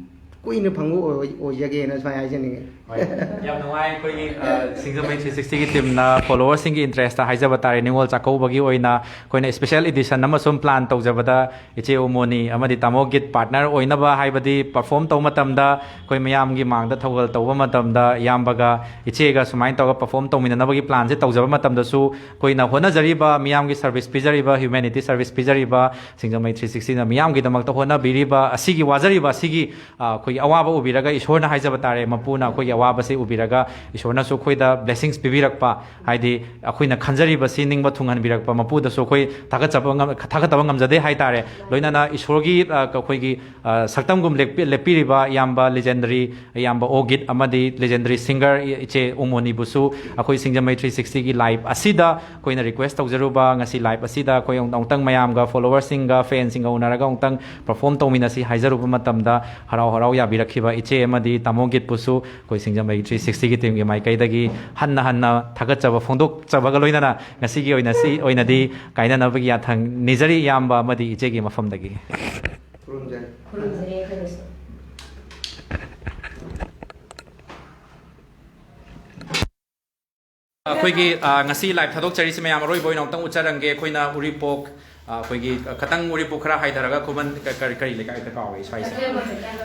ꯀꯨꯏꯅ ꯐꯪꯕ ꯑꯣꯏ-, ꯑꯣꯏꯖꯒꯦꯅ ꯁꯨꯃꯥꯏꯅ ꯍꯥꯏꯖꯅꯤꯡꯉꯤ꯫ ꯍꯣꯏ, ꯌꯥꯝ ꯅꯨꯡꯉꯥꯏ꯫ ꯑꯩꯈꯣꯏꯒꯤ, ꯑ, ꯁꯤꯡꯖꯃꯩ ꯊ꯭ꯔꯤ ꯁꯤꯛꯁꯇꯤꯒꯤ ꯇꯤꯝꯅ ꯐꯣꯂꯣꯋꯔꯁꯤꯡꯒꯤ ꯏꯟꯇꯔꯦꯁꯇ ꯍꯥꯏꯖꯕ ꯇꯥꯔꯦ, ꯅꯤꯉꯣꯜ ꯆꯥꯛꯀꯧꯕꯒꯤ ꯑꯣꯏꯅ ꯑꯩꯈꯣꯏꯅ ꯁ꯭ꯄꯦꯁꯦꯜ ꯏꯗꯤꯁꯟ ꯑꯃ ꯁꯨꯝ ꯄ꯭ꯂꯥꯟ ꯇꯧꯖꯕꯗ, ꯏꯆꯦ ꯎꯃꯣꯅꯤ ꯑꯃꯗꯤ ꯇꯥꯃꯣ ꯒꯤꯠ ꯄꯥꯔꯠꯅꯔ ꯑꯣꯏꯅꯕ, ꯍꯥꯏꯕꯗꯤ ꯄꯔꯐꯣꯔꯝ ꯇꯧꯕ ꯃꯇꯝꯗ ꯑꯩꯈꯣꯏ ꯃꯌꯥꯝꯒꯤ ꯃꯥꯡꯗ ꯊꯧꯒꯜ ꯇꯧꯕ ꯃꯇꯝꯗ ꯏꯌꯥꯝꯕꯒ ꯏꯆꯦꯒ ꯁꯨꯃꯥꯏꯅ ꯇꯧꯔꯒ ꯄꯔꯐꯣꯔꯝ ꯇꯧꯃꯤꯟꯅꯅꯕꯒꯤ ꯄ꯭ꯂꯥꯟꯁꯦ ꯇꯧꯖꯕ ꯃꯇꯝꯗꯁꯨ, ꯑꯩꯈꯣꯏꯅ ꯍꯣꯠꯅꯖꯔꯤꯕ, ꯃꯤꯌꯥꯝꯒꯤ ꯁꯔꯚꯤꯁ ꯄꯤꯖꯔꯤꯕ, ꯍ꯭ꯌꯨꯃꯦꯅꯤꯇꯤ ꯁꯔꯚꯤꯁ ꯄꯤꯖꯔꯤꯕ ꯁꯤꯡꯖꯃꯩ ꯊ꯭ꯔꯤ ꯁꯤꯛꯁꯇꯤꯅ ꯃꯤꯌꯥꯝꯒꯤꯗꯃꯛꯇ ꯍꯣꯠꯅꯕꯤꯔꯤꯕ ꯑꯁꯤꯒꯤ, ꯋꯥꯖꯔꯤꯕ ꯑꯁꯤꯒꯤ, ꯑ, ꯑꯩꯈꯣꯏꯒꯤ ꯑꯋꯥꯕ ꯎꯕꯤꯔꯒ, ꯏꯁꯣꯔꯅ ꯍꯥꯏꯖꯕ ꯇꯥꯔꯦ, ꯃꯄꯨꯅ ꯑꯩꯈꯣꯏꯒꯤ ꯑꯋꯥꯕꯁꯦ ꯎꯕꯤꯔꯒ ꯏꯁꯣꯔꯅꯁꯨ ꯑꯩꯈꯣꯏꯗ ꯕ꯭ꯂꯦꯁꯤꯡꯁ ꯄꯤꯕꯤꯔꯛꯄ, ꯍꯥꯏꯗꯤ ꯑꯩꯈꯣꯏꯅ ꯈꯟꯖꯔꯤꯕꯁꯤ ꯅꯤꯡꯕ ꯊꯨꯡꯍꯟꯕꯤꯔꯛꯄ ꯃꯄꯨꯗꯁꯨ ꯑꯩꯈꯣꯏ ꯊꯥꯒꯠꯆꯕ ꯉꯝ-, ꯊꯥꯒꯠꯇꯕ ꯉꯝꯖꯗꯦ ꯍꯥꯏ ꯇꯥꯔꯦ꯫ ꯂꯣꯏꯅꯅ ꯏꯁꯣꯔꯒꯤ, ꯑ, ꯑꯩꯈꯣꯏꯒꯤ, ꯑ, ꯁꯛꯇꯝꯒꯨꯝ ꯂꯦꯞꯄꯤ-, ꯂꯦꯞꯄꯤꯔꯤꯕ ꯏꯌꯥꯝꯕ ꯂꯤꯖꯦꯟꯗꯔꯤ, ꯏꯌꯥꯝꯕ ꯑꯣ ꯒꯤꯠ ꯑꯃꯗꯤ ꯂꯤꯖꯦꯟꯗꯔꯤ ꯁꯤꯡꯒꯔ ꯏ-, ꯏꯆꯦ ꯎꯃꯣꯅꯤꯕꯨꯁꯨ ꯑꯩꯈꯣꯏ ꯁꯤꯡꯖꯃꯩ ꯊ꯭ꯔꯤ ꯁꯤꯛꯁꯇꯤꯒꯤ ꯂꯥꯏꯚ ꯑꯁꯤꯗ ꯑꯩꯈꯣꯏꯅ ꯔꯤꯀ꯭ꯋꯦꯁ ꯇꯧꯖꯔꯨꯕ, ꯉꯁꯤ ꯂꯥꯏꯚ ꯑꯁꯤꯗ ꯑꯩꯈꯣꯏ ꯑꯃꯨꯛꯇꯪ ꯃꯌꯥꯝꯒ, ꯐꯣꯂꯣꯋꯔꯁꯤꯡꯒ, ꯐꯦꯟꯁꯤꯡꯒ ꯎꯅꯔꯒ ꯑꯃꯨꯛꯇꯪ ꯄꯔꯐꯣꯔꯝ ꯇꯧꯃꯤꯟꯅꯁꯤ ꯍꯥꯏꯖꯔꯨꯕ ꯃꯇꯝꯗ, ꯍꯔꯥꯎ ꯍꯔꯥꯎ ꯌꯥꯕꯤꯔꯛꯈꯤꯕ ꯏꯆꯦ ꯑꯃꯗꯤ ꯇꯥꯃꯣ ꯒꯤꯠꯄꯨꯁꯨ ꯑꯩꯈꯣꯏ ꯁꯤꯡꯖꯃꯩ ꯊ꯭ꯔꯤ ꯁꯤꯛꯁꯇꯤꯒꯤ ꯇꯤꯝꯒꯤ ꯃꯥꯏꯀꯩꯗꯒꯤ ꯍꯟꯅ ꯍꯟꯅ ꯊꯥꯒꯠꯆꯕ ꯐꯣꯡꯗꯣꯛꯆꯕꯒ ꯂꯣꯏꯅꯅ ꯉꯁꯤꯒꯤ ꯑꯣꯏꯅ ꯁꯤ ꯑꯣꯏꯅꯗꯤ ꯀꯥꯏꯅꯅꯕꯒꯤ ꯌꯥꯊꯪ ꯅꯤꯖꯔꯤ, ꯏꯌꯥꯝꯕ ꯑꯃꯗꯤ ꯏꯆꯦꯒꯤ ꯃꯐꯝꯗꯒꯤ꯫ ꯈꯨꯔꯨꯝꯖꯔꯤ꯫ ꯈꯨꯔꯨꯝꯖꯔꯤ ꯑꯩꯈꯣꯏꯅꯁꯨ꯫ ꯑꯩꯈꯣꯏꯒꯤ, ꯑ, ꯉꯁꯤ ꯂꯥꯏꯚ ꯊꯥꯗꯣꯛꯆꯔꯤꯁꯤ ꯃꯌꯥꯝ ꯑꯔꯣꯏꯕ ꯑꯣꯏꯅ ꯑꯃꯨꯛꯇꯪ ꯎꯠꯆꯔꯝꯒꯦ꯫ ꯑꯩꯈꯣꯏꯅ ꯎꯔꯤꯄꯣꯛ, ꯑꯩꯈꯣꯏꯒꯤ ꯈꯇꯪ ꯎꯔꯤꯄꯣꯛ ꯈꯔ ꯍꯥꯏꯊꯔꯒ ꯈꯨꯃꯟ ꯀ- ꯀꯔꯤ ꯀꯔꯤ ꯂꯩꯀꯥꯏꯗ ꯀꯥꯎꯔꯦ ꯁ꯭ꯋꯥꯏꯁꯦ?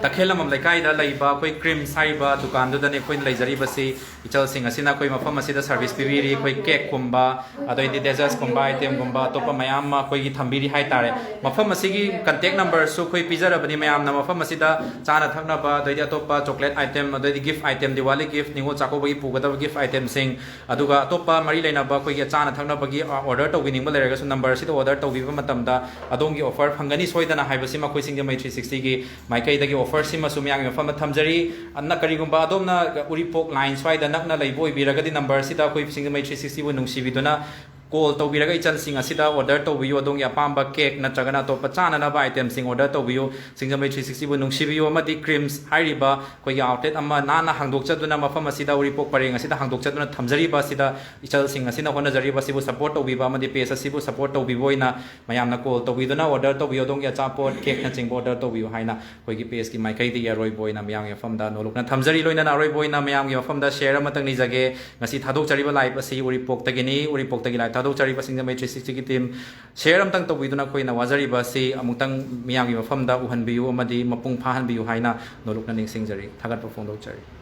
ꯇꯈꯦꯜꯂꯝꯕꯝ ꯂꯩꯀꯥꯏꯗ ꯂꯩꯕ ꯑꯩꯈꯣꯏ ꯀ꯭ꯔꯤꯝꯁ ꯍꯥꯏꯔꯤꯕ ꯗꯨꯀꯥꯟꯗꯨꯗꯅꯦ ꯑꯩꯈꯣꯏꯅ ꯂꯩꯖꯔꯤꯕꯁꯤ꯫ ꯏꯆꯜꯁꯤꯡ ꯑꯁꯤꯅ ꯑꯩꯈꯣꯏ ꯃꯐꯝ ꯑꯁꯤꯗ ꯁꯥꯔꯚꯤꯁ ꯄꯤꯕꯤꯔꯤ꯫ ꯑꯩꯈꯣꯏ ꯀꯦꯛꯀꯨꯝꯕ, ꯑꯗꯩꯗꯤ ꯗꯦꯖꯔꯠꯁꯀꯨꯝꯕ ꯑꯥꯏꯇꯦꯝꯒꯨꯝꯕ ꯑꯇꯣꯞꯄ ꯃꯌꯥꯝ ꯑꯃ ꯑꯩꯈꯣꯏꯒꯤ ꯊꯝꯕꯤꯔꯤ ꯍꯥꯏꯇꯥꯔꯦ꯫ ꯃꯐꯝ ꯑꯁꯤꯒꯤ ꯀꯟꯇꯦꯛ ꯅꯝꯕꯔꯁꯨ ꯑꯩꯈꯣꯏ ꯄꯤꯖꯔꯕꯅꯤ꯫ ꯃꯌꯥꯝꯅ ꯃꯐꯝ ꯑꯁꯤꯗ ꯆꯥꯅ ꯊꯛꯅꯕ, ꯑꯗꯩꯗꯤ ꯑꯇꯣꯞꯄ ꯆꯣꯀ꯭ꯂꯦꯠ ꯑꯥꯏꯇꯦꯝ, ꯑꯗꯩꯗꯤ ꯒꯤꯐ ꯑꯥꯏꯇꯦꯝ, ꯗꯤꯋꯥꯂꯤ ꯒꯤꯐ, ꯅꯤꯉꯣꯜ ꯆꯥꯛꯀꯧꯕꯒꯤ ꯄꯨꯒꯗꯕ ꯒꯤꯐ ꯑꯥꯏꯇꯦꯝꯁꯤꯡ, ꯑꯗꯨꯒ ꯑꯇꯣꯞꯄ ꯃꯔꯤ ꯂꯩꯅꯕ ꯑꯩꯈꯣꯏꯒꯤ ꯆꯥꯅ ꯊꯛꯅꯕꯒꯤ ꯑꯣꯔꯗꯔ ꯇꯧꯕꯤꯅꯤꯡꯕ ꯂꯩꯔꯒꯁꯨ ꯅꯝꯕꯔꯁꯤꯗ ꯑꯣꯔꯗꯔ ꯇꯧꯕꯤꯕ ꯃꯇꯝꯗ ꯑꯗꯣꯝꯒꯤ ꯑꯣꯐꯔ ꯐꯪꯒꯅꯤ ꯁꯣꯏꯗꯅ ꯍꯥꯏꯕꯁꯤꯃ ꯑꯩꯈꯣꯏ ꯁꯤꯡꯖꯃꯩ ꯊ꯭ꯔꯤ ꯁꯤꯛꯁꯇꯤꯒꯤ ꯃꯥꯏꯀꯩꯗꯒꯤ ꯑꯣꯐꯔꯁꯤꯃꯁꯨ ꯃꯌꯥꯝꯒꯤ ꯃꯐꯝꯗ ꯊꯝꯖꯔꯤ꯫ ꯑꯗꯨꯅ ꯀꯔꯤꯒꯨꯝꯕ ꯑꯗꯣꯝꯅ ꯎꯔꯤꯄꯣꯛ ꯂꯥꯏꯟ ꯁ꯭ꯋꯥꯏꯗ ꯅꯛꯅ ꯂꯩꯕ ꯑꯣꯏꯕꯤꯔꯒꯗꯤ ꯅꯝꯕꯔꯁꯤꯗ ꯑꯩꯈꯣꯏ ꯁꯤꯡꯖꯃꯩ ꯊ꯭ꯔꯤ ꯁꯤꯛꯁꯇꯤꯕꯨ ꯅꯨꯡꯁꯤꯕꯤꯗꯨꯅ ꯀꯣꯜ ꯇꯧꯕꯤꯔꯒ ꯏꯆꯜꯁꯤꯡ ꯑꯁꯤꯗ ꯑꯣꯔꯗꯔ ꯇꯧꯕꯤꯌꯨ꯫ ꯑꯗꯣꯝꯒꯤ ꯑꯄꯥꯝꯕ ꯀꯦꯛ ꯅꯠꯇ꯭ꯔꯒꯅ ꯑꯇꯣꯞꯄ ꯆꯥꯅꯅꯕ ꯑꯥꯏꯇꯦꯝꯁꯤꯡ ꯑꯣꯔꯗꯔ ꯇꯧꯕꯤꯌꯨ꯫ ꯁꯤꯡꯖꯃꯩ ꯊ꯭ꯔꯤ ꯁꯤꯛꯁꯇꯤꯕꯨ ꯅꯨꯡꯁꯤꯕꯤꯌꯨ ꯑꯃꯗꯤ ꯀ꯭ꯔꯤꯝꯁ ꯍꯥꯏꯔꯤꯕ ꯑꯩꯈꯣꯏꯒꯤ ꯑꯥꯎꯠꯂꯦꯠ ꯑꯃ ꯅꯥꯟꯅ ꯍꯥꯡꯗꯣꯛꯆꯗꯨꯅ ꯃꯐꯝ ꯑꯁꯤꯗ ꯎꯔꯤꯄꯣꯛ ꯄꯔꯦꯡ ꯑꯁꯤꯗ ꯍꯥꯡꯗꯣꯛꯆꯗꯨꯅ ꯊꯝꯖꯔꯤꯕ ꯑꯁꯤꯗ ꯏꯆꯜꯁꯤꯡ ꯑꯁꯤꯅ ꯍꯣꯠꯅꯖꯔꯤꯕ ꯑꯁꯤꯕꯨ ꯁꯄꯣꯔꯠ ꯇꯧꯕꯤꯕ ꯑꯃꯗꯤ ꯄꯦꯖ ꯑꯁꯤꯕꯨ ꯁꯄꯣꯔꯠ ꯇꯧꯕꯤꯕ ꯑꯣꯏꯅ ꯃꯌꯥꯝꯅ ꯀꯣꯜ ꯇꯧꯕꯤꯗꯨꯅ ꯑꯣꯔꯗꯔ ꯇꯧꯕꯤꯌꯨ꯫ ꯑꯗꯣꯝꯒꯤ ꯑꯆꯥꯄꯣꯠ ꯀꯦꯛꯅꯆꯤꯡꯕ ꯑꯣꯔꯗꯔ ꯇꯧꯕꯤꯌꯨ ꯍꯥꯏꯅ ꯑꯩꯈꯣꯏꯒꯤ ꯄꯦꯖꯀꯤ ꯃꯥꯏꯀꯩꯗꯒꯤ ꯑꯔꯣꯏꯕ ꯑꯣꯏꯅ ꯃꯌꯥꯝꯒꯤ ꯃꯐꯝꯗ ꯅꯣꯂꯨꯛꯅ ꯊꯝꯖꯔꯤ꯫ ꯂꯣꯏꯅꯅ ꯑꯔꯣꯏꯕ ꯑꯣꯏꯅ ꯃꯌꯥꯝꯒꯤ ꯃꯐꯝꯗ ꯁꯤꯌꯔ ꯑꯃꯇꯪ ꯅꯤꯖꯒꯦ꯫ ꯉꯁꯤ ꯊꯥꯗꯣꯛꯆꯔꯤꯕ ꯂꯥꯏꯞ ꯑꯁꯤ ꯎꯔꯤꯄꯣꯛꯇꯒꯤꯅꯤ꯫ ꯎꯔꯤꯄꯣꯛꯇꯒꯤ ꯂꯥꯏꯞ ꯊꯥꯗꯣꯛꯆꯔꯤꯕ ꯁꯤꯡꯖꯃꯩ ꯊ꯭ꯔꯤ ꯁꯤꯛꯁꯇꯤꯒꯤ ꯇꯤꯝ ꯁꯤꯌꯔ ꯑꯃꯇꯪ ꯇꯧꯕꯤꯗꯨꯅ ꯑꯩꯈꯣꯏꯅ ꯋꯥꯖꯔꯤꯕ ꯑꯁꯤ ꯑꯃꯨꯛꯇꯪ ꯃꯤꯌꯥꯝꯒꯤ ꯃꯐꯝꯗ ꯎꯍꯟꯕꯤꯌꯨ ꯑꯃꯗꯤ ꯃꯄꯨꯡ ꯐꯥꯍꯟꯕꯤꯌꯨ ꯍꯥꯏꯅ ꯅꯣꯂꯨꯛꯅ ꯅꯤꯡꯁꯤꯡꯖꯔꯤ꯫ ꯊꯥꯒꯠꯄ ꯐꯣꯡꯗꯣꯛꯆꯔꯤ꯫